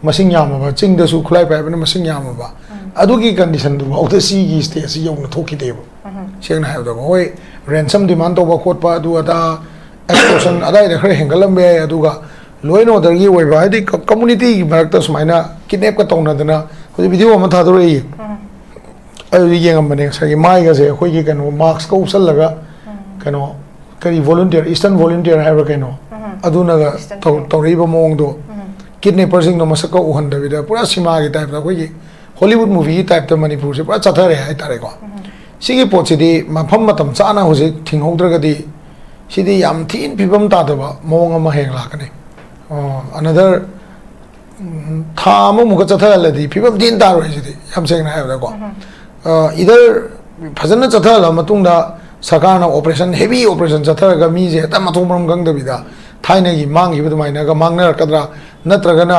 ꯃꯁꯤꯡ ꯌꯥꯝꯃꯕ, ꯆꯤꯡꯗꯁꯨ ꯈꯨꯠꯂꯥꯏ ꯄꯥꯏꯕꯅ ꯃꯁꯤꯡ ꯌꯥꯝꯃꯕ, ꯑꯗꯨꯒꯤ conditionꯗꯨꯐꯥꯎꯗ ꯁꯤꯒꯤ stageꯁꯤ ꯌꯧꯅ ꯊꯣꯛꯈꯤꯗꯦꯕ꯫ ꯁꯦꯡꯅ ꯍꯥꯏꯕꯗ, ꯍꯣꯏ, ransom demand ꯇꯧꯕ ꯈꯣꯠꯄ, ꯑꯗꯨ ꯑꯗꯥ, extortion ꯑꯗꯥꯏꯗ ꯈꯔ ꯍꯦꯟꯒꯠꯂꯝꯕ ꯌꯥꯏ, ꯑꯗꯨꯒ law and orderꯒꯤ ꯑꯣꯏꯕ, ꯍꯥꯏꯗꯤ ꯀ-, communityꯒꯤ ꯃꯔꯛꯇ ꯁꯨꯃꯥꯏꯅ kidnapꯀ ꯇꯧꯅꯗꯅ ꯍꯧꯖꯤꯛ video ꯑꯃ ꯊꯥꯗꯣꯔꯛꯏ꯫ ꯑꯗꯨꯗꯤ ꯌꯦꯡꯉꯝꯕꯅꯦ, ꯉꯁꯥꯏꯒꯤ ꯃꯥꯏꯒꯁꯦ ꯑꯩꯈꯣꯏꯒꯤ ꯀꯩꯅꯣ maskꯀ ꯎꯞꯁꯜꯂꯒ, ꯀꯩꯅꯣ, ꯀꯔꯤ volunteer, Eastern volunteer ꯍꯥꯏꯕ꯭ꯔꯥ ꯀꯩꯅꯣ, ꯑꯗꯨꯅꯒ Eastern ꯇꯧ-, volunteer꯫ ꯇꯧꯔꯛꯏꯕ ꯃꯑꯣꯡꯗꯣ, kidnapperꯁꯤꯡꯗꯣ ꯃꯁꯛꯀ ꯎꯍꯟꯗꯕꯤꯗ ꯄꯨꯔꯥ cinemaꯒꯤ typeꯇ, ꯑꯩꯈꯣꯏꯒꯤ Hollywood movieꯒꯤ typeꯇ ꯃꯅꯤꯄꯨꯔꯁꯦ ꯄꯨꯔꯥ ꯆꯠꯊꯔꯦ ꯍꯥꯏꯇꯥꯔꯦꯀꯣ꯫ ꯁꯤꯒꯤ ꯄꯣꯠꯁꯤꯗꯤ ꯃꯐꯝ ꯃꯇꯝ ꯆꯥꯅ ꯍꯧꯖꯤꯛ ꯊꯤꯡꯍꯧꯗ꯭ꯔꯒꯗꯤ ꯁꯤꯗꯤ ꯌꯥꯝ ꯊꯤꯅ ꯐꯤꯕꯝ ꯇꯥꯗꯕ ꯃꯑꯣꯡ ꯑꯃ ꯍꯌꯦꯡ ꯂꯥꯛꯀꯅꯤ꯫ ꯑꯅꯗꯔ ꯊꯥ ꯑꯃꯃꯨꯛꯀ ꯆꯠꯊꯍꯜꯂꯗꯤ ꯐꯤꯕꯝ ꯊꯤꯅ ꯇꯥꯔꯣꯏ꯫ ꯁꯤꯗꯤ ꯌꯥꯝ ꯁꯦꯡꯅ ꯍꯥꯏꯕꯗꯀꯣ, ꯏꯗꯔ ꯐꯖꯅ ꯆꯠꯊꯍꯜꯂ ꯃꯇꯨꯡꯗ ꯁꯔꯀꯥꯔꯅ ꯑꯣꯄꯔꯦꯁꯟ, ꯍꯦꯚꯤ ꯑꯣꯄꯔꯦꯁꯟ ꯆꯠꯊꯔꯒ ꯃꯤꯁꯦ ꯍꯦꯛꯇ ꯃꯊꯣꯡ ꯃꯔꯝ ꯈꯪꯗꯕꯤꯗ ꯊꯥꯏꯅꯒꯤ ꯃꯥꯡꯈꯤꯕ ꯑꯗꯨꯃꯥꯏꯅꯒ ꯃꯥꯡꯅꯔꯛꯀꯗ꯭ꯔꯥ, ꯅꯠꯇ꯭ꯔꯒꯅ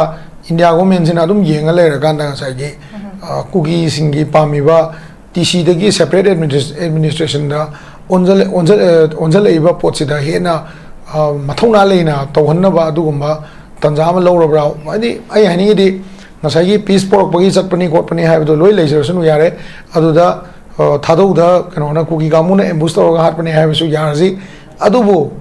ꯏꯟꯗꯤꯌꯥ ꯒꯣꯔꯃꯦꯟꯁꯤꯅ ꯑꯗꯨꯝ ꯌꯦꯡꯉ ꯂꯩꯔꯀꯥꯟꯗ ꯉꯁꯥꯏꯒꯤ ꯀꯨꯀꯤꯁꯤꯡꯒꯤ ꯄꯥꯝꯃꯤꯕ ꯇꯤ ꯁꯤꯗꯒꯤ ꯁꯦꯄꯔꯦꯠ ꯑꯦꯗꯃꯤꯅꯤꯁꯇ꯭ꯔꯦꯁꯟꯗ ꯑꯣꯟꯁꯤꯜꯂꯛꯏꯕ ꯄꯣꯠꯁꯤꯗ ꯍꯦꯟꯅ ꯃꯊꯧꯅꯥ ꯂꯩꯅ ꯇꯧꯍꯟꯅꯕ ꯑꯗꯨꯒꯨꯝꯕ ꯇꯥꯟꯖꯥ ꯑꯃ ꯂꯧꯔꯕ꯭ꯔꯥ? ꯍꯥꯏꯗꯤ ꯑꯩ ꯍꯥꯏꯅꯤꯡꯉꯤꯗꯤ, ꯉꯁꯥꯏꯒꯤ ꯄꯤꯁ ꯄꯣꯔꯛꯄꯒꯤ ꯆꯠꯄꯅꯤ ꯈꯣꯠꯄꯅꯤ ꯍꯥꯏꯕꯗꯣ ꯂꯣꯏ ꯂꯩꯖꯔꯁꯅꯨ, ꯌꯥꯔꯦ꯫ ꯑꯗꯨꯗ ꯊꯥꯗꯧꯗ ꯀꯩꯅꯣꯅ, ꯀꯨꯀꯤ ꯀꯥꯡꯕꯨꯅ ꯑꯦꯝꯕꯨꯁ ꯇꯧꯔꯒ ꯍꯥꯠꯄꯅꯤ ꯍꯥꯏꯕꯁꯨ ꯌꯥꯔꯁꯤ꯫ ꯑꯗꯨꯕꯨ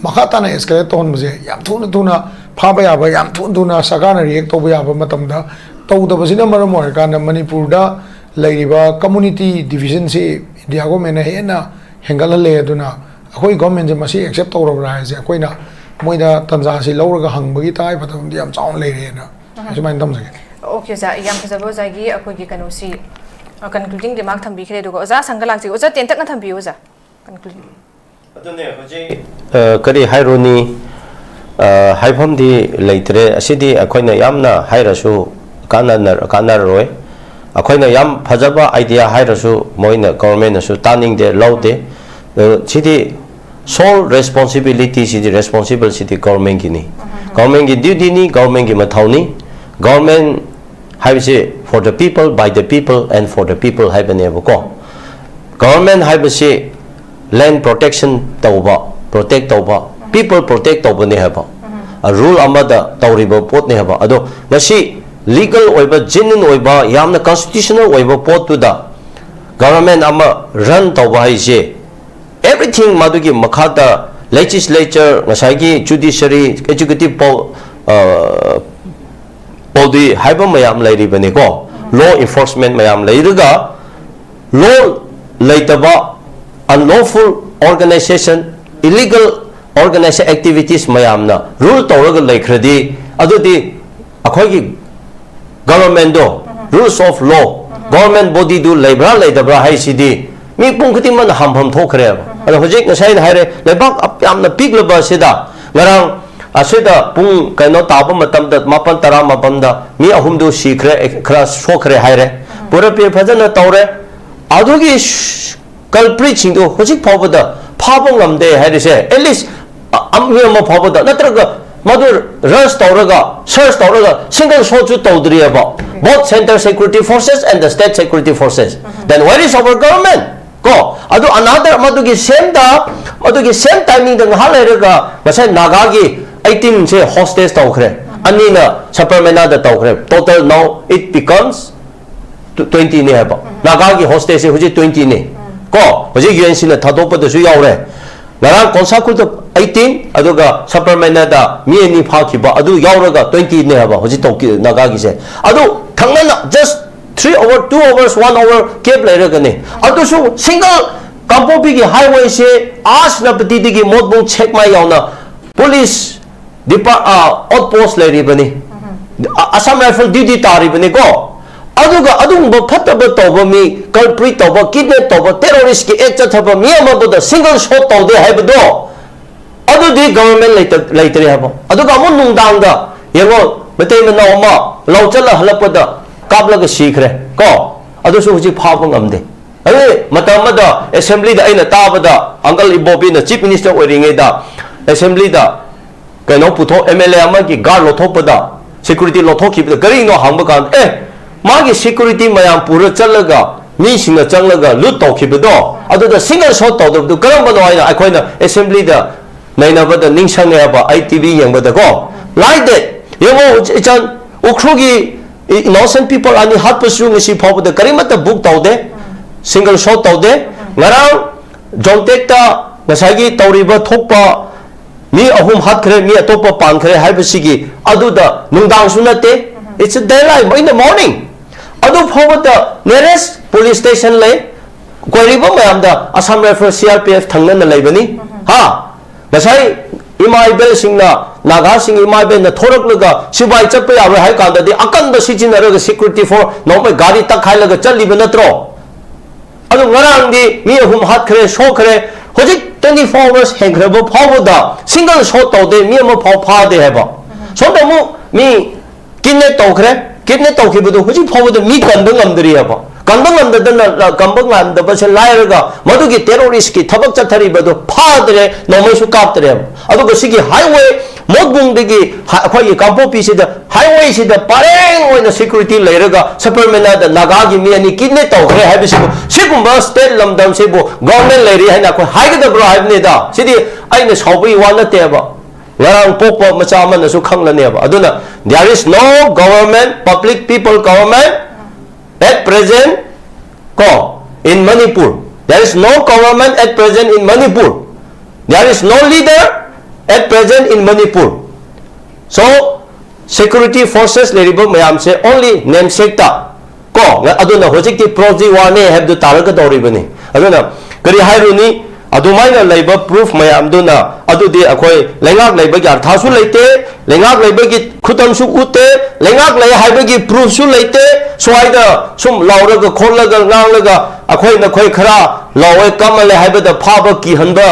ꯃꯈꯥ ꯇꯥꯅ ꯑꯦꯁꯀꯦꯂꯦꯠ ꯇꯧꯍꯟꯕꯁꯦ ꯌꯥꯝ ꯊꯨꯅ ꯊꯨꯅ ꯐꯥꯕ ꯌꯥꯕ, ꯌꯥꯝ ꯊꯨꯅ ꯊꯨꯅ ꯁꯔꯀꯥꯔꯅ ꯔꯤꯌꯦꯛ ꯇꯧꯕ ꯌꯥꯕ ꯃꯇꯝꯗ ꯇꯧꯗꯕꯁꯤꯅ ꯃꯔꯝ ꯑꯣꯏꯔꯀꯥꯟꯗ ꯃꯅꯤꯄꯨꯔꯗ ꯂꯩꯔꯤꯕ ꯀꯝꯃꯨꯅꯤꯇꯤ ꯗꯤꯚꯤꯖꯟꯁꯤ ꯏꯟꯗꯤꯌꯥ ꯒꯣꯔꯃꯦꯟꯅ ꯍꯦꯟꯅ ꯍꯦꯟꯒꯠꯍꯜꯂꯦ꯫ ꯑꯗꯨꯅ ꯑꯩꯈꯣꯏ ꯒꯣꯔꯃꯦꯟꯁꯦ ꯃꯁꯤ ꯑꯦꯛꯁꯦꯞ ꯇꯧꯔꯕ꯭ꯔꯥ ꯍꯥꯏꯁꯦ ꯑꯩꯈꯣꯏꯅ ꯃꯣꯏꯗ ꯇꯟꯖꯥꯁꯤ ꯂꯧꯔꯒ ꯍꯪꯕꯒꯤ ꯇꯉꯥꯏꯐꯗꯕ ꯑꯃꯗꯤ ꯌꯥꯝ ꯆꯥꯎꯅ ꯂꯩꯔꯦꯅ ꯑꯁꯨꯃꯥꯏꯅ ꯊꯝꯖꯒꯦ꯫ ꯑꯣꯀꯦ ꯑꯣꯖꯥ, ꯌꯥꯝ ꯐꯖꯕ ꯑꯣꯖꯥꯒꯤ ꯑꯩꯈꯣꯏꯒꯤ ꯀꯩꯅꯣꯁꯤ, ꯀꯟꯀ꯭ꯂꯨꯗꯤꯡ ꯔꯤꯃꯥꯔꯛ ꯊꯝꯕꯤꯈ꯭ꯔꯦ꯫ ꯑꯗꯨꯒ ꯑꯣꯖꯥ ꯁꯪꯒ ꯂꯥꯛꯆꯒꯦ꯫ ꯑꯣꯖꯥ, ꯇꯦꯟꯇꯛꯅ ꯊꯝꯕꯤꯌꯨ ꯑꯣꯖꯥ꯫ ꯀꯟꯀ꯭ꯂꯨꯗꯤꯡ꯫ ꯑꯗꯨꯅꯦ ꯍꯧꯖꯤꯛ ꯑ, ꯀꯔꯤ ꯍꯥꯏꯔꯨꯅꯤ? ꯑ, ꯍꯥꯏꯐꯝꯗꯤ ꯂꯩꯇ꯭ꯔꯦ꯫ ꯑꯁꯤꯗꯤ ꯑꯩꯈꯣꯏꯅ ꯌꯥꯝꯅ ꯍꯥꯏꯔꯁꯨ ꯀꯥꯟꯅꯅ-, ꯀꯥꯟꯅꯔꯔꯣꯏ꯫ ꯑꯩꯈꯣꯏꯅ ꯌꯥꯝ ꯐꯖꯕ ꯑꯥꯏꯗꯤꯌꯥ ꯍꯥꯏꯔꯁꯨ ꯃꯣꯏꯅ, ꯒꯣꯔꯃꯦꯟꯅꯁꯨ ꯇꯥꯅꯤꯡꯗꯦ, ꯂꯧꯗꯦ꯫ ꯑ, ꯁꯤꯗꯤ sole responsibility ꯁꯤꯗꯤ, ꯔꯦꯁꯄꯣꯟꯁꯤꯕꯜ ꯁꯤꯗꯤ ꯒꯣꯔꯃꯦꯟꯒꯤꯅꯤ꯫ ꯒꯣꯔꯃꯦꯟꯒꯤ ꯗ꯭ꯌꯨꯇꯤꯅꯤ, ꯒꯣꯔꯃꯦꯟꯒꯤ ꯃꯊꯧꯅꯤ꯫ ꯒꯣꯔꯃꯦꯟ ꯍꯥꯏꯕꯁꯤ for the people, by the people and for the people ꯍꯥꯏꯕꯅꯦꯕꯀꯣ꯫ ꯒꯣꯔꯃꯦꯟ ꯍꯥꯏꯕꯁꯤ ꯂꯦꯟ ꯄ꯭ꯔꯣꯇꯦꯛꯁꯟ ꯇꯧꯕ, ꯄ꯭ꯔꯣꯇꯦꯛ ꯇꯧꯕ, ꯄꯤꯄꯜ ꯄ꯭ꯔꯣꯇꯦꯛ ꯇꯧꯕꯅꯦ ꯍꯥꯏꯕ, ꯔꯨꯜ ꯑꯃꯗ ꯇꯧꯔꯤꯕ ꯄꯣꯠꯅꯦ ꯍꯥꯏꯕ꯫ ꯑꯗꯣ ꯉꯁꯤ ꯂꯤꯒꯜ ꯑꯣꯏꯕ, ꯖꯦꯅ꯭ꯌꯨꯟ ꯑꯣꯏꯕ, ꯌꯥꯝꯅ ꯀꯟꯁꯇꯤꯇ꯭ꯌꯨꯁꯅꯦꯜ ꯑꯣꯏꯕ ꯄꯣꯠꯇꯨꯗ ꯒꯣꯚꯔꯟꯃꯦꯟꯠ ꯑꯃ ꯔꯟ ꯇꯧꯕ ꯍꯥꯏꯁꯦ, ꯑꯦꯚ꯭ꯔꯤꯊꯤꯡ ꯃꯗꯨꯒꯤ ꯃꯈꯥꯗ ꯂꯦꯖꯤꯁꯂꯦꯆꯔ, ꯉꯁꯥꯏꯒꯤ ꯖꯨꯗꯤꯁꯔꯤ, ꯑꯦꯛꯖꯤꯀ꯭ꯌꯨꯇꯤꯚ ꯄꯥꯎ-, ꯑ, ꯄꯥꯎꯗꯤ ꯍꯥꯏꯕ ꯃꯌꯥꯝ ꯂꯩꯔꯤꯕꯅꯤꯀꯣ꯫ ꯂꯣ ꯏꯟꯐꯣꯔꯁꯃꯦꯟꯠ ꯃꯌꯥꯝ ꯂꯩꯔꯒ, ꯂꯣ ꯂꯩꯇꯕ, unlawful organisation, illegal organisation activities ꯃꯌꯥꯝꯅ ꯔꯨꯜ ꯇꯧꯔꯒ ꯂꯩꯈ꯭ꯔꯗꯤ, ꯑꯗꯨꯗꯤ ꯑꯩꯈꯣꯏꯒꯤ ꯒꯣꯚꯔꯟꯃꯦꯟꯠꯗꯣ, ꯔꯨꯜꯁ ꯑꯣꯐ ꯂꯣ, ꯒꯣꯚꯔꯟꯃꯦꯟꯠ ꯕꯣꯗꯤꯗꯨ ꯂꯩꯕ꯭ꯔꯥ ꯂꯩꯇꯕ꯭ꯔꯥ ꯍꯥꯏꯁꯤꯗꯤ ꯃꯤꯄꯨꯝ ꯈꯨꯗꯤꯡꯃꯛꯅ ꯍꯝꯐꯝ ꯊꯣꯛꯈ꯭ꯔꯦꯕ꯫ ꯑꯗꯣ ꯍꯧꯖꯤꯛ ꯉꯁꯥꯏ ꯑꯩꯅ ꯍꯥꯏꯔꯦ, ꯂꯩꯕꯥꯛ ꯑꯞ-, ꯌꯥꯝꯅ ꯄꯤꯛꯂꯕ ꯑꯁꯤꯗ ꯉꯔꯥꯡ ꯑꯁꯤꯗ ꯄꯨꯡ ꯀꯩꯅꯣ ꯇꯥꯕ ꯃꯇꯝꯗ ꯃꯥꯄꯟ ꯇꯔꯥ ꯃꯥꯄꯟꯗ ꯃꯤ ꯑꯍꯨꯝꯗꯨ ꯁꯤꯈ꯭ꯔꯦ, ꯈꯔ ꯁꯣꯛꯈ꯭ꯔꯦ ꯍꯥꯏꯔꯦ꯫ ꯄꯨꯔꯥ ꯄꯤ ꯐꯖꯅ ꯇꯧꯔꯦ꯫ ꯑꯗꯨꯒꯤ culprit ꯁꯤꯡꯗꯨ ꯍꯧꯖꯤꯛ ꯐꯥꯎꯕꯗ ꯐꯥꯕ ꯉꯝꯗꯦ ꯍꯥꯏꯔꯤꯁꯦ, at least ꯑ-, ꯑ-, ꯃꯤ ꯑꯃ ꯐꯥꯎꯕꯗ, ꯅꯠꯇ꯭ꯔꯒ ꯃꯗꯨ rush ꯇꯧꯔꯒ, search ꯇꯧꯔꯒ single shot ꯁꯨ ꯇꯧꯗ꯭ꯔꯤꯑꯕ, both central security forces and the state security forces. Then where is our government? ꯀꯣ, ꯑꯗꯨ another ꯃꯗꯨꯒꯤ same ꯗ, ꯃꯗꯨꯒꯤ same timing ꯗ ꯉꯥꯏꯍꯥꯛ ꯂꯩꯔꯒ ꯉꯁꯥꯏ ꯅꯥꯒꯥꯒꯤ eighteen ꯁꯦ hostage ꯇꯧꯈ꯭ꯔꯦ, ꯑꯅꯤꯅ ꯁꯕꯔꯃꯦꯅꯥꯗ ꯇꯧꯈ꯭ꯔꯦ, total now it becomes twenty ꯅꯦ ꯍꯥꯏꯕ꯫ ꯅꯥꯒꯥꯒꯤ hostage ꯁꯦ ꯍꯧꯖꯤꯛ twenty ꯅꯦ꯫ ꯀꯣ, ꯍꯧꯖꯤꯛ ꯌꯨ ꯑꯦꯟ ꯁꯤ ꯅ ꯊꯥꯗꯣꯛꯄꯗꯁꯨ ꯌꯥꯎꯔꯦ꯫ ꯉꯔꯥꯡ ꯀꯣꯟꯁꯥꯈꯨꯜꯗ eighteen, ꯑꯗꯨꯒ ꯁꯕꯔꯃꯦꯅꯥꯗ ꯃꯤ ꯑꯅꯤ ꯐꯥꯈꯤꯕ, ꯑꯗꯨ ꯌꯥꯎꯔꯒ twenty ꯅꯦ ꯍꯥꯏꯕ ꯍꯧꯖꯤꯛ ꯇꯧꯈꯤ ꯅꯥꯒꯥꯒꯤꯁꯦ꯫ ꯑꯗꯨ ꯊꯪꯅꯅ just three hour, two hours, one hour gap ꯂꯩꯔꯒꯅꯦ꯫ ꯑꯗꯨꯁꯨ single ꯀꯥꯡꯄꯣꯛꯄꯤꯒꯤ highway ꯁꯦ ꯑꯥꯁꯅꯥꯄꯇꯤꯗꯒꯤ ꯃꯣꯠꯕꯨꯡ ꯁꯦꯛꯃꯥꯏ ꯌꯥꯎꯅ police ꯗꯤꯄꯥ-, ꯑ, outpost ꯂꯩꯔꯤꯕꯅꯤ꯫ ꯑ-, Assam Rifle duty ꯇꯥꯔꯤꯕꯅꯤꯀꯣ꯫ ꯑꯗꯨꯒ ꯑꯗꯨꯒꯨꯝꯕ ꯐꯠꯇꯕ ꯇꯧꯕ ꯃꯤ, culprit ꯇꯧꯕ, kidnap ꯇꯧꯕ, terrorist ꯀꯤ act ꯆꯠꯊꯕ ꯃꯤ ꯑꯃꯕꯨꯗ single shot ꯇꯧꯗꯦ ꯍꯥꯏꯕꯗꯣ, ꯑꯗꯨꯗꯤ government ꯂꯩꯇ-, ꯂꯩꯇ꯭ꯔꯦ ꯍꯥꯏꯕ꯫ ꯑꯗꯨꯒ ꯑꯃꯨꯛ ꯅꯨꯡꯗꯥꯡꯗ ꯌꯦꯡꯉꯣ, ꯃꯩꯇꯩ ꯃꯅꯥꯎ ꯑꯃ ꯂꯧ ꯆꯠꯂ ꯍꯜꯂꯛꯄꯗ ꯀꯥꯞꯂꯒ ꯁꯤꯈ꯭ꯔꯦ ꯀꯣ꯫ ꯑꯗꯨꯁꯨ ꯍꯧꯖꯤꯛ ꯐꯥꯕ ꯉꯝꯗꯦ꯫ ꯑꯗꯨ ꯃꯇꯝ ꯑꯃꯗ assembly ꯗ ꯑꯩꯅ ꯇꯥꯕꯗ, uncle ꯏꯕꯣꯕꯤꯅ chief minister ꯑꯣꯏꯔꯤꯉꯩꯗ assembly ꯗ ꯀꯩꯅꯣ ꯄꯨꯊꯣꯛ, M L A ꯑꯃꯒꯤ guard ꯂꯧꯊꯣꯛꯄꯗ, security ꯂꯧꯊꯣꯛꯈꯤꯕꯗ ꯀꯔꯤꯅꯣ ꯍꯪꯕ ꯀꯥꯟꯗ, ꯑꯦ, ꯃꯥꯒꯤ security ꯃꯌꯥꯝ ꯄꯨꯔ ꯆꯠꯂꯒ, ꯃꯤꯁꯤꯡꯅ ꯆꯪꯂꯒ loot ꯇꯧꯈꯤꯕꯗꯣ, ꯑꯗꯨꯗ single shot ꯇꯧꯗꯕꯗꯨ ꯀꯔꯝꯕꯅꯣ ꯍꯥꯏꯅ ꯑꯩꯈꯣꯏꯅ assembly ꯗ ꯅꯩꯅꯕꯗ ꯅꯤꯡꯁꯤꯡꯉꯦꯕ, ꯑꯩ T V ꯌꯦꯡꯕꯗꯀꯣ꯫ Like that, ꯌꯦꯡꯉꯣ, ꯏꯆꯟ, ꯎꯈ꯭ꯔꯨꯜꯒꯤ innocent people ꯑꯅꯤ ꯍꯥꯠꯄꯁꯨ ꯉꯁꯤ ꯐꯥꯎꯕꯗ ꯀꯔꯤꯃꯠꯇ book ꯇꯧꯗꯦ, single shot ꯇꯧꯗꯦ꯫ ꯉꯔꯥꯡ ꯖꯣꯝꯇꯦꯛꯇ ꯉꯁꯥꯏꯒꯤ ꯇꯧꯔꯤꯕ ꯊꯣꯛꯄ ꯃꯤ ꯑꯍꯨꯝ ꯍꯥꯠꯈ꯭ꯔꯦ, ꯃꯤ ꯑꯇꯣꯞꯄ ꯄꯥꯟꯈ꯭ꯔꯦ ꯍꯥꯏꯕꯁꯤꯒꯤ, ꯑꯗꯨꯗ ꯅꯨꯡꯗꯥꯡꯁꯨ ꯅꯠꯇꯦ, it's a daylight, in the morning꯫ ꯑꯗꯨ ꯐꯥꯎꯕꯗ nearest police station ꯂꯩ꯫ ꯀꯣꯏꯔꯤꯕ ꯃꯌꯥꯝꯗ Assam Rifle, C R P F ꯊꯪꯅꯅ ꯂꯩꯕꯅꯤ꯫ ꯍꯥ? ꯉꯁꯥꯏ ꯏꯃꯥ ꯏꯕꯦꯜꯁꯤꯡꯅ, ꯅꯥꯒꯥꯁꯤꯡ ꯏꯃꯥ ꯏꯕꯦꯜꯅ ꯊꯣꯔꯛꯂꯒ ꯁꯤꯕꯥꯏ ꯆꯠꯄ ꯌꯥꯔꯣꯏ ꯍꯥꯏ ꯀꯥꯟꯗꯗꯤ ꯑꯀꯟꯕ ꯁꯤꯖꯤꯟꯅꯔꯒ security force ꯅꯣꯡꯃꯩ ꯒꯥꯔꯤ ꯇꯛꯈꯥꯏꯂꯒ ꯆꯠꯂꯤꯕ ꯅꯠꯇ꯭ꯔꯣ? ꯑꯗꯨ ꯉꯔꯥꯡꯗꯤ ꯃꯤ ꯑꯍꯨꯝ ꯍꯥꯠꯈ꯭ꯔꯦ, ꯁꯣꯛꯈ꯭ꯔꯦ꯫ ꯍꯧꯖꯤꯛ twenty four hours ꯍꯦꯟꯈ꯭ꯔꯕ ꯐꯥꯎꯕꯗ single shot ꯇꯧꯗꯦ, ꯃꯤ ꯑꯃ ꯐꯥꯎ ꯐꯥꯗꯦ ꯍꯥꯏꯕ꯫ ꯁꯣꯝꯗ ꯑꯃꯨꯛ ꯃꯤ kidnap ꯇꯧꯈ꯭ꯔꯦ, kidnap ꯇꯧꯈꯤꯕꯗꯨ ꯍꯧꯖꯤꯛ ꯐꯥꯎꯕꯗ ꯃꯤ ꯀꯟꯕ ꯉꯝꯗ꯭ꯔꯤ ꯍꯥꯏꯕ꯫ ꯀꯟꯕ ꯉꯝꯗꯗꯅ, ꯀꯟꯕ ꯉꯝꯗꯕꯁꯦ ꯂꯥꯏꯔꯒ ꯃꯗꯨꯒꯤ terrorist ꯀꯤ ꯊꯕꯛ ꯆꯠꯊꯔꯤꯕꯗꯨ ꯐꯥꯗ꯭ꯔꯦ, ꯅꯣꯡꯃꯩꯁꯨ ꯀꯥꯞꯇ꯭ꯔꯦꯕ꯫ ꯑꯗꯨꯒ ꯁꯤꯒꯤ highway ꯃꯣꯠꯕꯨꯡꯗꯒꯤ ꯍ-, ꯑꯩꯈꯣꯏꯒꯤ ꯀꯥꯡꯄꯣꯛꯄꯤꯁꯤꯗ highway ꯁꯤꯗ ꯄꯔꯦꯡ ꯑꯣꯏꯅ security ꯂꯩꯔꯒ ꯁꯕꯔꯃꯅꯥꯗ ꯅꯥꯒꯥꯒꯤ ꯃꯤ ꯑꯅꯤ kidnap ꯇꯧꯈ꯭ꯔꯦ ꯍꯥꯏꯕꯁꯤꯕꯨ, ꯁꯤꯒꯨꯝꯕ state ꯂꯝꯗꯝꯁꯤꯕꯨ government ꯂꯩꯔꯤ ꯍꯥꯏꯅ ꯑꯩꯈꯣꯏ ꯍꯥꯏꯒꯗꯕ꯭ꯔꯣ ꯍꯥꯏꯕꯅꯤꯗ꯫ ꯁꯤꯗꯤ ꯑꯩꯅ ꯁꯥꯎꯕꯒꯤ ꯋꯥ ꯅꯠꯇꯦꯕ, ꯉꯔꯥꯡ ꯄꯣꯛꯄ ꯃꯆꯥ ꯑꯃꯅꯁꯨ ꯈꯪꯂꯅꯦꯕ꯫ ꯑꯗꯨꯅ there is no government, public people government at present, ꯀꯣ, in Manipur. There is no government at present in Manipur. There is no leader at present in Manipur. So, security forces ꯂꯩꯔꯤꯕ ꯃꯌꯥꯝꯁꯦ only namesake ꯇ, ꯀꯣ, ꯑꯗꯨꯅ ꯍꯧꯖꯤꯛꯇꯤ proxy war ꯅꯦ ꯍꯥꯏꯕꯗꯨ ꯇꯥꯔꯛꯀꯗꯧꯔꯤꯕꯅꯤ꯫ ꯑꯗꯨꯅ ꯀꯔꯤ ꯍꯥꯏꯔꯨꯅꯤ? ꯑꯗꯨꯃꯥꯏꯅ ꯂꯩꯕ proof ꯃꯌꯥꯝꯗꯨꯅ ꯑꯗꯨꯗꯤ ꯑꯩꯈꯣꯏ ꯂꯩꯉꯥꯛ ꯂꯩꯕꯒꯤ ꯑꯔꯊꯁꯨ ꯂꯩꯇꯦ, ꯂꯩꯉꯥꯛ ꯂꯩꯕꯒꯤ ꯈꯨꯗꯝꯁꯨ ꯎꯠꯇꯦ, ꯂꯩꯉꯥꯛ ꯂꯩ ꯍꯥꯏꯕꯒꯤ proof ꯁꯨ ꯂꯩꯇꯦ꯫ ꯁ꯭ꯋꯥꯏꯗ ꯁꯨꯝ ꯂꯥꯎꯔꯒ ꯈꯣꯠꯂꯒ ꯉꯥꯡꯂꯒ ꯑꯩꯈꯣꯏ ꯅꯈꯣꯏ ꯈꯔ ꯂꯥꯎꯋꯦ ꯀꯝꯃꯜꯂꯦ ꯍꯥꯏꯕꯗ ꯐꯥꯕ ꯀꯤꯍꯟꯕ,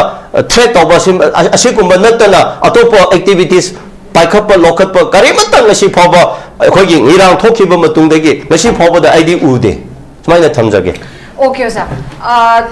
threat ꯇꯧꯕ ꯑꯁꯤ-, ꯑꯁꯤꯒꯨꯝꯕ ꯅꯠꯇꯅ ꯑꯇꯣꯞꯄ activities ꯄꯥꯏꯈꯠꯄ ꯂꯧꯈꯠꯄ ꯀꯔꯤꯃꯠꯇ ꯉꯁꯤ ꯐꯥꯎꯕ ꯑꯩꯈꯣꯏꯒꯤ ꯏꯔꯥꯡ ꯊꯣꯛꯈꯤꯕ ꯃꯇꯨꯡꯗꯒꯤ ꯉꯁꯤ ꯐꯥꯎꯕꯗ ꯑꯩꯗꯤ ꯎꯗꯦ꯫ ꯁꯨꯃꯥꯏꯅ ꯊꯝꯖꯒꯦ꯫ Okay, ꯑꯣꯖꯥ꯫ ꯑ,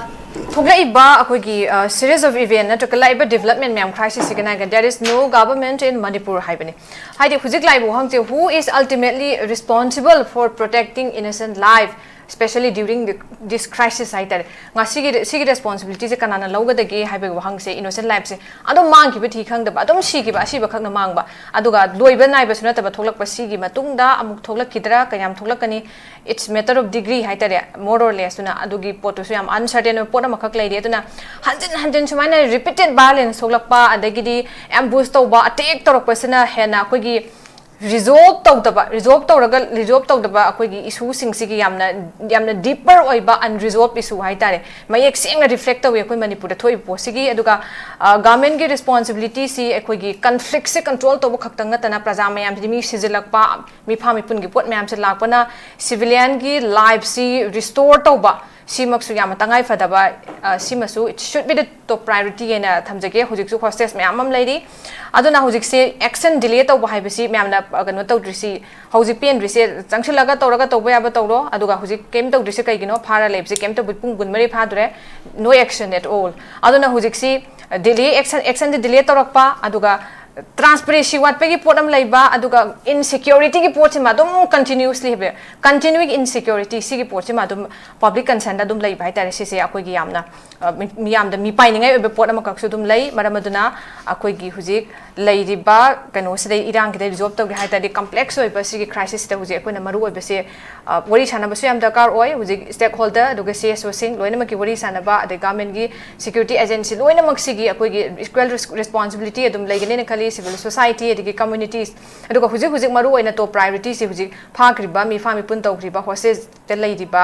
ꯊꯣꯛꯂꯛꯏꯕ ꯑꯩꯈꯣꯏꯒꯤ, ꯑ, series of event ꯅꯠꯇ꯭ꯔꯒ ꯂꯥꯛꯏꯕ development ꯃꯌꯥꯝ crisis ꯁꯤꯒꯤ ꯅꯥꯏꯒ, there is no government in Manipur ꯍꯥꯏꯕꯅꯤ꯫ ꯍꯥꯏꯗꯤ ꯍꯧꯖꯤꯛ ꯂꯥꯛꯏꯕ ꯋꯥꯍꯪꯁꯦ, who is ultimately responsible for protecting innocent life, especially during the, this crisis ꯍꯥꯏꯇꯥꯔꯦ꯫ ꯉꯁꯤꯒꯤ ꯁꯤꯒꯤ responsibility ꯁꯦ ꯀꯅꯥꯅ ꯂꯧꯒꯗꯒꯦ ꯍꯥꯏꯕꯒꯤ ꯋꯥꯍꯪꯁꯦ, innocent life ꯁꯦ ꯑꯗꯨꯝ ꯃꯥꯡꯈꯤꯕ ꯊꯤ ꯈꯪꯗꯕ, ꯑꯗꯨꯝ ꯁꯤꯈꯤꯕ, ꯑꯁꯤꯕ ꯈꯛꯅ ꯃꯥꯡꯕ꯫ ꯑꯗꯨꯒ ꯂꯣꯏꯕ ꯅꯥꯏꯕꯁꯨ ꯅꯠꯇꯕ ꯊꯣꯛꯂꯛꯄ, ꯁꯤꯒꯤ ꯃꯇꯨꯡꯗ ꯑꯃꯨꯛ ꯊꯣꯛꯂꯛꯈꯤꯗ꯭ꯔꯥ, ꯀꯌꯥꯝ ꯊꯣꯛꯂꯛꯀꯅꯤ, it's matter of degree ꯍꯥꯏꯇꯥꯔꯦ, more or less꯫ ꯑꯗꯨꯅ ꯑꯗꯨꯒꯤ ꯄꯣꯠꯇꯨꯁꯨ ꯌꯥꯝ uncertain ꯑꯣꯏꯕ ꯄꯣꯠ ꯑꯃꯈꯛ ꯂꯩꯔꯤ꯫ ꯑꯗꯨꯅ ꯍꯟꯖꯤꯟ ꯍꯟꯖꯤꯟ ꯁꯨꯃꯥꯏꯅ repeated violence ꯊꯣꯛꯂꯛꯄ, ꯑꯗꯒꯤꯗꯤ ambush ꯇꯧꯕ, attack ꯇꯧꯔꯛꯄꯁꯤꯅ ꯍꯦꯟꯅ ꯑꯩꯈꯣꯏꯒꯤ resolve ꯇꯧꯗꯕ, resolve ꯇꯧꯔꯒ resolve ꯇꯧꯗꯕ ꯑꯩꯈꯣꯏꯒꯤ issue ꯁꯤꯡꯁꯤꯒꯤ ꯌꯥꯝꯅ, ꯌꯥꯝꯅ deeper ꯑꯣꯏꯕ unresolved issue ꯍꯥꯏꯇꯥꯔꯦ, ꯃꯌꯦꯛ ꯁꯦꯡꯅ reflect ꯇꯧꯏ ꯑꯩꯈꯣꯏ ꯃꯅꯤꯄꯨꯔꯗ ꯊꯣꯛꯏꯕ ꯄꯣꯠꯁꯤꯒꯤ꯫ ꯑꯗꯨꯒ, ꯑ, government ꯀꯤ responsibility ꯁꯤ ꯑꯩꯈꯣꯏꯒꯤ conflict ꯁꯦ control ꯇꯧꯕ ꯈꯛꯇꯪ ꯅꯠꯇꯅ, ꯄ꯭ꯔꯖꯥ ꯃꯌꯥꯝꯁꯤꯗꯤ ꯃꯤ ꯁꯤꯖꯤꯜꯂꯛꯄ, ꯃꯤꯐꯥ ꯃꯤꯄꯨꯟꯒꯤ ꯄꯣꯠ ꯃꯌꯥꯝꯁꯦ ꯂꯥꯛꯄꯅ civilian ꯒꯤ life ꯁꯤ restore ꯇꯧꯕ, ꯁꯤꯃꯛꯁꯨ ꯌꯥꯝꯅ ꯇꯉꯥꯏ ꯐꯗꯕ, ꯑ, ꯁꯤꯃꯁꯨ it should be the top priority ꯍꯥꯏꯅ ꯊꯝꯖꯒꯦ꯫ ꯍꯧꯖꯤꯛꯁꯨ hostage ꯃꯌꯥꯝ ꯑꯃ ꯂꯩꯔꯤ꯫ ꯑꯗꯨꯅ ꯍꯧꯖꯤꯛꯁꯦ action delay ꯇꯧꯕ ꯍꯥꯏꯕꯁꯤ ꯃꯌꯥꯝꯅ, ꯑ, ꯀꯩꯅꯣ ꯇꯧꯗ꯭ꯔꯤꯁꯤ, ꯍꯧꯖꯤꯛ ꯄꯦꯟꯗ꯭ꯔꯤꯁꯦ, ꯆꯪꯁꯤꯜꯂꯒ ꯇꯧꯔꯒ ꯇꯧꯕ ꯌꯥꯕ ꯇꯧꯔꯣ, ꯑꯗꯨꯒ ꯍꯧꯖꯤꯛ ꯀꯩꯝ ꯇꯧꯗ꯭ꯔꯤꯁꯦ ꯀꯩꯒꯤꯅꯣ? ꯐꯥꯔ ꯂꯩꯕꯁꯦ ꯀꯩꯝ ꯇꯧꯕ ꯄꯨꯡ ꯀꯨꯟꯃꯔꯤ ꯐꯥꯗꯣꯔꯦ, no action at all꯫ ꯑꯗꯨꯅ ꯍꯧꯖꯤꯛꯁꯤ delay, action, actionꯗ delay ꯇꯧꯔꯛꯄ, ꯑꯗꯨꯒ transparency ꯋꯥꯠꯄꯒꯤ ꯄꯣꯠ ꯑꯃ ꯂꯩꯕ, ꯑꯗꯨꯒ insecurityꯒꯤ ꯄꯣꯠꯁꯤꯃ ꯑꯗꯨꯝ continuously ꯍꯥꯏꯕ, continuing insecurity ꯁꯤꯒꯤ ꯄꯣꯠꯁꯤꯃ ꯑꯗꯨꯝ public concernꯗ ꯑꯗꯨꯝ ꯂꯩꯕ ꯍꯥꯏꯇꯥꯔꯦ꯫ ꯁꯤꯁꯦ ꯑꯩꯈꯣꯏꯒꯤ ꯌꯥꯝꯅ, ꯑ, ꯃꯤ-, ꯃꯤꯌꯥꯝꯗ ꯃꯤꯄꯥꯏꯅꯤꯡꯉꯥꯏ ꯑꯣꯏꯕ ꯄꯣꯠ ꯑꯃꯈꯛꯁꯨ ꯑꯗꯨꯝ ꯂꯩ꯫ ꯃꯔꯝ ꯑꯗꯨꯅ ꯑꯩꯈꯣꯏꯒꯤ ꯍꯧꯖꯤꯛ ꯂꯩꯔꯤꯕ ꯀꯩꯅꯣꯁꯤꯗꯩ, ꯏꯔꯥꯡꯒꯤꯗꯩ resolve ꯇꯧꯒꯦ ꯍꯥꯏ ꯇꯥꯔꯗꯤ, complex ꯑꯣꯏꯕ ꯁꯤꯒꯤ crisisꯁꯤꯗ ꯍꯧꯖꯤꯛ ꯑꯩꯈꯣꯏꯅ ꯃꯔꯨ ꯑꯣꯏꯕꯁꯦ, ꯑ, ꯋꯥꯔꯤ ꯁꯥꯟꯅꯕꯁꯨ ꯌꯥꯝ ꯗꯔꯀꯥꯔ ꯑꯣꯏ꯫ ꯍꯧꯖꯤꯛ stakeholder, ꯑꯗꯨꯒ CSOꯁꯤꯡ ꯂꯣꯏꯅꯃꯛꯀꯤ ꯋꯥꯔꯤ ꯁꯥꯟꯅꯕ, ꯑꯗꯩ governmentꯀꯤ security agency ꯂꯣꯏꯅꯃꯛꯁꯤꯒꯤ ꯑꯩꯈꯣꯏꯒꯤ equal res-, responsibility ꯑꯗꯨꯝ ꯂꯩꯒꯅꯤꯅ ꯈꯜꯂꯤ꯫ Civil society, ꯑꯗꯒꯤ communities, ꯑꯗꯨꯒ ꯍꯧꯖꯤꯛ ꯍꯧꯖꯤꯛ ꯃꯔꯨ ꯑꯣꯏꯅ top priorityꯁꯤ ꯍꯧꯖꯤꯛ ꯐꯥꯈ꯭ꯔꯤꯕ, ꯃꯤꯐꯥ ꯃꯤꯄꯨꯟ ꯇꯧꯈ꯭ꯔꯤꯕ, hostageꯇ ꯂꯩꯔꯤꯕ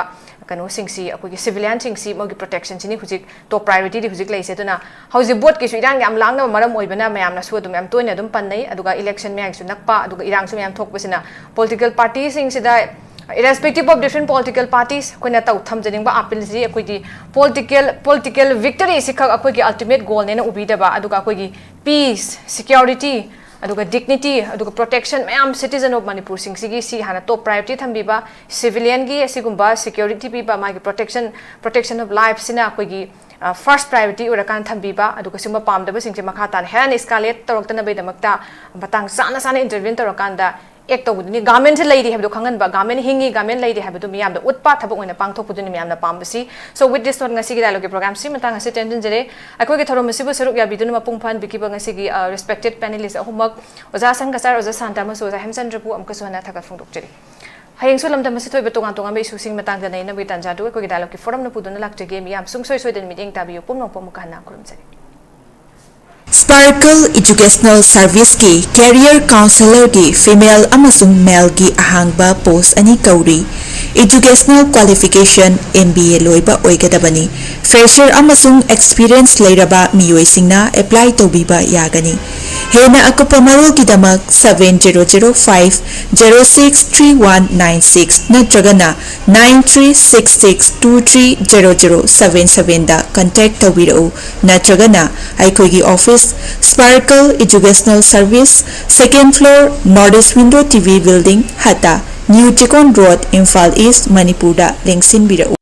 ꯀꯩꯅꯣꯁꯤꯡꯁꯤ, ꯑꯩꯈꯣꯏꯒꯤ civilianꯁꯤꯡꯁꯤ, ꯃꯣꯏꯒꯤ protectionꯁꯤꯅꯤ ꯍꯧꯖꯤꯛ top priorityꯗꯤ ꯍꯧꯖꯤꯛ ꯂꯩꯁꯦ꯫ ꯑꯗꯨꯅ ꯍꯧꯖꯤꯛ voteꯀꯤꯁꯨ ꯏꯔꯥꯡ ꯌꯥꯝ ꯂꯥꯡꯅꯕ ꯃꯔꯝ ꯑꯣꯏꯕꯅ ꯃꯌꯥꯝꯅꯁꯨ ꯑꯗꯨꯝ ꯌꯥꯝ ꯇꯣꯏꯅ ꯑꯗꯨꯝ ꯄꯟꯅꯩ꯫ ꯑꯗꯨꯒ election ꯃꯌꯥꯒꯤꯁꯨ ꯅꯛꯄ, ꯑꯗꯨꯒ ꯏꯔꯥꯡꯁꯨ ꯃꯌꯥꯝ ꯊꯣꯛꯄꯁꯤꯅ political partyꯁꯤꯡꯁꯤꯗ, irrespective of different political parties, ꯑꯩꯈꯣꯏꯅ ꯇꯧ ꯊꯝꯖꯅꯤꯡꯕ appealꯁꯤ ꯑꯩꯈꯣꯏꯒꯤ political, political victoryꯁꯤꯈꯛ ꯑꯩꯈꯣꯏꯒꯤ ultimate goalꯅꯦꯅ ꯎꯕꯤꯗꯕ, ꯑꯗꯨꯒ ꯑꯩꯈꯣꯏꯒꯤ peace, security, ꯑꯗꯨꯒ dignity, ꯑꯗꯨꯒ protection ꯃꯌꯥꯝ citizen of ꯃꯅꯤꯄꯨꯔꯁꯤꯡꯁꯤꯒꯤ ꯁꯤ ꯍꯥꯟꯅ top priority ꯊꯝꯕꯤꯕ, civilianꯒꯤ ꯑꯁꯤꯒꯨꯝꯕ security ꯄꯤꯕ, ꯃꯥꯒꯤ protection, protection of lifeꯁꯤꯅ ꯑꯩꯈꯣꯏꯒꯤ, ꯑ, first priority ꯑꯣꯏꯔꯀꯥꯟꯗ ꯊꯝꯕꯤꯕ, ꯑꯗꯨꯒ ꯁꯤꯒꯨꯝꯕ ꯄꯥꯝꯗꯕꯁꯤꯡꯁꯦ ꯃꯈꯥ ꯇꯥꯅ ꯍꯦꯟꯅ escalate ꯇꯧꯔꯛꯇꯅꯕꯒꯤꯗꯃꯛꯇ ꯃꯇꯥꯡ ꯆꯥꯅ ꯆꯥꯅ intervene ꯇꯧꯔꯀꯥꯟꯗ act ꯇꯧꯕꯗꯨꯅꯤ꯫ Governmentꯁꯦ ꯂꯩꯔꯤ ꯍꯥꯏꯕꯗꯨ ꯈꯪꯍꯟꯕ, government ꯍꯤꯡꯉꯤ, government ꯂꯩꯔꯤ ꯍꯥꯏꯕꯗꯨ ꯃꯤꯌꯥꯝꯗ ꯎꯠꯄ ꯊꯕꯛ ꯑꯣꯏꯅ ꯄꯥꯡꯊꯣꯛꯄꯗꯨꯅꯤ ꯃꯌꯥꯝꯅ ꯄꯥꯝꯕꯁꯤ꯫ So with this note, ꯉꯁꯤꯒꯤ dialogueꯀꯤ programꯁꯤ ꯃꯇꯥꯡ ꯑꯁꯤ ꯇꯦꯟꯖꯤꯟꯖꯔꯦ꯫ ꯑꯩꯈꯣꯏꯒꯤ ꯊꯧꯔꯝ ꯑꯁꯤꯕꯨ ꯁꯔꯨꯛ ꯌꯥꯕꯤꯗꯨꯅ ꯃꯄꯨꯡ ꯐꯥꯍꯟꯕꯤꯈꯤꯕ ꯉꯁꯤꯒꯤ, ꯑ, respected panelist ꯑꯍꯨꯝꯃꯛ, ꯑꯣꯖꯥ ꯁꯪꯒꯆꯥꯔ, ꯑꯣꯖꯥ ꯁꯥꯟꯇ ꯑꯃꯁꯨꯡ ꯑꯣꯖꯥ ꯍꯦꯝꯆꯟꯗ꯭ꯔꯕꯨ ꯑꯃꯨꯛꯀꯁꯨ ꯍꯟꯅ ꯊꯥꯒꯠ ꯐꯣꯡꯗꯣꯛꯆꯔꯤ꯫ ꯍꯌꯦꯡꯁꯨ ꯂꯝꯗꯝ ꯑꯁꯤꯗ ꯊꯣꯛꯏꯕ ꯇꯣꯉꯥꯟ ꯇꯣꯉꯥꯟꯕ issueꯁꯤꯡ ꯃꯇꯥꯡꯗ ꯅꯩꯅꯕꯒꯤ ꯇꯥꯟꯖꯥꯗꯨ ꯑꯩꯈꯣꯏꯒꯤ dialogueꯀꯤ forumꯅ ꯄꯨꯗꯨꯅ ꯂꯥꯛꯆꯒꯦ꯫ ꯃꯤꯌꯥꯝ ꯁꯨꯡꯁꯣꯏ ꯁꯣꯏꯗꯅ ꯃꯤꯠꯌꯦꯡ ꯇꯥꯕꯤꯌꯨ꯫ ꯄꯨꯝꯅꯃꯛꯄꯨ ꯑꯃꯨꯛꯀ ꯍꯟꯅ ꯈꯨꯔꯨꯝꯖꯔꯤ꯫ Sparkle Educational Serviceꯀꯤ career counsellorꯒꯤ female ꯑꯃꯁꯨꯡ maleꯒꯤ ꯑꯍꯥꯡꯕ post ꯑꯅꯤ ꯀꯧꯔꯤ꯫ Educational qualification M B A ꯂꯣꯏꯕ ꯑꯣꯏꯒꯗꯕꯅꯤ꯫ Fresher ꯑꯃꯁꯨꯡ experience ꯂꯩꯔꯕ ꯃꯤꯑꯣꯏꯁꯤꯡꯅ apply ꯇꯧꯕꯤꯕ ꯌꯥꯒꯅꯤ꯫ ꯍꯦꯟꯅ ꯑꯀꯨꯞꯄ ꯃꯔꯣꯜꯒꯤꯗꯃꯛ seven zero zero five zero six three one nine six ꯅꯠꯇ꯭ꯔꯒꯅ nine three six six two three zero zero seven seven ꯗ contact ꯇꯧꯕꯤꯔꯛꯎ, ꯅꯠꯇ꯭ꯔꯒꯅ ꯑꯩꯈꯣꯏꯒꯤ office, Sparkle Educational Service, second floor, North East Window T V Building, ꯍꯠꯇ, New Chikon Road, Imphal East, ꯃꯅꯤꯄꯨꯔꯗ ꯂꯦꯡꯁꯤꯟꯕꯤꯔꯛꯎ꯫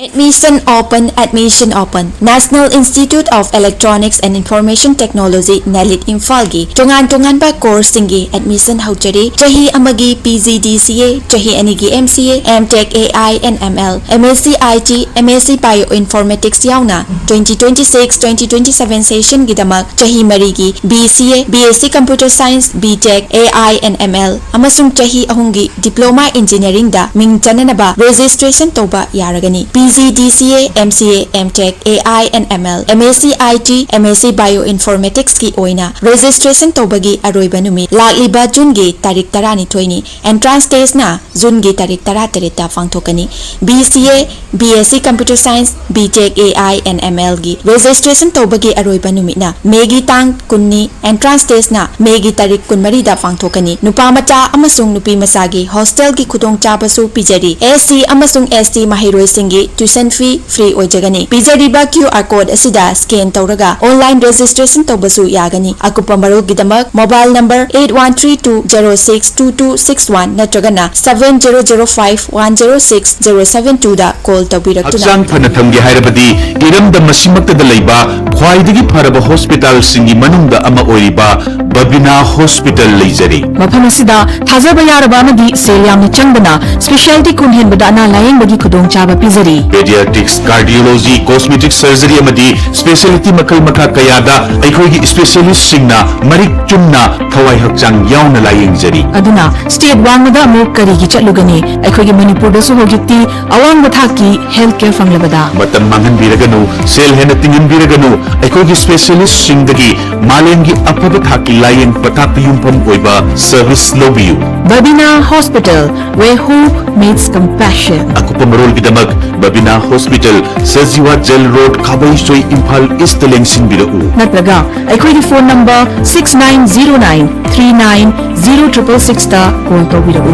Admission open, admission open. National Institute of Electronics and Information Technology, ꯅꯦꯂꯤꯠ ꯏꯝꯐꯥꯜꯒꯤ ꯇꯣꯉꯥꯟ ꯇꯣꯉꯥꯟꯕ courseꯁꯤꯡꯒꯤ admission ꯍꯧꯖꯔꯤ꯫ ꯆꯍꯤ ꯑꯃꯒꯤ P G D C A, ꯆꯍꯤ ꯑꯅꯤꯒꯤ M C A, M Tech A I and M L, M S C I T, M S C Bioinformatics ꯌꯥꯎꯅ twenty twenty-six twenty twenty-seven sessionꯒꯤꯗꯃꯛ ꯆꯍꯤ ꯃꯔꯤꯒꯤ B C A, B S C Computer Science, B Tech, A I and M L ꯑꯃꯁꯨꯡ ꯆꯍꯤ ꯑꯍꯨꯝꯒꯤ Diploma Engineeringꯗ ꯃꯤꯡ ꯆꯟꯅꯅꯕ registration ꯇꯧꯕ ꯌꯥꯔꯒꯅꯤ꯫ P G D C A, M C A, M Tech, A I and M L, M S C I T, M S C Bioinformaticsꯀꯤ ꯑꯣꯏꯅ registration ꯇꯧꯕꯒꯤ ꯑꯔꯣꯏꯕ ꯅꯨꯃꯤꯠ ꯂꯥꯛꯂꯤꯕ Juneꯒꯤ ꯇꯥꯔꯤꯛ ꯇꯔꯥꯅꯤꯊꯣꯏꯅꯤ꯫ Entrance testꯅ Juneꯒꯤ ꯇꯥꯔꯤꯛ ꯇꯔꯥꯇꯔꯦꯠꯇ ꯄꯥꯡꯊꯣꯛꯀꯅꯤ꯫ B C A, B S C Computer Science, B Tech A I and M Lꯒꯤ registration ꯇꯧꯕꯒꯤ ꯑꯔꯣꯏꯕ ꯅꯨꯃꯤꯠꯅ Mayꯒꯤ ꯇꯥꯡ ꯀꯨꯟꯅꯤ꯫ Entrance testꯅ Mayꯒꯤ ꯇꯥꯔꯤꯛ ꯀꯨꯟꯃꯔꯤꯗ ꯄꯥꯡꯊꯣꯛꯀꯅꯤ꯫ ꯅꯨꯄꯥ ꯃꯆꯥ ꯑꯃꯁꯨꯡ ꯅꯨꯄꯤ ꯃꯆꯥꯒꯤ hostelꯒꯤ ꯈꯨꯗꯣꯡꯆꯥꯕꯁꯨ ꯄꯤꯖꯔꯤ꯫ S C ꯑꯃꯁꯨꯡ S T ꯃꯍꯩꯔꯣꯏꯁꯤꯡꯒꯤ tuition fee free ꯑꯣꯏꯖꯒꯅꯤ꯫ ꯄꯤꯖꯔꯤꯕ Q R code ꯑꯁꯤꯗ scan ꯇꯧꯔꯒ online registration ꯇꯧꯕꯁꯨ ꯌꯥꯒꯅꯤ꯫ ꯑꯀꯨꯞꯄ ꯃꯔꯣꯜꯒꯤꯗꯃꯛ mobile number eight one three two zero six two two six one ꯅꯠꯇ꯭ꯔꯒꯅ seven zero zero five one zero six zero seven twoꯗ call ꯇꯧꯕꯤꯔꯛꯇꯨꯅ ꯍꯛꯆꯥꯡ ꯐꯅ ꯊꯝꯒꯦ ꯍꯥꯏꯔꯕꯗꯤ ꯏꯔꯝꯗꯝ ꯑꯁꯤꯃꯛꯇꯗ ꯂꯩꯕ ꯈ꯭ꯋꯥꯏꯗꯒꯤ ꯐꯔꯕ hospitalꯁꯤꯡꯒꯤ ꯃꯅꯨꯡꯗ ꯑꯃ ꯑꯣꯏꯔꯤꯕ Babina Hospital ꯂꯩꯖꯔꯤ꯫ ꯃꯐꯝ ꯑꯁꯤꯗ ꯊꯥꯖꯕ ꯌꯥꯔꯕ ꯑꯃꯗꯤ ꯁꯦꯜ ꯌꯥꯝꯅ ꯆꯪꯗꯅ specialty ꯀꯨꯟ ꯍꯦꯟꯕꯗ ꯑꯅꯥ ꯂꯥꯌꯦꯡꯕꯒꯤ ꯈꯨꯗꯣꯡꯆꯥꯕ ꯄꯤꯖꯔꯤ꯫ Pediatrics, cardiology, cosmetic surgery ꯑꯃꯗꯤ specialty ꯃꯈꯜ ꯃꯈꯥ ꯀꯌꯥꯗ ꯑꯩꯈꯣꯏꯒꯤ specialistꯁꯤꯡꯅ ꯃꯔꯤꯛ ꯆꯨꯝꯅ ꯊꯋꯥꯏ ꯍꯛꯆꯥꯡ ꯌꯥꯎꯅ ꯂꯥꯌꯦꯡꯖꯔꯤ꯫ ꯑꯗꯨꯅ state ꯋꯥꯡꯃꯗ ꯑꯃꯨꯛ ꯀꯔꯤꯒꯤ ꯆꯠꯂꯨꯒꯅꯤ? ꯑꯩꯈꯣꯏꯒꯤ ꯃꯅꯤꯄꯨꯔꯗꯁꯨ ꯍꯧꯖꯤꯛꯇꯤ ꯑꯋꯥꯡꯕ ꯊꯥꯛꯀꯤ health care ꯐꯪꯂꯕꯗ꯫ ꯃꯇꯝ ꯃꯥꯡꯍꯟꯕꯤꯔꯒꯅꯨ, ꯁꯦꯜ ꯍꯦꯟꯅ ꯇꯤꯡꯍꯟꯕꯤꯔꯒꯅꯨ, ꯑꯩꯈꯣꯏꯒꯤ specialistꯁꯤꯡꯗꯒꯤ ꯃꯥꯂꯦꯝꯒꯤ ꯑꯐꯕ ꯊꯥꯛꯀꯤ ꯂꯥꯌꯦꯡ ꯄꯊꯥꯞꯇ ꯌꯨꯝꯐꯝ ꯑꯣꯏꯕ service ꯂꯧꯕꯤꯌꯨ꯫ Babina Hospital, where hope meets compassion. ꯑꯀꯨꯞꯄ ꯃꯔꯣꯜꯒꯤꯗꯃꯛ Babina hospital, Sajiwa jail road, Khabeisoi, Imphal east ꯂꯦꯡꯁꯤꯟꯕꯤꯔꯛꯎ꯫ ꯅꯠꯇ꯭ꯔꯒ ꯑꯩꯈꯣꯏꯒꯤ phone number six nine zero nine three nine zero triple six ꯇ ꯀꯣꯜ ꯇꯧꯕꯤꯔꯛꯎ꯫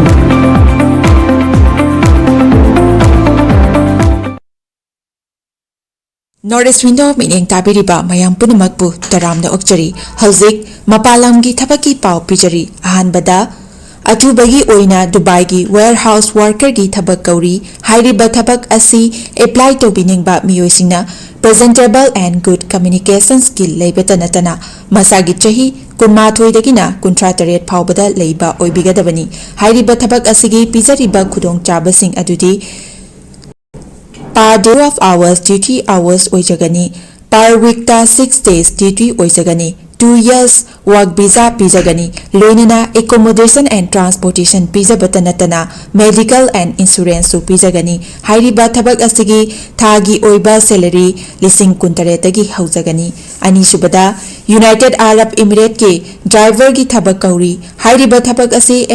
North East Window ꯃꯤꯠꯌꯦꯡ ꯇꯥꯕꯤꯔꯤꯕ ꯃꯌꯥꯝ ꯄꯨꯝꯅꯃꯛꯄꯨ ꯇꯔꯥꯝꯅ ꯑꯣꯛꯆꯔꯤ꯫ ꯍꯧꯖꯤꯛ ꯃꯄꯥꯟ ꯂꯝꯒꯤ ꯊꯕꯛꯀꯤ ꯄꯥꯎ ꯄꯤꯖꯔꯤ꯫ ꯑꯍꯥꯟꯕꯗ, ꯑꯊꯨꯕꯒꯤ ꯑꯣꯏꯅ ꯗꯨꯕꯥꯏꯒꯤ warehouse workerꯒꯤ ꯊꯕꯛ ꯀꯧꯔꯤ꯫ ꯍꯥꯏꯔꯤꯕ ꯊꯕꯛ ꯑꯁꯤ apply ꯇꯧꯕꯤꯅꯤꯡꯕ ꯃꯤꯑꯣꯏꯁꯤꯡꯅ presentable and good communication skill ꯂꯩꯕꯇ ꯅꯠꯇꯅ ꯃꯁꯥꯒꯤ ꯆꯍꯤ ꯀꯨꯟꯃꯥꯊꯣꯏꯗꯒꯤꯅ ꯀꯨꯟꯊ꯭ꯔꯥ ꯇꯔꯦꯠ ꯐꯥꯎꯕꯗ ꯂꯩꯕ ꯑꯣꯏꯕꯤꯒꯗꯕꯅꯤ꯫ ꯍꯥꯏꯔꯤꯕ ꯊꯕꯛ ꯑꯁꯤꯒꯤ ꯄꯤꯖꯔꯤꯕ ꯈꯨꯗꯣꯡꯆꯥꯕꯁꯤꯡ ꯑꯗꯨꯗꯤ per day of hours duty hours ꯑꯣꯏꯖꯒꯅꯤ꯫ Per weekꯇ six days duty ꯑꯣꯏꯖꯒꯅꯤ꯫ Two years work visa ꯄꯤꯖꯒꯅꯤ꯫ ꯂꯣꯏꯅꯅ accommodation and transportation ꯄꯤꯖꯕꯇ ꯅꯠꯇꯅ medical and insuranceꯁꯨ ꯄꯤꯖꯒꯅꯤ꯫ ꯍꯥꯏꯔꯤꯕ ꯊꯕꯛ ꯑꯁꯤꯒꯤ ꯊꯥꯒꯤ ꯑꯣꯏꯕ salary ꯂꯤꯁꯤꯡ ꯀꯨꯟꯇꯔꯦꯠꯇꯒꯤ ꯍꯧꯖꯒꯅꯤ꯫ ꯑꯅꯤꯁꯨꯕꯗ, United Arab Emirateꯀꯤ driverꯒꯤ ꯊꯕꯛ ꯀꯧꯔꯤ꯫ ꯍꯥꯏꯔꯤꯕ ꯊꯕꯛ ꯑꯁꯤ